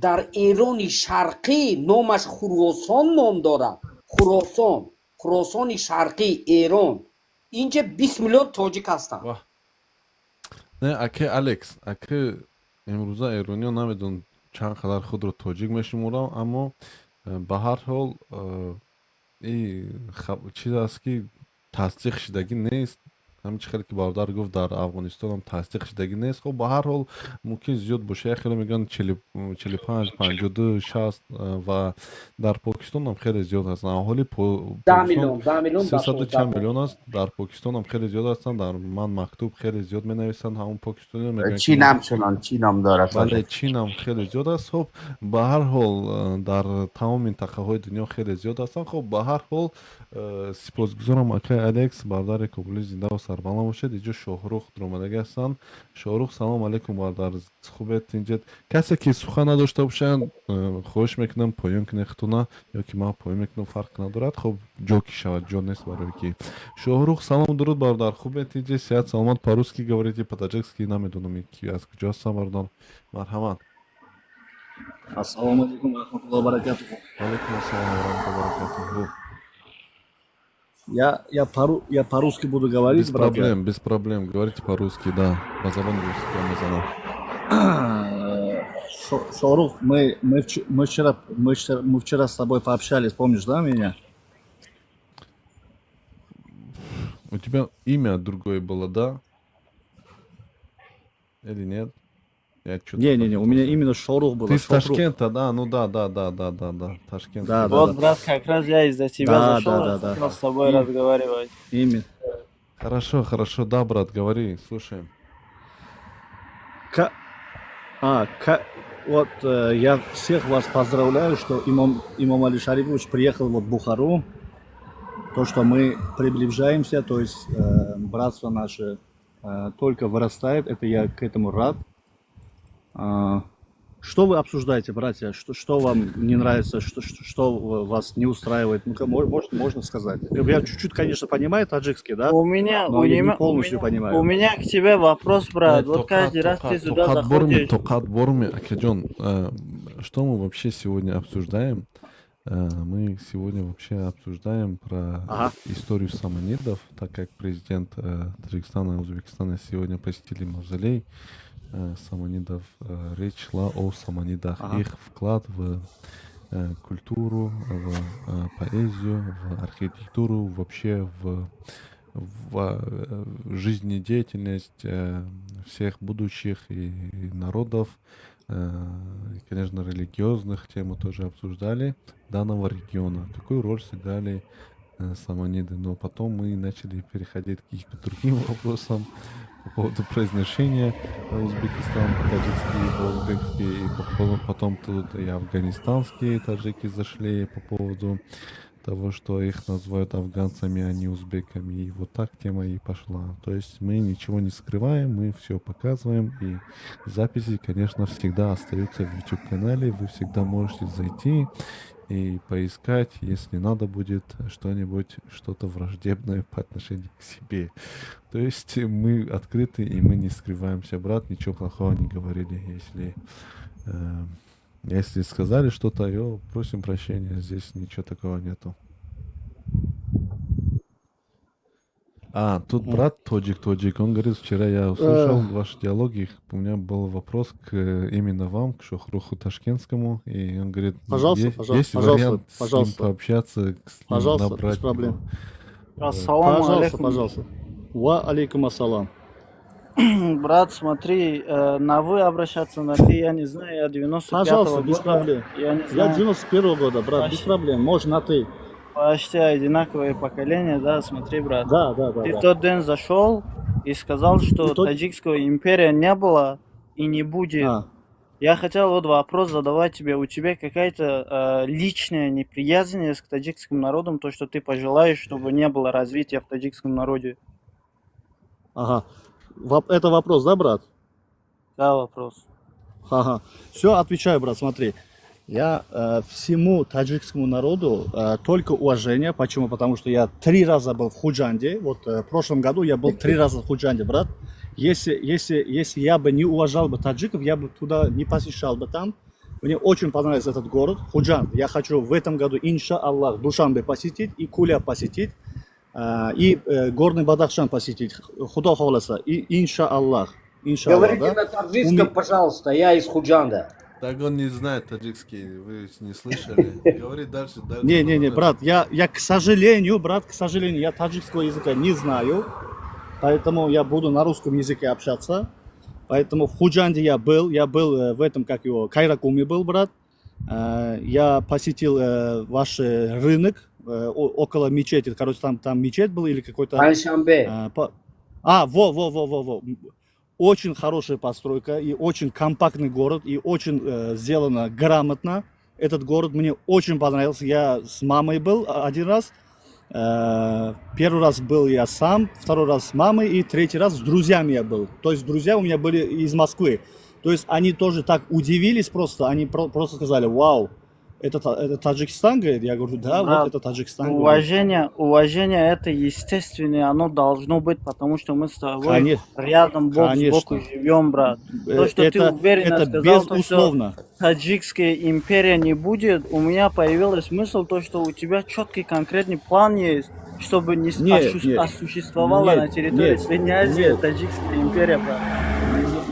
Speaker 1: дар Эрони Шарқӣ номаш Хуросон ном дорад, Хуросон, Хуросони Шарқӣ, Эрон, инҷа 20 миллион тоҷик ҳастанд.
Speaker 3: Не, аке Алекс, аке, имрӯза эрониён намедонам чанд қадар худро тоҷик мешуморам, аммо ба ҳар ҳол чиз аст, ки тасдиқ шудагӣ нест. Ҳамин чӣ хеле ки бародар гуфт, дар Афғонистонам тасдиқ шудагӣ нест. Хоб, ба ҳар ҳол мумкин зиёд боша, як хеле мегӯянд 45, 52, 60 ва дар Покистонам хеле зиёд ҳастанд аҳоли. 300 чанд миллион аст, дар Покистонам хеле зиёд ҳастанд. Дар ман мактуб хеле зиёд менависанд ҳамон покистониё.
Speaker 6: Чинам чунон, чинам дорад.
Speaker 3: Бале, Чинам хеле зиёд аст. Хоб, ба ҳар ҳол дар тамоми минтақаҳои дунё хеле зиёд ҳастанд. Хоб, ба ҳар ҳол сипосгузорам, акай Алекс, бародари кобулӣ, зиндаву сарбаланд бошед. Иҷо Шоҳрух дуромадагӣ ҳастанд. Шоҳрух, салом алейкум, бародар, хубед, тинҷед? Касе ки сухан надошта бошанд, хоҳиш мекунам, поён кунед худтона ё ки ман поён мекунам, фарқ надорад. Хоб, ҷо ки шавад, ҷо нест барое ки. Шоҳрух, салом, дуруд, бародар, хубед, тинҷед, сиҳат, саломат? По-русски говорите, по-таджикски, намедонам ки аз куҷо ҳастам, бародар, марҳамат.
Speaker 7: Ассалому алейкум ва раҳматуллоҳи ва баракатуҳу.
Speaker 3: Алейкум ассалом ва раҳматуллоҳи ва баракатуҳу.
Speaker 7: Я по-русски буду говорить,
Speaker 3: Без
Speaker 7: братья.
Speaker 3: проблем, без проблем. Говорите по-русски, да. По забони русски мезанам.
Speaker 7: Шорух, мы вчера с тобой пообщались, помнишь, да, меня?
Speaker 3: У тебя имя другое было, да? Или нет? Я что-то
Speaker 7: Не-не-не, у меня именно Шорух было.
Speaker 3: Ты с
Speaker 7: Шохрух.
Speaker 3: Ташкента, да? Ну да. Ташкент.
Speaker 7: Да,
Speaker 12: Вот,
Speaker 7: да.
Speaker 12: брат, как раз я из-за тебя зашел, хотел с тобой разговаривать.
Speaker 7: Именно.
Speaker 3: Хорошо, хорошо, да, брат, говори, слушаем.
Speaker 7: Вот я всех вас поздравляю, что имам Али Шарипович приехал вот в Бухару. То, что мы приближаемся, то есть братство наше только вырастает, это я к этому рад. Что вы обсуждаете, братья? Что вам не нравится, что вас не устраивает? Ну-ка, можно сказать. Я чуть-чуть, конечно, понимаю таджикский, да?
Speaker 12: У меня,
Speaker 7: Но
Speaker 12: у
Speaker 7: я не
Speaker 12: меня, у
Speaker 7: полностью
Speaker 12: меня,
Speaker 7: понимаю.
Speaker 12: у меня к тебе вопрос, брат.
Speaker 3: Э,
Speaker 12: Вот
Speaker 3: Тоқат,
Speaker 12: каждый раз
Speaker 3: Тоқат,
Speaker 12: ты сюда
Speaker 3: Тоқат Борми,
Speaker 12: заходишь.
Speaker 3: Тоқат Борми, Акаджон, что мы вообще сегодня обсуждаем? Мы сегодня вообще обсуждаем про историю саманидов, так как президент Таджикистана и Узбекистана сегодня посетили мавзолей саманидов. Речь шла о саманидах, их вклад в культуру, в поэзию, в архитектуру, вообще в жизнедеятельность всех будущих и народов, и, конечно, религиозных тем мы тоже обсуждали данного региона. Какую роль сыграли саманиды? Но потом мы начали переходить к другим вопросам по поводу произношения Узбекистан, таджикский, по-узбекски, и потом тут и афганистанские таджики зашли по поводу того, что их называют афганцами, а не узбеками. И вот так тема и пошла. То есть мы ничего не скрываем, мы все показываем. И записи, конечно, всегда остаются в YouTube-канале. Вы всегда можете зайти И поискать, если надо будет, что-нибудь, что-то враждебное по отношению к себе. То есть мы открыты и мы не скрываемся, брат, ничего плохого не говорили. Если сказали что-то, ё, просим прощения, здесь ничего такого нету. А, тут брат Тоджик Тоджик, он говорит, вчера я услышал ваш диалог, и у меня был вопрос к именно вам, к Шохруху Ташкентскому, и он говорит,
Speaker 7: Пожалуйста, пожалуйста,
Speaker 3: есть
Speaker 7: пожалуйста,
Speaker 3: вариант с ним
Speaker 7: пожалуйста.
Speaker 3: Пообщаться, с ним
Speaker 7: Пожалуйста, без
Speaker 3: набрать
Speaker 7: проблем.
Speaker 3: его.
Speaker 12: Ассаламу
Speaker 7: Пожалуйста,
Speaker 12: алейкум.
Speaker 7: Пожалуйста. Ва алейкум ассалам.
Speaker 12: Брат, смотри, на вы обращаться, на ты, я не знаю, я 95-го
Speaker 7: Пожалуйста, без
Speaker 12: года,
Speaker 7: проблем.
Speaker 12: я не
Speaker 7: Я
Speaker 12: знаю.
Speaker 7: 91-го года, брат, без
Speaker 12: Почти,
Speaker 7: проблем. Можешь на ты.
Speaker 12: Почти одинаковое поколение, да, смотри, брат.
Speaker 7: Да.
Speaker 12: Ты
Speaker 7: да.
Speaker 12: тот день зашел и сказал, что
Speaker 7: И тот...
Speaker 12: таджикского империя не было и не будет.
Speaker 7: А,
Speaker 12: Я хотел вот вопрос задавать тебе. У тебя какая-то личная неприязнь есть к таджикским народам, то, что ты пожелаешь, чтобы не было развития в таджикском народе?
Speaker 7: Ага. Это вопрос, да, брат?
Speaker 12: Да, вопрос.
Speaker 7: Ага. Все, отвечаю, брат, смотри. Я всему таджикскому народу только уважение. Почему? Потому что я три раза был в Худжанде. Вот в прошлом году я был три раза в Худжанде, брат. Если я бы не уважал бы таджиков, я бы туда не посещал бы там. Мне очень понравился этот город, Худжанд. Я хочу в этом году, иншаллах, Душанбе посетить и Куля посетить, и Горный Бадахшан посетить. Худо хоҳласа. И иншаллах. Иншаллах,
Speaker 1: Говорите
Speaker 7: да?
Speaker 1: на таджикском, пожалуйста, я из Худжанда.
Speaker 3: Так он не знает таджикский, вы не слышали. Говори дальше, дальше.
Speaker 7: Не, не, не,
Speaker 3: продолжай.
Speaker 7: брат, я, к сожалению, брат, к сожалению, я таджикского языка не знаю, поэтому я буду на русском языке общаться. Поэтому в Худжанде я был в этом, как его, Кайракуме был, брат. Я посетил ваш рынок около мечети, короче, там мечеть был или какой-то...
Speaker 1: Паншанбе.
Speaker 7: А, во, во, во, во, во. Очень хорошая постройка и очень компактный город, и очень сделано грамотно. Этот город мне очень понравился. Я с мамой был один раз. Первый раз был я сам, второй раз с мамой и третий раз с друзьями я был. То есть друзья у меня были из Москвы. То есть они тоже так удивились просто, они просто сказали: «Вау, это Таджикистан», говорит. Я говорю: «Да, вот
Speaker 12: Брат,
Speaker 7: это Таджикистан», говорю.
Speaker 12: Уважение, уважение это естественное, оно должно быть, потому что мы с тобой
Speaker 7: Конечно,
Speaker 12: рядом, бок с боку
Speaker 7: конечно.
Speaker 12: Живем, брат. То, что ты уверенно
Speaker 7: Это
Speaker 12: сказал, то, что
Speaker 7: безусловно.
Speaker 12: Таджикская империя не будет, у меня появилась мысль, то, что у тебя четкий конкретный план есть, чтобы не
Speaker 7: Нет, нет,
Speaker 12: осуществовала на
Speaker 7: нет,
Speaker 12: территории
Speaker 7: нет,
Speaker 12: Средней Азии
Speaker 7: нет.
Speaker 12: таджикская империя, брат.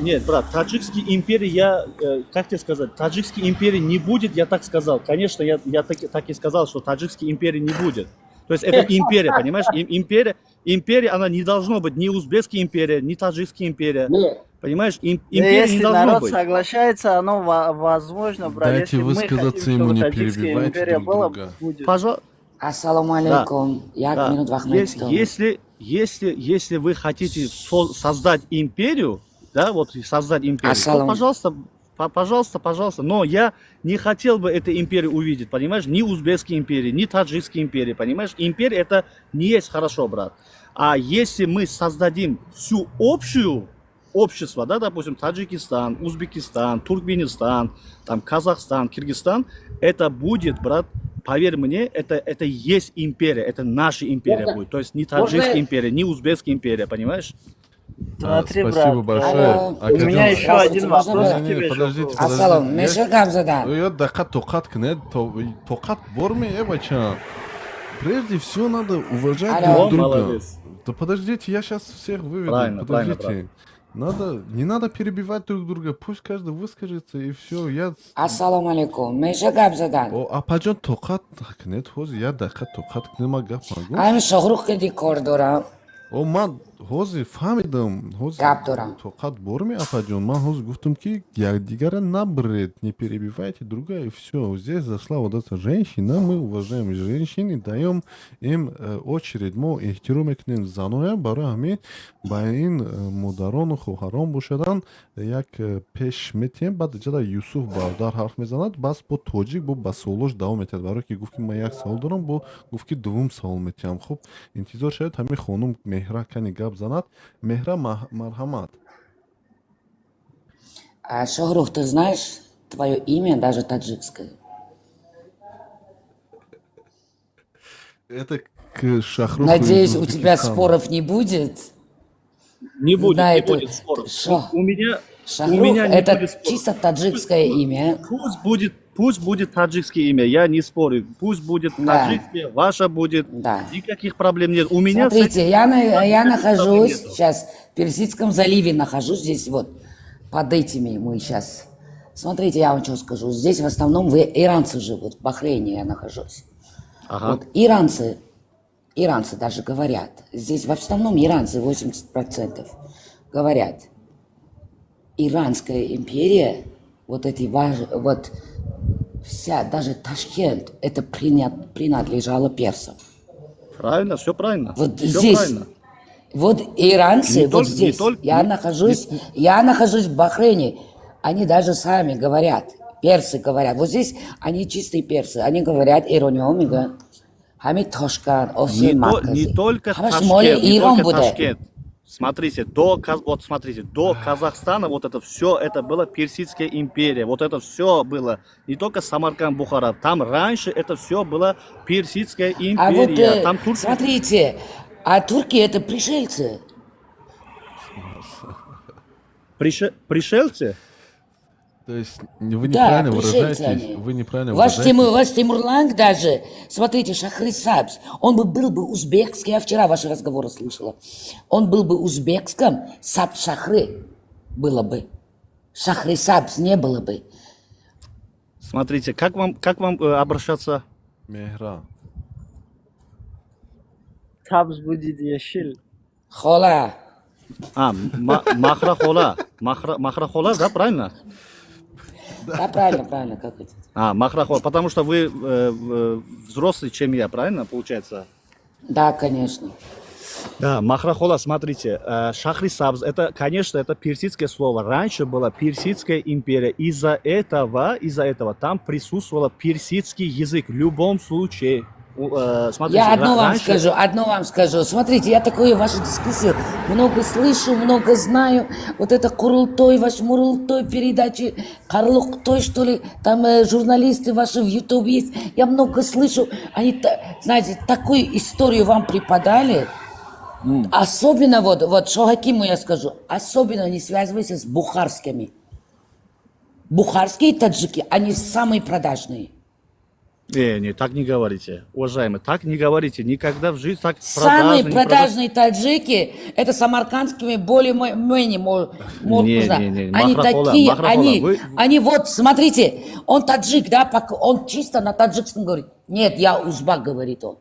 Speaker 7: Нет, брат, таджикской империи я, как тебе сказать, таджикской империи не будет, я так сказал. Конечно, я так и сказал, что таджикской империи не будет. То есть это империя, понимаешь? Империя, она не должно быть ни узбекская империя, ни таджикская империя.
Speaker 1: Нет.
Speaker 7: Понимаешь,
Speaker 12: Да
Speaker 7: империя не
Speaker 12: если
Speaker 7: должно
Speaker 12: народ
Speaker 7: быть.
Speaker 12: соглашается, оно возможно, брат.
Speaker 3: Дайте
Speaker 12: Если мы хотим,
Speaker 3: высказаться ему,
Speaker 12: чтобы
Speaker 3: не
Speaker 12: таджикская
Speaker 3: перебивайте
Speaker 12: империя
Speaker 3: друг
Speaker 12: была,
Speaker 3: друга.
Speaker 12: будет.
Speaker 7: Пожалуйста.
Speaker 8: Ассаламу
Speaker 7: Да,
Speaker 8: алейкум. Як
Speaker 7: да.
Speaker 8: минут вақт
Speaker 7: Если,
Speaker 8: метитон.
Speaker 7: если вы хотите создать империю, да, вот создать империю, то,
Speaker 8: Ассалам.
Speaker 7: Пожалуйста, пожалуйста, пожалуйста. Но я не хотел бы эту империю увидеть, понимаешь? Ни узбекской империи, ни таджикской империи, понимаешь? Империя это не есть хорошо, брат. А если мы создадим всю общую общество, да, допустим, Таджикистан, Узбекистан, Туркменистан, там, Казахстан, Киргизстан, это будет, брат, поверь мне, это и есть империя, это наша империя
Speaker 1: Можно,
Speaker 7: будет. То есть не
Speaker 1: можно
Speaker 7: таджикская империя, не узбекская империя, понимаешь?
Speaker 3: А,
Speaker 12: Смотри,
Speaker 3: спасибо
Speaker 12: брат,
Speaker 3: большое.
Speaker 8: Алло.
Speaker 12: у меня
Speaker 3: Акаҷон,
Speaker 12: еще
Speaker 8: Здравствуйте,
Speaker 12: один
Speaker 8: можно
Speaker 12: вопрос
Speaker 3: не,
Speaker 12: к
Speaker 3: не,
Speaker 12: тебе,
Speaker 3: подождите,
Speaker 12: Шохрух.
Speaker 8: Ассалом.
Speaker 3: подождите.
Speaker 8: Меша гап задан.
Speaker 3: Ё дақиқа тоқат кунед, тоқат борме, э, бача. Прежде всего надо уважать друг
Speaker 8: Алло.
Speaker 7: О,
Speaker 3: друга.
Speaker 7: молодец.
Speaker 3: Да подождите, я сейчас всех выведу.
Speaker 7: Правильно, правильно, брат.
Speaker 3: Подождите. Не надо перебивать друг друга, пусть каждый выскажется и все. Я...
Speaker 8: Ассалому алейкум. Меша гап задан.
Speaker 3: О, апаҷон, тоқат кунед, ҳозир як дақиқа тоқат кунед, ман гап магӯм.
Speaker 8: Ами Шохрух кеди кор дорам.
Speaker 3: О, ман ҳозир фаҳмидам, ҳозир
Speaker 8: Гап дорам.
Speaker 3: Тоқат борме, апаҷон. Ман ҳозир гуфтам, ки якдигара набред, не перебивайте друга, и все. Здесь зашла вот эта женщина, мы уважаем женщин и даем им очередь. Мо эҳтиром мекунем заноя, барои ҳамин ба ин модарону хоҳарон бошадан як пеш метиҳем, баъд ҷада Юсуф бародар ҳарф мезанад, бас бо тоҷик бо ба суолош давом метиҳад, барое ки гуфт, ки ман як савол дорам, бо гуфт, ки дуввум савол метиҳам. Хуб, интизор шавед, ҳамин хонум Меҳра кани гап занад. Меҳра, марҳамат.
Speaker 8: А, Шохрух, ты знаешь, твое имя даже таджикское.
Speaker 3: Это к Шахруху из
Speaker 8: Надеюсь, у тебя
Speaker 3: Узбекистана.
Speaker 8: Споров не будет.
Speaker 7: Не будет,
Speaker 8: На
Speaker 7: не
Speaker 8: эту
Speaker 7: будет споров. У
Speaker 8: Шахрух
Speaker 7: меня не
Speaker 8: это
Speaker 7: будет споров.
Speaker 8: Чисто таджикское имя.
Speaker 7: Пусть будет таджикское имя, я не спорю. Пусть будет таджикское, ваше будет. Никаких проблем нет. У меня с
Speaker 8: Смотрите,
Speaker 7: этим
Speaker 8: я
Speaker 7: никаких проблем
Speaker 8: нахожусь
Speaker 7: нету.
Speaker 8: Сейчас в Персидском заливе, нахожусь здесь вот, под этими мы сейчас. Смотрите, я вам что скажу. Здесь в основном вы иранцы живут, в Бахрейне я нахожусь. Вот иранцы, иранцы даже говорят, здесь в основном иранцы, 80% говорят, Иранская империя, вот эти, вот вся, даже Ташкент, это принадлежало персам.
Speaker 7: Правильно, все правильно.
Speaker 8: Вот
Speaker 7: Все
Speaker 8: здесь,
Speaker 7: правильно.
Speaker 8: Вот иранцы,
Speaker 7: Не
Speaker 8: вот
Speaker 7: только- не
Speaker 8: здесь,
Speaker 7: только-
Speaker 8: я
Speaker 7: не-
Speaker 8: нахожусь,
Speaker 7: не-
Speaker 8: я нахожусь в Бахрейне, они даже сами говорят, персы говорят, вот здесь они чистые персы, они говорят эрониҳо мегӯянд, ҳами Тошканд, Осиёи
Speaker 7: Не
Speaker 8: Марказӣ.
Speaker 7: Только
Speaker 8: Ҳамаш моли
Speaker 7: Ташкент, не
Speaker 8: Ирон
Speaker 7: только
Speaker 8: буде.
Speaker 7: Ташкент. Смотрите, вот смотрите, до Казахстана вот это все, это была Персидская империя. Вот это все было, не только Самарканд, Бухара. Там раньше это все было Персидская
Speaker 8: А вот,
Speaker 7: империя. Там Турция.
Speaker 8: смотрите, а турки это пришельцы.
Speaker 7: Пришельцы?
Speaker 3: То есть вы
Speaker 8: Да,
Speaker 3: неправильно
Speaker 8: пришельцы
Speaker 3: выражаетесь,
Speaker 8: они.
Speaker 3: вы неправильно
Speaker 8: Ваш Тимур,
Speaker 3: выражаетесь.
Speaker 8: ваш Тимурланг даже, смотрите, Шахрисабз, он бы был бы узбекский, я вчера ваши разговоры слышала, он был бы узбекском, Саб Шахры было бы. Шахрисабз не было бы.
Speaker 7: Смотрите, как вам обращаться?
Speaker 3: Мехра.
Speaker 12: Сабз будет яшил.
Speaker 8: Хола.
Speaker 7: А, Махра Хола. Махра Хола, да, правильно?
Speaker 8: Да, правильно, правильно, как это?
Speaker 7: А, Махра Хола, потому что вы взрослый, чем я, правильно, получается?
Speaker 8: Да, конечно.
Speaker 7: Да, Махрахола, смотрите, Шахрисабз, это, конечно, это персидское слово. Раньше была Персидская империя. Из-за этого там присутствовал персидский язык. В любом случае, смотрите,
Speaker 8: Я одно вам
Speaker 7: раньше.
Speaker 8: Скажу, одно вам скажу. Смотрите, я такую вашу дискуссию много слышу, много знаю. Вот это Курултой, ваш Мурултой передачи, Карлуктой, что ли, там журналисты ваши в Ютубе есть. Я много слышу. Они, знаете, такую историю вам преподали. Особенно вот Шохакиму я скажу, особенно не связывайся с бухарскими. Бухарские таджики, они самые продажные.
Speaker 7: Не, не, так не говорите, уважаемый, так не говорите. Никогда в жизни так
Speaker 8: Самые
Speaker 7: продажные, не
Speaker 8: продажные таджики, это самаркандскими более-менее
Speaker 7: Не,
Speaker 8: можно.
Speaker 7: не, не,
Speaker 8: Они
Speaker 7: Махрахола,
Speaker 8: такие,
Speaker 7: Махрахола,
Speaker 8: они, они вот, смотрите, он таджик, да, он чисто на таджикском говорит. Нет, я узбак, говорит он.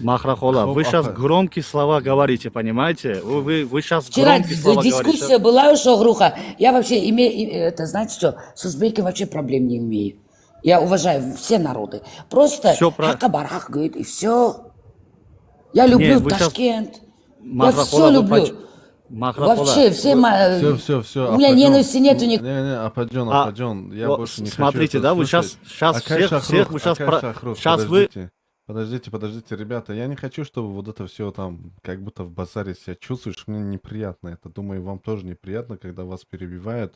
Speaker 7: Махрахола, вы
Speaker 3: Хоп,
Speaker 7: сейчас
Speaker 3: апа.
Speaker 7: Громкие слова говорите, понимаете? Вы сейчас
Speaker 8: Вчера
Speaker 7: громкие слова
Speaker 8: дискуссия
Speaker 7: говорите.
Speaker 8: была у Шохруха. Я вообще имею, это знаете что, с узбеками вообще проблем не имею. Я уважаю все народы. Просто
Speaker 7: Все про.
Speaker 8: Ҳаққа барҳақ говорит, и все. Я люблю
Speaker 7: Не, вы сейчас
Speaker 8: Ташкент. Я
Speaker 7: Махрахола,
Speaker 8: все
Speaker 7: вы
Speaker 8: люблю.
Speaker 7: Махрахола,
Speaker 8: Вообще, все
Speaker 3: Все, все, все,
Speaker 8: у меня
Speaker 3: Апаҷон.
Speaker 8: ненависти нету
Speaker 3: Не, не, Апаҷон,
Speaker 7: А,
Speaker 3: Апаҷон, я
Speaker 7: вот
Speaker 3: больше не хочу
Speaker 7: смотрите,
Speaker 3: это
Speaker 7: да, вы сейчас,
Speaker 3: слышать.
Speaker 7: сейчас
Speaker 3: Акай
Speaker 7: всех, всех,
Speaker 3: Шахрух,
Speaker 7: вы сейчас
Speaker 3: Акай Шахрух,
Speaker 7: сейчас вы,
Speaker 3: подождите. Подождите, подождите, ребята, я не хочу, чтобы вот это все там, как будто в базаре себя чувствуешь, мне неприятно это. Думаю, вам тоже неприятно, когда вас перебивают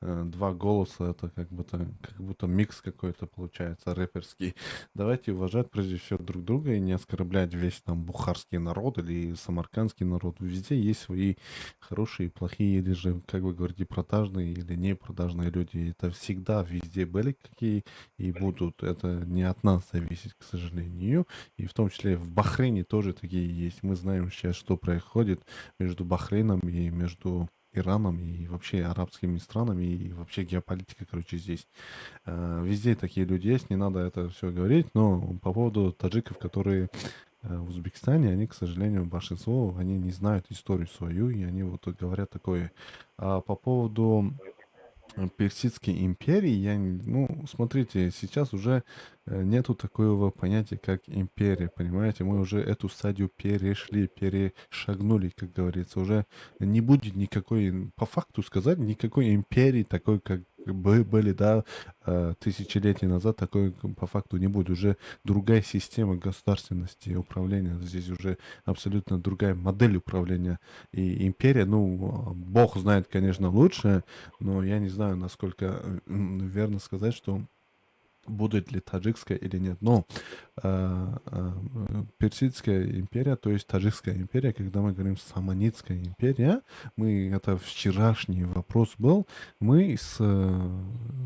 Speaker 3: два голоса, это как будто микс какой-то получается рэперский. Давайте уважать прежде всего друг друга и не оскорблять весь там бухарский народ или самаркандский народ. Везде есть свои хорошие и плохие, или же, как вы говорите, продажные или непродажные люди. Это всегда везде были какие и будут. Это не от нас зависит, к сожалению. И в том числе в Бахрейне тоже такие есть. Мы знаем сейчас, что происходит между Бахрейном и между Ираном и вообще арабскими странами и вообще геополитика, короче, здесь. Везде такие люди есть, не надо это все говорить, но по поводу таджиков, которые в Узбекистане, они, к сожалению, большинство, они не знают историю свою, и они вот говорят такое. А по поводу Персидской империи, я, ну, смотрите, сейчас уже нету такого понятия, как империя, понимаете? Мы уже эту стадию перешли, перешагнули, как говорится. Уже не будет никакой, по факту сказать, никакой империи такой, как были, да, тысячелетия назад, такой по факту не будет. Уже другая система государственности и управления. Здесь уже абсолютно другая модель управления. И империя, ну, бог знает, конечно, лучше, но я не знаю, насколько верно сказать, что будет ли таджикская или нет. Но Персидская империя, то есть Таджикская империя, когда мы говорим Саманидская империя, мы, это вчерашний вопрос был, мы с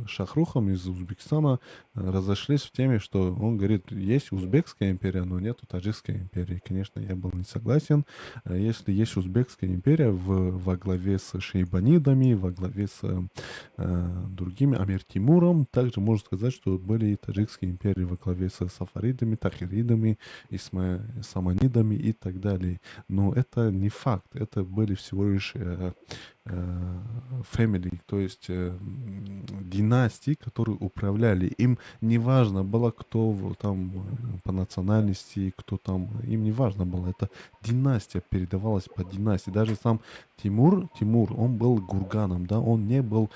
Speaker 3: Шахрухом из Узбекистана разошлись в теме, что он говорит, есть Узбекская империя, но нету Таджикской империи. Конечно, я был не согласен. Если есть Узбекская империя во главе с Шейбанидами, во главе с другими, Амир Тимуром, также можно сказать, что были и Таджикские империи во главе с Сафаридами, Тахиридами, Саманидами и так далее. Но это не факт, это были всего лишь family, то есть династии, которые управляли. Им не важно было, кто там по национальности, кто там, им не важно было. Это династия передавалась по династии. Даже сам Тимур, Тимур, он был гурганом, да, он не был,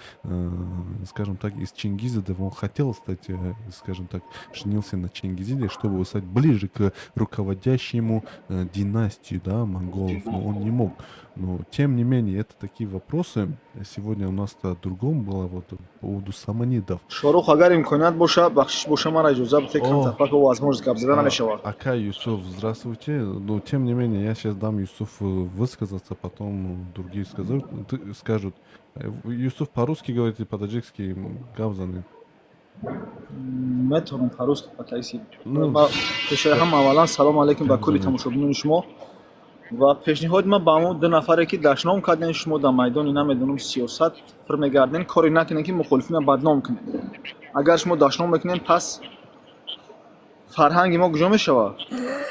Speaker 3: скажем так, из Чингизидов, он хотел стать, скажем так, женился на Чингизиде, чтобы стать ближе к руководящему династии, да, монголов, но он не мог. Но, тем не менее, это такие вопросы. Сегодня у нас-то о другом было, вот, по поводу саманидов.
Speaker 5: Шорух, агар имконият боша, бахшиш боша, мара иҷоза бите, камтар пак возможность гап зада намешавад.
Speaker 3: Ака Юсуф, здравствуйте. Но, тем не менее, я сейчас дам Юсуфу высказаться, потом другие скажут. Юсуф по-русски говорит или по-таджикски, гап занед?
Speaker 5: Метавонам по-русски, по-таджикски. Пешаи ҳама, аввалан салому алайкум ба кулли тамошобинони шумо ва пешниҳоди ман ба ҳамон ду нафаре, ки дашном кардем шумо дар майдони, намедонам, сиёсат фир мегарден, коре накунем, ки мухолифина бадном кунем. Агар шумо дашном мекунем, пас фарҳанги мо куҷо мешавад?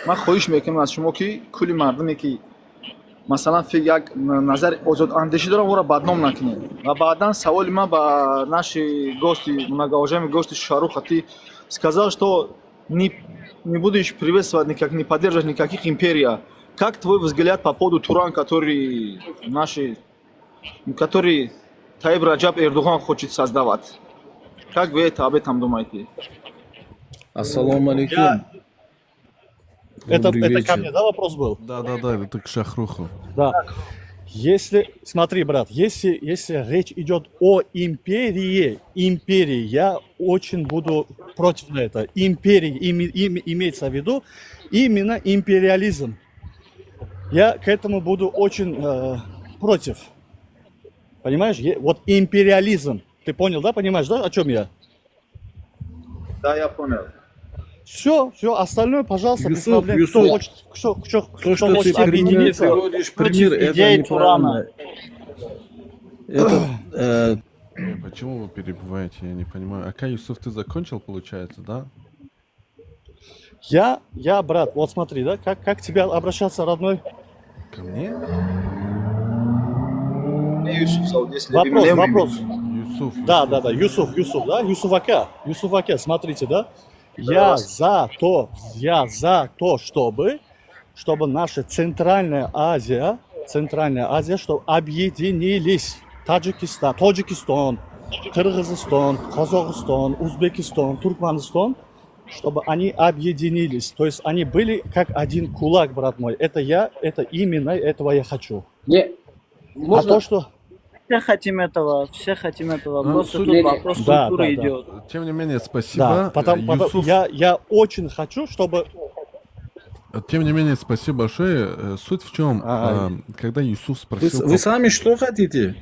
Speaker 5: Ман хоҳиш мекунам аз шумо, ки кулли мардуме, ки масалан як назари озодандешӣ дорам, ӯро бадном накунем. Ва баъдан саволи ман ба наши гости, многоуважаемый гости Шаруха: ты сказал, что не будешь приветствовать никак, не поддерживать никаких империй. Как твой взгляд по поводу Туран, который наши, который Таиб Раджаб Эрдоган хочет создавать? Как вы это об этом думаете?
Speaker 22: Ассаламу алейкум.
Speaker 7: Это,
Speaker 22: Добрый
Speaker 7: это ко
Speaker 22: вечер.
Speaker 7: Мне, да, вопрос был?
Speaker 3: Да, это к Шахруху.
Speaker 7: Да. Если, смотри, брат, если речь идет о империи, империи, я очень буду против этого. Империи имеется в виду именно империализм. Я к этому буду очень против. Понимаешь? Вот империализм. Ты понял, да? Понимаешь, да, о чем я?
Speaker 5: Да, я понял.
Speaker 7: Все, все, остальное, пожалуйста, без
Speaker 22: Юсуф,
Speaker 7: проблем. Кто
Speaker 22: Юсуф,
Speaker 7: хочет, кто
Speaker 22: то,
Speaker 7: кто
Speaker 22: что ты
Speaker 7: хочет
Speaker 22: пример
Speaker 7: объединиться
Speaker 22: приводишь,
Speaker 12: против
Speaker 22: пример, это
Speaker 12: идеи Турана.
Speaker 22: неправильно. Это,
Speaker 3: Почему вы перебиваете, я не понимаю. Ака Юсуф, ты закончил, получается, да?
Speaker 7: Я, брат, вот смотри, да, как к тебе обращаться, родной?
Speaker 3: Ко мне?
Speaker 5: Мне Юсуф зовут, если
Speaker 7: Вопрос,
Speaker 5: вы меня
Speaker 7: вопрос.
Speaker 3: Юсуф,
Speaker 7: Да,
Speaker 3: Юсуф.
Speaker 7: да, Юсуф, Юсуф, да, Юсуф ака, Юсуф ака, смотрите, да, я за то, чтобы наша Центральная Азия, чтобы объединились Таджикистан, Таджикистан, Кыргызстан, Казахстан, Узбекистан, Туркменистан, чтобы они объединились, то есть они были как один кулак, брат мой. Это я, это именно этого я хочу.
Speaker 1: Не,
Speaker 7: А
Speaker 1: можно?
Speaker 7: то, что
Speaker 12: Все хотим этого, все хотим этого.
Speaker 3: Ну,
Speaker 12: Просто тут
Speaker 1: Не, не.
Speaker 12: вопрос
Speaker 7: Да,
Speaker 12: культуры
Speaker 7: да.
Speaker 12: идет.
Speaker 3: Тем не менее,
Speaker 7: Да,
Speaker 3: спасибо.
Speaker 7: потом
Speaker 3: Юсуф,
Speaker 7: я очень хочу, чтобы
Speaker 3: Тем не менее, спасибо большое. Суть в чем,
Speaker 22: А,
Speaker 3: когда Юсуф
Speaker 22: вы,
Speaker 3: спросил,
Speaker 22: вы сами что хотите?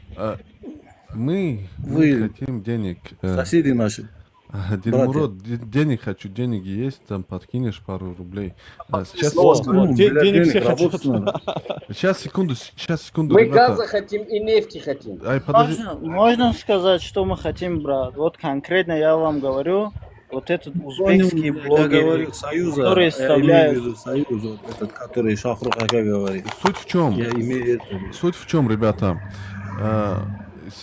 Speaker 3: Мы
Speaker 22: Вы
Speaker 3: хотим денег.
Speaker 22: соседи наши,
Speaker 3: Ага,
Speaker 22: братья.
Speaker 3: Дильмурод, денег хочу, деньги есть, там подкинешь пару рублей. А, сейчас,
Speaker 5: Слово
Speaker 7: Вот,
Speaker 5: сказать.
Speaker 7: вот,
Speaker 22: Бля,
Speaker 7: денег
Speaker 22: денег,
Speaker 7: все
Speaker 22: работать
Speaker 7: хотят.
Speaker 22: надо.
Speaker 3: Сейчас, секунду, сейчас, секунду,
Speaker 1: Мы
Speaker 3: ребята.
Speaker 1: газа хотим и нефти хотим.
Speaker 3: Ай, подожди.
Speaker 12: Можно сказать, что мы хотим, брат? Вот конкретно я вам говорю, вот этот
Speaker 22: Понял,
Speaker 12: узбекские
Speaker 22: я
Speaker 12: блогеры,
Speaker 22: говорю союза,
Speaker 12: которые
Speaker 22: я имею в
Speaker 12: составляют
Speaker 22: виду союз, вот этот, который Шахрух ака говорит.
Speaker 3: Суть в чем?
Speaker 22: Я имею это.
Speaker 3: Суть в чем, ребята?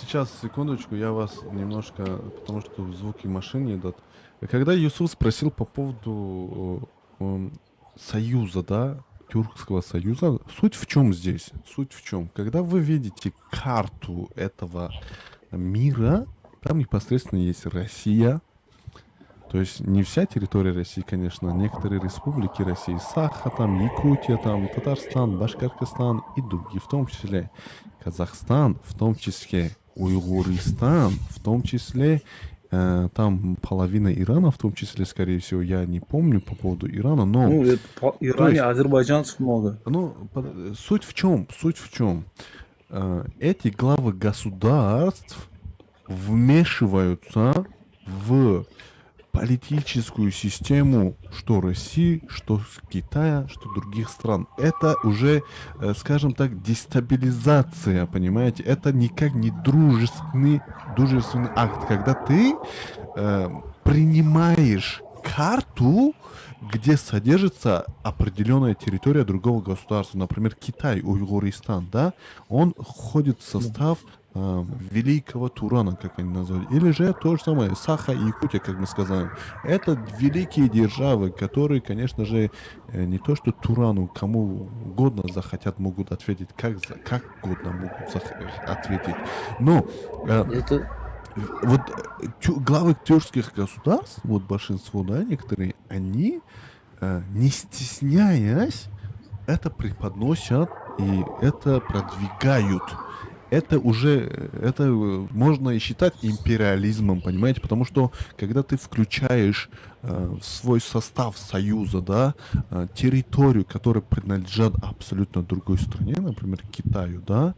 Speaker 3: Сейчас, секундочку, я вас немножко, потому что звуки машины идут. Когда Юсуф спросил по поводу союза, да, Тюркского союза, суть в чем здесь? Суть в чем? Когда вы видите карту этого мира, там непосредственно есть Россия, то есть не вся территория России, конечно, некоторые республики России, Саха, там, Якутия, там, Татарстан, Башкортостан и другие, в том числе Казахстан, в том числе Уйгуристан, в том числе Там половина Ирана, в том числе, скорее всего, я не помню по поводу Ирана, но...
Speaker 22: Ну, это
Speaker 3: То
Speaker 22: Иране
Speaker 3: есть,
Speaker 22: азербайджанцев много.
Speaker 3: Ну, суть в чем? Суть в чем? Эти главы государств вмешиваются в политическую систему что России, что Китая, что других стран. Это уже, скажем так, дестабилизация, понимаете? Это никак не дружественный акт, когда ты принимаешь карту, где содержится определенная территория другого государства, например, Китай, Уйгуристан, да, он входит в состав Великого Турана, как они назвали, или же то же самое Саха и Якутия, как мы сказали. Это великие державы, которые, конечно же, не то что Турану, кому угодно захотят, могут ответить, как угодно могут ответить. Но
Speaker 22: Это
Speaker 3: вот главы тюркских государств, вот большинство, да, некоторые, они, не стесняясь, это преподносят и это продвигают. Это уже, это можно и считать империализмом, понимаете, потому что когда ты включаешь в свой состав союза, да, территорию, которая принадлежит абсолютно другой стране, например, Китаю, да,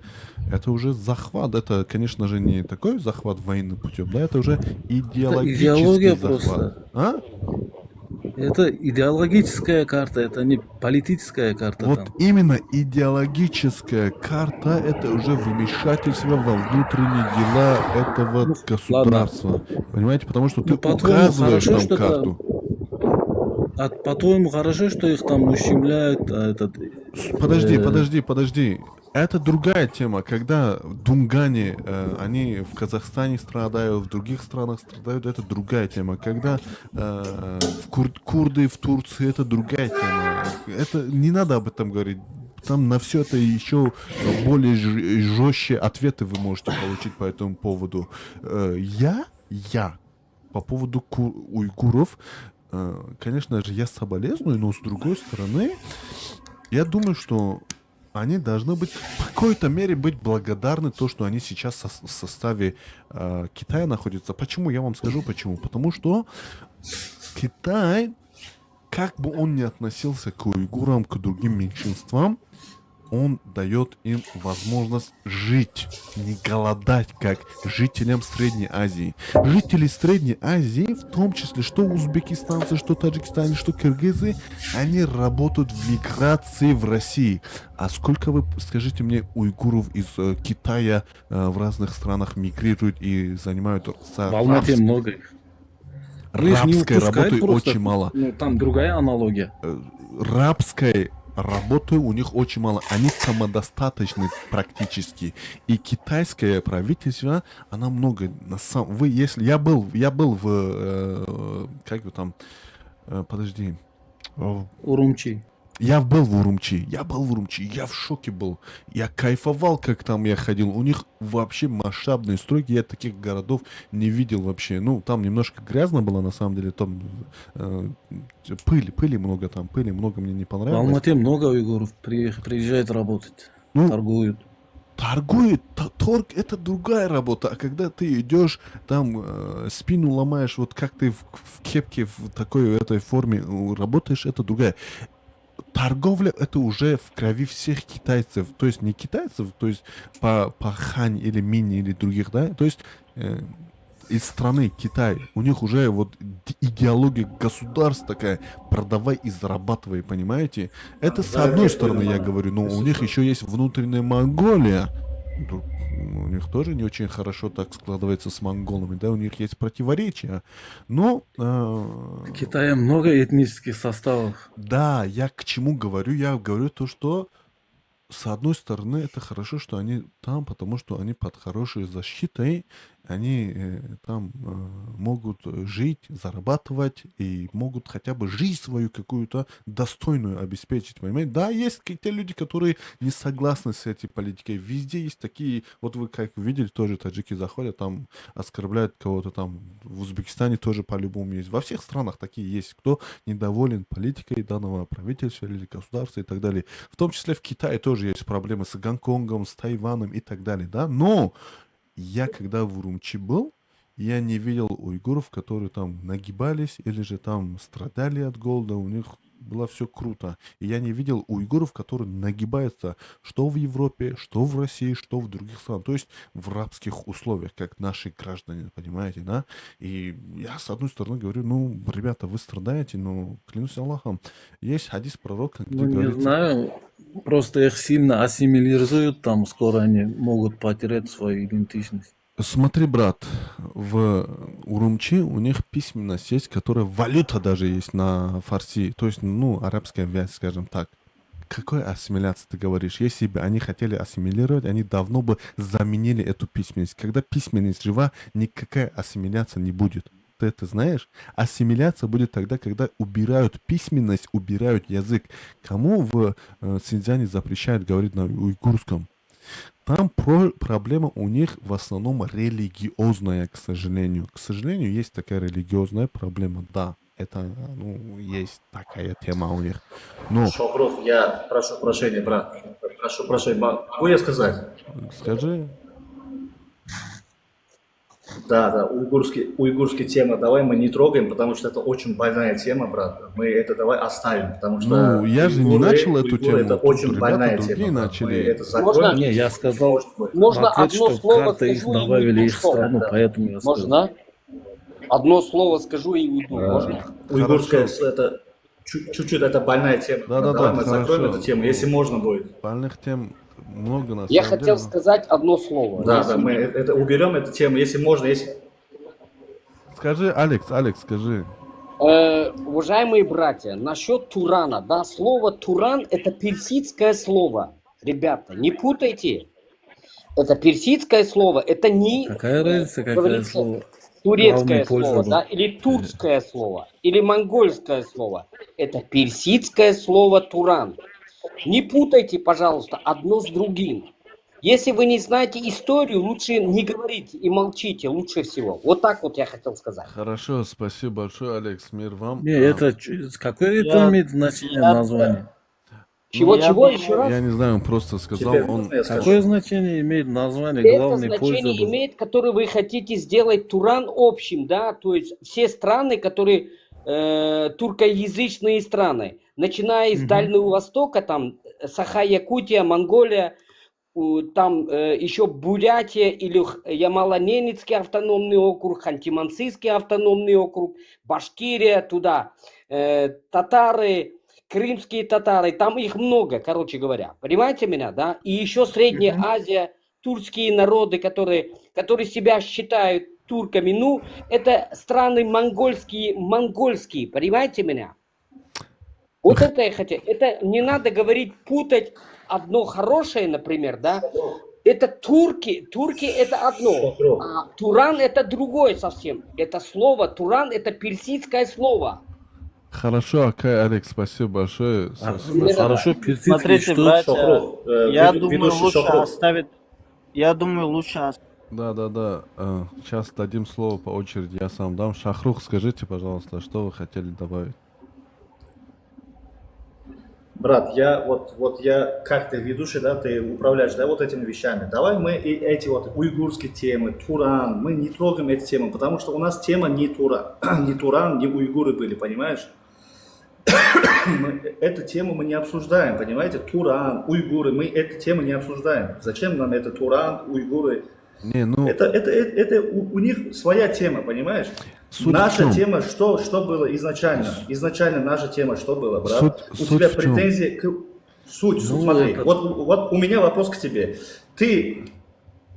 Speaker 3: это уже захват, это, конечно же, не такой захват военным путем, да, это уже
Speaker 22: Это
Speaker 3: идеологический
Speaker 22: идеология
Speaker 3: захват.
Speaker 22: просто.
Speaker 3: А?
Speaker 22: Это идеологическая карта, это не политическая карта
Speaker 3: Вот
Speaker 22: там.
Speaker 3: именно идеологическая карта — это уже вмешательство во внутренние дела этого
Speaker 22: Ну, ладно.
Speaker 3: государства. Понимаете, потому что ты
Speaker 22: Ну, по-твоему,
Speaker 3: указываешь
Speaker 22: хорошо,
Speaker 3: там
Speaker 22: что
Speaker 3: карту.
Speaker 22: А по-твоему, хорошо, что их там ущемляют, а этот,
Speaker 3: Подожди, подожди, подожди. Это другая тема, когда дунгане, они в Казахстане страдают, в других странах страдают, это другая тема. Когда курды в Турции, это другая тема. Это не надо об этом говорить. Там на все это еще более жестче ответы вы можете получить по этому поводу. Я по поводу уйгуров, конечно же, я соболезную, но с другой стороны, я думаю, что они должны быть в какой-то мере быть благодарны то, что они сейчас в составе Китая находятся. Почему? Я вам скажу почему. Потому что Китай, как бы он ни относился к уйгурам, к другим меньшинствам, он дает им возможность жить, не голодать, как жителям Средней Азии. Жители Средней Азии, в том числе что узбекистанцы, что таджикистанцы, что киргизы, они работают в миграции в России. А сколько вы, скажите мне, уйгуров из Китая в разных странах мигрируют и занимают
Speaker 22: В Алмате много их. Ну, их не
Speaker 3: рабской
Speaker 22: выпускают
Speaker 3: работой
Speaker 22: просто.
Speaker 3: очень мало.
Speaker 22: Ну, там другая аналогия.
Speaker 3: Рабской работы у них очень мало. Они самодостаточны практически. И китайское правительство, она много на самом... Вы, если... Я был в... как его там... Подожди.
Speaker 22: Урумчи.
Speaker 3: Я был в Урумчи, я был в Урумчи, я в шоке был. Я кайфовал, как там я ходил. У них вообще масштабные стройки, я таких городов не видел вообще. Ну, там немножко грязно было, на самом деле, там пыли много там, пыли много мне не
Speaker 22: В
Speaker 3: понравилось.
Speaker 22: Алмате много уйгуров приезжают работать,
Speaker 3: Ну,
Speaker 22: торгуют.
Speaker 3: Торгует, торг — это другая работа, а когда ты идешь, там спину ломаешь, вот как ты в кепке, в такой этой форме работаешь, это другая. Торговля — это уже в крови всех китайцев, то есть не китайцев, то есть по хань или мини или других, да, то есть из страны Китай, у них уже вот идеология государства такая: продавай и зарабатывай, понимаете? Это с одной стороны я говорю, но у них еще есть внутренняя Монголия. У них тоже не очень хорошо так складывается с монголами, да, у них есть противоречия, но...
Speaker 22: В Китае много этнических составов.
Speaker 3: Да, я к чему говорю? Я говорю то, что с одной стороны это хорошо, что они там, потому что они под хорошей защитой, они там могут жить, зарабатывать и могут хотя бы жизнь свою какую-то достойную обеспечить, понимаете? Да, есть те люди, которые не согласны с этой политикой. Везде есть такие, вот вы как видели, тоже таджики заходят, там оскорбляют кого-то там. В Узбекистане тоже по-любому есть. Во всех странах такие есть, кто недоволен политикой данного правительства или государства и так далее. В том числе в Китае тоже есть проблемы с Гонконгом, с Тайваном и так далее, да? Но я когда в Урумчи был, Я не видел уйгуров, которые там нагибались или же там страдали от голода. У них было все круто. И я не видел уйгуров, которые нагибаются что в Европе, что в России, что в других странах. То есть в рабских условиях, как наши граждане, понимаете, да? И я, с одной стороны, говорю: ну, ребята, вы страдаете, но, клянусь Аллахом, есть хадис пророка, где
Speaker 22: Ну, не
Speaker 3: говорится.
Speaker 22: Знаю, просто их сильно ассимилируют, там скоро они могут потерять свою идентичность.
Speaker 3: Смотри, брат, в Урумчи у них письменность есть, которая валюта даже есть на фарси, то есть, ну, арабская вязь, скажем так. Какой ассимиляции ты говоришь? Если бы они хотели ассимилировать, они давно бы заменили эту письменность. Когда письменность жива, никакая ассимиляция не будет. Ты это знаешь? Ассимиляция будет тогда, когда убирают письменность, убирают язык. Кому в Синьцзяне запрещают говорить на уйгурском? Там проблема у них в основном религиозная, к сожалению. К сожалению, есть такая религиозная проблема, да. Это, ну, есть такая тема у них. Но.
Speaker 7: Шохрух, я прошу прощения, брат. Прошу прощения. Могу я сказать?
Speaker 3: Скажи.
Speaker 7: Да, уйгурский тема давай мы не трогаем, потому что это очень больная тема, брат. Мы это давай оставим, потому что
Speaker 3: Ну, я же не
Speaker 7: уйгуры,
Speaker 3: начал эту
Speaker 7: уйгуры
Speaker 3: тему.
Speaker 7: Это
Speaker 3: Тут
Speaker 7: очень
Speaker 3: ребята
Speaker 7: больная
Speaker 3: другие
Speaker 7: тема, брат. Мы
Speaker 3: начали.
Speaker 7: это
Speaker 8: Можно,
Speaker 7: закроем.
Speaker 22: Не, я сказал
Speaker 8: можно
Speaker 22: в ответ,
Speaker 8: одно
Speaker 22: что
Speaker 8: слово
Speaker 22: карты их
Speaker 8: скажу и
Speaker 22: добавили
Speaker 8: уйду,
Speaker 22: их в
Speaker 8: что?
Speaker 22: страну, поэтому я сказал.
Speaker 1: Можно? Одно слово скажу и уйду. Можно?
Speaker 7: Уйгурская,
Speaker 3: Хорошо.
Speaker 7: Это чуть-чуть это больная тема.
Speaker 3: Да-да-да,
Speaker 7: Давай мы закроем
Speaker 3: хорошо.
Speaker 7: эту тему, если можно будет.
Speaker 3: Больных тем много на
Speaker 1: Я
Speaker 3: самом
Speaker 1: хотел
Speaker 3: деле.
Speaker 1: сказать одно слово.
Speaker 7: Да,
Speaker 1: Если
Speaker 7: да, мы это уберем эту тему, если можно, если.
Speaker 3: Скажи, Алекс, Алекс, скажи.
Speaker 1: Уважаемые братья, насчет Турана, да, слово Туран — это персидское слово. Ребята, не путайте. Это персидское слово, это не,
Speaker 22: Какая разница, какое
Speaker 1: говорится,
Speaker 22: слово?
Speaker 1: Турецкое
Speaker 22: Главный
Speaker 1: слово,
Speaker 22: польза
Speaker 1: да,
Speaker 22: был.
Speaker 1: или турское слово, или монгольское слово. Это персидское слово Туран. Не путайте, пожалуйста, одно с другим. Если вы не знаете историю, лучше не говорите и молчите, лучше всего. Вот так вот я хотел сказать.
Speaker 3: Хорошо, спасибо большое, Алекс, мир вам.
Speaker 22: Не,
Speaker 3: А,
Speaker 22: это какое это имеет значение название?
Speaker 1: Чего,
Speaker 12: Я
Speaker 1: чего,
Speaker 12: думаю,
Speaker 1: еще раз?
Speaker 3: Я не знаю, он просто сказал,
Speaker 7: Теперь
Speaker 3: он.
Speaker 7: можно я скажу?
Speaker 22: Какое значение имеет название?
Speaker 1: Это
Speaker 22: Главный польза
Speaker 1: значение
Speaker 22: был.
Speaker 1: имеет, которое вы хотите сделать Туран общим, да, то есть все страны, которые туркоязычные страны, начиная из
Speaker 22: Мгм.
Speaker 1: Дальнего Востока, там Саха-Якутия, Монголия, там еще Бурятия или Ямало-Ненецкий автономный округ, Ханты-Мансийский автономный округ, Башкирия, туда, татары, крымские татары, там их много, короче говоря. Понимаете меня, да? И еще Средняя
Speaker 22: Мгм.
Speaker 1: Азия, турские народы, которые себя считают турками. Ну, это страны монгольские, монгольские, понимаете меня? Вот это я хотел. Это не надо говорить, путать одно хорошее, например, да? Это турки, турки — это одно,
Speaker 7: Шохрух.
Speaker 1: а Туран — это другое совсем. Это слово, Туран — это персидское слово.
Speaker 3: Хорошо, окей, Алекс, спасибо большое.
Speaker 22: А,
Speaker 3: Спасибо.
Speaker 22: хорошо, персидский
Speaker 12: Смотрите,
Speaker 22: что?
Speaker 12: братья,
Speaker 7: Шохрух,
Speaker 12: я думаю,
Speaker 7: ведущий
Speaker 12: лучше
Speaker 7: Шохрух.
Speaker 12: оставить. Я думаю, лучше оставить.
Speaker 3: Да. Сейчас дадим слово по очереди, я сам дам. Шахрух, скажите, пожалуйста, что вы хотели добавить?
Speaker 7: Брат, я вот я, как ты ведущий, да, ты управляешь, да, вот этими вещами. Давай мы и эти вот уйгурские темы, Туран, мы не трогаем эти темы, потому что у нас тема не Туран, не Туран, не уйгуры были, понимаешь? Эту тему мы не обсуждаем, понимаете? Туран, уйгуры, мы эту тему не обсуждаем. Зачем нам это Туран, уйгуры?
Speaker 3: Не, ну,
Speaker 7: Это у них своя тема, понимаешь?
Speaker 3: Суть в
Speaker 7: Наша
Speaker 3: чем?
Speaker 7: тема, что было изначально? Изначально наша тема, что было, брат? У
Speaker 3: Суть
Speaker 7: тебя
Speaker 3: в чем?
Speaker 7: претензии к. Суть,
Speaker 22: Ну,
Speaker 7: смотри, вот у меня вопрос к тебе. Ты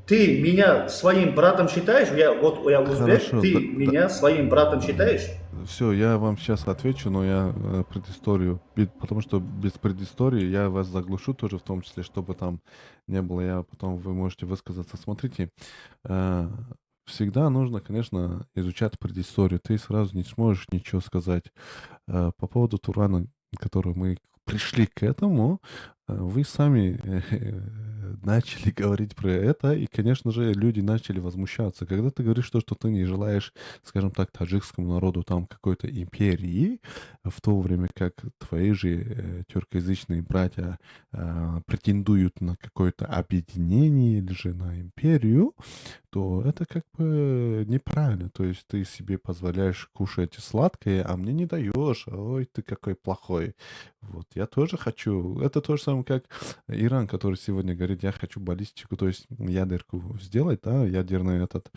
Speaker 7: меня своим братом считаешь? Я, вот я узбек,
Speaker 3: Хорошо,
Speaker 7: ты
Speaker 3: да.
Speaker 7: меня своим братом считаешь?
Speaker 3: Все, я вам сейчас отвечу, но я предысторию, потому что без предыстории я вас заглушу тоже в том числе, чтобы там не было, я потом вы можете высказаться. Смотрите, всегда нужно, конечно, изучать предысторию, ты сразу не сможешь ничего сказать. По поводу Турана, который мы пришли к этому, Вы сами начали говорить про это, и, конечно же, люди начали возмущаться. Когда ты говоришь то, что ты не желаешь, скажем так, таджикскому народу там какой-то империи, в то время как твои же тюркоязычные братья претендуют на какое-то объединение или же на империю, то это как бы неправильно. То есть ты себе позволяешь кушать сладкое, а мне не даешь. Ой, ты какой плохой. Вот, я тоже хочу. Это то же самое, как Иран, который сегодня говорит: я хочу баллистику, то есть ядерку сделать, да, ядерный этот,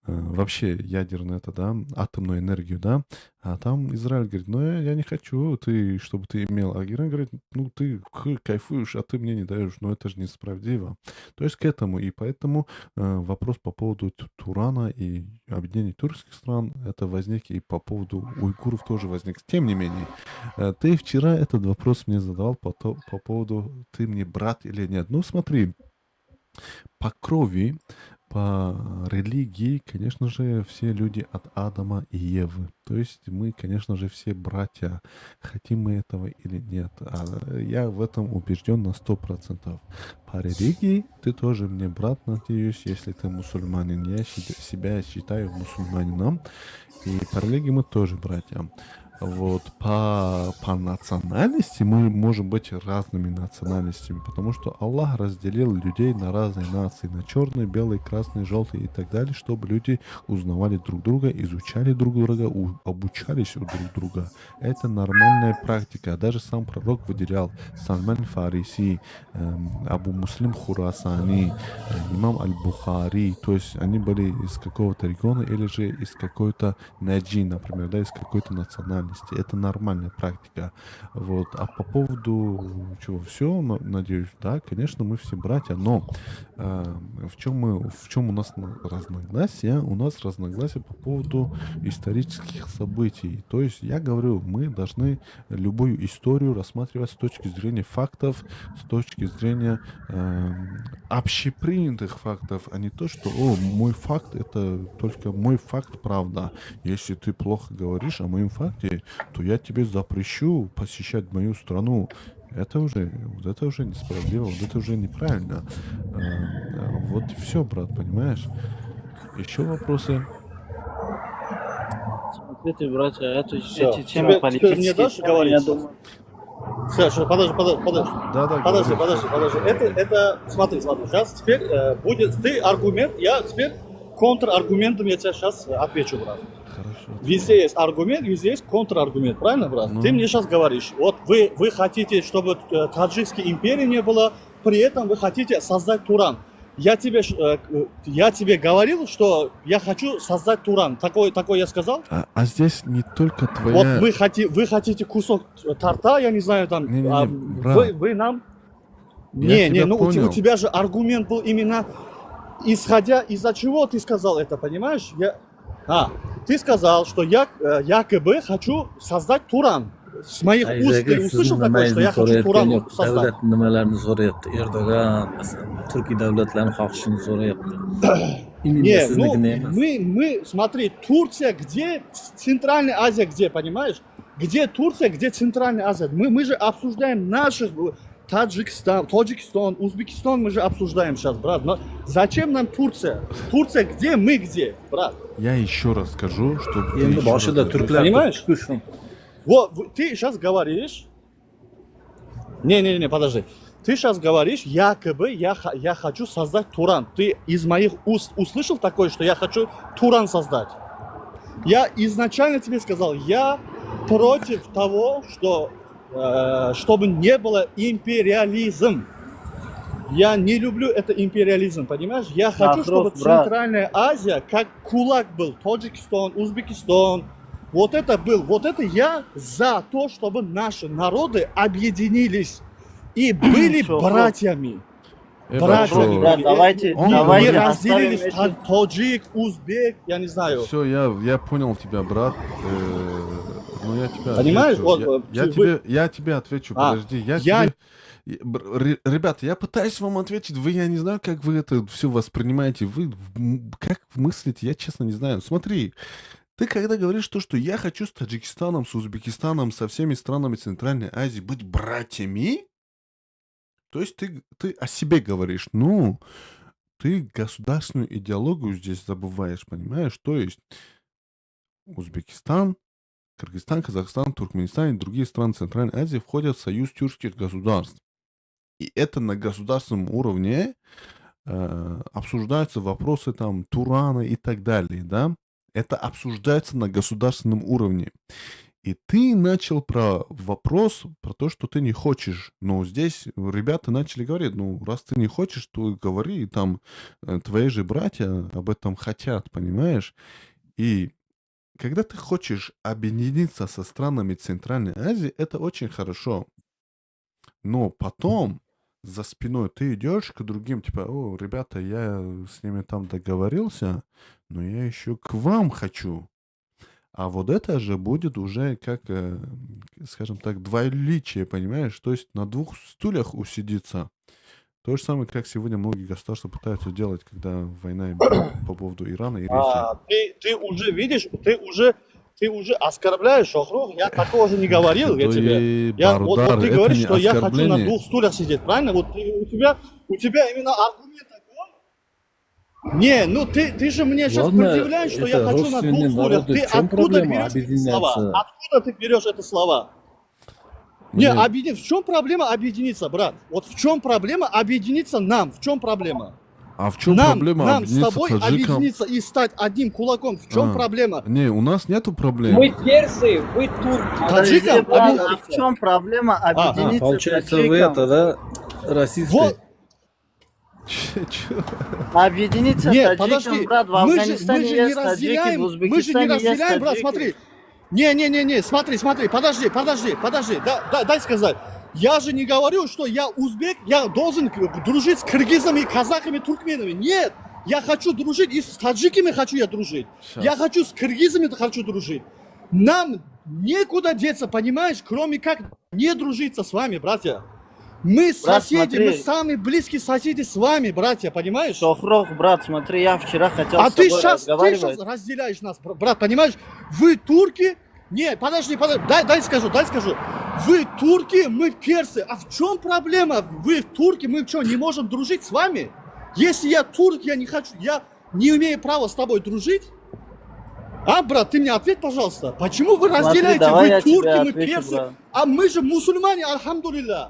Speaker 3: вообще ядерную это, да, атомную энергию, да, а там Израиль говорит: ну, я не хочу, ты, чтобы ты имел. А Иран говорит: ну, ты кайфуешь, а ты мне не даешь, ну, это же несправедливо. То есть к этому, и поэтому вопрос по поводу Турана и объединения тюркских стран, это возник, и по поводу уйгуров тоже возник. Тем не менее, ты вчера этот вопрос мне задавал по поводу, ты мне брат или нет. Ну, смотри, по крови, по религии, конечно же, все люди от Адама и Евы. То есть мы, конечно же, все братья, хотим мы этого или нет. А я в этом убежден на 100%. По религии ты тоже мне брат, надеюсь, если ты мусульманин. Я себя считаю мусульманином. И по религии мы тоже братья. Вот, по национальности мы можем быть разными национальностями, потому что Аллах разделил людей на разные нации, на черный, белый, красный, желтый и так далее, чтобы люди узнавали друг друга, изучали друг друга, обучались у друг друга. Это нормальная практика. Даже сам пророк выделял Сальман Фариси, Абу Муслим Хурасани, имам Аль-Бухари, то есть они были из какого-то региона или же из какой-то наджи, например, да, из какой-то национальности. Это нормальная практика. Вот. А по поводу чего, все, надеюсь, да, конечно, мы все братья, но в чем у нас разногласия? У нас разногласия по поводу исторических событий. То есть я говорю, мы должны любую историю рассматривать с точки зрения фактов, с точки зрения общепринятых фактов, а не то, что, о, мой факт — это только мой факт правда. Если ты плохо говоришь о моем факте, то я тебе запрещу посещать мою страну. Вот это уже несправедливо, вот это уже неправильно. Вот и все, брат, понимаешь? Еще вопросы?
Speaker 12: Смотрите, братья,
Speaker 7: Всё.
Speaker 12: эти темы
Speaker 7: Теперь мне
Speaker 12: политические
Speaker 7: дашь
Speaker 12: темы, я
Speaker 7: говорить?
Speaker 12: думаю.
Speaker 7: Всё, всё, подожди, подожди, подожди.
Speaker 3: Да,
Speaker 7: Подожди,
Speaker 3: говори.
Speaker 7: Подожди, подожди. Это, смотри, смотри, сейчас теперь будет, ты аргумент, я теперь контраргументом я тебе сейчас отвечу, брат.
Speaker 3: Хорошо.
Speaker 7: Везде есть аргумент, везде есть контраргумент, правильно, брат?
Speaker 3: Ну.
Speaker 7: Ты мне сейчас говоришь, вот вы хотите, чтобы таджикской империи не было, при этом вы хотите создать Туран. Я тебе говорил, что я хочу создать Туран. Такой я сказал?
Speaker 3: А здесь не только твоя.
Speaker 7: Вот вы хотите кусок торта, я не знаю, там,
Speaker 3: Не-не-не,
Speaker 7: а
Speaker 3: брат.
Speaker 7: вы нам.
Speaker 3: Я
Speaker 7: Не, не,
Speaker 3: тебя
Speaker 7: ну у
Speaker 3: понял.
Speaker 7: тебя же аргумент был именно исходя из-за чего ты сказал это, понимаешь? А, ты сказал, что я якобы хочу создать Туран. С моих уст ты услышал такое, что я хочу Туран создать?
Speaker 22: Davlat nimalarni so'rayapti, Erdo'g'an, masalan, turkiy davlatlarni xohishini so'rayapti. Именно
Speaker 7: Не, ну,
Speaker 22: siznikini emas.
Speaker 7: мы, смотри, Турция где, Центральная Азия где, понимаешь? Где Турция, где Центральная Азия? Мы же обсуждаем наших, Таджикистан, Таджикистан, Узбекистан мы же обсуждаем сейчас, брат. Но зачем нам Турция? Турция где, мы где, брат?
Speaker 3: Я еще раз скажу, чтобы ты
Speaker 22: Endi
Speaker 3: еще
Speaker 22: boshida
Speaker 3: раз.
Speaker 22: Turklar
Speaker 7: Понимаешь?
Speaker 22: turib.
Speaker 7: Вот, ты сейчас говоришь. Не-не-не, подожди. Ты сейчас говоришь, якобы я хочу создать Туран. Ты из моих уст услышал такое, что я хочу Туран создать? Я изначально тебе сказал, я против того, чтобы не было империализм. Я не люблю это империализм, понимаешь? Я хочу, чтобы
Speaker 22: Вопрос, брат.
Speaker 7: Центральная Азия как кулак был. Таджикистан, Узбекистан. Вот это был, вот это я за то, чтобы наши народы объединились и были
Speaker 12: Всё,
Speaker 7: братьями. Братьями.
Speaker 3: Бачо,
Speaker 12: Брат, давайте,
Speaker 3: Он
Speaker 7: Не
Speaker 12: давайте
Speaker 7: разделились
Speaker 12: оставим эти.
Speaker 7: Таджик, узбек, я не знаю.
Speaker 3: Все, я понял тебя, брат. Ну, я тебя
Speaker 7: Понимаешь?
Speaker 3: отвечу.
Speaker 7: Вот,
Speaker 3: Я тебе отвечу,
Speaker 7: А,
Speaker 3: подожди. Я тебе. Ребята, я пытаюсь вам ответить. Вы, я не знаю, как вы это все воспринимаете. Вы как мыслите, я честно не знаю. Смотри, ты когда говоришь то, что я хочу с Таджикистаном, с Узбекистаном, со всеми странами Центральной Азии быть братьями, То есть ты о себе говоришь, ну, ты государственную идеологию здесь забываешь, понимаешь? То есть Узбекистан, Кыргызстан, Казахстан, Туркменистан и другие страны Центральной Азии входят в союз тюркских государств. И это на государственном уровне обсуждаются вопросы там Турана и так далее, да? Это обсуждается на государственном уровне. И ты начал про вопрос, про то, что ты не хочешь. Но здесь ребята начали говорить: ну, раз ты не хочешь, то говори, там, твои же братья об этом хотят, понимаешь? И когда ты хочешь объединиться со странами Центральной Азии, это очень хорошо. Но потом за спиной ты идешь к другим, типа: о, ребята, я с ними там договорился, но я еще к вам хочу. А вот это же будет уже как, скажем так, двоеличие, понимаешь? То есть на двух стульях усидеться. То же самое, как сегодня многие государства пытаются делать, когда война по поводу Ирана и речи.
Speaker 9: А, ты уже видишь, ты уже оскорбляешь, Шохрух, я такого же не говорил, я тебе. Я, вот ты говоришь, что я хочу на двух стульях сидеть, правильно? Вот ты, у тебя именно аргумент такой. Не, ну ты же мне сейчас
Speaker 22: Ладно,
Speaker 9: предъявляешь, что я
Speaker 22: это
Speaker 9: хочу на двух
Speaker 22: родственные
Speaker 9: стульях.
Speaker 22: народы,
Speaker 9: Ты
Speaker 22: в чем
Speaker 9: откуда
Speaker 22: проблема
Speaker 9: берешь эти слова?
Speaker 22: объединяться?
Speaker 9: Откуда ты берешь это слова? Не,
Speaker 3: Мне-
Speaker 9: в чем проблема объединиться, брат? Вот в чем проблема объединиться нам? В чем проблема?
Speaker 3: А в чем
Speaker 9: Нам,
Speaker 3: проблема
Speaker 9: нам с
Speaker 3: объединиться
Speaker 9: тобой
Speaker 3: таджикам?
Speaker 9: Объединиться и стать одним кулаком. В чем
Speaker 3: А,
Speaker 9: проблема?
Speaker 3: Не, у нас нету проблем.
Speaker 1: Мы персы, вы турки.
Speaker 9: Таджикам?
Speaker 12: Подожди, брат,
Speaker 9: Объедин-
Speaker 12: а в чем проблема
Speaker 9: А,
Speaker 12: объединиться
Speaker 22: Получается, вы
Speaker 12: таджикам?
Speaker 22: это, да, расисты?
Speaker 9: Вот.
Speaker 3: Чё?
Speaker 12: Объединиться
Speaker 9: Нет,
Speaker 12: таджикам,
Speaker 9: подожди.
Speaker 12: брат, в
Speaker 9: Мы же
Speaker 12: Афганистане
Speaker 9: не
Speaker 12: есть таджики, в
Speaker 9: разделяем, мы же не
Speaker 12: Узбекистане есть
Speaker 9: разделяем, брат,
Speaker 12: таджики.
Speaker 9: Смотри. Не-не-не-не, смотри, смотри, подожди, подожди, подожди, да, да, дай сказать. Я же не говорю, что я узбек, я должен дружить с кыргызами, казахами, туркменами. Нет, я хочу дружить и с таджиками хочу я дружить.
Speaker 3: Щас.
Speaker 9: Я хочу с кыргызами хочу дружить. Нам некуда деться, понимаешь, кроме как не дружиться с вами, братья. Мы
Speaker 12: Брат,
Speaker 9: соседи, мы
Speaker 12: смотри.
Speaker 9: Самые близкие соседи с вами, братья, понимаешь?
Speaker 12: Шохрух, брат, смотри, я вчера хотел
Speaker 9: А
Speaker 12: с
Speaker 9: ты
Speaker 12: тобой
Speaker 9: сейчас, ты
Speaker 12: разговаривать.
Speaker 9: сейчас разделяешь нас, брат, понимаешь? Вы турки? Не, подожди, подожди, дай, дай скажу, дай скажу. Вы турки, мы персы. А в чем проблема? Вы турки, мы что, не можем дружить с вами? Если я турк, я не хочу, я не имею права с тобой дружить? А, брат, ты мне ответь, пожалуйста. Почему вы
Speaker 12: Смотри,
Speaker 9: разделяете?
Speaker 12: давай
Speaker 9: Вы
Speaker 12: я тебе
Speaker 9: турки, мы
Speaker 12: отвечу,
Speaker 9: персы.
Speaker 12: брат.
Speaker 9: А мы же мусульмане, альхамдулилля.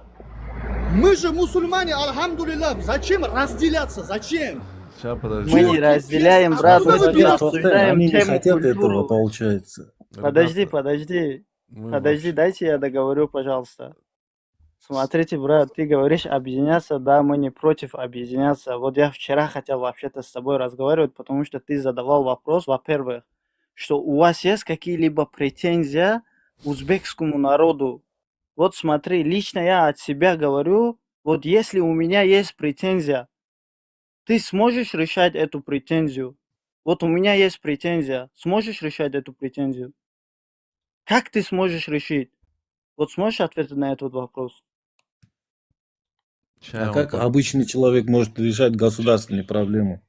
Speaker 9: Мы же мусульмане, альхамдулилля. Зачем разделяться? Зачем?
Speaker 3: Сейчас, подожди.
Speaker 12: Мы не
Speaker 9: Турки,
Speaker 12: разделяем,
Speaker 9: персы,
Speaker 12: брат,
Speaker 9: откуда
Speaker 12: мы
Speaker 9: вы
Speaker 12: только
Speaker 9: берете?
Speaker 12: обсуждаем
Speaker 22: Они не
Speaker 12: тему
Speaker 22: хотят этого,
Speaker 12: культуру.
Speaker 22: получается.
Speaker 12: Подожди,
Speaker 3: Ребята,
Speaker 12: подожди,
Speaker 3: мы
Speaker 12: подожди,
Speaker 3: вообще...
Speaker 12: дайте я договорю, пожалуйста. Смотрите, брат, ты говоришь объединяться, да, мы не против объединяться. Вот я вчера хотел вообще-то с тобой разговаривать, потому что ты задавал вопрос, во-первых, что у вас есть какие-либо претензии узбекскому народу? Вот смотри, лично я от себя говорю, вот если у меня есть претензия, ты сможешь решать эту претензию? Вот у меня есть претензия, сможешь решать эту претензию? Как ты сможешь решить? Вот сможешь ответить на этот вопрос?
Speaker 3: Ща
Speaker 22: А
Speaker 3: я
Speaker 22: как
Speaker 3: вам
Speaker 22: обычный человек может решать государственные проблемы?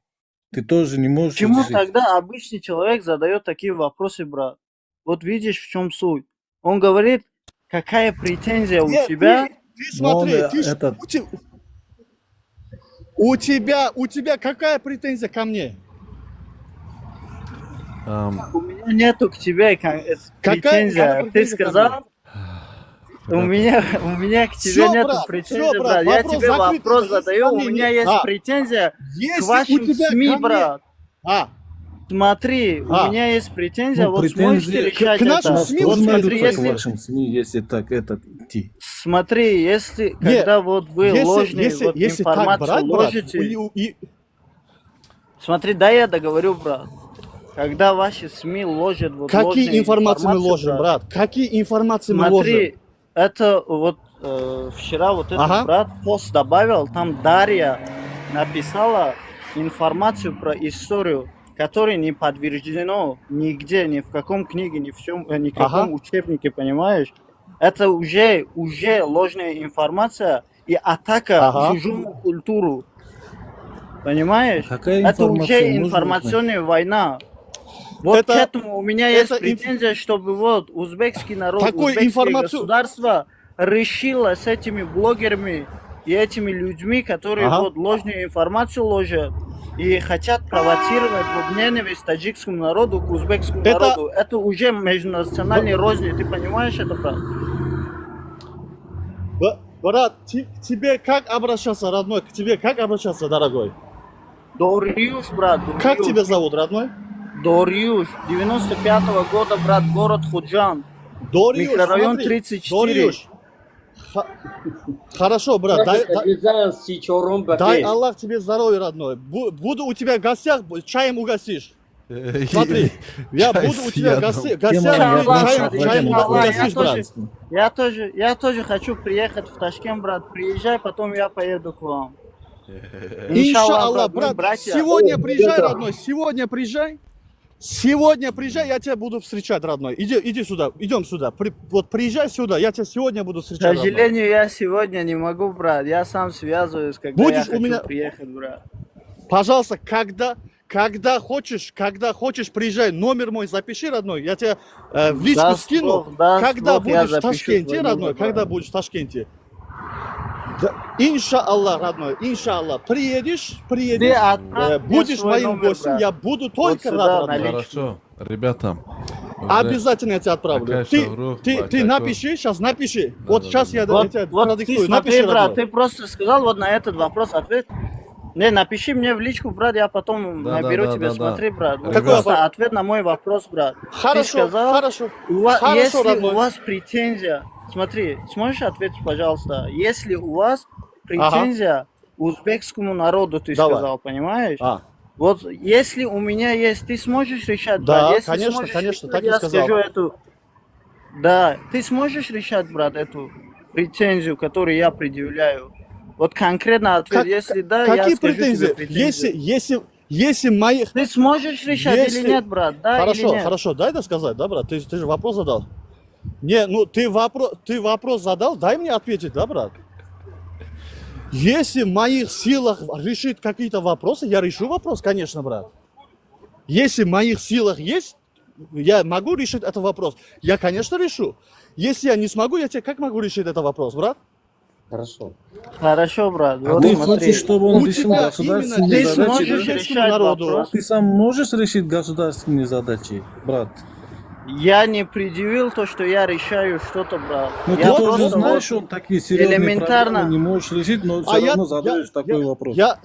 Speaker 22: Ты тоже не можешь
Speaker 12: Почему
Speaker 22: решить.
Speaker 12: тогда обычный человек задает такие вопросы, брат? Вот видишь, в чем суть? Он говорит, какая претензия у
Speaker 9: Нет,
Speaker 12: тебя?
Speaker 9: ты
Speaker 22: Но он
Speaker 9: смотри, ты ж-
Speaker 22: этот,
Speaker 9: у тебя какая претензия ко мне?
Speaker 12: У меня нету к тебе
Speaker 9: Какая,
Speaker 12: претензия.
Speaker 9: какая
Speaker 12: Ты
Speaker 9: претензия ко мне?
Speaker 12: сказал, у
Speaker 3: Ребята,
Speaker 12: меня к тебе
Speaker 9: Все,
Speaker 12: нету
Speaker 9: брат, все,
Speaker 12: претензий,
Speaker 9: брат,
Speaker 12: брат. Я
Speaker 9: вопрос
Speaker 12: тебе
Speaker 9: закрыт.
Speaker 12: вопрос
Speaker 9: Если
Speaker 12: задаю,
Speaker 9: ко
Speaker 12: у
Speaker 9: мне
Speaker 12: меня
Speaker 9: не...
Speaker 12: есть
Speaker 9: А,
Speaker 12: претензия к
Speaker 9: если у
Speaker 12: вашим
Speaker 9: тебя
Speaker 12: СМИ,
Speaker 9: ко мне...
Speaker 12: брат.
Speaker 9: А,
Speaker 12: Смотри, у меня есть претензия,
Speaker 22: ну,
Speaker 12: вот сможете
Speaker 22: претензии
Speaker 12: решать
Speaker 9: к нашим
Speaker 12: это?
Speaker 22: у нас
Speaker 9: СМИ
Speaker 22: тоже
Speaker 12: Вот
Speaker 9: у тебя
Speaker 12: смотри,
Speaker 22: найдутся к
Speaker 12: если
Speaker 22: вашим СМИ, если так этот идти.
Speaker 12: Смотри, если,
Speaker 9: Не,
Speaker 12: когда вот вы
Speaker 9: если,
Speaker 12: ложные
Speaker 9: если,
Speaker 12: вот
Speaker 9: если так
Speaker 12: информацию
Speaker 9: брать, брат,
Speaker 12: ложите, смотри, дай я договорю, брат. Когда ваши СМИ ложат вот
Speaker 9: Какие
Speaker 12: ложные
Speaker 9: информации мы
Speaker 12: информацию,
Speaker 9: ложим,
Speaker 12: брат,
Speaker 9: брат? Какие информации мы ложим?
Speaker 12: смотри, это вот вчера вот этот брат пост добавил, там Дарья написала информацию про историю, которая не подтверждено нигде, ни в каком книге, ни в чем, никаком учебнике, понимаешь? Это уже ложная информация и атака чужому культуру, понимаешь?
Speaker 22: Какая
Speaker 12: Это уже
Speaker 22: информация можно узнать?
Speaker 12: информационная война. Вот к
Speaker 9: Это,
Speaker 12: этому у меня есть
Speaker 9: это
Speaker 12: претензия, чтобы вот узбекский народ,
Speaker 9: такой
Speaker 12: узбекское
Speaker 9: информацию...
Speaker 12: государство решило с этими блогерами И этими людьми, которые вот ложную информацию ложат и хотят провоцировать вот ненависть таджикскому народу к узбекскому народу. Это уже межнациональные розни, ты понимаешь это, брат?
Speaker 9: Брат, к тебе как обращаться, родной? К тебе как обращаться, дорогой?
Speaker 12: Дориюш, брат,
Speaker 9: Как
Speaker 12: Дориюш.
Speaker 9: тебя зовут, родной?
Speaker 12: Дориюш, 95-го года, брат, город Худжанд.
Speaker 9: Дориюш,
Speaker 12: Микрорайон
Speaker 9: смотри,
Speaker 12: 34.
Speaker 9: Дориюш. Хорошо, брат,
Speaker 1: 34-ум ба
Speaker 9: дай
Speaker 1: пеш.
Speaker 9: Аллах тебе здоровья, родной. Буду у тебя в гостях, чаем угостишь. Смотри, я
Speaker 3: Чай
Speaker 9: буду у
Speaker 3: с
Speaker 9: тебя
Speaker 3: ядом.
Speaker 9: гостях,
Speaker 12: Иншаллах,
Speaker 9: чаем,
Speaker 12: брат,
Speaker 9: чаем
Speaker 12: иншаллах, я
Speaker 9: угостишь, брат.
Speaker 12: тоже, я тоже хочу приехать в Ташкент, брат. Приезжай, потом я поеду к вам.
Speaker 9: Иншаллах,
Speaker 12: брат, мы
Speaker 9: брат,
Speaker 12: братья.
Speaker 9: сегодня приезжай, родной, сегодня приезжай. Сегодня приезжай, я тебя буду встречать, родной. Иди, иди сюда, идем сюда. Вот приезжай сюда, я тебя сегодня буду
Speaker 12: К
Speaker 9: встречать, родной.
Speaker 12: сожалению, я сегодня не могу, брат. Я сам связываюсь, когда
Speaker 9: Будешь
Speaker 12: я
Speaker 9: у
Speaker 12: хочу
Speaker 9: меня-
Speaker 12: приехать, брат.
Speaker 9: Пожалуйста, когда хочешь, приезжай. Номер мой запиши, родной. Я тебе в личку
Speaker 12: Даст
Speaker 9: скину.
Speaker 12: Бог, даст
Speaker 9: Когда
Speaker 12: Бог, я
Speaker 9: будешь в
Speaker 12: запишу
Speaker 9: Ташкенте,
Speaker 12: твой
Speaker 9: родной,
Speaker 12: номер, брат.
Speaker 9: когда будешь в Ташкенте. Да, иншаллах, родной, иншаллах. Приедешь,
Speaker 12: Ты
Speaker 9: приедешь,
Speaker 12: отправь мне
Speaker 9: будешь
Speaker 12: свой
Speaker 9: моим
Speaker 12: номер,
Speaker 9: гостем,
Speaker 12: брат.
Speaker 9: я буду
Speaker 12: Вот
Speaker 9: только
Speaker 12: сюда,
Speaker 9: рад,
Speaker 12: на
Speaker 9: родной.
Speaker 12: личку.
Speaker 3: Хорошо, ребята. Уже
Speaker 9: Обязательно я тебя отправлю.
Speaker 3: Акай
Speaker 9: Ты,
Speaker 3: Шахрух,
Speaker 9: ты
Speaker 3: Бачако.
Speaker 9: напиши, сейчас напиши.
Speaker 3: Да,
Speaker 9: Вот
Speaker 3: да,
Speaker 9: сейчас
Speaker 3: да,
Speaker 9: я,
Speaker 3: да.
Speaker 9: я
Speaker 12: Вот,
Speaker 9: тебе
Speaker 12: вот ты
Speaker 9: продиктую.
Speaker 12: смотри,
Speaker 9: Напиши,
Speaker 12: брат,
Speaker 9: родной.
Speaker 12: ты просто сказал вот на этот вопрос ответ. Не, напиши мне в личку, брат, я потом
Speaker 3: Да, да,
Speaker 12: наберу
Speaker 3: да,
Speaker 12: тебе.
Speaker 3: да, да.
Speaker 12: Смотри, брат. Вот
Speaker 3: Ребят.
Speaker 12: просто ответ на мой вопрос, брат. Ты
Speaker 9: Хорошо,
Speaker 12: сказал,
Speaker 9: хорошо, хорошо,
Speaker 12: если
Speaker 9: родной.
Speaker 12: у вас претензия, смотри, сможешь ответить, пожалуйста? Если у вас претензия узбекскому народу, ты
Speaker 9: Давай.
Speaker 12: сказал, понимаешь?
Speaker 9: А.
Speaker 12: Вот если у меня есть, ты сможешь решать,
Speaker 9: Да,
Speaker 12: брат? Если
Speaker 9: конечно,
Speaker 12: сможешь
Speaker 9: конечно,
Speaker 12: решать,
Speaker 9: так и
Speaker 12: я
Speaker 9: сказал.
Speaker 12: скажу эту. Да, ты сможешь решать, брат, эту претензию, которую я предъявляю? Вот конкретно ответ, если да, я
Speaker 9: Какие
Speaker 12: скажу тебе
Speaker 9: претензии?
Speaker 12: претензию.
Speaker 9: Если моих...
Speaker 12: Ты сможешь решать или нет, брат? Да
Speaker 9: Хорошо,
Speaker 12: или нет?
Speaker 9: хорошо, дай сказать, да, брат? Ты же вопрос задал. Не, ну ты вопрос задал, дай мне ответить, да, брат? Если в моих силах решить какие-то вопросы, я решу вопрос, конечно, брат. Если в моих силах есть, я могу решить этот вопрос. Я, конечно, решу. Если я не смогу, я тебе как могу решить этот вопрос, брат?
Speaker 1: Хорошо.
Speaker 12: Хорошо, брат.
Speaker 22: А
Speaker 12: Вот
Speaker 22: ты
Speaker 12: смотри.
Speaker 22: хочешь, чтобы он
Speaker 9: У
Speaker 22: решил
Speaker 9: тебя
Speaker 22: государственные
Speaker 9: именно
Speaker 12: Ты
Speaker 22: задачи,
Speaker 12: сможешь
Speaker 22: да?
Speaker 12: решать
Speaker 9: народу.
Speaker 12: вопрос?
Speaker 22: Ты сам можешь решить государственные задачи, брат?
Speaker 12: Я не предъявил то, что я решаю что-то, брат.
Speaker 22: Ну
Speaker 12: Я
Speaker 22: ты тоже
Speaker 12: просто
Speaker 22: знаешь,
Speaker 12: вот
Speaker 22: он такие серьезные
Speaker 12: элементарно
Speaker 22: проблемы не можешь решить, но все
Speaker 9: А я,
Speaker 22: равно
Speaker 9: я,
Speaker 22: задаешь такой вопрос.
Speaker 9: я,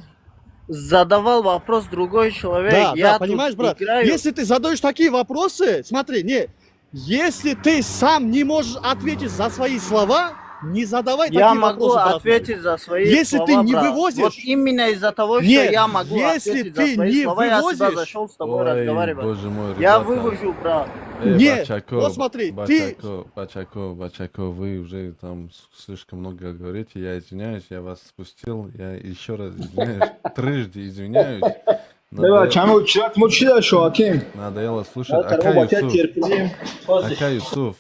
Speaker 12: задавал вопрос другой человек.
Speaker 9: Да,
Speaker 12: Я
Speaker 9: да,
Speaker 12: тут
Speaker 9: понимаешь, брат,
Speaker 12: играю.
Speaker 9: если ты задаешь такие вопросы, смотри, не, если ты сам не можешь ответить за свои слова, не задавай
Speaker 12: Я
Speaker 9: такие
Speaker 12: могу
Speaker 9: вопросы, брат мой.
Speaker 12: ответить за свои
Speaker 9: Если
Speaker 12: слова,
Speaker 9: ты не
Speaker 12: брат.
Speaker 9: вывозишь,
Speaker 12: Вот именно из-за того, что
Speaker 9: нет,
Speaker 12: я могу
Speaker 9: если
Speaker 12: ответить за
Speaker 9: ты
Speaker 12: свои
Speaker 9: не
Speaker 12: слова, я сюда
Speaker 9: вывозишь,
Speaker 12: зашел с тобой
Speaker 3: Ой,
Speaker 12: разговаривать.
Speaker 3: боже мой,
Speaker 12: Я
Speaker 3: ребята.
Speaker 12: вывожу, брат.
Speaker 3: Эй,
Speaker 9: не,
Speaker 3: Бачако,
Speaker 9: вот смотри, ты,
Speaker 3: Бачако, Бачако, Бачако, вы уже там слишком много говорите, я извиняюсь, я вас спустил, я еще раз извиняюсь, трижды извиняюсь.
Speaker 5: Беба, чами чират мо чӣ дар Шоҳаким?
Speaker 3: Надоело слушать.
Speaker 5: Мо
Speaker 3: Ака
Speaker 5: ба тя
Speaker 3: Юсуф,
Speaker 5: терпелим.
Speaker 3: Ака Юсуф,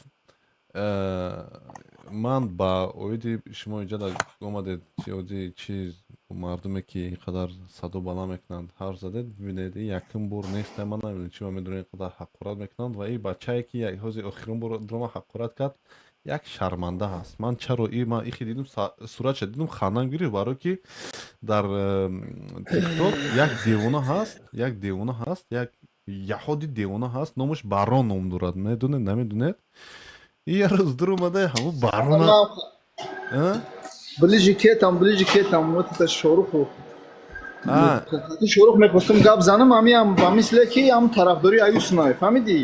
Speaker 3: ман ба оиди шумо инҷа омадед, чи оиди чиз мардуме ки ин қадар садо баланд мекунанд ҳарф задед, бибинед, ин якум бор нест, ман намедонам чи медонам, ин қадар ҳақорат мекунанд ва ин бачае ки ҳозир охирин бор дрома ҳақорат кард, як шарманда ҳаст. Ман чаро и ман ихи дидум, суратша дидум, хандам гирифт, барое ки дар Тикток як девона ҳаст, як девона ҳаст, як яҳоди девона ҳаст, номаш Барон ном дорад, медонед, намедонед? И як рӯз дур омада ҳамун Барона
Speaker 5: Ближе к этому, ближе к этому, вот это Шоруху. Шорух мехостам гап занам, ҳамиам ба мисле ки ҳам тарафдори Аюсунай, фаҳмидӣ?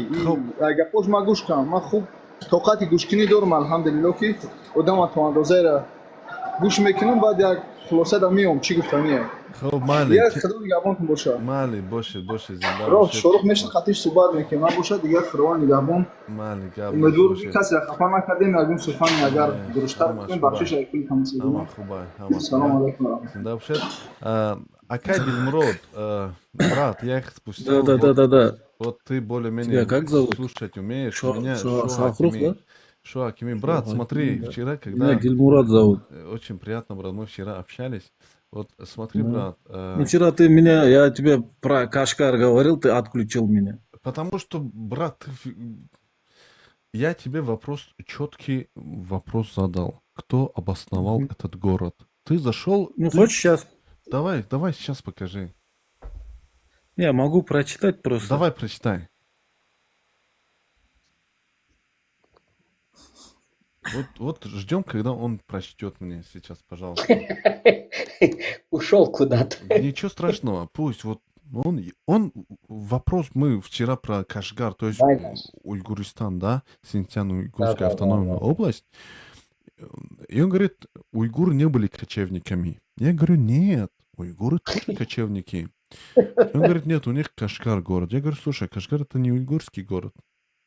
Speaker 5: Гапош ма гӯш кунам, ман хуб тоқати гӯшкунӣ дорам, алҳамдулилло, ки одама то андозаеро гӯш мекунам, баъд як хулоса да меом, чӣ гуфтание.
Speaker 3: Хуб, майли.
Speaker 5: Як Худо нигаҳбонтон боша.
Speaker 3: Майли, бошед, бошед, зинда
Speaker 5: Роҳ
Speaker 3: бошед.
Speaker 5: Шорух мешид, қатиш суҳбат мекунем, набошад дигар Худованд нигаҳбон.
Speaker 3: Майли, гап
Speaker 5: Умедворам, ки
Speaker 3: бошед.
Speaker 5: касеро хафа накардем, ягон сухани агар дуруштар
Speaker 3: Ҳамаш
Speaker 5: кунем,
Speaker 3: хуба.
Speaker 5: бахшиш аз кулли тамошобинон.
Speaker 3: Ҳама хуба, ҳама
Speaker 5: Салому
Speaker 3: хуба.
Speaker 5: алайкум ва раҳматуллоҳ.
Speaker 3: Зинда бошед. Акай Дилмурод, брат, я их спустил.
Speaker 22: Да, да, да,
Speaker 3: Вот,
Speaker 22: да, да.
Speaker 3: вот ты более-менее
Speaker 22: Тебя как зовут?
Speaker 3: слушать умеешь. Меня Шо
Speaker 22: Шахрух,
Speaker 3: Хакими.
Speaker 22: да?
Speaker 3: Шо Хакими. Брат, смотри,
Speaker 22: да.
Speaker 3: вчера, когда...
Speaker 22: Меня Дилмурад зовут.
Speaker 3: Очень приятно, брат, мы вчера общались. Вот смотри,
Speaker 22: Да.
Speaker 3: брат,
Speaker 22: Ну, вчера ты меня, я тебе про Кашкар говорил, ты отключил меня.
Speaker 3: Потому что, брат, я тебе вопрос, четкий вопрос задал. Кто обосновал этот город? Ты зашел.
Speaker 22: Ну,
Speaker 3: ты-
Speaker 22: хочешь сейчас?
Speaker 3: Давай, давай сейчас покажи.
Speaker 22: Я могу прочитать просто.
Speaker 3: Давай прочитай. Вот, вот ждем, когда он прочтет мне сейчас, пожалуйста.
Speaker 1: Ушел куда-то.
Speaker 3: Ничего страшного, пусть вот он вопрос мы вчера про Кашгар, то есть Уйгуристан, да, Синьцзян-Уйгурская автономная область. И он говорит, уйгуры не были кочевниками. Я говорю, нет, уйгуры тоже кочевники. И он говорит, нет, у них Кашгар город. Я говорю, слушай, Кашгар это не уйгурский город.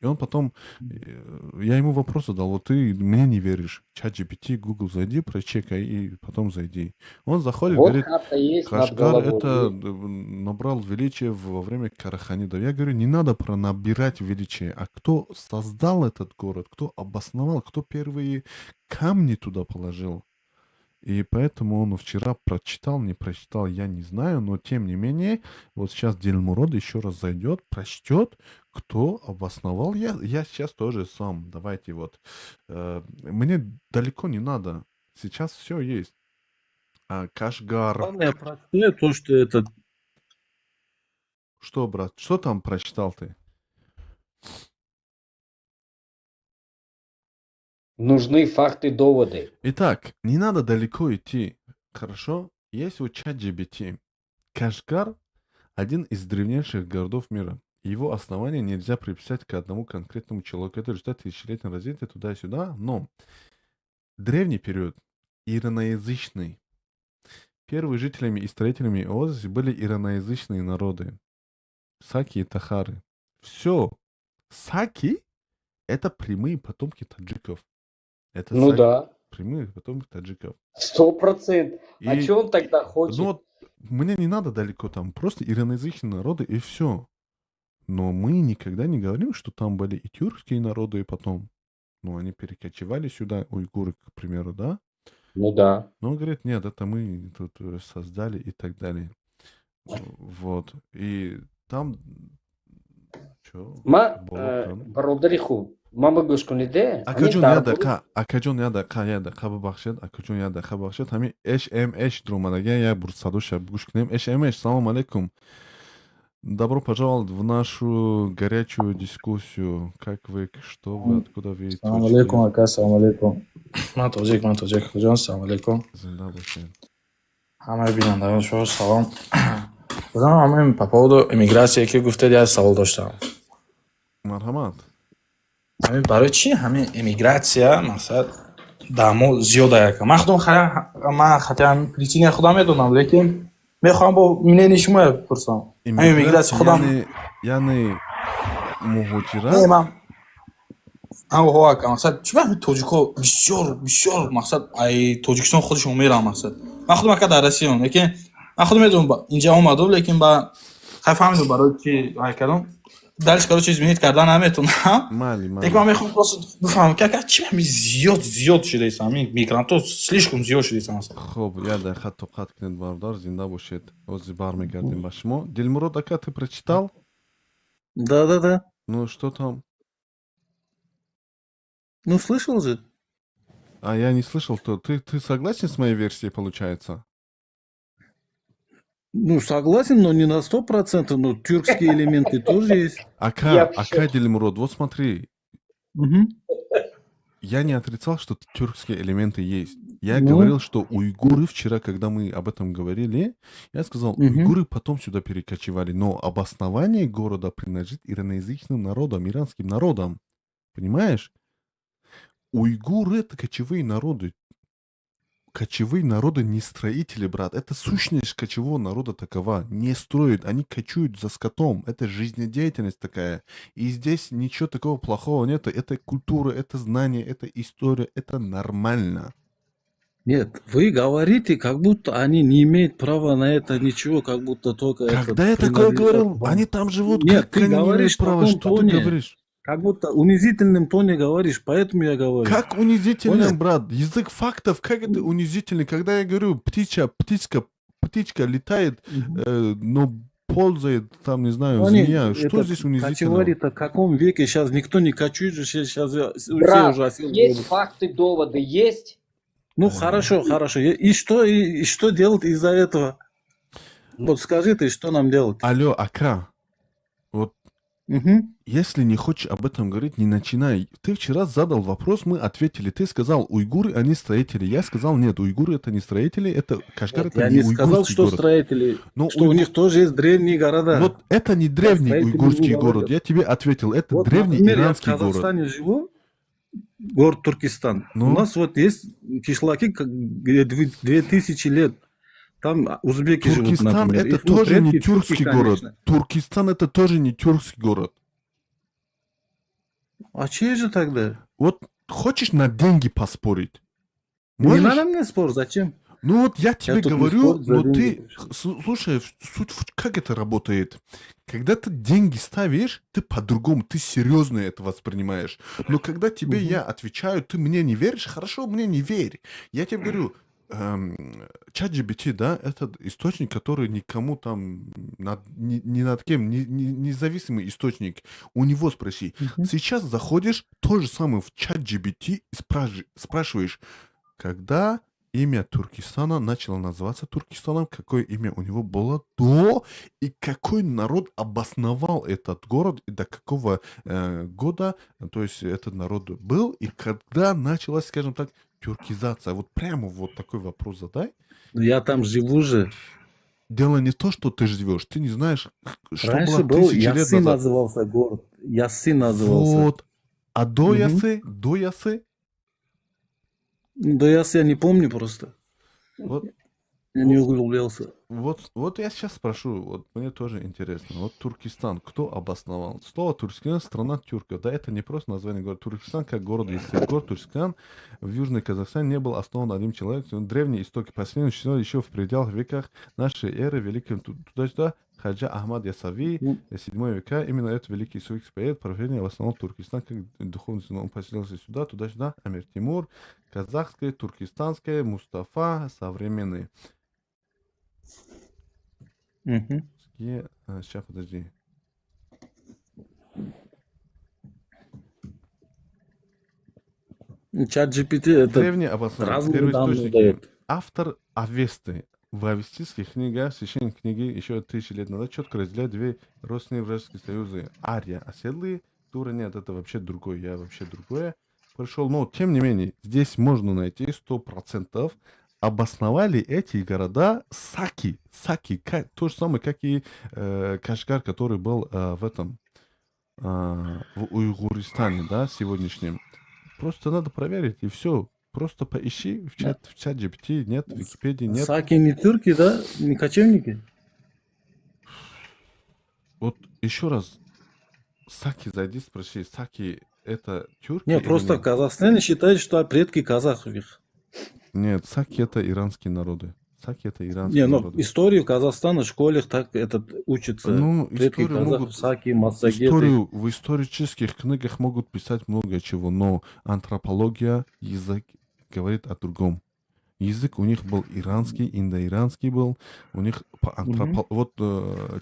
Speaker 3: И он потом, я ему вопрос задал, вот ты мне не веришь, ChatGPT, Google, зайди, прочекай и потом зайди. Он заходит,
Speaker 1: Вот
Speaker 3: говорит,
Speaker 1: карта есть над
Speaker 3: Кашгар
Speaker 1: головой.
Speaker 3: это набрал величие во время Караханидов. Я говорю, не надо про набирать величие, а кто создал этот город, кто обосновал, кто первые камни туда положил. И поэтому он вчера прочитал, не прочитал, я не знаю, но тем не менее, вот сейчас Дильмурод еще раз зайдет, прочтет, кто обосновал. Я сейчас тоже сам, давайте вот. Мне далеко не надо, сейчас все есть. А, Кашгар.
Speaker 22: Ладно, я прочитаю то, что это...
Speaker 3: Что, брат, что там прочитал ты?
Speaker 1: Нужны факты, доводы.
Speaker 3: Итак, не надо далеко идти. Хорошо? Есть вот ChatGPT. Кашгар – один из древнейших городов мира. Его основание нельзя приписать к одному конкретному человеку. Это результат тысячелетнего развития туда-сюда. Но древний период, ираноязычный. Первыми жителями и строителями оазиса были ираноязычные народы. Саки и тахары. Все. Саки – это прямые потомки таджиков. Это
Speaker 1: Ну да.
Speaker 3: Прямые потомки таджиков.
Speaker 1: 100%. А
Speaker 3: И-
Speaker 1: чё он тогда хочет?
Speaker 3: Ну вот, мне не надо далеко там, просто ираноязычные народы и все. Но мы никогда не говорим, что там были и тюркские народы, и потом. Ну, они перекочевали сюда, уйгуры, к примеру, да?
Speaker 1: Ну да.
Speaker 3: Но он говорит, нет, это мы тут создали и так далее. Вот. И там... Чё?
Speaker 1: Ма,
Speaker 3: Болотан.
Speaker 1: бародари хуб, ман гӯш кунед,
Speaker 3: Акаҷон, як дақиқа, акаҷон, як дақиқа, як дақиқа бубахшед, акаҷон, як дақиқа бубахшед. Ҳамин HMH дуромадага, як бур садоша гӯш кунем. HMH, салом алейкум. Добро пожаловать в нашу горячую дискуссию. Как вы, что вы, откуда вы?
Speaker 10: Салом алейкум, ака, салом алейкум. Ман тоҷик, ман тоҷик. Хуҷон, салом алейкум.
Speaker 3: Зинда бошед.
Speaker 10: Ҳамаи бинандагон шумо салом. Бозам ҳамин по поводу иммигратсия ки гуфтед, як савол доштам.
Speaker 3: Марҳамат.
Speaker 10: Ҳамин барои чӣ ҳамин эмигратсия мақсад дар мо зиёда яка? Ман худам ман хати ҳамин причинаи худам медонам, лекин мехоҳам бо мнение шумо бипурсам. Ҳамин эмигратсия худам
Speaker 3: Яъне муҳоҷират?
Speaker 10: Не, ман ҳо ака, мақсад чӣ ба ҳамин тоҷикҳо бисёр бисёр мақсад ай Тоҷикистон худашон мераванд мақсад. Ман худам ака дар Россиям, лекин ман худам медонам, инҷа омадам, лекин ба хай фаҳмидам барои чӣ ай кардам. Дальше, короче, изменить кардан наметонам.
Speaker 3: Майли, майли.
Speaker 10: Лекин ман мехоҳам просто бифаҳмам ки ака чӣ ҳамин зиёд зиёд шудаист, ҳамин мигрантҳо слишком зиёд шудаист масалан.
Speaker 3: Хуб, як дақиқа тоқат кунед, бародар, зинда бошед. Ҳозир бармегардем ба шумо. Дилмурод ака, ты прочитал?
Speaker 22: Да.
Speaker 3: Ну, что там?
Speaker 22: Ну, слышал же.
Speaker 3: А я не слышал, то ты согласен с моей версией, получается?
Speaker 22: Ну, согласен, но не на 100%, но тюркские элементы тоже есть.
Speaker 3: Ака,
Speaker 1: Я в
Speaker 3: ака,
Speaker 1: шоке.
Speaker 3: Дилмурод, вот смотри,
Speaker 22: Мгм.
Speaker 3: я не отрицал, что тюркские элементы есть. Я
Speaker 22: Ну.
Speaker 3: говорил, что уйгуры вчера, когда мы об этом говорили, я сказал,
Speaker 22: Мгм.
Speaker 3: уйгуры потом сюда перекочевали, но обоснование города принадлежит ираноязычным народам, иранским народам. Понимаешь? Уйгуры — это кочевые народы. Кочевые народы не строители, брат. Это сущность кочевого народа такова. Не строят, они кочуют за скотом. Это жизнедеятельность такая. И здесь ничего такого плохого нет. Это культура, это знание, это история, это нормально.
Speaker 22: Нет, вы говорите, как будто они не имеют права на это ничего, как будто только
Speaker 3: Когда
Speaker 22: этот
Speaker 3: я такое
Speaker 22: принадлежат
Speaker 3: говорил?
Speaker 22: вам.
Speaker 3: Они там живут,
Speaker 22: Нет,
Speaker 3: как
Speaker 22: ты
Speaker 3: они не имеют
Speaker 22: говоришь в
Speaker 3: права?
Speaker 22: таком
Speaker 3: Что ты
Speaker 22: тоне,
Speaker 3: говоришь?
Speaker 22: как будто унизительным тоне говоришь, поэтому я говорю.
Speaker 3: Как унизительно,
Speaker 22: Понял?
Speaker 3: брат? Язык фактов, как это унизительно? Когда я говорю, птичка, птичка, птичка летает, но ползает, там, не знаю,
Speaker 22: Они,
Speaker 3: змея. Что
Speaker 22: этот,
Speaker 3: здесь унизительного?
Speaker 22: Кочевали-то в каком веке? Сейчас никто не кочует же, сейчас все
Speaker 1: Брат,
Speaker 22: уже оседлые
Speaker 1: есть
Speaker 22: будут.
Speaker 1: факты, доводы, есть?
Speaker 22: Ну, хорошо, хорошо. И что делать из-за этого? Вот скажи ты, что нам делать?
Speaker 3: Алло, ака. Вот если не хочешь об этом говорить, не начинай. Ты вчера задал вопрос, мы ответили. Ты сказал, уйгуры, они строители. Я сказал, нет, уйгуры это не строители, это Кашгар,
Speaker 22: Нет,
Speaker 3: это
Speaker 22: я
Speaker 3: не
Speaker 22: не сказал,
Speaker 3: уйгурский
Speaker 22: что
Speaker 3: город.
Speaker 22: строители,
Speaker 3: Но
Speaker 22: что у них тоже есть древние города.
Speaker 3: Вот это не древний
Speaker 22: строители не
Speaker 3: уйгурский
Speaker 22: говорят.
Speaker 3: город. Я тебе ответил, это
Speaker 22: Вот,
Speaker 3: древний
Speaker 22: например, я в
Speaker 3: иранский город.
Speaker 22: Казахстане живу, город Туркестан.
Speaker 3: Ну?
Speaker 22: У нас вот есть кишлаки, где 2000 лет. Там узбеки живут,
Speaker 3: Туркестан
Speaker 22: например.
Speaker 3: это
Speaker 22: Их, ну,
Speaker 3: тоже не
Speaker 22: предки тюрки,
Speaker 3: тюркский город.
Speaker 22: конечно.
Speaker 3: Туркестан это тоже не тюркский город.
Speaker 22: А чей же тогда?
Speaker 3: Вот хочешь на деньги поспорить?
Speaker 22: Не
Speaker 3: Можешь?
Speaker 22: надо мне спор, зачем?
Speaker 3: Ну вот я тебе
Speaker 22: тут не
Speaker 3: говорю,
Speaker 22: спорт за
Speaker 3: но
Speaker 22: деньги
Speaker 3: ты, слушай, суть, как это работает? Когда ты деньги ставишь, ты по-другому, ты серьезно это воспринимаешь. Но когда тебе я отвечаю, ты мне не веришь, хорошо, мне не верь. Я тебе говорю, ChatGPT, да, это источник, который никому там, ни над кем, независимый источник. У него спроси. Сейчас заходишь, то же самое в ChatGPT и спрашиваешь, когда имя Туркестана начало называться Туркестаном, какое имя у него было до, и какой народ обосновал этот город, и до какого года, то есть этот народ был, и когда началась, скажем так, тюркизация. Вот прямо вот такой вопрос задай.
Speaker 22: Ну, я там живу же.
Speaker 3: Дело не то, что ты живешь, ты не знаешь, что
Speaker 22: Раньше
Speaker 3: было
Speaker 22: был
Speaker 3: тысячи лет
Speaker 22: Ясы
Speaker 3: назад.
Speaker 22: назывался город. Ясы назывался.
Speaker 3: Вот. А до
Speaker 22: Мгм.
Speaker 3: Ясы, до Ясы,
Speaker 22: До Ясы я не помню просто.
Speaker 3: Вот,
Speaker 22: Я не углублялся.
Speaker 3: Вот я сейчас спрошу, вот мне тоже интересно. Вот Туркестан, кто обосновал? Слово Туркестан — страна тюрков. Да, это не просто название города. Туркестан как город есть. Город Туркестан в Южной Казахстане не был основан одним человеком. Древние истоки поселения существовали еще в пределах веках нашей эры, великим туда-сюда. Хаджа Ахмад Ясави, 7 века, именно этот великий суфий поэт, правление основал Туркестан как духовный сын. Он поселился сюда, туда-сюда, Амир Тимур, казахское, туркестанское, Мустафа, современные.
Speaker 22: Мгм.
Speaker 3: Сейчас, подожди.
Speaker 22: ChatGPT это
Speaker 3: Древний обоснование.
Speaker 22: разные данные
Speaker 3: Первоисточники.
Speaker 22: дает.
Speaker 3: Автор Авесты. В авестийских книгах, священной книги еще тысячи лет назад четко разделяют две родственные вражеские союзы. Ария, оседлые, Тура нет, это вообще другое, я вообще другое пришел. Но, тем не менее, здесь можно найти 100% обосновали эти города саки. Саки, то же самое, как и Кашгар, который был в этом, в Уйгуристане, да, сегодняшнем. Просто надо проверить, и все. Просто поищи в ChatGPT, нет, в Википедии нет.
Speaker 22: Саки не тюрки, да? Не кочевники?
Speaker 3: Вот еще раз, Саки зайди, спроси, Саки это тюрки
Speaker 22: Не,
Speaker 3: или
Speaker 22: просто в
Speaker 3: нет?
Speaker 22: Казахстане считают, что предки казахов их.
Speaker 3: Нет, Саки это иранские народы. Саки это иранские
Speaker 22: Не, ну
Speaker 3: народы.
Speaker 22: историю Казахстана в школе так этот учатся.
Speaker 3: Ну,
Speaker 22: Предки
Speaker 3: историю
Speaker 22: казахов,
Speaker 3: могут,
Speaker 22: саки, массагеты.
Speaker 3: историю в исторических книгах могут писать много чего, но антропология, язык говорит о другом. Язык у них был иранский, индоиранский был. У них по вот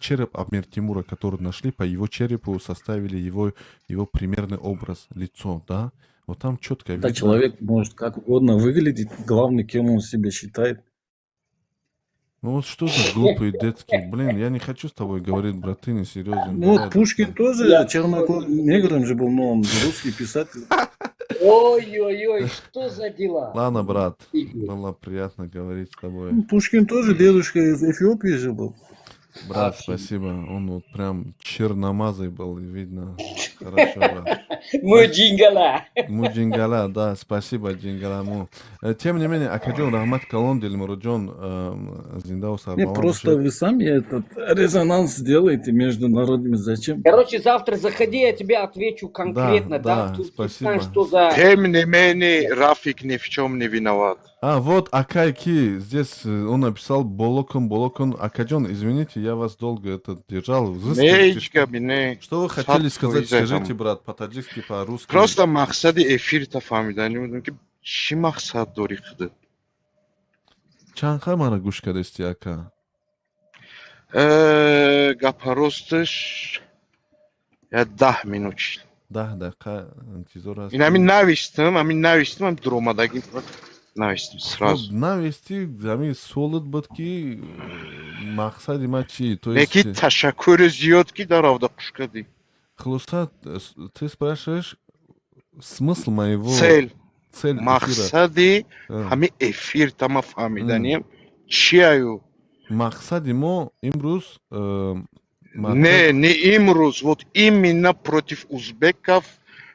Speaker 3: череп Амир Тимура, который нашли, по его черепу составили его примерный образ, лицо, да? Вот там четко
Speaker 22: Да,
Speaker 3: видно.
Speaker 22: человек может как угодно выглядеть, главное, кем он себя считает.
Speaker 3: Ну вот что за глупые детские, блин, я не хочу с тобой говорить, брат, ты не серьезно.
Speaker 22: Ну вот
Speaker 3: Давай,
Speaker 22: Пушкин тоже
Speaker 1: Я
Speaker 22: чернокожим негром же был, но он русский писатель.
Speaker 1: Ой-ой-ой, что за дела?
Speaker 3: Ладно, брат, было приятно говорить с тобой.
Speaker 22: Ну, Пушкин тоже дедушка из Эфиопии же был.
Speaker 3: Брат, спасибо. Он вот прям черномазый был, видно. Хорошо, брат.
Speaker 1: Му джингала.
Speaker 3: Му джингала, да, спасибо, джингала му. Тем не менее, Акаджон, Рахмат Калон, Дилмураджон, Зиндау
Speaker 22: Не,
Speaker 3: Сарбалан.
Speaker 22: просто вы сами этот резонанс делаете между народами. Зачем?
Speaker 1: Короче, завтра заходи, я тебе отвечу конкретно, да,
Speaker 3: да,
Speaker 1: Туркестан,
Speaker 3: спасибо.
Speaker 1: что за...
Speaker 13: Тем не менее, Рафик ни в чем не виноват.
Speaker 3: А, вот Акайки, здесь он написал Болокон, Болокон. Акаджон, извините, я вас долго это держал. Вы
Speaker 13: Не,
Speaker 3: скажите,
Speaker 13: ҳеҷ не.
Speaker 3: что вы хотели
Speaker 13: Сад
Speaker 3: сказать,
Speaker 13: фоиз
Speaker 3: скажите,
Speaker 13: ҳам.
Speaker 3: брат, по-таджикски, по-русски.
Speaker 13: Просто мақсади эфирта фаҳмиданӣ будем ки чӣ мақсад дорӣ худат.
Speaker 3: Чанд мара гӯш кардасти, ака?
Speaker 13: Гапа росташ я 10 минут шид.
Speaker 3: 10 дақиқа интизор
Speaker 13: Ин ҳамин навистам, ҳамин навистам, ҳам дуромадагӣ. Навистем сразу.
Speaker 3: Хуб, нависти, ҳамин суолат буд, ки мақсади ман чи, то
Speaker 13: Не ки
Speaker 3: есть
Speaker 13: ташаккури зиёд, ки даровда хуш кардӣ.
Speaker 3: Хулоса, ты спрашиваешь смысл моего
Speaker 13: Цель.
Speaker 3: Цель эфира.
Speaker 13: Мақсади ҳамин эфир тама фаҳмиданием чиаю.
Speaker 3: Мақсади мо имрӯз
Speaker 13: Не, не имрӯз, вот именно против узбеков,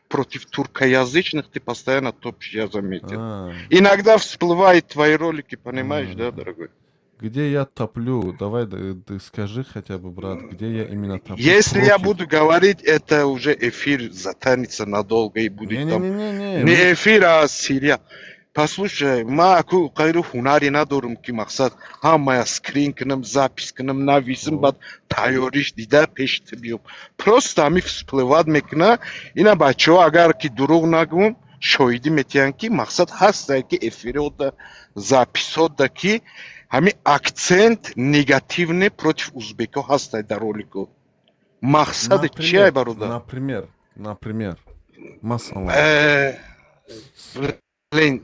Speaker 13: против туркоязычных ты постоянно топишь, я заметил. Иногда всплывают твои ролики, понимаешь, да, дорогой?
Speaker 3: Где я топлю? Давай, ты скажи хотя бы, брат, где я именно топлю
Speaker 13: Если я
Speaker 3: против?
Speaker 13: Буду говорить, это уже эфир затянется надолго и будет там
Speaker 3: Не-не-не-не,
Speaker 13: не эфир, а сериал. Послушай, ма аку қайру ҳунаре надорам, ки мақсад ҳамая скрин кунам, запись кунам, нависам, баъд тайёриш дида пеши ту биём. Просто ҳами всплывать мекуна. Ина бачаҳо, агар ки дурӯғ нагӯм, шоҳидӣ метиҳанд, ки мақсад ҳастае, ки эфирода, записода, ки ҳами акцент негативный против узбекҳо ҳастае дар ролико. Мақсади чиай, бародар?
Speaker 3: Например, масалан.
Speaker 13: Блин,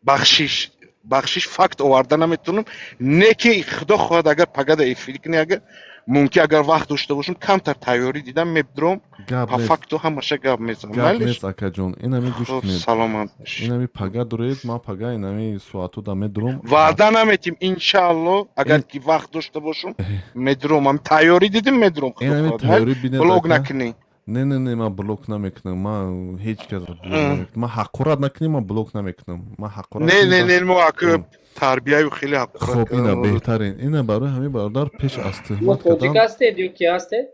Speaker 13: бахшиш, бахшиш, факт оварда наметавонам, не ки худо хоҳад, агар пагада эфир кунӣ, агар мумкин, агар вақт дошта бошам, камтар тайёрӣ дидам, мебдуром.
Speaker 3: Гап
Speaker 13: По
Speaker 3: нест.
Speaker 13: факту ҳамаша гап мезанам.
Speaker 3: Гап
Speaker 13: Майлиш?
Speaker 3: нест, акаҷон, инами гӯш
Speaker 13: Хуб,
Speaker 3: кунед.
Speaker 13: Саломат бош.
Speaker 3: Инами пага дуред, ман пага инами соатуда медуром.
Speaker 13: Ваъда наметим, иншаалло, агар ки вақт дошта бошам, медуром. Ам тайёрӣ дидим, медуром, худо
Speaker 3: Инами
Speaker 13: хоҳад.
Speaker 3: тайёрӣ бинед.
Speaker 13: Блок
Speaker 3: Ака.
Speaker 13: накунӣ.
Speaker 3: Не, не, не, ман блок намекунам, ман ҳеҷ касро блок намекунам. Ман ҳақорат накунем, ман блок намекунам, ман ҳақорат
Speaker 13: Не,
Speaker 3: кунем,
Speaker 13: не, не, мо аку тарбияю хеле ҳақорат
Speaker 3: Хоб, ина
Speaker 13: кардан.
Speaker 3: беҳтарин, ина барои ҳамин бародар пеш аз
Speaker 1: Шумо
Speaker 3: туҳмат
Speaker 1: тоҷик
Speaker 3: кардан
Speaker 1: ҳастед ё ки ҳастед?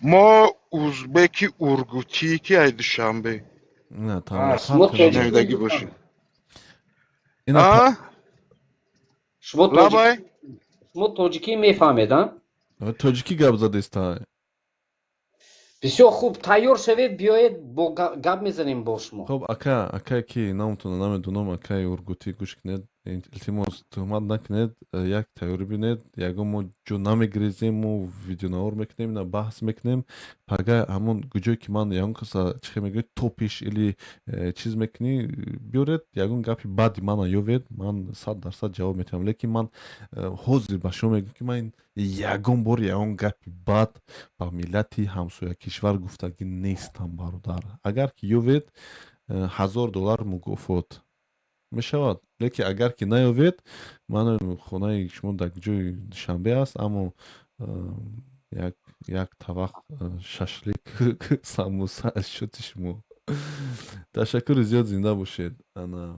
Speaker 13: Мо узбеки ургутӣ, ки ай Душанбе.
Speaker 3: На.
Speaker 1: А, шумо тоҷикӣ
Speaker 13: Шунавидагӣ бошед.
Speaker 3: Ина
Speaker 13: А?
Speaker 1: Шумо
Speaker 13: Лабай?
Speaker 1: Шумо тоҷикӣ мефаҳмед, а?
Speaker 3: Тоҷикӣ гап задеста.
Speaker 1: Бисёр хуб, тайёр шавед, биёед, бо гап мезанем бо шумо.
Speaker 3: Хоб, ака, ака, ки номтона намедонам, акаи ургутӣ, гӯш кунед, илтимос, туҳмат накунед, як тайёрӣ бинед, ягон мо ҷо намегирезем, мо видеонавор мекунем, ина баҳс мекунем пага. Ҳамон ҷое ки ман ягон каса чихе мегӯед, топиш или чиз мекунӣ, биёред, ягон гапи бади мана ёвед, ман 100% ҷавоб метиҳам. Лекин ман ҳозир ба шумо мегӯям, ки ман ягон бор ягон гапи бад ба миллати ҳамсоя кишвар гуфтагӣ нестам, бародар. Агар ки ёвед, 1000 доллар мукофот мешавад, лекин агар ки наёвед, ман хонаи шумо дар ҷои Душанбе аст, аммо як табақ шашлик, самуса аз шоти шумо. Ташаккури зиёд, зинда бошед. Ана,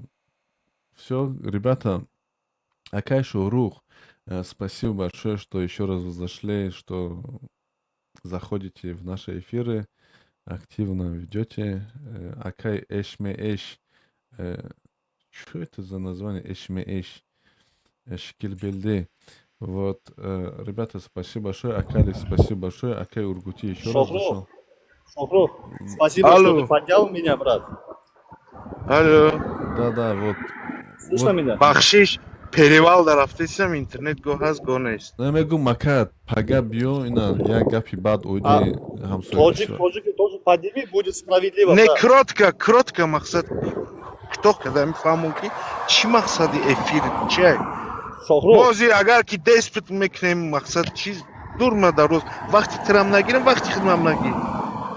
Speaker 3: всё, ребята. Акай Шоҳрух, спасибо большое, что еще раз вы зашли, что заходите в наши эфиры, активно ведете. Акай Эшме Эш, что это за название Эшме Эш? Шкилбелде. Вот, ребята, спасибо большое. Акали, спасибо большое. Акай Ургути еще раз зашел.
Speaker 9: Шохрух, спасибо,
Speaker 13: Алло.
Speaker 9: что ты поднял меня, брат.
Speaker 13: Алло.
Speaker 3: Да, да, вот.
Speaker 9: Слышно
Speaker 3: Вот.
Speaker 9: меня?
Speaker 13: Бахшиш, перевал дарафтесам, интернет гоҳ ҳаст, гоҳ нест.
Speaker 3: Намегум, ака, пага биё, ина як гапи бад оиди ҳамсоя
Speaker 9: Тоджик,
Speaker 3: кишвар.
Speaker 9: тоджик тоже подними, будет справедливо,
Speaker 13: Не,
Speaker 9: брат.
Speaker 13: кротко, кротко, мақсад кӯтоҳ карда мефаҳмам, ки чӣ мақсади эфир чиай.
Speaker 9: Шохрух.
Speaker 13: Бози агар ки деспит мекунем, мақсад чиз дур, ма дар рӯз вақти тирам нагирам, вақти хидмам нагир,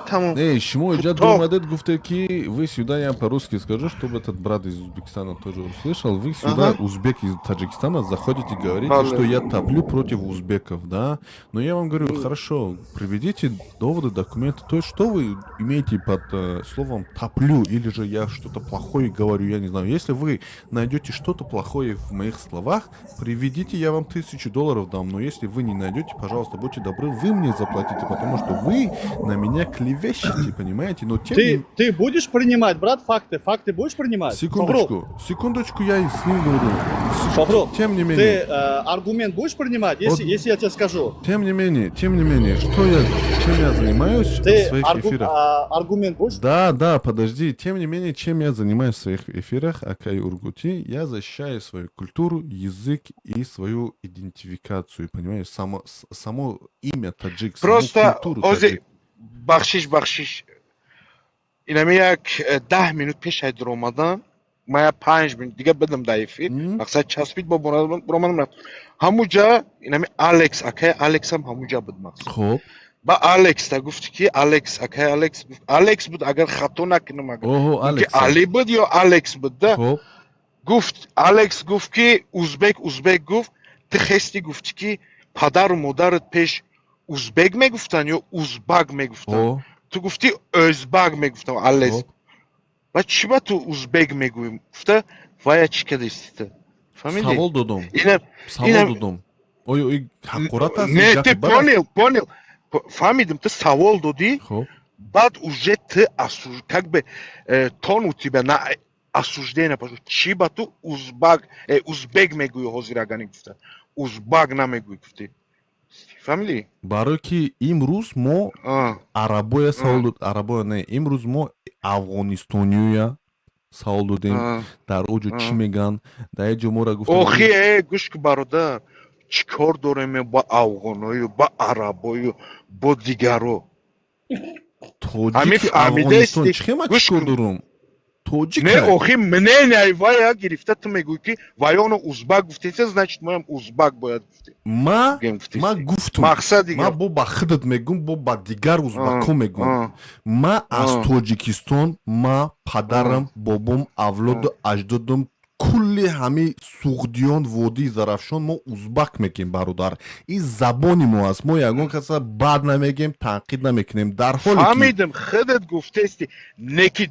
Speaker 13: тамом.
Speaker 3: Не, шумо иҷа
Speaker 13: Кӯтоҳ.
Speaker 3: омадед, гуфте, ки вы сюда, я по-русски скажу, чтобы этот брат из Узбекистана тоже услышал, вы сюда, узбек из Таджикистана, заходите, говорите,
Speaker 13: Бале.
Speaker 3: что я топлю против узбеков, да? Но я вам говорю, хорошо, приведите доводы, документы, то есть что вы имеете под словом «топлю», или же я что-то плохое говорю, я не знаю. Если вы найдете что-то плохое в моих словах, приведите, я вам 1000 долларов дам, но если вы не найдете, пожалуйста, будьте добры, вы мне заплатите, потому что вы на меня клевещете, понимаете? Но тем
Speaker 9: Ты,
Speaker 3: не
Speaker 9: ты будешь принимать, брат, факты? Факты будешь принимать?
Speaker 3: Секундочку, секундочку, я и с ним говорю.
Speaker 9: Шохрух,
Speaker 3: Тем не
Speaker 9: ты
Speaker 3: менее,
Speaker 9: аргумент будешь принимать, если,
Speaker 3: Вот.
Speaker 9: если я тебе скажу?
Speaker 3: Тем не менее, что я, чем я занимаюсь
Speaker 9: Ты
Speaker 3: в своих эфирах?
Speaker 9: аргумент будешь?
Speaker 3: Да, подожди. Тем не менее, чем я занимаюсь в своих эфирах, Акай Ургути, я защищаю свою культуру, язык и свою идентификацию, понимаешь? Само имя таджик, саму
Speaker 13: Просто
Speaker 3: культуру
Speaker 13: ози
Speaker 3: таджик.
Speaker 13: Бахшиш, бахшиш, инами як 10 минут пеш ай дуромадан. Ма я 5 минут дига бидам дар эфир, мақсад часпид, бо буромадам, рафт. Ҳамуҷа инами Алекс, акай Алексам ҳамуҷа буд, мақсад.
Speaker 3: Хуб.
Speaker 13: Ба Алекс та гуфти, ки Алекс, акай Алекс, Алекс буд, агар хато накунам, агар
Speaker 3: Оҳо,
Speaker 13: ки
Speaker 3: Алекс.
Speaker 13: Али буд ё Алекс буд да. Гуфт, Алекс гуфт, ки узбек, узбек гуфт, ту хести гуфтӣ, ки падару модарат пеш узбек мегуфтанд ё узбак мегуфтанд? Ту гуфтӣ, ӯзбак мегуфтам. Алекс ба чӣ ба ту узбек мегӯӣ гуфта, вая чӣ кардисти ту? Фаҳмидӣ?
Speaker 3: Савол додум. Савол додум, оё ин ҳақорат аст?
Speaker 13: Не,
Speaker 3: Ин
Speaker 13: ты
Speaker 3: гапи бад аст?
Speaker 13: Понял, понял, фаҳмидим, ту савол додӣ, баъд уже ты как бы тон у тебя на осуждение пошел. Чӣ ба ту узбак, узбек мегӯӣ? Ҳозир агани гуфта, узбак намегӯӣ гуфтӣ, фаҳмидӣ?
Speaker 3: Барое ки имрӯз мо арабоя савол дод, арабоя не, имрӯз мо афғонистониёя савол додем, дар оҷо чӣ мегӯянд, дар як ҷо моро гуфтанд.
Speaker 13: Охи, гӯш ку, бародар, чӣ кор дорем ба афғоною, ба арабою, бо дигаро?
Speaker 3: Тоҷики Афғонистон чӣ хема, чӣ кор дорум? Тоҷик.
Speaker 13: Не, охи, мнение вая гирифта, ту мегӯӣ, ки ваёно узбак гуфтеса, значит, моям узбак бояд гуфтем.
Speaker 3: Ма гуфтум.
Speaker 13: Мақсади
Speaker 3: Ма бо ба худат мегӯм, бо ба дигар узбакҳо мегӯм: ма аз Тоҷикистон, ма падарам, бобом, авлоду аҷдодам, кулли ҳами суғдиён, водии Зарафшон, мо узбак мегем, бародар, ин забони мо аст. Мо ягон каса бад намегем, танқид намекунем, дар ҳоле ки
Speaker 13: Фаҳмидим, худат гуфтести, не ки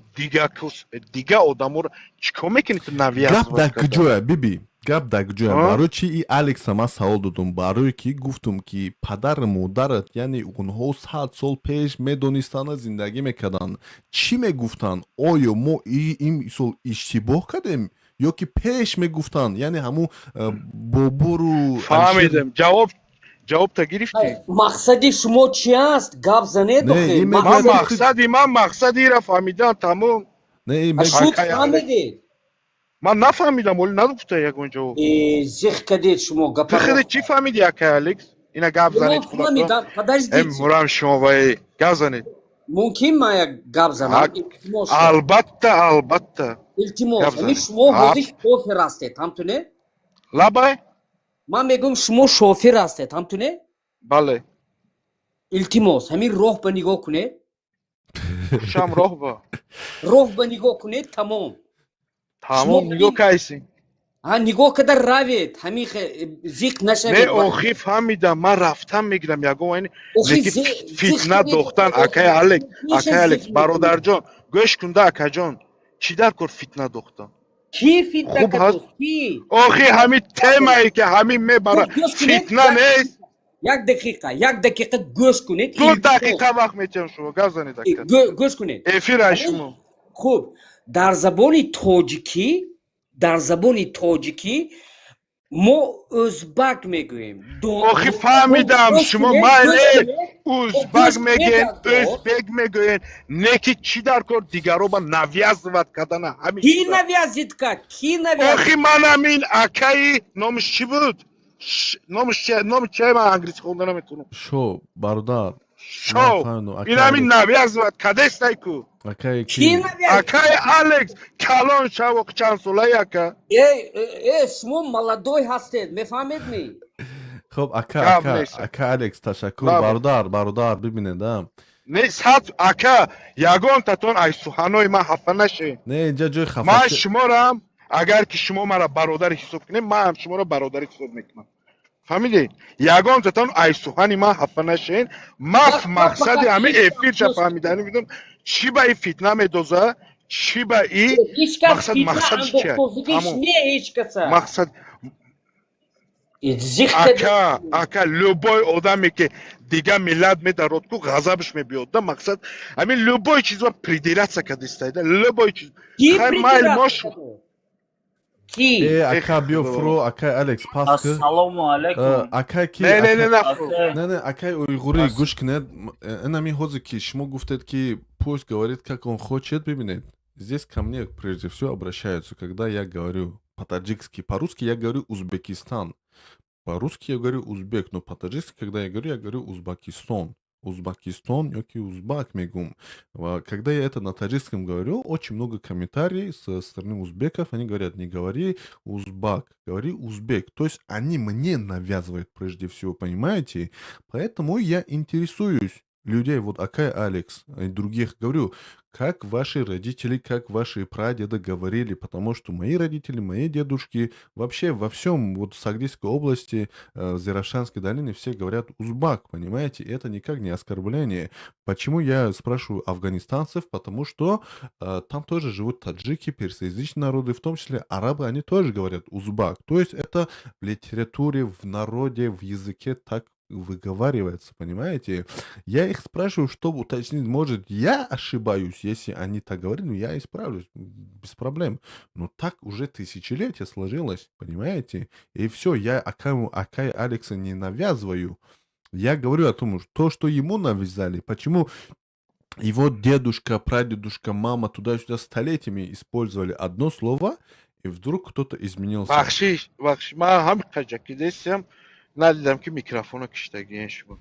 Speaker 13: дига одаморо чӣ кор мекунӣ ту?
Speaker 3: Гап дар куҷоя, биби, гап дар куҷоя? Барои чи и Алекса ман савол додум? Барое ки гуфтум, ки падару модарат, яъне онҳо 100 сол пеш медонистанд, зиндагӣ мекарданд, чӣ мегуфтанд? Оё мо ин сол иштибоҳ кардем ё ки пеш мегуфтанд, яъне ҳамун Бобуру?
Speaker 13: Фаҳмидем, ҷавоб, ҷавобта гирифтӣ?
Speaker 1: Мақсади шумо чи аст? Гап занед.
Speaker 13: Ман мақсади ман, мақсади ира фаҳмидан, тамом.
Speaker 1: Шуд, фаҳмидед?
Speaker 13: Ман нафаҳмидам, оли нагуфта ягон ҷавоб.
Speaker 1: Зиқ кардед шумо.
Speaker 13: Ту худи чӣ фаҳмиди, акай Алекс? Ина гап занед.
Speaker 1: Подождите.
Speaker 13: Мурам, шумо ваи гап занед.
Speaker 1: Мумкин ман як гап занам?
Speaker 13: Албатта, албатта.
Speaker 1: Илтимос, ҳамин шумо ҳозир шофер ҳастед, ҳамту не?
Speaker 13: Лабай.
Speaker 1: Ман мегӯям, шумо шофер ҳастед, ҳамту не?
Speaker 13: Бале.
Speaker 1: Илтимос, ҳамин роҳ ба нигоҳ кунед.
Speaker 13: Шам роҳ ба.
Speaker 1: Роҳ ба нигоҳ кунед, тамом.
Speaker 13: Тамом, нигоҳ кайси.
Speaker 1: Ҳа, нигоҳ карда равед, ҳамин зиқ нашавед.
Speaker 13: Не, охи, фаҳмидам, ман рафтам мегирам ягон фитна дохтан, акай Алекс, акай Алекс, бародарҷон, гӯш кунда, акаҷон, чӣ дар кор фитна дохтан?
Speaker 1: Кӣ фитна кард? Кӣ?
Speaker 13: Охи, ҳамин темае ки ҳамин мебара, фитна нест?
Speaker 1: Як дақиқа, як дақиқа гӯш кунед.
Speaker 13: 2 дақиқа вақт метиҳам, шумо гап занед, ака.
Speaker 1: Гӯш кунед.
Speaker 13: Эфир ай шумо.
Speaker 1: Хуб, дар забони тоҷикӣ, дар забони тоҷикӣ мо ӯзбак мегӯем.
Speaker 13: Охи, фаҳмидам, шумо майли, узбак мегӯен, ӯзбек мегӯен, не ки чӣ дар кор дигаро ба навязывать кардана ҳамин?
Speaker 1: Кӣ навязывать кард? Кӣ навязывать?
Speaker 13: Охи, манам ин акаи номаш чӣ буд, номаш чи, номи чиай? Ман англиси хонда наметавонам.
Speaker 3: Шо, бародар.
Speaker 13: Шо, ин ҳамин навязывать кадестай ку.
Speaker 3: Акаи?
Speaker 1: Ки?
Speaker 13: Акаи Алекс, калон шавоқ, чанд солаи, ака?
Speaker 1: Э, э, шумо молодой ҳастед, мефаҳмед ми?
Speaker 3: Хоб, ака, ака, ака Алекс, ташаккур, бародар, бародар, бибинед, а.
Speaker 13: Не, сад ака, ягонтатон ай суханои ман хафа нашед.
Speaker 3: Не, инҷа ҷои хафа.
Speaker 13: Ман шуморам, агар ки шумо мара бародар ҳисоб кунед, ман ҳам шуморо бародар ҳисоб мекунам, фаҳмидед? Ягонтатон ай сухани ман хафа нашед. Ман мақсади ҳамин эфирша фаҳмиданӣ будам, чӣ ба и фитна медоза, чӣ ба и мақсад, мақсадш чи? Мақсад, ака, ака, любой одаме ки дига миллат медарод ку, ғазабш мебиёд да. Мақсад ҳамин, любой чизро придираться кадистайда, любой чиз. Майл мош.
Speaker 3: Э, ака, биё фуро, акай Алекс, пас.
Speaker 12: Ассалому алайкум.
Speaker 3: Акай ки?
Speaker 13: Не, не, не, не.
Speaker 3: Не, не, акай уйғурӣ, гӯш кунед. Инами ҳозир ки шумо гуфтед, ки пусть говорит, как он хочет, бибинед, здесь ко мне прежде всего обращаются, когда я говорю по-таджикски. По-русски я говорю Узбекистан, по-русски я говорю узбек, но по-таджикски, когда я говорю, я говорю Узбекистон. Узбекистон ёки узбак мегум. Ва когда я это на таджикском говорю, очень много комментариев со стороны узбеков, они говорят: не говори узбак, говори узбек. То есть они мне навязывают прежде всего, понимаете? Поэтому я интересуюсь людей, вот Акай Алекс и других, говорю, как ваши родители, как ваши прадеды говорили, потому что мои родители, мои дедушки вообще во всем, вот в Согдийской области, в Зеравшанской долине все говорят узбак, понимаете, это никак не оскорбление. Почему я спрашиваю афганистанцев? Потому что там тоже живут таджики, персоязычные народы, в том числе арабы, они тоже говорят узбак. То есть это в литературе, в народе, в языке так выговаривается, понимаете? Я их спрашиваю, чтобы уточнить, может, я ошибаюсь, если они так говорят, ну, я исправлюсь, без проблем. Но так уже тысячелетия сложилось, понимаете? И все, я Акай Алекса не навязываю. Я говорю о том, что то, что ему навязали, почему его дедушка, прадедушка, мама туда-сюда столетиями использовали одно слово, и вдруг кто-то изменился.
Speaker 13: Бахшиш, бахшиш, ман ҳам қаҷаки дестам, надидам, ки микрофона киштагиен шумо.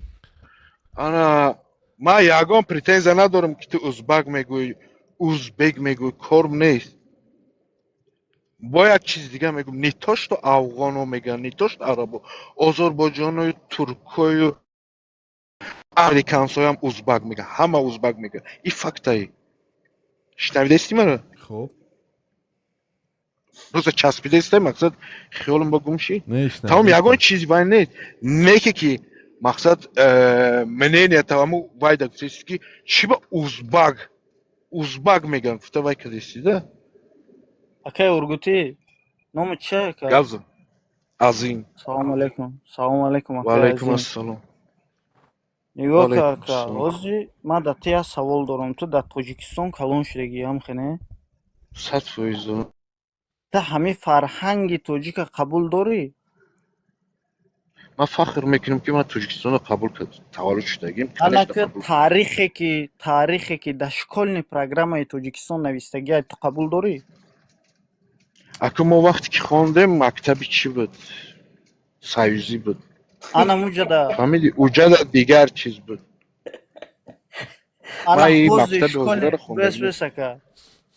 Speaker 13: Ана ман ягон претензия надорам, ки ту узбак мегӯӣ, узбек мегӯӣ, корм нест. Бо як чиз дига мегӯм: не то что афғоно мегӯянд, не то что арабо, озарбойҷоную, туркою, американсоям узбак мегӯянд, ҳама узбак мегӯянд. И фактае. Шунавидаисти маро?
Speaker 3: Хоб.
Speaker 13: Просто часпидаистай, мақсад, хиёлам ба гум шид.
Speaker 3: Не.
Speaker 13: Тамом, ягон чизи вай нест. Неке ки мақсад, мнение тамому вайда гуфтаисти, ки чӣ ба узбак узбак мегӯянд, гуфта вай кадисти да.
Speaker 12: Акай Ургутӣ, номи чи, ака?
Speaker 13: Гап Азим.
Speaker 12: Салому алейкум, салому алейкум,
Speaker 13: Ва
Speaker 12: акай
Speaker 13: алайкум
Speaker 12: Азим.
Speaker 13: ассалом.
Speaker 12: Нигоҳ
Speaker 13: Ва
Speaker 12: ка,
Speaker 13: алайкум
Speaker 12: ака,
Speaker 13: ассалом.
Speaker 12: ҳозир ман дар ту як савол дорам. Ту дар Тоҷикистон калон шудагӣ, ҳамхе, не?
Speaker 13: 100%.
Speaker 12: Ту ҳамин фарҳанги тоҷика қабул дорӣ?
Speaker 13: Ман фахр мекунам, ки ман Тоҷикистонро қабул таваллуд шудагим, конечно.
Speaker 12: Анака
Speaker 13: Қабул.
Speaker 12: тарихе ки дар школьный программаи Тоҷикистон навистагиай, ту қабул дорӣ?
Speaker 13: Ака, мо вақте ки хондем, мактаби чӣ буд, союзӣ буд.
Speaker 12: Ана муҷада.
Speaker 13: Фаҳмиди, уҷада дигар чиз буд.
Speaker 12: Ана
Speaker 13: Ман ин
Speaker 12: ҳозир
Speaker 13: мактаби
Speaker 12: школьный
Speaker 13: ҳозираро
Speaker 12: бес
Speaker 13: хондагӣ.
Speaker 12: Бес, ака,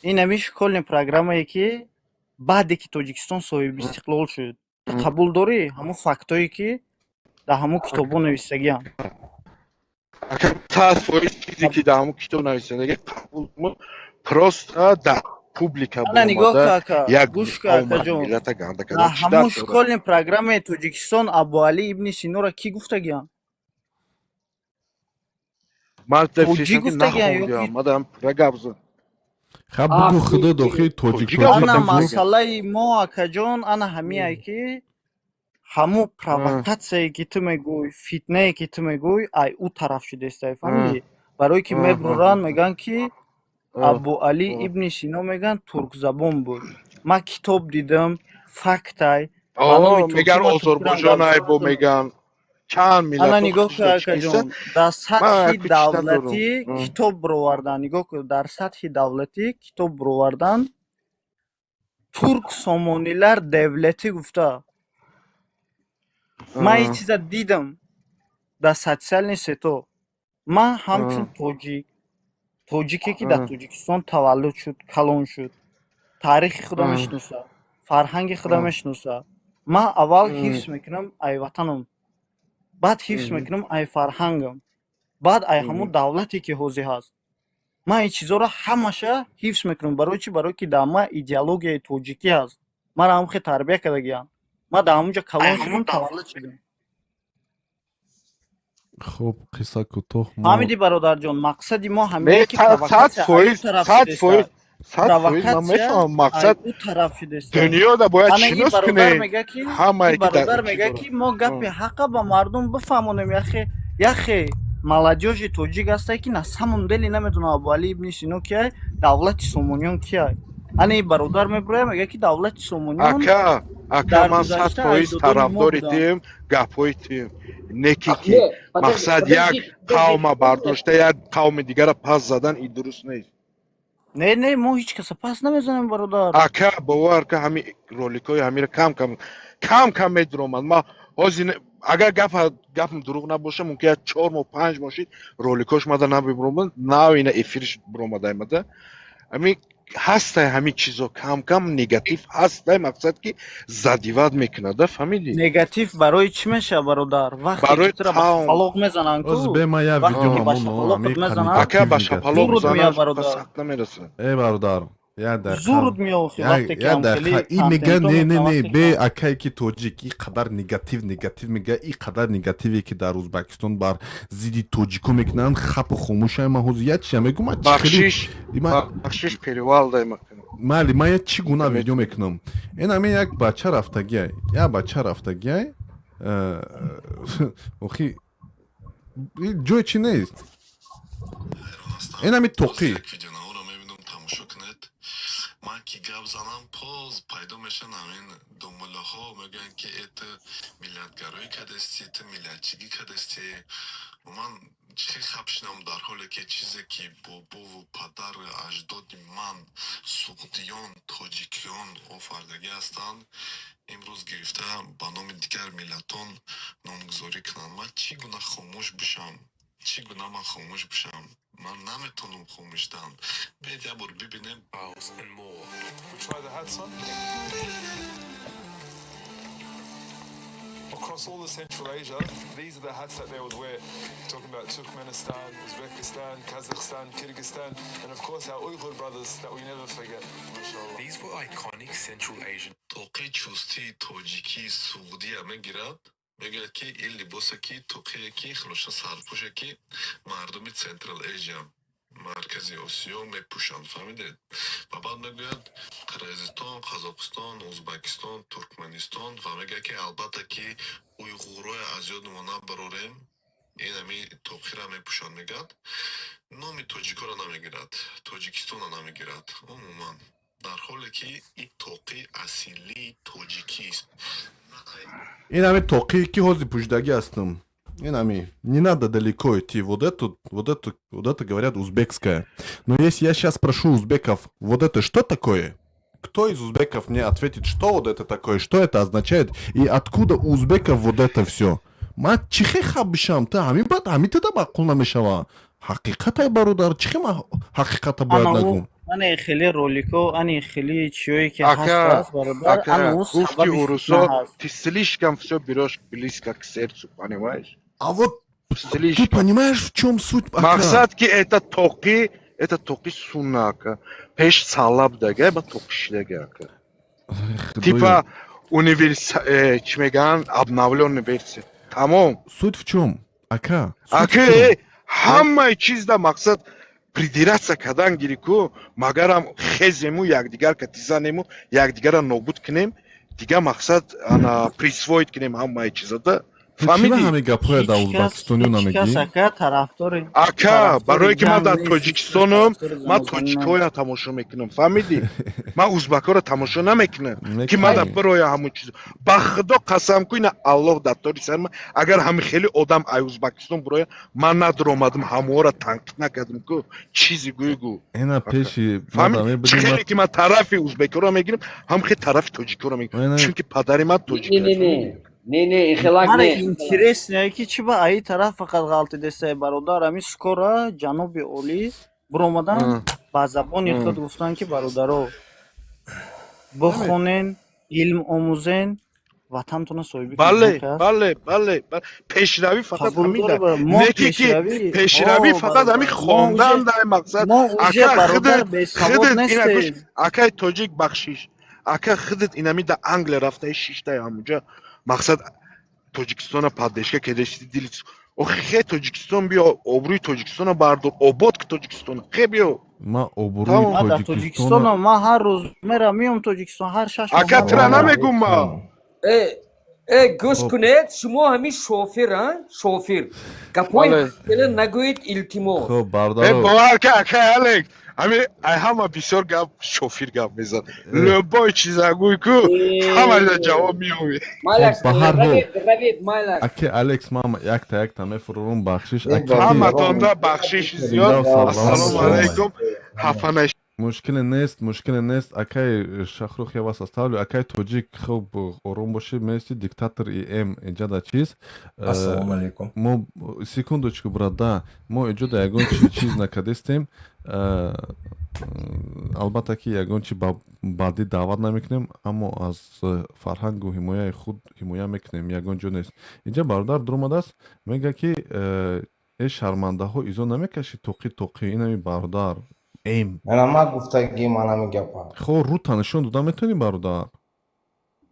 Speaker 12: ин ҳамин школьный программае, ки баъде ки Тоҷикистон соҳиби истиқлол шуд, ту қабул дорӣ ҳамун фактҳое, ки дар ҳамун китобҳо навистагианд?
Speaker 13: Ака, 100% чизе, ки дар ҳамун китоб нависандагӣ, қабул. Просто дар публика
Speaker 12: Ана нигоҳ
Speaker 13: баромада
Speaker 12: ка, ака,
Speaker 13: як
Speaker 12: гӯш ка,
Speaker 13: қавм
Speaker 12: акаҷон.
Speaker 13: миллата ганда
Speaker 12: Дар
Speaker 13: кардан чӣ
Speaker 12: ҳамун
Speaker 13: дард дорад?
Speaker 12: школьный программаи Тоҷикистон Абуалӣ ибни Синоро кӣ гуфтагианд?
Speaker 13: Ман
Speaker 12: Тоҷик
Speaker 13: фиристам, ки
Speaker 12: гуфтагианд ё ки
Speaker 13: нахондиам, мадам пурра гап зад.
Speaker 3: Хаб, бугу, худо дохи тоҷик.
Speaker 13: Тоҷик
Speaker 3: тоҷик
Speaker 12: Ана
Speaker 3: бугу.
Speaker 12: масъалаи мо, акаҷон, ана ҳамие, ки ҳамун провокатсияе, ки ту мегӯй, фитнае, ки ту мегӯй, ай ӯ тараф шудестай, фаҳмидӣ? Барое ки мебуранд, мегӯянд, ки Абуалӣ ибни Сино, мегӯянд, туркзабон буд. Ман китоб дидам, фактай ба номи туркӣ.
Speaker 13: Меган
Speaker 12: Ман туркирам гап
Speaker 13: озарбойҷон айбо
Speaker 12: задам.
Speaker 13: меган, чанд
Speaker 12: Ана
Speaker 13: миллатҳо
Speaker 12: нигоҳ
Speaker 13: худиш
Speaker 12: ка,
Speaker 13: тоҷикиста.
Speaker 12: акаҷон, дар
Speaker 13: Ман
Speaker 12: сатҳи
Speaker 13: аку чӣ надорам.
Speaker 12: давлатӣ китоб бировардан. Нигоҳ кун, дар сатҳи давлатӣ китоб бировардан, Турк Сомонилар давлатӣ гуфта. Ман ин чиза дидам дар социальный сетьо. Ман ҳамчун тоҷик, тоҷике, ки дар Тоҷикистон таваллуд шуд, калон шуд, таърихи худро мешиносад, фарҳанги худро мешиносад, ман аввал ҳифз мекунам ай ватанам, баъд ҳифз мекунам ай фарҳангам, баъд ай ҳамун давлате, ки ҳозир ҳаст. Ман ин чизҳоро ҳамаша ҳифз мекунам. Барои чӣ? Барое ки дар ман идеологияи тоҷикӣ ҳаст, маро ҳамон хел тарбия кардагианд, ман дар ҳамон ҷо калон шудам, таваллуд шудам.
Speaker 3: Хуб, қисса кӯтоҳ, мо
Speaker 12: Фаҳмидӣ, бародарҷон, мақсади мо
Speaker 13: Не,
Speaker 12: ҳамине, ки
Speaker 13: сад
Speaker 12: провокатсия ай ӯ
Speaker 13: фоиз,
Speaker 12: тараф
Speaker 13: сад
Speaker 12: шудеста.
Speaker 13: фоиз, 100% ман
Speaker 12: Провокатсия
Speaker 13: мефаҳмам
Speaker 12: ай
Speaker 13: мақсад.
Speaker 12: ӯ тараф шудеста.
Speaker 13: Дунёда бояд
Speaker 12: Ана ин
Speaker 13: шинос
Speaker 12: бародар
Speaker 13: кунед
Speaker 12: мега, ки
Speaker 13: ҳамае,
Speaker 12: ин
Speaker 13: ки дар
Speaker 12: бародар
Speaker 13: чӣ
Speaker 12: мега,
Speaker 13: дорад.
Speaker 12: ки мо гапи ҳақа ба мардум бифаҳмонем. Яхе молодёжи тоҷик ҳасте, ки на самом деле намедонам Абуалӣ ибни Сино кияй, давлати Сомониён кияй. Ана ин бародар мебирояд, мега, ки давлати Сомониён
Speaker 13: Ака, ака,
Speaker 12: дар
Speaker 13: ман сад
Speaker 12: гузашта
Speaker 13: фоиз
Speaker 12: аҷдодони мо
Speaker 13: тарафдори
Speaker 12: буданд.
Speaker 13: тим, гапҳои тим, неки ки
Speaker 1: Не, подожди,
Speaker 13: мақсад як
Speaker 1: подождите, подождите.
Speaker 13: қавма бардошта, як қавми дигара пас задан, ин дуруст нест.
Speaker 12: Не, не, мо ҳеҷ каса пас намезанем, бародар.
Speaker 13: Ака, бовар ка, ҳами роликҳои ҳамира кам кам кам кам медуромад. Ман ҳозир Агар гапам дурӯғ набоша, мумкин як 4 моҳ, 5 моҳ шид, роликош мада набиромад, нав ина эфирш биромада. Ами ҳастай, ҳамин чизо кам-кам негатив ҳастай, мақсад ки задевать мекунада, фаҳмидӣ?
Speaker 12: Негатив барои чӣ мешавад, бародар? Вақте
Speaker 13: Барои
Speaker 12: ки тура ба
Speaker 13: қавм.
Speaker 12: шапалоқ мезананд ку,
Speaker 3: Оз бе ма я
Speaker 12: вақте
Speaker 3: видео
Speaker 12: ки ба
Speaker 3: ҳамон
Speaker 12: шапалоқат
Speaker 3: ами
Speaker 12: мезананд,
Speaker 13: Ака, ба шапалоқ
Speaker 12: зурут меояд,
Speaker 13: занаш
Speaker 12: бародар.
Speaker 13: сахт намерасад.
Speaker 3: Э, бародар, як дақиқа.
Speaker 12: Зурут меохи вақте ки
Speaker 3: Як
Speaker 12: ҳамхели
Speaker 3: дақиқа. И мега
Speaker 12: контентҳо
Speaker 3: не, не,
Speaker 12: мекунанд,
Speaker 3: не,
Speaker 12: вақте
Speaker 3: бе
Speaker 12: ки
Speaker 3: акае ки тоҷик и қадар негатив мега, и қадар негативе ки дар Узбекистон бар зидди тоҷико мекунанд, хапу хомӯшай. Ман ҳозир як чиза мегӯм, ман чӣ хеле
Speaker 13: Бахшиш, бахшиш, перевал дай макунам.
Speaker 3: Майли, ман як чӣ гуна видео мекунам. Ин ҳамин як бача рафтагиай, як бача рафтагиай, охи ҷои чӣ нест, ин ҳамин тоқӣ.
Speaker 15: Видеонаҳоро мебинам, тамошо кунед. Ман ки гап занам, поз пайдо мешаванд ҳамин думулаҳо, мегӯянд ки э, ту миллатгароӣ кардастӣ, ту миллатчигӣ кардастӣ. Ман чӣ хел хап шинам, дар ҳоле ки чизе ки бобову падару аҷдоди ман суғдиён, тоҷикиён офардагӣ ҳастанд, имрӯз гирифта ба номи дигар миллатон номгузорӣ кунанд? Ман чӣ гуна хомӯш бишам? Чӣ гуна ман хомӯш бишам? Ман наметавонам хомӯш шудан. Биед, як бор бибинем.
Speaker 16: And more. We try the hats on. Across all of Central Asia, these are the hats that they would wear. Talking about Turkmenistan, Uzbekistan, Kazakhstan, Kyrgyzstan, and of course our Uyghur brothers that we never forget. Mashallah. These were iconic Central Asian
Speaker 15: Тоқи чустии тоҷикии суғдия мегирад, мегӯяд ки ин либосе ки тоқие ки хулоса сарпӯше ки мардуми Central Asia, Маркази Осиё мепӯшанд, фаҳмидед? Ва баъд мегӯяд Қирғизистон, Қазоқистон, Узбекистон, Туркманистон ва мегӯяд ки албатта ки уйғурое аз ёди мо набарорем, ин ҳами тоқира мепӯшанд, мегӯяд. Номи тоҷикоро намегирад, Тоҷикистонро намегирад умуман, дар ҳоле ки ин тоқи асилии тоҷикист.
Speaker 3: Ин ҳами тоқие ки ҳозир пӯшидагӣ ҳастам, ин ҳами, не надо далеко идти, вот эту, вот эту, вот это, говорят, узбекская. Но если я сейчас спрошу узбеков, вот это что такое, кто из узбеков мне ответит, что вот это такое, что это означает и откуда у узбеков вот это все? Ман чӣ хел хаб бишам? Та ҳамин баъд ҳамин тада маъқул намешава. Ҳақиқатай, бародар, чӣ хел ман ҳақиқата бояд
Speaker 12: Ана
Speaker 3: нагӯм?
Speaker 12: Ане хеле ролико, ани хеле чиёе ки
Speaker 13: Ака,
Speaker 12: ҳаст, бародар,
Speaker 13: ака,
Speaker 12: ана ӯ
Speaker 13: гуфти
Speaker 12: сабаби фитна
Speaker 13: урусо,
Speaker 12: ҳаст.
Speaker 13: ты слишком все берешь близко к сердцу, понимаешь?
Speaker 3: А вот ты
Speaker 13: Слишком.
Speaker 3: понимаешь, в чем суть, ака?
Speaker 13: Мақсад ки это тоқи сунна, ака. Пеш салаб дага, ба тоқи шидага, ака. Типа универс чӣ мегӯянд, обновленный версия. Тамом.
Speaker 3: Суть в чем, ака? Суть в
Speaker 13: Ака,
Speaker 3: чём?
Speaker 13: Ҳамаи чизда мақсад придираться кардан гири ку, магарам хезему якдигар кати занему, якдигарро нобуд кунем, дигар мақсад ана присвоить кунем ҳамаи чизада.
Speaker 3: Ту чӣ ба
Speaker 13: Фаҳмидӣ?
Speaker 3: ҳамин гапҳоя дар
Speaker 12: Ҳеҷ кас,
Speaker 3: узбекистониё
Speaker 12: ҳеҷ кас,
Speaker 3: намегӣ?
Speaker 12: ака, тарафдори
Speaker 13: Ака,
Speaker 12: тарафдори
Speaker 13: барое ки ман
Speaker 12: ҷанг
Speaker 13: дар
Speaker 12: нест, ҳеҷ кас
Speaker 13: Тоҷикистонам,
Speaker 12: тарафдори
Speaker 13: ман
Speaker 12: занозанӣ нест.
Speaker 13: тоҷикҳоя тамошо мекунам, фаҳмидӣ? Ман узбакҳоро тамошо намекунам, ки ман дар
Speaker 3: Мекунӣ.
Speaker 13: бироя ҳамун чиз. Ба худо қасам ку, ина Аллоҳ дар тори сари ман, агар ҳами хеле одам ай Узбакистон бироя, ман надуромадам, ҳаморо танқид накардам ку, чизи гӯй гӯ.
Speaker 3: Ина
Speaker 13: Ака.
Speaker 3: пеши
Speaker 13: Фаҳмид?
Speaker 3: мада
Speaker 13: Чӣ
Speaker 3: мебинӣ
Speaker 13: хеле ки ман тарафи узбекҳоро мегирам, ҳам хел тарафи тоҷикҳоро мегирам,
Speaker 3: ина
Speaker 13: чунки падари ман
Speaker 1: Не,
Speaker 13: тоҷик
Speaker 1: не,
Speaker 13: аст,
Speaker 1: не,
Speaker 13: фаҳмидӣ?
Speaker 1: не, не, ин хелак
Speaker 12: Мара
Speaker 1: не.
Speaker 12: интересно ки чӣ ба аи тараф фақат ғалтидестай, бародар. Ҳамин скоро ҷаноби олӣ биромадан, ба забони худ гуфтанд ки бародаро, бихонен, илм омӯзен, ватантона соҳибӣ кунед.
Speaker 13: Бале,
Speaker 12: Ҳамин аст.
Speaker 13: бале, пешравӣ фақат
Speaker 12: Қабул
Speaker 13: ҳамин
Speaker 12: дорӣ,
Speaker 13: да.
Speaker 12: мо
Speaker 13: Неки ки
Speaker 12: пешравӣ,
Speaker 13: пешравӣ
Speaker 12: о
Speaker 13: фақат ҳамин
Speaker 12: бародар, мо
Speaker 13: хондан
Speaker 12: уже
Speaker 13: дай мақсад.
Speaker 12: мо уже,
Speaker 13: Ака,
Speaker 12: бародар,
Speaker 13: худат
Speaker 12: бесавод
Speaker 13: худат ина гӯш,
Speaker 12: нестем.
Speaker 13: Акаи тоҷик, бахшиш, ака, худат инами да Англия рафтаи, шиштаи ҳамунҷа, мақсад Тоҷикистона поддержка кедешти, дили охи хе Тоҷикистон биё, обрӯи Тоҷикистона бардор, обод ки Тоҷикистона, хе биё.
Speaker 3: Ман обрӯи
Speaker 13: Тамом.
Speaker 12: Ман дар
Speaker 3: Тоҷикистона
Speaker 12: Тоҷикистонам, ман ҳар рӯз мерам, меом Тоҷикистон, ҳар 6 моҳ
Speaker 13: Ака,
Speaker 12: як
Speaker 13: тира
Speaker 12: бор мерам.
Speaker 13: намегум ман.
Speaker 1: Э, э, гӯш
Speaker 3: Хоб.
Speaker 1: кунед, шумо ҳамин шофир, а? Шофир. Гапҳои
Speaker 13: Бале.
Speaker 1: хеле нагӯед, илтимос.
Speaker 3: Хоб,
Speaker 13: Э,
Speaker 3: бародаро.
Speaker 13: бовар ка, ака Алекс, ҳами ай ҳама бисёр гап шофир гап мезад. Любой чиза гӯй ку, ҳамаша ҷавоб меёбӣ.
Speaker 1: Майлаш,
Speaker 3: Хоб, ба ҳар ҳол.
Speaker 1: равед, равед, майлаш.
Speaker 3: Аке Алекс, ман якта якта мефурорум, бахшиш.
Speaker 23: Ин
Speaker 3: Аке ки
Speaker 13: Ҳаматонда бахшиши зиёд.
Speaker 3: зинда ва саломат
Speaker 13: Ассалому
Speaker 3: бошед.
Speaker 13: алайкум. Хафа.
Speaker 3: Мушкиле нест, мушкиле нест. Акай Шахрух, я вас оставлю. Акай Тоҷик, хуб, ором бошед, мести диктатор и м иҷада чиз.
Speaker 17: Ассалому алайкум.
Speaker 3: Мо, секундочку, брат, да, мо иҷода ягон чиз накардестем. Албатта ки ягон чи ба бадӣ даъват намекунем, аммо аз фарҳангу ҳимояи худ ҳимоя мекунем, ягон ҷо нест. Инҷа бародар дуромадааст, мега ки э шармандаҳо, изо намекашӣ, тоқи тоқи инами бародар эм.
Speaker 20: Мана ма гуфтагӣ ман ҳамин гапа.
Speaker 3: Хо, рута нишон дода метавонӣ, бародар?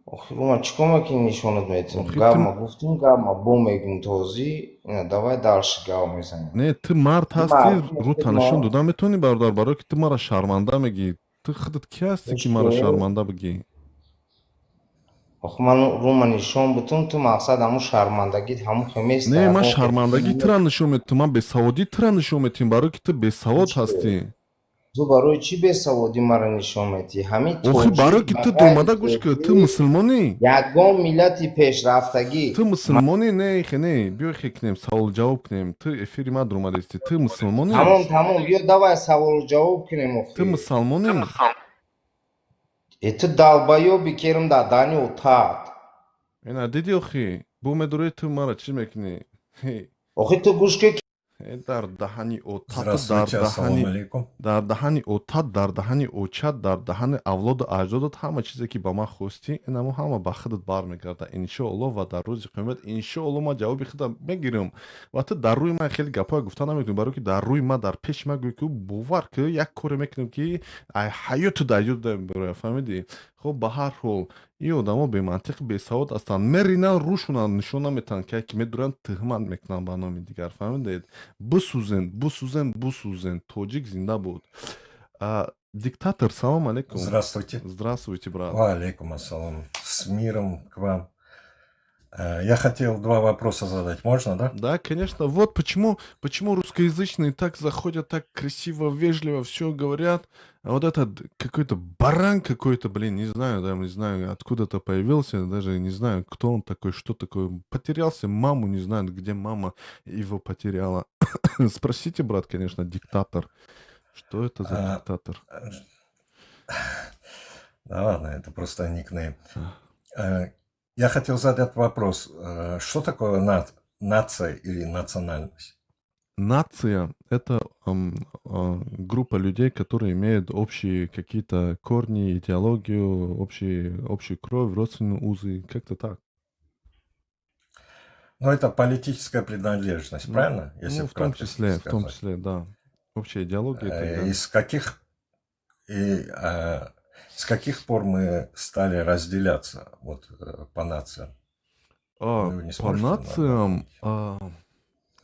Speaker 20: Охи, рума чӣ кор мекунӣ, нишонат метавонам?
Speaker 3: Охи,
Speaker 20: Гап
Speaker 3: ту
Speaker 20: ма гуфтум, гап ма бо мегум тозӣ. Ина, давай дальше гап мезанем.
Speaker 3: Не, ту мард ҳастӣ,
Speaker 20: Мардуми
Speaker 3: рута
Speaker 20: худ
Speaker 3: нишон
Speaker 20: мо
Speaker 3: дода метавонӣ, бародар, барое ки ту мара шарманда мегӣ. Ту худат ки ҳастӣ, ки маро шарманда бигӣ?
Speaker 20: Охи, ман рума нишон бутум, ту мақсад ҳамун шармандагит ҳамун хеместа.
Speaker 3: Не, ман шармандагӣ тура нишон метавам, ман бесаводӣ тура нишон метиҳам, барое ки ту бесавод ҳастӣ.
Speaker 20: Ту барои чӣ бесаводӣ маро нишон метиҳӣ? Ҳамин
Speaker 3: Охи,
Speaker 20: тоҷик
Speaker 3: барое ки
Speaker 20: ба
Speaker 3: ту
Speaker 20: ғайри
Speaker 3: домада, гӯш ки, ту
Speaker 20: тоҷик
Speaker 3: мусулмонӣ.
Speaker 20: Ягон миллати пешрафтагӣ.
Speaker 3: Ту мусулмонӣ? Не, хе, не, биё, хе кунем, саволу ҷавоб кунем. Ту эфири ма дуромадисти, ту мусулмонӣ?
Speaker 20: Тамом, тамом, биё, давай саволу ҷавоб кунем.
Speaker 3: Ту
Speaker 20: Охи,
Speaker 3: мусулмонӣ?
Speaker 20: Э, ту долбоёб и, керм дар дани отат.
Speaker 3: Ина дидӣ, охи, бу медурӣ, ту мара чӣ мекунӣ?
Speaker 20: Охи, ту гӯш ки.
Speaker 3: Э, дар даҳани отату, дар
Speaker 17: Здравствуйте,
Speaker 3: даҳани
Speaker 17: ассалому алейкум.
Speaker 3: Дар даҳани отат, дар даҳани очат, дар даҳани авлоду аҷдодат, ҳама чизе ки ба ман хостӣ, инамо ҳама ба худат бармегардад, иншоаллоҳ, ва дар рӯзи қиёмат, иншоаллоҳ, ман ҷавоби худам мегирам. Ва ту дар рӯи ман хеле гапҳое гуфта наметавонӣ, барое ки дар рӯи ман, дар пеши ман гӯӣ ки бовар ки як коре мекунем ки ай ҳаёту дар ёд мебарояд, фаҳмидӣ? Хоб, ба ҳар ҳол, ин одамо бемантиқ, бесавод ҳастанд, меринанд, рӯшона нишон наметаҳанд, ки яке медуранд, тӯҳмат мекунанд ба номи дигар, фаҳмидед? Бисӯзен, бисӯзен, бисӯзен! Тоҷик зинда буд! Диктатор, салом алейкум.
Speaker 17: Здравствуйте.
Speaker 3: Здравствуйте, брат.
Speaker 17: Ва алейкум ассалам. С миром к вам. Я хотел два вопроса задать. Можно, да?
Speaker 3: Да, конечно. Вот почему русскоязычные так заходят, так красиво, вежливо все говорят. А вот этот какой-то баран какой-то, блин, не знаю, да, не знаю, откуда-то появился, даже не знаю, кто он такой, что такое. Потерялся, маму не знает, где мама его потеряла. Спросите, брат, конечно, диктатор. Что это за диктатор?
Speaker 17: Да ладно, это просто никнейм. Я хотел задать вопрос. Что такое нация или национальность?
Speaker 3: Нация – это группа людей, которые имеют общие какие-то корни, идеологию, общую кровь, родственные узы, как-то так.
Speaker 17: Ну, это политическая принадлежность,
Speaker 3: Ну,
Speaker 17: правильно? Если
Speaker 3: ну, в том
Speaker 17: вкратце
Speaker 3: числе, в том
Speaker 17: сказать.
Speaker 3: числе, да. Общая идеология и так далее.
Speaker 17: И с каких пор мы стали разделяться вот по нациям? Вы не
Speaker 3: По
Speaker 17: сможете нам
Speaker 3: нациям,
Speaker 17: напомнить?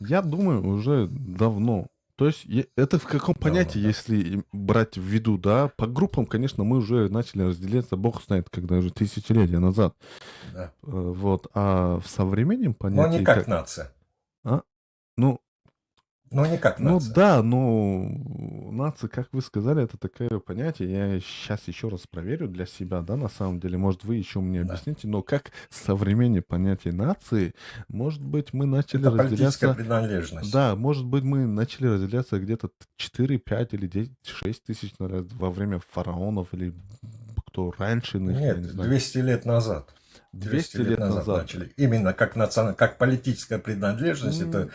Speaker 3: Я думаю, уже давно. То есть это в каком
Speaker 17: Давно,
Speaker 3: понятии,
Speaker 17: да.
Speaker 3: если брать в виду, да, по группам, конечно, мы уже начали разделяться, бог знает, когда уже, тысячелетия назад. Вот, а в современном
Speaker 17: Но не
Speaker 3: понятии
Speaker 17: как
Speaker 3: как
Speaker 17: нация.
Speaker 3: А? Ну,
Speaker 17: Но не как
Speaker 3: ну
Speaker 17: нация.
Speaker 3: Да, но нация, как вы сказали, это такое понятие. Я сейчас еще раз проверю для себя, да, на самом деле. Может, вы еще мне объясните, но как современное понятие нации, может быть, мы начали
Speaker 17: Это политическая
Speaker 3: разделяться.
Speaker 17: принадлежность.
Speaker 3: Да, может быть, мы начали разделяться где-то 4, 5 или 10, 6 тысяч, наверное, во время фараонов или кто раньше их, я
Speaker 17: Нет,
Speaker 3: не знаю.
Speaker 17: 200 лет назад.
Speaker 3: 200
Speaker 17: 200 лет
Speaker 3: лет
Speaker 17: назад
Speaker 3: назад.
Speaker 17: начали. Именно как политическая принадлежность, это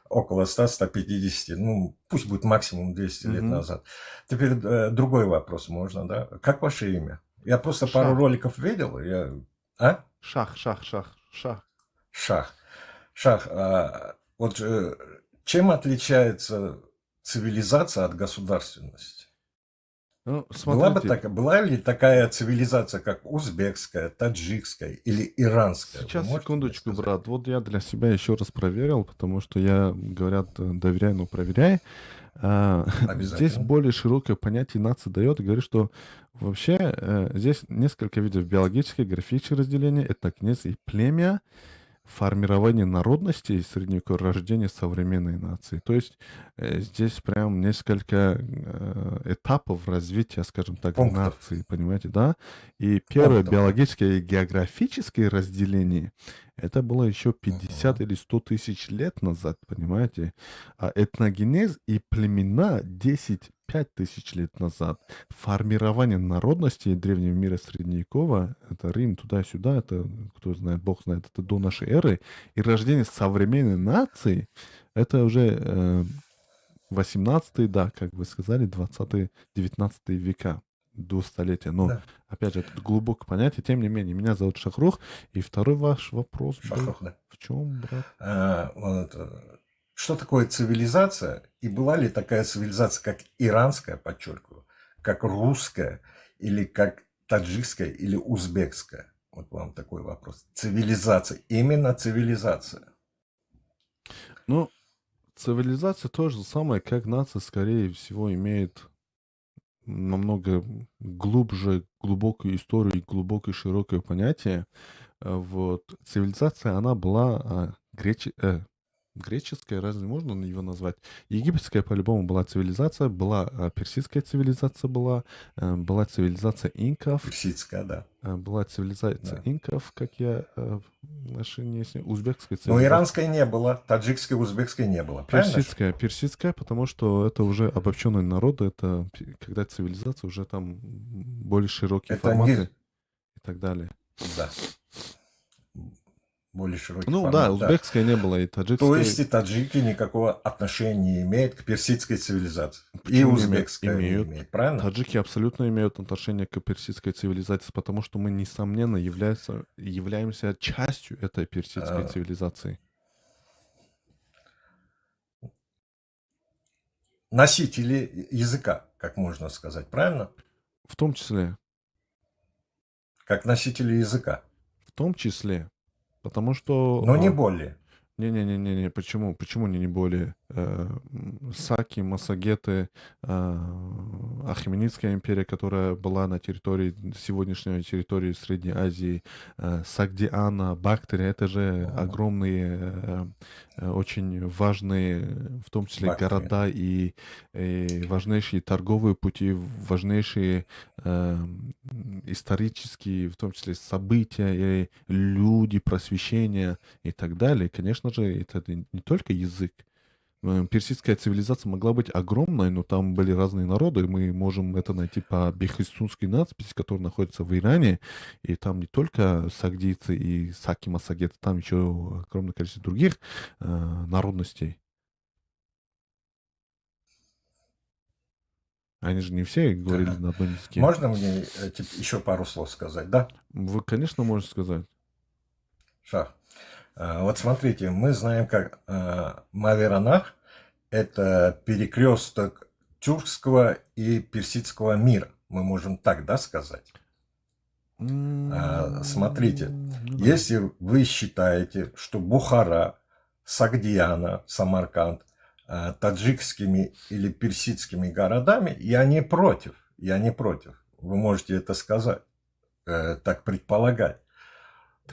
Speaker 17: около 100-150, ну, пусть будет максимум 200 лет
Speaker 3: Мгм.
Speaker 17: назад. Теперь другой вопрос можно, да? Как ваше имя? Я просто пару
Speaker 3: Шах.
Speaker 17: роликов видел. Я... А?
Speaker 3: Шах, шах, шах, шах.
Speaker 17: Шах. Шах, а вот чем отличается цивилизация от государственности?
Speaker 3: Ну,
Speaker 17: Была бы
Speaker 3: смотрите.
Speaker 17: была ли такая цивилизация, как узбекская, таджикская или иранская? Вы
Speaker 3: Сейчас,
Speaker 17: можете мне
Speaker 3: секундочку,
Speaker 17: сказать?
Speaker 3: брат. Вот я для себя еще раз проверил, потому что я, говорят, доверяй, но проверяй. Здесь
Speaker 17: Обязательно.
Speaker 3: более широкое понятие нации дает и говорит, что вообще здесь несколько видов: биологическое, географическое разделение, этногенез и племя, формирование народности и средневековое рождение современной нации. То есть здесь прям несколько этапов развития, скажем так,
Speaker 17: Пунктов.
Speaker 3: Нации, понимаете, да? И первое
Speaker 17: Пунктов, да.
Speaker 3: биологическое и географическое разделение, это было еще 50 или 100 тысяч лет назад, понимаете? А этногенез и племена 10-5 5000 лет назад. Формирование народности древнего мира средневекового, это Рим, туда-сюда, это, кто знает, бог знает, это до нашей эры. И рождение современной нации, это уже 18, да, как вы сказали, 20, 19 века, до столетия. Но, опять же, это глубокое понятие. Тем не менее, меня зовут Шахрух. И второй ваш вопрос был
Speaker 17: Шахрух, да.
Speaker 3: в чем, брат?
Speaker 17: А, вот, что такое цивилизация? И была ли такая цивилизация, как иранская, подчеркиваю, как русская, или как таджикская, или узбекская? Вот вам такой вопрос. Цивилизация. Именно цивилизация.
Speaker 3: Ну, цивилизация то же самое, как нация, скорее всего, имеет намного глубже, глубокую историю и глубокое широкое понятие. Вот. Цивилизация, она была греческая, разве можно его назвать? Египетская по-любому была цивилизация, была персидская цивилизация была, была цивилизация инков.
Speaker 17: Персидская, да.
Speaker 3: Была цивилизация инков, как я наши не узбекская
Speaker 17: Но
Speaker 3: цивилизация.
Speaker 17: Иранской не было, таджикской, узбекской не было, правильно же?
Speaker 3: Персидская, персидская, потому что это уже обобщенный народ, это когда цивилизация уже там более широкие
Speaker 17: Это
Speaker 3: форматы
Speaker 17: не
Speaker 3: и так далее.
Speaker 17: Да. Более широкий
Speaker 3: Ну
Speaker 17: формат,
Speaker 3: да,
Speaker 17: да.
Speaker 3: узбекская не было, и
Speaker 17: То
Speaker 3: таджикская.
Speaker 17: есть и таджики никакого отношения не имеют к персидской цивилизации. И
Speaker 3: Почему не имеют?
Speaker 17: узбекская не
Speaker 3: Имеют.
Speaker 17: имеет, правильно?
Speaker 3: Таджики абсолютно имеют отношение к персидской цивилизации, потому что мы, несомненно, являемся частью этой персидской цивилизации.
Speaker 17: Носители языка, как можно сказать, правильно?
Speaker 3: В том числе.
Speaker 17: Как носители языка.
Speaker 3: В том числе. Потому что...
Speaker 17: Но не более.
Speaker 3: Не-не-не-не, почему? Почему не более? Саки, массагеты, Ахеменидская империя, которая была на территории, сегодняшней территории Средней Азии, Сагдиана, Бактрия, это же огромные, очень важные, в том числе
Speaker 17: Бактрия.
Speaker 3: Города и важнейшие торговые пути, важнейшие исторические, в том числе события, и люди, просвещение и так далее. Конечно же, это не только язык. Персидская цивилизация могла быть огромной, но там были разные народы. Мы можем это найти по Бехистунской надписи, которая находится в Иране. И там не только сагдийцы и саки, массагеты, там еще огромное количество других народностей. Они же не все говорили на одном языке.
Speaker 17: Можно мне еще пару слов сказать, да?
Speaker 3: Вы, конечно, можете сказать.
Speaker 17: Шах. Вот смотрите, мы знаем, как Маверанах – это перекресток тюркского и персидского мира. Мы можем так, да, сказать? Смотрите,
Speaker 3: Ну да.
Speaker 17: если вы считаете, что Бухара, Сагдиана, Самарканд таджикскими или персидскими городами, я не против, я не против. Вы можете это сказать, так предполагать.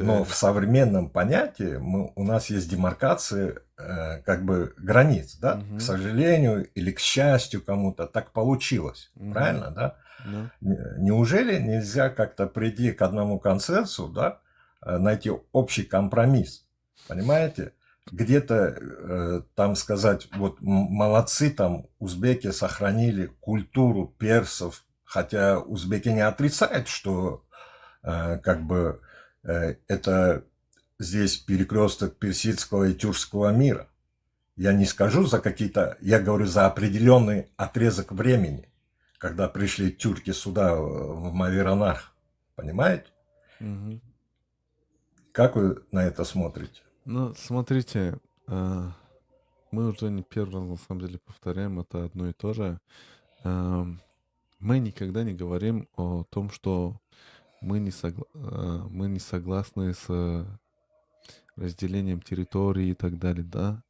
Speaker 17: Но в современном понятии у нас есть демаркация как бы границ, да? К
Speaker 3: Мгм.
Speaker 17: сожалению или к счастью кому-то так получилось,
Speaker 3: Мгм.
Speaker 17: правильно, да?
Speaker 3: Да.
Speaker 17: Неужели нельзя как-то прийти к одному консенсусу, да? Найти общий компромисс, понимаете? Где-то там сказать, вот молодцы там узбеки сохранили культуру персов, хотя узбеки не отрицают, что как бы это здесь перекресток персидского и тюркского мира. Я не скажу за какие-то, я говорю за определенный отрезок времени, когда пришли тюрки сюда, в Маверанах, понимаете?
Speaker 3: Мгм.
Speaker 17: Как вы на это смотрите?
Speaker 3: Ну, смотрите, мы уже не первый раз, на самом деле, повторяем это одно и то же. Мы никогда не говорим о том, что мы не согласны с разделением территории и так далее, да?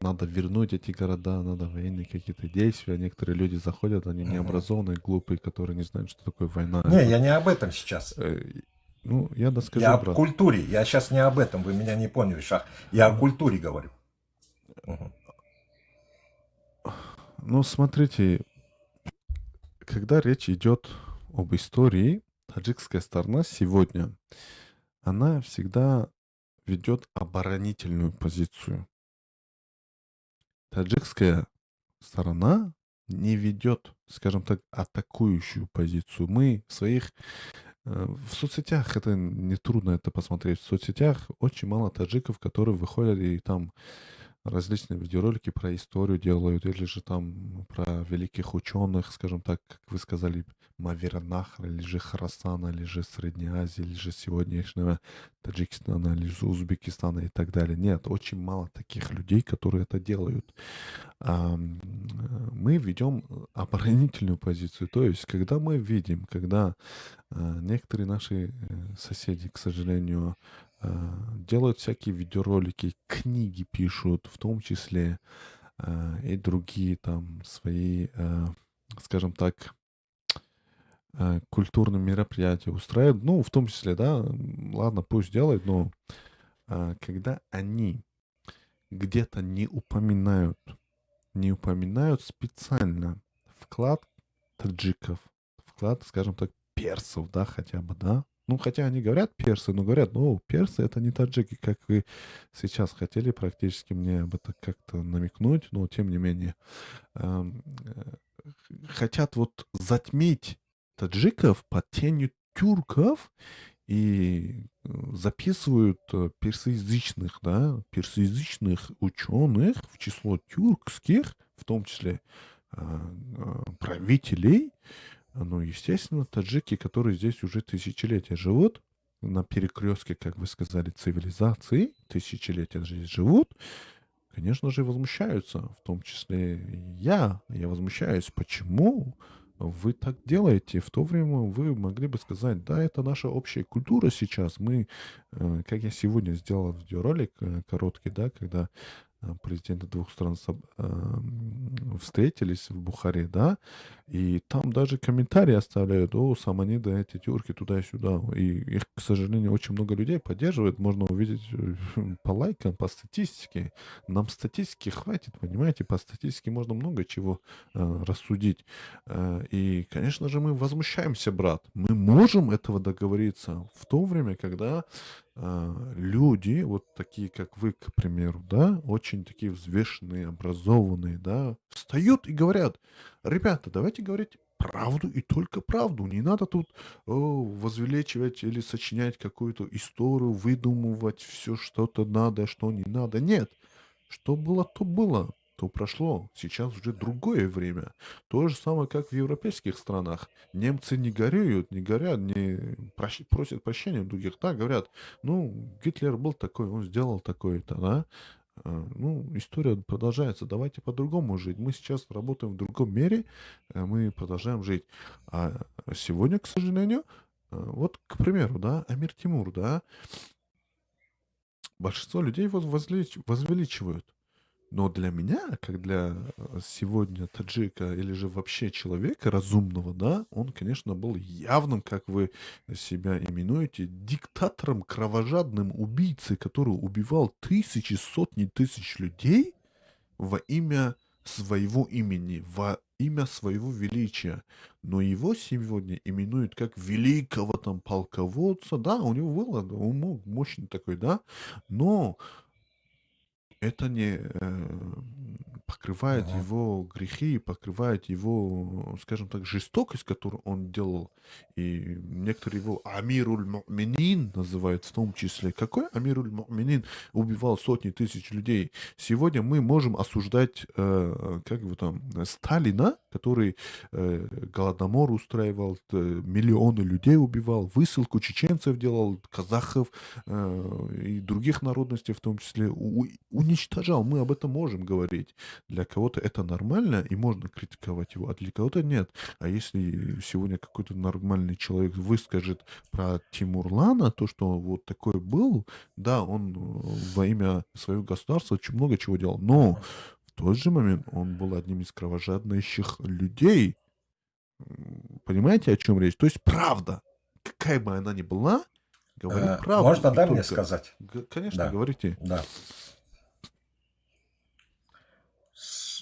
Speaker 3: Надо вернуть эти города, надо военные какие-то действия. Некоторые люди заходят, они
Speaker 17: Мгм.
Speaker 3: Необразованные, глупые, которые не знают, что такое война.
Speaker 17: Не, я не об этом сейчас.
Speaker 3: Ну, я доскажу,
Speaker 17: Я об
Speaker 3: брат.
Speaker 17: культуре. Я сейчас не об этом, вы меня не поняли, Шах. Я о культуре говорю. Мгм.
Speaker 3: Ну, смотрите, когда речь идет об истории, таджикская сторона сегодня, она всегда ведет оборонительную позицию. Таджикская сторона не ведет, скажем так, атакующую позицию. Мы в своих в соцсетях, это нетрудно это посмотреть, в соцсетях очень мало таджиков, которые выходят и там различные видеоролики про историю делают, или же там про великих ученых, скажем так, как вы сказали, Мавераннахра, или же Хорасана, или же Средней Азии, или же сегодняшнего Таджикистана, или же Узбекистана и так далее. Нет, очень мало таких людей, которые это делают. Мы ведем оборонительную позицию, то есть, когда мы видим, когда некоторые наши соседи, к сожалению, делают всякие видеоролики, книги пишут, в том числе и другие там свои, скажем так, культурные мероприятия устраивают, ну, в том числе, да, ладно, пусть делают, но когда они где-то не упоминают специально вклад таджиков, вклад, скажем так, персов, да, хотя бы, да, ну, хотя они говорят персы, но говорят, ну, персы — это не таджики, как вы сейчас хотели практически мне об этом как-то намекнуть, но тем не менее. Хотят вот затмить таджиков под тенью тюрков и записывают персоязычных, да, персоязычных ученых в число тюркских, в том числе правителей, ну, естественно, таджики, которые здесь уже тысячелетия живут, на перекрестке, как вы сказали, цивилизации, тысячелетия здесь живут, конечно же, возмущаются. В том числе я возмущаюсь. Почему вы так делаете? В то время вы могли бы сказать: да, это наша общая культура сейчас. Мы, как я сегодня сделал видеоролик короткий, да, когда президенты двух стран встретились в Бухаре, да, и там даже комментарии оставляют: о, саманиды, эти тюрки, туда и сюда. И их, к сожалению, очень много людей поддерживает, можно увидеть по лайкам, по статистике. Нам статистики хватит, понимаете, по статистике можно много чего рассудить. И, конечно же, мы возмущаемся, брат. Мы можем этого договориться в то время, когда люди, вот такие, как вы, к примеру, да, очень такие взвешенные, образованные, да, встают и говорят: ребята, давайте говорить правду и только правду. Не надо тут возвеличивать или сочинять какую-то историю, выдумывать все, что-то надо, что не надо. Нет, что было, то было, то прошло. Сейчас уже другое время. То же самое, как в европейских странах. Немцы не горюют, не горят, не просят прощения у других. Да, говорят, ну, Гитлер был такой, он сделал такое-то, да. Ну, история продолжается, давайте по-другому жить. Мы сейчас работаем в другом мире, мы продолжаем жить. А сегодня, к сожалению, вот, к примеру, да, Амир Тимур, да, большинство людей его возвеличивают. Но для меня, как для сегодня таджика или же вообще человека разумного, да, он, конечно, был явным, как вы себя именуете, диктатором, кровожадным убийцей, который убивал тысячи, сотни тысяч людей во имя своего имени, во имя своего величия. Но его сегодня именуют как великого там полководца. Да, у него было, он мог, мощный такой, да, но это не покрывает его грехи, покрывает его, скажем так, жестокость, которую он делал. И некоторые его Амируль Муминин называют в том числе. Какой Амируль Муминин убивал сотни тысяч людей? Сегодня мы можем осуждать, как его там, Сталина, который Голодомор устраивал, миллионы людей убивал, высылку чеченцев делал, казахов и других народностей в том числе уничтожал. Мы об этом можем говорить. Для кого-то это нормально, и можно критиковать его, а для кого-то нет. А если сегодня какой-то нормальный человек выскажет про Тимурлана, то, что вот такой был, да, он во имя своего государства очень много чего делал, но в тот же момент он был одним из кровожаднейших людей. Понимаете, о чем речь? То есть правда, какая бы она ни была, говорит правду.
Speaker 17: Можно,
Speaker 3: и
Speaker 17: да, мне
Speaker 3: только.
Speaker 17: сказать?
Speaker 3: Конечно,
Speaker 17: Да,
Speaker 3: говорите.
Speaker 17: Да.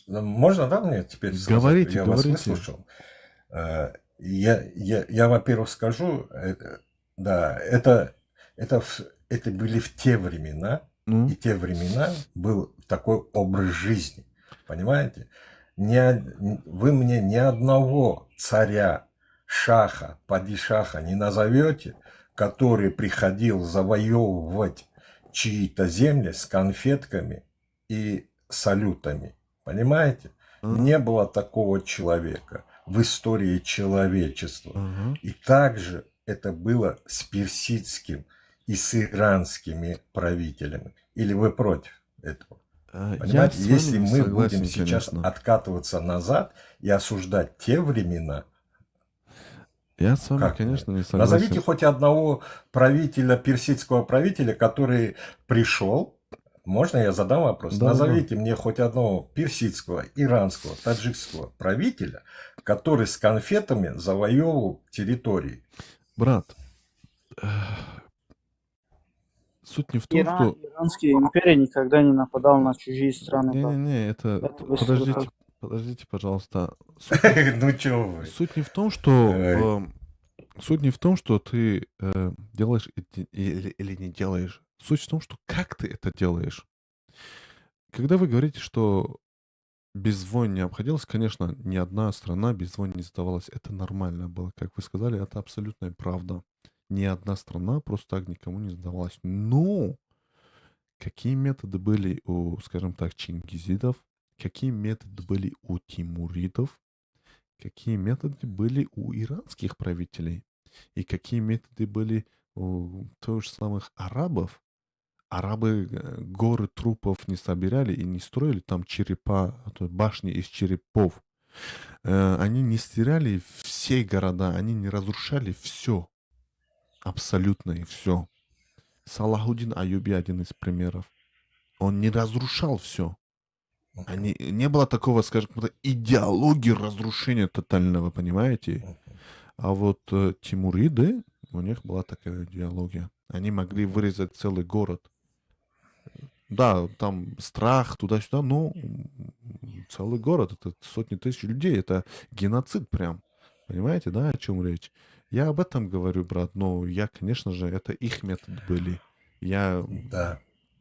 Speaker 17: Можно, да, мне теперь сказать?
Speaker 3: Говорите,
Speaker 17: Я вас
Speaker 3: говорите.
Speaker 17: выслушал. Я, во-первых, скажу, да, это были в те времена,
Speaker 3: Ну?
Speaker 17: и те времена был такой образ жизни, понимаете? Не, вы мне ни одного царя, шаха, падишаха не назовете, который приходил завоевывать чьи-то земли с конфетками и салютами. Понимаете? Не было такого человека в истории человечества. И также это было с персидским и с иранскими правителями. Или вы против этого?
Speaker 3: Я
Speaker 17: Понимаете,
Speaker 3: с вами
Speaker 17: если
Speaker 3: не
Speaker 17: мы будем
Speaker 3: согласен,
Speaker 17: сейчас
Speaker 3: конечно.
Speaker 17: Откатываться назад и осуждать те времена,
Speaker 3: Я с вами,
Speaker 17: как
Speaker 3: конечно, не
Speaker 17: Назовите
Speaker 3: согласен.
Speaker 17: Хоть одного правителя, персидского правителя, который пришел. Можно я задам вопрос?
Speaker 3: Да, да.
Speaker 17: Назовите мне хоть одного персидского, иранского, таджикского правителя, который с конфетами завоевывал территории.
Speaker 3: Брат, суть не в том,
Speaker 12: Иран,
Speaker 3: что...
Speaker 12: Иранская империя никогда не нападала на чужие страны, брат.
Speaker 3: Не-не-не, это...
Speaker 12: Это вы
Speaker 3: Подождите,
Speaker 12: как-
Speaker 3: подождите, пожалуйста.
Speaker 17: Ну чё вы?
Speaker 3: Суть не в том, что...
Speaker 17: Ой.
Speaker 3: Суть не в том, что ты делаешь или не делаешь. Суть в том, что как ты это делаешь. Когда вы говорите, что без войн не обходилось, конечно, ни одна страна без войн не сдавалась. Это нормально было. Как вы сказали, это абсолютная правда. Ни одна страна просто так никому не сдавалась. Но какие методы были у, скажем так, чингизидов, какие методы были у тимуридов, какие методы были у иранских правителей и какие методы были у тех же самых арабов. Арабы горы трупов не собирали и не строили там черепа, а то башни из черепов. Они не стирали все города, они не разрушали все. Абсолютно и все. Салахуддин Аюби один из примеров. Он не разрушал все. Они, не было такого, скажем так, идеологии разрушения тотального, понимаете? А вот тимуриды, у них была такая идеология. Они могли вырезать целый город. Да, там страх туда-сюда, но целый город, это сотни тысяч людей, это геноцид прям. Понимаете, да, о чем речь? Я об этом говорю, брат, но я, конечно же, это их метод были. Я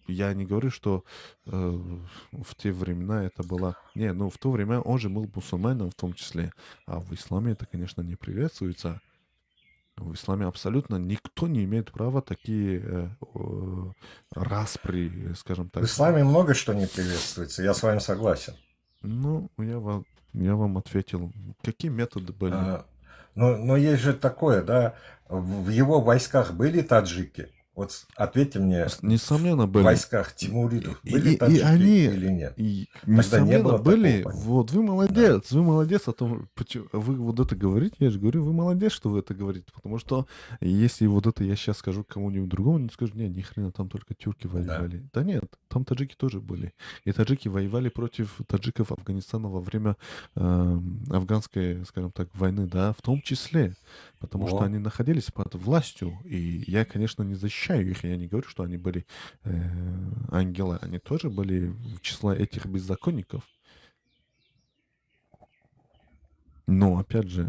Speaker 3: не говорю, что в те времена это было... Не, ну в то время он же был мусульманином в том числе. А в исламе это, конечно, не приветствуется. В исламе абсолютно никто не имеет права такие распри, скажем так.
Speaker 17: В исламе много что не приветствуется, я с вами согласен.
Speaker 3: Ну, я вам ответил. Какие методы были?
Speaker 17: А, но есть же такое, да, в его войсках были таджики? Вот ответьте мне,
Speaker 3: Несомненно,
Speaker 17: в
Speaker 3: были.
Speaker 17: войсках тимуридов были
Speaker 3: И
Speaker 17: таджики
Speaker 3: они,
Speaker 17: или нет?
Speaker 3: и,
Speaker 17: Тогда не
Speaker 3: несомненно,
Speaker 17: было
Speaker 3: были.
Speaker 17: такого понятия.
Speaker 3: Вот, вы молодец о том, почему вы вот это говорите, я же говорю, вы молодец, что вы это говорите, потому что если вот это я сейчас скажу кому-нибудь другому, они скажут: нет, ни хрена, там только тюрки воевали. Да нет, там таджики тоже были. И таджики воевали против таджиков Афганистана во время афганской, скажем так, войны, да, в том числе, потому что
Speaker 17: Во.
Speaker 3: они находились под властью, и я, конечно, не защищаю их, я не говорю, что они были ангелы, они тоже были в числе этих беззаконников. Но, опять же,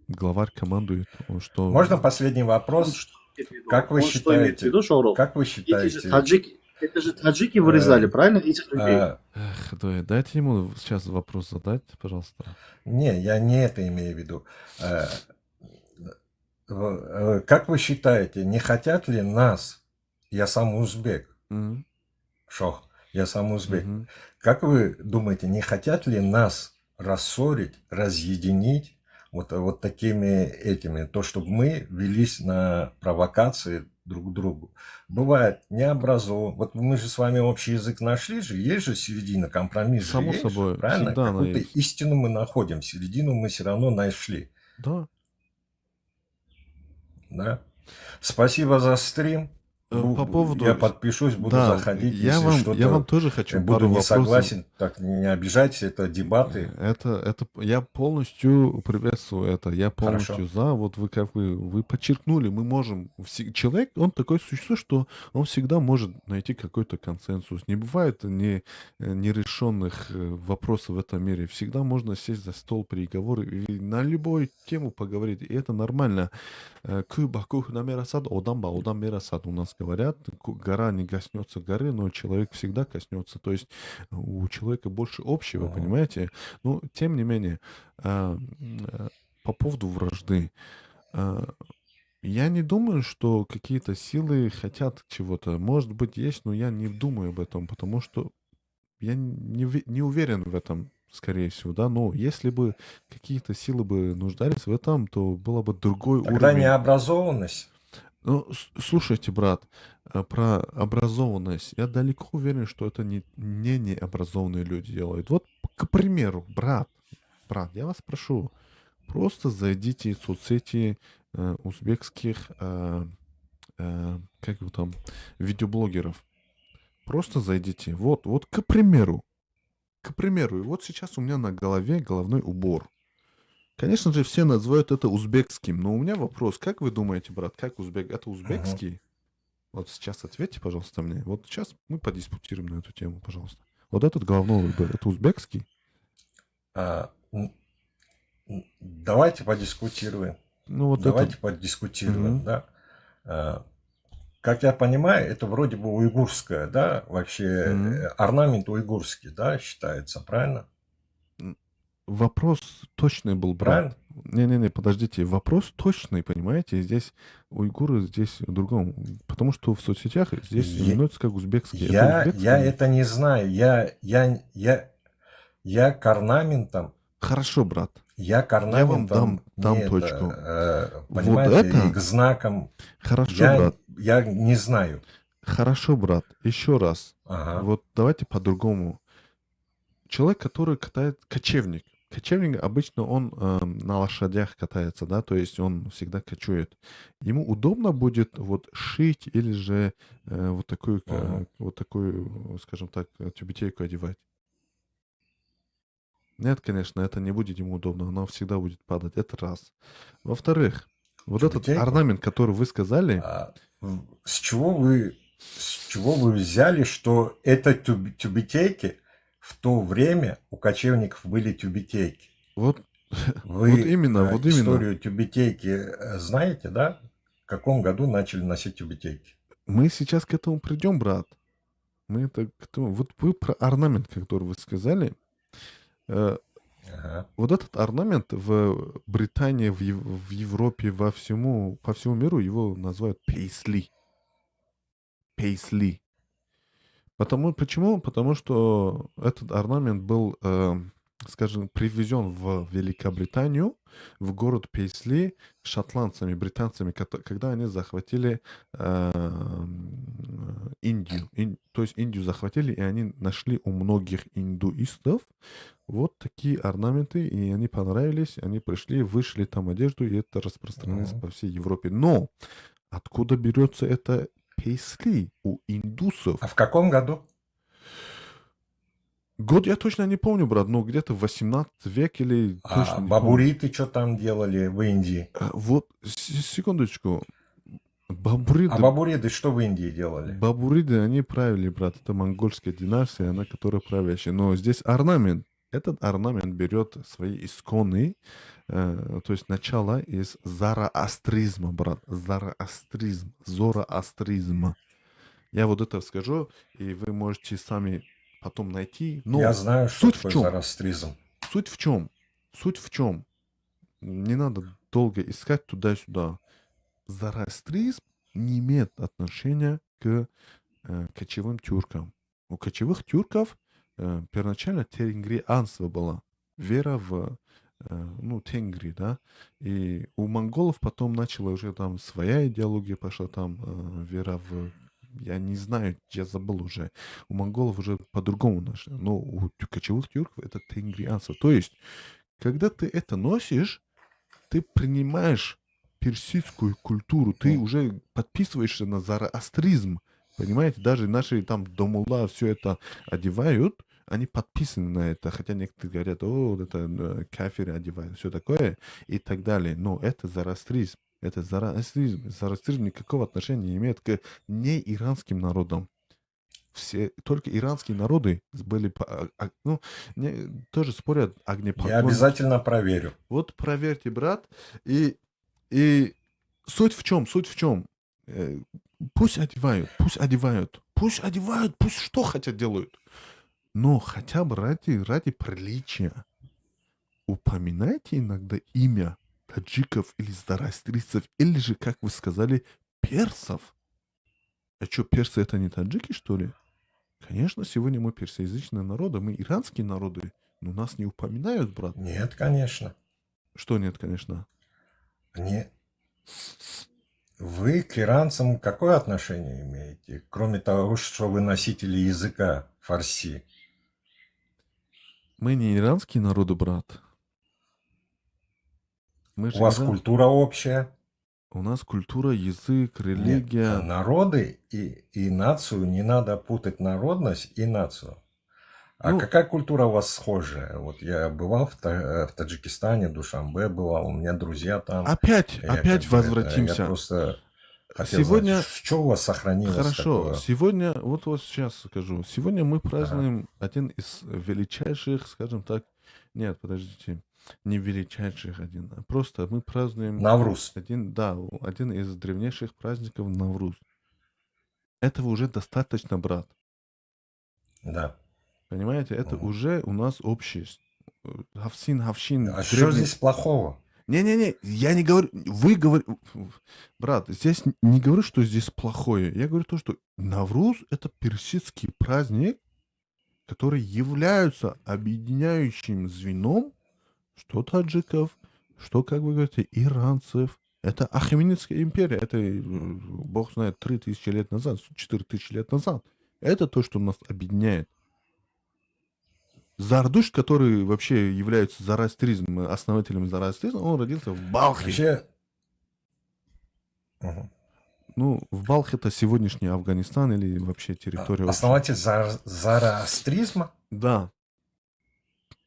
Speaker 3: главарь командует, он что...
Speaker 17: Можно последний вопрос?
Speaker 9: Он что имеет в виду?
Speaker 17: Как вы
Speaker 9: Он что имеет в
Speaker 17: считаете?
Speaker 9: виду, Шоуров?
Speaker 17: Как вы
Speaker 9: Эти же
Speaker 17: считаете?
Speaker 9: таджики, это же таджики вырезали, правильно, этих людей?
Speaker 3: Эх, да, дайте ему сейчас вопрос задать, пожалуйста.
Speaker 17: Не, я не это имею в виду. Как вы считаете, не хотят ли нас, я сам узбек,
Speaker 3: Мгм.
Speaker 17: Шох, я сам узбек,
Speaker 3: Мгм.
Speaker 17: Как вы думаете, не хотят ли нас рассорить, разъединить вот такими этими, то, чтобы мы велись на провокации друг к другу? Бывает необразованно. Вот мы же с вами общий язык нашли же, есть же середина, компромисс же
Speaker 3: Само
Speaker 17: есть же,
Speaker 3: собой,
Speaker 17: правильно?
Speaker 3: всегда она
Speaker 17: Какую-то
Speaker 3: есть.
Speaker 17: истину мы находим, середину мы все равно нашли.
Speaker 3: Да.
Speaker 17: Да? Спасибо за стрим.
Speaker 3: По поводу...
Speaker 17: Я подпишусь, буду
Speaker 3: Да,
Speaker 17: заходить,
Speaker 3: я
Speaker 17: если
Speaker 3: вам, я
Speaker 17: что-то
Speaker 3: вам тоже хочу
Speaker 17: буду
Speaker 3: пару
Speaker 17: не
Speaker 3: вопросов.
Speaker 17: согласен, так не обижайтесь, это дебаты.
Speaker 3: Это я полностью приветствую это, я полностью
Speaker 17: Хорошо.
Speaker 3: за. Вот вы как вы подчеркнули, мы можем. Человек, он такое существо, что он всегда может найти какой-то консенсус. Не бывает нерешенных вопросов в этом мире. Всегда можно сесть за стол переговоры и на любую тему поговорить, и это нормально. Кӯҳ ба кӯҳ намерасад, одам ба одам мерасад. У нас говорят, гора не коснется горы, но человек всегда коснется. То есть у человека больше общего, понимаете? Но тем не менее, по поводу вражды, я не думаю, что какие-то силы хотят чего-то. Может быть, есть, но я не думаю об этом, потому что я не уверен в этом, скорее всего, да. Но если бы какие-то силы бы нуждались в этом, то было бы другой
Speaker 17: Тогда
Speaker 3: уровень.
Speaker 17: Необразованность.
Speaker 3: Ну, слушайте, брат, про образованность. Я далеко уверен, что это не необразованные люди делают. Вот, к примеру, брат, брат, я вас прошу, просто зайдите в соцсети узбекских, как его там, видеоблогеров. Просто зайдите. Вот, вот, к примеру, и вот сейчас у меня на голове головной убор. Конечно же, все называют это узбекским, но у меня вопрос: как вы думаете, брат, как узбек? Это узбекский? Вот сейчас ответьте, пожалуйста, мне. Вот сейчас мы подискутируем на эту тему, пожалуйста. Вот этот головной убор, это узбекский?
Speaker 17: А, давайте подискутируем.
Speaker 3: Ну вот
Speaker 17: Давайте
Speaker 3: это.
Speaker 17: Подискутируем,
Speaker 3: Мгм.
Speaker 17: Да. Как я понимаю, это вроде бы уйгурская, да, вообще
Speaker 3: Мгм.
Speaker 17: Орнамент уйгурский, да, считается, правильно?
Speaker 3: Вопрос точный был, брат.
Speaker 17: Правильно?
Speaker 3: Не-не-не, подождите. Вопрос точный, понимаете? Здесь уйгуры, здесь в другом. Потому что в соцсетях здесь именуются как узбекские. Это
Speaker 17: Я
Speaker 3: узбекский?
Speaker 17: Это не знаю. Я к орнаментам,
Speaker 3: Хорошо, брат.
Speaker 17: я к
Speaker 3: Я вам
Speaker 17: орнаментам
Speaker 3: дам
Speaker 17: не это,
Speaker 3: точку. Вот
Speaker 17: понимаете, и
Speaker 3: это...
Speaker 17: к знакам
Speaker 3: Хорошо, брат.
Speaker 17: я не знаю.
Speaker 3: Хорошо, брат. Еще раз.
Speaker 17: Ага.
Speaker 3: Вот давайте по-другому. Человек, который катает... Кочевник. Кочевник обычно он на лошадях катается, да, то есть он всегда кочует. Ему удобно будет вот шить или же вот такую, скажем так, тюбетейку одевать? Нет, конечно, это не будет ему удобно, она всегда будет падать. Это раз. Во-вторых, вот этот
Speaker 17: Тюбетейку?
Speaker 3: орнамент, который вы сказали,
Speaker 17: А, с чего вы взяли, что это тюбетейки? В то время у кочевников были тюбетейки.
Speaker 3: Вот,
Speaker 17: Вы
Speaker 3: вот именно, вот именно.
Speaker 17: Историю тюбетейки знаете, да? В каком году начали носить тюбетейки?
Speaker 3: Мы сейчас к этому придем, брат. Мы это к этому. Вот вы про орнамент, который вы сказали. Вот этот орнамент в Британии, в Европе, по всему миру его называют пейсли. Пейсли. Почему? Потому что этот орнамент был, скажем, привезен в Великобританию, в город Пейсли, шотландцами, британцами, когда они захватили Индию. То есть Индию захватили, и они нашли у многих индуистов вот такие орнаменты, и они понравились, они пришли, вышили там одежду, и это распространилось по всей Европе. Но откуда берется это пейсли у индусов?
Speaker 17: А в каком году?
Speaker 3: Год я точно не помню, брат, но где-то 18 век или
Speaker 17: А
Speaker 3: точно не помню.
Speaker 17: бабуриты что там делали в Индии?
Speaker 3: Вот, секундочку. Бабуриды...
Speaker 17: А бабуриды что в Индии делали?
Speaker 3: Бабуриды, они правили, брат. Это монгольская династия, она которая правящая. Но здесь орнамент. Этот орнамент берет свои исконы, то есть начало из зороастризма, брат. Зороастризм. Зороастризма. Я вот это скажу, и вы можете сами потом найти. Но
Speaker 17: Я знаю, что
Speaker 3: суть в
Speaker 17: такое
Speaker 3: чем?
Speaker 17: зороастризм.
Speaker 3: Суть в чем? Суть в чем? Не надо долго искать туда-сюда. Зороастризм не имеет отношения к кочевым тюркам. У кочевых тюрков первоначально тенгрианство было. Вера в ну, тенгри, да. И у монголов потом начала уже там своя идеология пошла, там вера в... Я не знаю, я забыл уже. У монголов уже по-другому нашли. Но у кочевых тюрков это тенгрианство. То есть, когда ты это носишь, ты принимаешь персидскую культуру, ты уже подписываешься на зороастризм. Понимаете, даже наши там домулла все это одевают, они подписаны на это, хотя некоторые говорят: о, вот это кафиры одевают, все такое и так далее. Но это зороастризм, это зороастризм. Зороастризм никакого отношения не имеет к неиранским народам. Все, только иранские народы были, ну, не, тоже спорят,
Speaker 17: Я
Speaker 3: огнепоклонники.
Speaker 17: Обязательно проверю.
Speaker 3: Вот проверьте, брат. И суть в чем? Суть в чем? Пусть одевают, пусть одевают, пусть одевают, пусть что хотят делают. Но хотя бы ради приличия упоминайте иногда имя таджиков или зороастрийцев, или же, как вы сказали, персов. А что, персы это не таджики, что ли? Конечно, сегодня мы персоязычные народы, мы иранские народы, но нас не упоминают, брат.
Speaker 17: Нет, конечно.
Speaker 3: Что нет, конечно?
Speaker 17: Нет. Вы к иранцам какое отношение имеете, кроме того, что вы носители языка фарси?
Speaker 3: Мы не иранские народы, брат. Мы же
Speaker 17: У вас культура общая?
Speaker 3: У нас культура, язык,
Speaker 17: Нет,
Speaker 3: религия.
Speaker 17: Народы и нацию не надо путать, народность и нацию. А
Speaker 3: Ну,
Speaker 17: какая культура у вас схожая? Вот я бывал в Таджикистане, Душанбе бывал, у меня друзья там.
Speaker 3: Опять,
Speaker 17: Я
Speaker 3: опять
Speaker 17: как бы это, я
Speaker 3: возвратимся.
Speaker 17: Просто хотел
Speaker 3: Сегодня
Speaker 17: знать, что у вас сохранилось
Speaker 3: Хорошо,
Speaker 17: такое?
Speaker 3: Сегодня, вот сейчас скажу. Сегодня мы празднуем один из величайших, скажем так, нет, подождите, не величайших один, а просто мы празднуем
Speaker 17: Навруз.
Speaker 3: Один, да, один из древнейших праздников Навруз. Этого уже достаточно, брат.
Speaker 17: Да.
Speaker 3: Понимаете, это уже у нас общесть. Ҳафтсин, ҳафтшин.
Speaker 17: А что здесь плохого?
Speaker 3: Не-не-не, я не говорю, вы говорите, брат, здесь не говорю, что здесь плохое. Я говорю то, что Навруз — это персидский праздник, который является объединяющим звеном что таджиков, что, как вы говорите, иранцев. Это Ахеменидская империя, это, бог знает, 3000 лет назад, 4000 лет назад. Это то, что нас объединяет. Зардушт, который вообще является зороастризмом, основателем зороастризма, он родился в Балхе.
Speaker 17: Вообще. Мгм.
Speaker 3: Ну, в Балх это сегодняшний Афганистан или вообще территория.
Speaker 17: Основатель зороастризма?
Speaker 3: Да.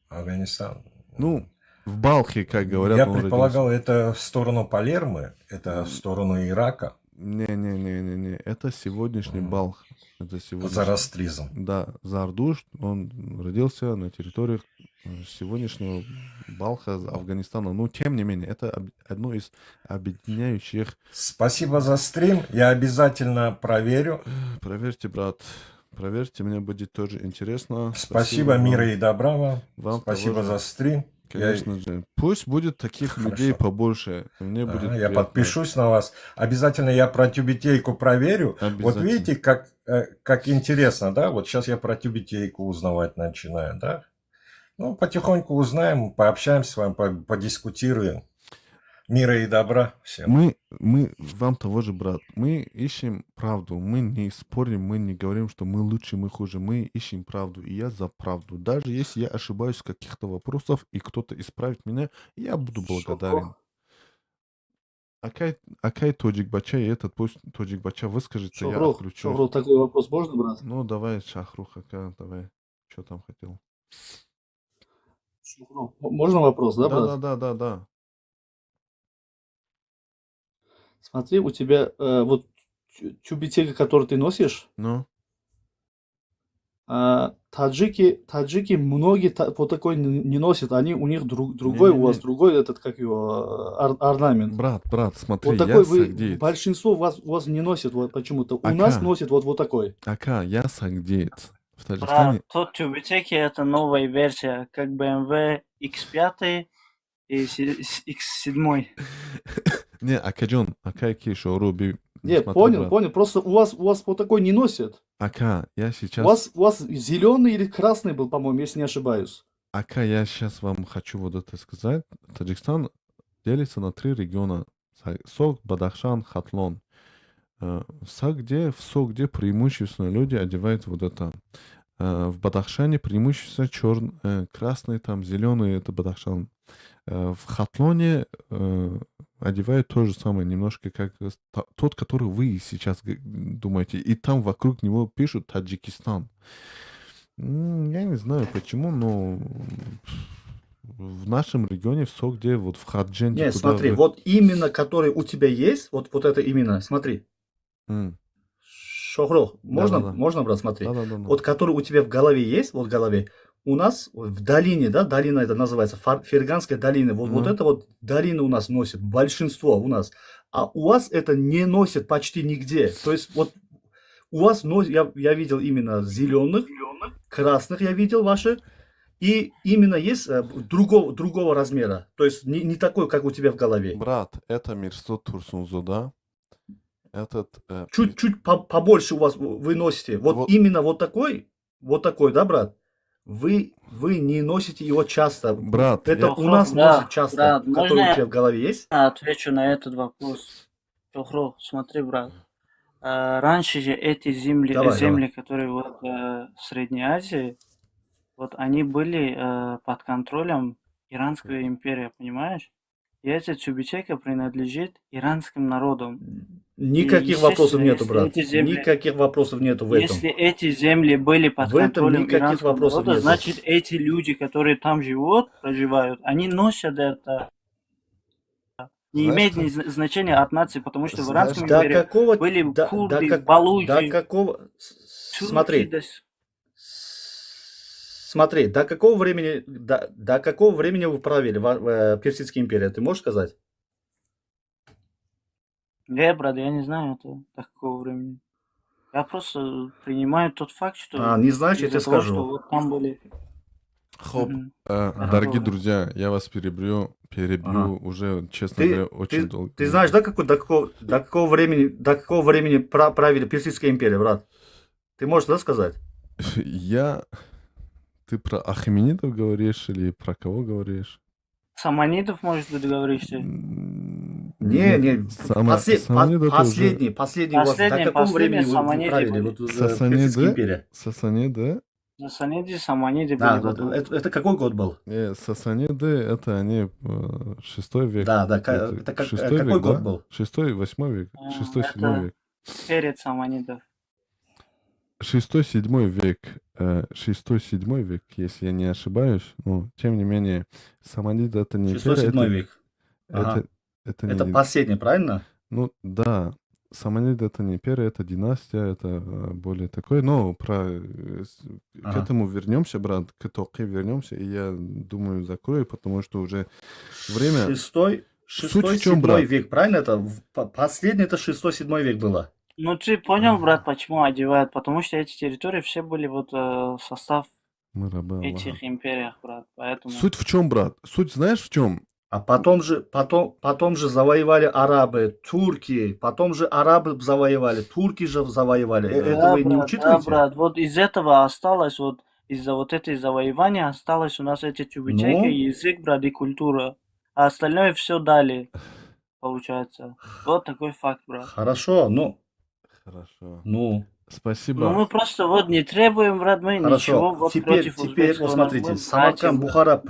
Speaker 17: Афганистан.
Speaker 3: Ну, в Балхе, как говорят,
Speaker 17: Я
Speaker 3: он родился.
Speaker 17: Предполагал, это в сторону Палермы, это в сторону Ирака.
Speaker 3: Не-не-не-не-не, это сегодняшний Балх. Это сегодняшний...
Speaker 17: Зороастризм.
Speaker 3: Да, Зардушт, он родился на территории сегодняшнего Балха, Афганистана. Но, тем не менее, это одно из объединяющих...
Speaker 17: Спасибо за стрим, я обязательно проверю.
Speaker 3: Проверьте, брат, проверьте, мне будет тоже интересно.
Speaker 17: Спасибо,
Speaker 3: вам.
Speaker 17: Мира и добра вам.
Speaker 3: Вам
Speaker 17: Спасибо
Speaker 3: того же.
Speaker 17: За стрим.
Speaker 3: Конечно же. Пусть будет таких людей побольше. Мне будет
Speaker 17: Ага, я
Speaker 3: приятно.
Speaker 17: Подпишусь на вас. Обязательно я про тюбетейку проверю. Вот
Speaker 3: Обязательно.
Speaker 17: видите, как интересно, да? Вот сейчас я про тюбетейку узнавать начинаю, да? Ну, потихоньку узнаем, пообщаемся с вами, подискутируем. Мира и добра всем.
Speaker 3: Мы, вам того же, брат, мы ищем правду, мы не спорим, мы не говорим, что мы лучше, мы хуже, мы ищем правду, и я за правду. Даже если я ошибаюсь в каких-то вопросах, и кто-то исправит меня, я буду благодарен. Акай тоҷикбача, и этот пусть тоҷикбача выскажется, я
Speaker 9: Шохрух,
Speaker 3: отключусь.
Speaker 9: Шохрух, такой вопрос можно, брат?
Speaker 3: Ну, давай, Шахрух, ака, давай. Что там хотел?
Speaker 9: Шохрух, можно вопрос, да,
Speaker 3: Да,
Speaker 9: брат?
Speaker 3: да.
Speaker 9: Смотри, у тебя вот тюбетейка, которую ты носишь,
Speaker 3: Ну?
Speaker 9: А, таджики многие вот такой не носят, они у них другой, у вас
Speaker 3: Не-не-не.
Speaker 9: Другой этот, как его, орнамент.
Speaker 3: Брат, брат, смотри,
Speaker 9: Вот
Speaker 3: я
Speaker 9: такой вы,
Speaker 3: сагдеец.
Speaker 9: Большинство у вас не носит вот почему-то. У нас
Speaker 3: Ака.
Speaker 9: Носит вот такой.
Speaker 3: Ака, я сагдеец. В Таджикистане
Speaker 12: Брат, тот тюбетейки это новая версия, как BMW X5 и X7.
Speaker 3: Не, Акаҷон, акай ки Шоҳрух, би...
Speaker 9: Не,
Speaker 3: смотри,
Speaker 9: понял,
Speaker 3: брат.
Speaker 9: Понял. Просто у вас вот такой не носят.
Speaker 3: Ака, я сейчас...
Speaker 9: У вас зеленый или красный был, по-моему, если не ошибаюсь.
Speaker 3: Ака, я сейчас вам хочу вот это сказать. Таджикистан делится на три региона. Согд, Бадахшан, Хатлон. В Согде преимущественно люди одевают вот это. В Бадахшане преимущественно черный, красный, там зеленый, это Бадахшан. В Хатлоне одевают то же самое, немножко как тот, который вы сейчас думаете. И там вокруг него пишут «Таджикистан». Я не знаю почему, но в нашем регионе, в Согде, вот в Хадженде,
Speaker 9: Не,
Speaker 3: куда
Speaker 9: смотри,
Speaker 3: вы-
Speaker 9: вот именно который у тебя есть, вот это именно, смотри. Шохрух, можно,
Speaker 3: Да-да-да.
Speaker 9: можно, брат, смотри.
Speaker 3: Да-да-да-да.
Speaker 9: Вот который у тебя в голове есть, вот в голове,
Speaker 7: У нас в долине, да, долина это называется, Ферганская долина, вот
Speaker 3: Ну.
Speaker 7: это вот долина у нас носит, большинство у нас. А у вас это не носит почти нигде. То есть вот у вас я видел именно зеленых, красных я видел ваши, и именно есть другого размера. То есть не такой, как у тебя в голове.
Speaker 3: Брат, это Мирсо Турсунзода. Этот
Speaker 7: Чуть-чуть побольше у вас вы носите. Вот,
Speaker 3: Вот.
Speaker 7: именно вот такой, да, брат? Вы не носите его часто.
Speaker 3: Брат,
Speaker 7: Это
Speaker 3: я
Speaker 7: у нас
Speaker 12: Да,
Speaker 7: носит часто,
Speaker 12: брат,
Speaker 7: который
Speaker 12: можно
Speaker 7: у тебя в голове есть.
Speaker 12: я отвечу на этот вопрос? Шохрух, смотри, брат. Раньше же эти земли,
Speaker 7: Давай,
Speaker 12: земли,
Speaker 7: давай.
Speaker 12: которые вот в Средней Азии, вот они были под контролем Иранской империи, понимаешь? И эта тюбетейка принадлежит иранским народам. И,
Speaker 7: Никаких вопросов
Speaker 12: естественно,
Speaker 7: нету,
Speaker 12: если
Speaker 7: брат.
Speaker 12: эти земли,
Speaker 7: Никаких вопросов нету в этом.
Speaker 12: если эти земли были под
Speaker 7: В этом
Speaker 12: контролем
Speaker 7: никаких
Speaker 12: иранского
Speaker 7: вопросов
Speaker 12: народа,
Speaker 7: нету.
Speaker 12: значит, эти люди, которые там живут, проживают, они носят это. Не
Speaker 3: Знаешь
Speaker 12: имеет
Speaker 3: что?
Speaker 12: значения от нации, потому что в
Speaker 3: Знаешь
Speaker 12: Иранском
Speaker 7: До
Speaker 12: империи
Speaker 7: какого,
Speaker 12: были
Speaker 7: до
Speaker 12: курды,
Speaker 7: как, до
Speaker 12: балуджи,
Speaker 7: какого,
Speaker 12: турки,
Speaker 7: смотри, смотри, до какого времени вы правили в Персидской империи, ты можешь сказать?
Speaker 12: Не, брат, я не знаю это до какого времени. Я просто принимаю тот факт, что
Speaker 7: А, не знаешь, я
Speaker 12: из-за
Speaker 7: тебе
Speaker 12: того, что
Speaker 7: скажу.
Speaker 12: вот там были.
Speaker 3: Хоп,
Speaker 12: Мгм.
Speaker 3: дорогие
Speaker 12: Ага.
Speaker 3: друзья, я вас перебью уже, честно
Speaker 7: Ты,
Speaker 3: говоря, очень
Speaker 7: ты,
Speaker 3: долго.
Speaker 7: ты знаешь, да, какой, до какого времени правили Персидская империя, брат? Ты можешь, да, сказать?
Speaker 3: Я... Ты про Ахеменидов говоришь или про кого говоришь?
Speaker 12: Саманидов, может быть, говоришь ты?
Speaker 7: Не,
Speaker 3: Нет,
Speaker 7: не,
Speaker 3: Саманиды это уже...
Speaker 7: последний, последний у вас, до
Speaker 12: Последний,
Speaker 7: какого
Speaker 12: последний
Speaker 7: времени вы
Speaker 12: Саманиды
Speaker 7: правили,
Speaker 12: были.
Speaker 7: вот, Персидская
Speaker 3: Сасаниды?
Speaker 7: империя?
Speaker 3: Сасаниды?
Speaker 12: Сасаниды, Саманиды
Speaker 7: Да,
Speaker 12: были
Speaker 7: вот
Speaker 12: потом.
Speaker 7: это какой год был?
Speaker 3: Сасаниды, это они шестой век.
Speaker 7: Да,
Speaker 3: Это
Speaker 7: это
Speaker 3: шестой
Speaker 7: какой
Speaker 3: век,
Speaker 7: год
Speaker 3: да?
Speaker 7: был?
Speaker 3: Шестой, восьмой век, шестой, седьмой
Speaker 12: Это
Speaker 3: век.
Speaker 12: перед Саманидов.
Speaker 3: Шестой, седьмой век, шестой, седьмой век, если я не ошибаюсь, но тем не менее, Саманиды это не
Speaker 7: Шестой,
Speaker 3: империя,
Speaker 7: седьмой век. Ага.
Speaker 3: это
Speaker 7: Это
Speaker 3: не
Speaker 7: последний, правильно?
Speaker 3: Ну да, Саманиды это не империя, это династия, это более такое, но к этому вернемся, брат, к Токе вернемся, и я думаю, закрою, потому что уже время.
Speaker 7: Шестой,
Speaker 3: Суть
Speaker 7: шестой,
Speaker 3: в чем,
Speaker 7: седьмой
Speaker 3: брат?
Speaker 7: век, правильно это? Последний это шестой, седьмой век было.
Speaker 12: Ну ты понял, брат, почему одевают? Потому что эти территории все были вот в состав
Speaker 3: Мы рабы Аллаха.
Speaker 12: этих империях, брат. Поэтому.
Speaker 3: Суть в чем, брат? Суть знаешь в чем?
Speaker 7: А потом же завоевали арабы, турки, потом же арабы завоевали, турки же завоевали. Это
Speaker 12: Да,
Speaker 7: вы не
Speaker 12: брат, да,
Speaker 7: учитываете?
Speaker 12: брат. Вот из этого осталось, вот из-за вот этой завоевания осталось у нас эти тюбетейки,
Speaker 7: Ну?
Speaker 12: язык, брат, и культура. А остальное все дали, получается. Вот такой факт, брат.
Speaker 7: Хорошо, ну.
Speaker 3: Хорошо.
Speaker 7: Ну.
Speaker 3: Спасибо.
Speaker 12: Ну мы просто вот не требуем, брат, мы
Speaker 7: Хорошо.
Speaker 12: ничего вот
Speaker 7: Теперь,
Speaker 12: против
Speaker 7: теперь, вот
Speaker 12: узбекского народа.
Speaker 7: смотрите,
Speaker 12: Мы
Speaker 7: Самарканд,
Speaker 12: братья, брат.
Speaker 7: Бухара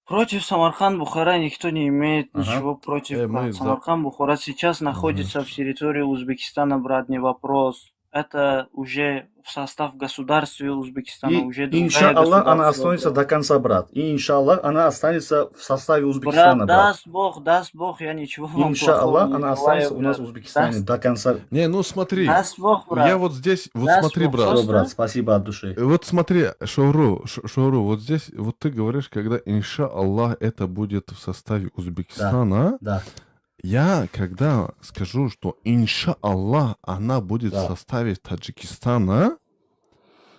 Speaker 12: Против Самарканд, Бухара никто не имеет ничего против, брат.
Speaker 3: Мы за
Speaker 12: Самарканд, Бухара сейчас находится в территории Узбекистана, брат, не вопрос. Это уже в состав государства Узбекистана,
Speaker 7: И,
Speaker 12: уже другая
Speaker 7: иншаллах, она
Speaker 12: государство,
Speaker 7: останется
Speaker 12: брат.
Speaker 7: до конца, брат. И, иншаллах, она останется в составе Узбекистана,
Speaker 12: Брат,
Speaker 7: брат.
Speaker 12: даст Бог, я ничего вам плохого
Speaker 7: Иншаллах,
Speaker 12: не
Speaker 7: она
Speaker 12: желаю,
Speaker 7: останется у нас в
Speaker 12: брат.
Speaker 7: Узбекистане
Speaker 12: Даст,
Speaker 7: до конца.
Speaker 3: Не, ну смотри,
Speaker 12: даст Бог,
Speaker 3: я
Speaker 12: брат.
Speaker 3: вот здесь, вот
Speaker 12: Даст
Speaker 3: смотри,
Speaker 12: Бог.
Speaker 3: брат.
Speaker 7: Все, брат,
Speaker 12: Просто
Speaker 7: спасибо от души.
Speaker 3: Вот смотри, Шоуру, Шоуру, вот здесь, вот ты говоришь, когда, иншаллах, это будет в составе Узбекистана,
Speaker 7: Да,
Speaker 3: я когда скажу, что иншаллах, она будет в составе Таджикистана,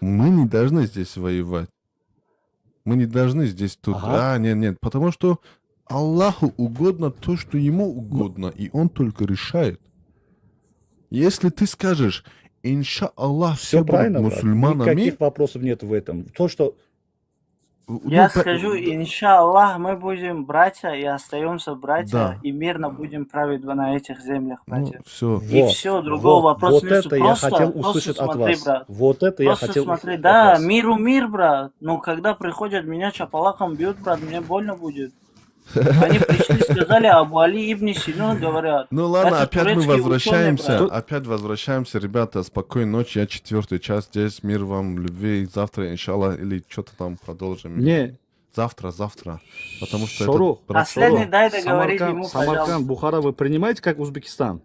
Speaker 3: мы не должны здесь воевать. Мы не должны здесь тут... А, нет, нет, потому что Аллаху угодно то, что ему угодно, и он только решает. Если ты скажешь, иншаллах,
Speaker 7: Все
Speaker 3: все будут
Speaker 7: правильно, брат.
Speaker 3: мусульманами...
Speaker 7: Никаких вопросов нет в этом. То, что...
Speaker 3: Ну,
Speaker 12: я скажу, иншаллах, мы будем братья и остаемся братья, и мирно будем править на этих землях,
Speaker 3: Ну,
Speaker 12: братья.
Speaker 3: все.
Speaker 12: И
Speaker 7: Вот,
Speaker 12: все, другого
Speaker 7: вот,
Speaker 12: вопроса
Speaker 7: вот
Speaker 12: нет.
Speaker 7: это я
Speaker 12: Просто,
Speaker 7: хотел
Speaker 12: просто
Speaker 7: услышать от
Speaker 12: смотри,
Speaker 7: вас.
Speaker 12: брат.
Speaker 7: Вот это я
Speaker 12: Просто
Speaker 7: хотел
Speaker 12: смотри,
Speaker 7: услышать от
Speaker 12: да,
Speaker 7: вас.
Speaker 12: миру мир, брат. Но когда приходят, меня чапалаком бьют, брат, мне больно будет. Они пришли, сказали, Абу Али ибн Сина, говорят.
Speaker 3: Ну ладно,
Speaker 12: Это
Speaker 3: опять мы
Speaker 12: турецкий ученый,
Speaker 3: возвращаемся,
Speaker 12: брат.
Speaker 3: опять возвращаемся, ребята, спокойной ночи, я четвертый час здесь, мир вам, любви, завтра, иншаллах, или что-то там продолжим.
Speaker 7: Не.
Speaker 3: Завтра, завтра, потому что
Speaker 7: Шорух,
Speaker 3: этот брат...
Speaker 12: Последний дай договорить
Speaker 7: Самарканд,
Speaker 12: ему,
Speaker 7: Самарканд,
Speaker 12: пожалуйста.
Speaker 7: Бухара вы принимаете как Узбекистан?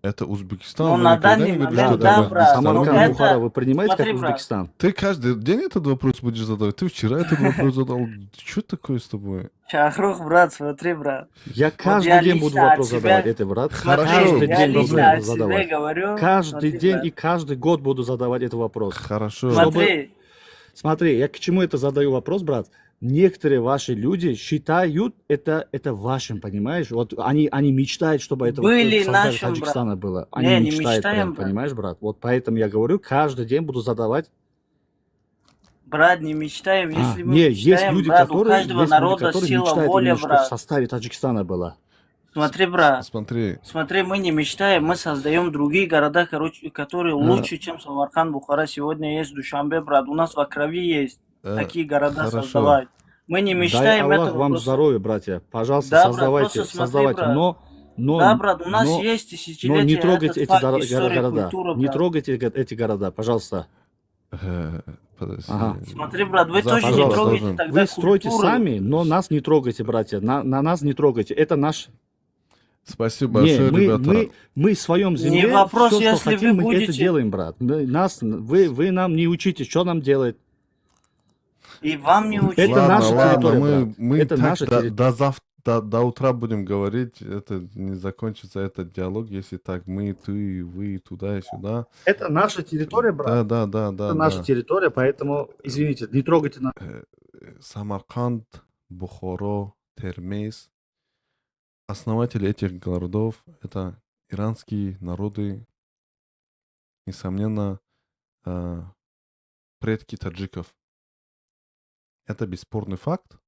Speaker 3: Это Узбекистан.
Speaker 12: Ну,
Speaker 3: Мы
Speaker 12: на
Speaker 3: никогда
Speaker 12: данный
Speaker 3: не говорили,
Speaker 12: момент,
Speaker 3: что это
Speaker 12: да, брат.
Speaker 3: Узбекистан.
Speaker 12: Но
Speaker 7: Самарканд,
Speaker 12: это...
Speaker 7: Бухара вы принимаете как
Speaker 12: Смотри, брат.
Speaker 7: Узбекистан?
Speaker 3: Ты каждый день этот вопрос будешь задавать? Ты вчера этот вопрос задал. Что такое с тобой?
Speaker 12: Шахрух, брат, смотри, брат.
Speaker 7: Я
Speaker 12: Вот
Speaker 7: каждый
Speaker 12: я
Speaker 7: день буду
Speaker 12: лично от
Speaker 7: вопрос
Speaker 12: себя...
Speaker 7: задавать, это, брат.
Speaker 12: Смотри,
Speaker 7: Каждый
Speaker 12: я
Speaker 7: день буду
Speaker 12: лично от себя
Speaker 7: задавать.
Speaker 12: говорю.
Speaker 7: Каждый
Speaker 12: Смотри,
Speaker 7: день
Speaker 12: брат.
Speaker 7: и каждый год буду задавать этот вопрос.
Speaker 3: Хорошо.
Speaker 7: Чтобы...
Speaker 12: Смотри,
Speaker 7: Смотри, я к чему это задаю вопрос, брат? Некоторые ваши люди считают это вашим, понимаешь? Вот они мечтают, чтобы это вот
Speaker 12: были
Speaker 7: в составе
Speaker 12: нашим, брат.
Speaker 7: Таджикистана было. Они
Speaker 12: Не, не
Speaker 7: мечтают прям,
Speaker 12: мечтаем, брат.
Speaker 7: понимаешь, брат? Вот поэтому я говорю, каждый день буду задавать.
Speaker 12: Брат, не мечтаем. Если мы
Speaker 7: Не, есть
Speaker 12: мечтаем,
Speaker 7: люди,
Speaker 12: брат, у
Speaker 7: которые,
Speaker 12: каждого
Speaker 7: есть люди,
Speaker 12: народа
Speaker 7: которые
Speaker 12: сила,
Speaker 7: мечтают
Speaker 12: воля,
Speaker 7: именно, что в
Speaker 12: брат.
Speaker 7: составе Таджикистана было.
Speaker 12: Смотри, брат.
Speaker 3: Смотри.
Speaker 12: Смотри, мы не мечтаем, мы создаем другие города, короче, которые лучше, чем Самарканд, Бухара. Сегодня есть Душанбе, брат. У нас во крови есть такие города
Speaker 3: Хорошо.
Speaker 12: создавать. Мы не
Speaker 7: Дай
Speaker 12: мечтаем
Speaker 7: Аллах
Speaker 12: этого
Speaker 7: вам
Speaker 12: просто.
Speaker 7: здоровья, братья. Пожалуйста,
Speaker 12: Да, брат,
Speaker 7: создавайте,
Speaker 12: просто смотри,
Speaker 7: создавайте.
Speaker 12: брат. Да, брат, у нас есть
Speaker 7: Но не
Speaker 12: тысячелетия
Speaker 7: трогайте
Speaker 12: этот
Speaker 7: эти
Speaker 12: факт, история,
Speaker 7: города.
Speaker 12: культура,
Speaker 7: Не
Speaker 12: брат.
Speaker 7: трогайте эти города, пожалуйста.
Speaker 3: Подожди.
Speaker 7: Ага.
Speaker 12: Смотри, брат, вы
Speaker 3: Завтра
Speaker 12: тоже не
Speaker 7: Пожалуйста.
Speaker 12: трогайте
Speaker 3: должен.
Speaker 12: тогда
Speaker 7: Вы стройте
Speaker 12: культуры.
Speaker 7: сами, но нас не трогайте, братья. На нас не трогайте. Это наш...
Speaker 3: Спасибо
Speaker 7: Не,
Speaker 3: большое,
Speaker 7: мы,
Speaker 3: ребята.
Speaker 7: мы в своем
Speaker 12: Не
Speaker 7: земле
Speaker 12: вопрос,
Speaker 7: все, что
Speaker 12: если вы
Speaker 7: хотим, мы это
Speaker 12: будете...
Speaker 7: делаем, брат. Вы нам не учите, что нам делать.
Speaker 12: И вам не учить.
Speaker 7: Это
Speaker 3: Ладно,
Speaker 7: наша
Speaker 3: ладно,
Speaker 7: территория,
Speaker 3: мы,
Speaker 7: брат.
Speaker 3: мы
Speaker 7: Это
Speaker 3: так
Speaker 7: наша
Speaker 3: до,
Speaker 7: территория.
Speaker 3: до завтра, до утра будем говорить. Это не закончится этот диалог, если так мы, ты, вы, туда и сюда.
Speaker 7: Это наша территория, брат.
Speaker 3: Да.
Speaker 7: Это наша территория, поэтому, извините, не трогайте нас.
Speaker 3: Самарканд, Бухаро, Термез. Основатели этих городов — это иранские народы, несомненно, предки таджиков. Это бесспорный факт.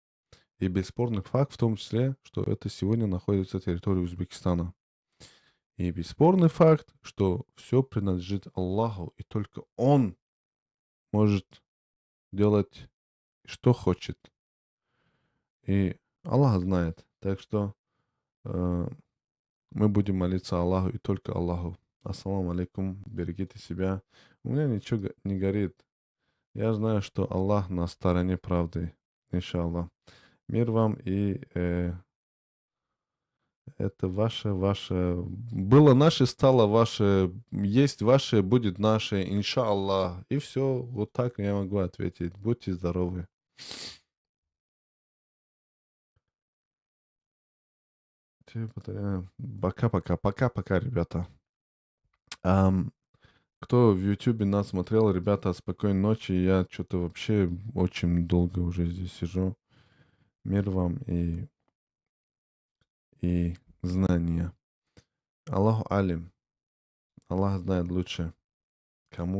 Speaker 3: И бесспорный факт в том числе, что это сегодня находится на территории Узбекистана. И бесспорный факт, что все принадлежит Аллаху, и только Он может делать, что хочет. И Аллах знает. Так что мы будем молиться Аллаху и только Аллаху. Ассаламу алейкум, берегите себя. У меня ничего не горит. Я знаю, что Аллах на стороне правды, иншаллах. Мир вам и это ваше, ваше. Было наше, стало ваше. Есть ваше, будет наше, иншаллах. И все, вот так я могу ответить. Будьте здоровы. Пока-пока, пока-пока, ребята. Кто в Ютубе нас смотрел, ребята, спокойной ночи. Я что-то вообще очень долго уже здесь сижу. Мир вам и знания. Аллаху алим. Аллах знает лучше, кому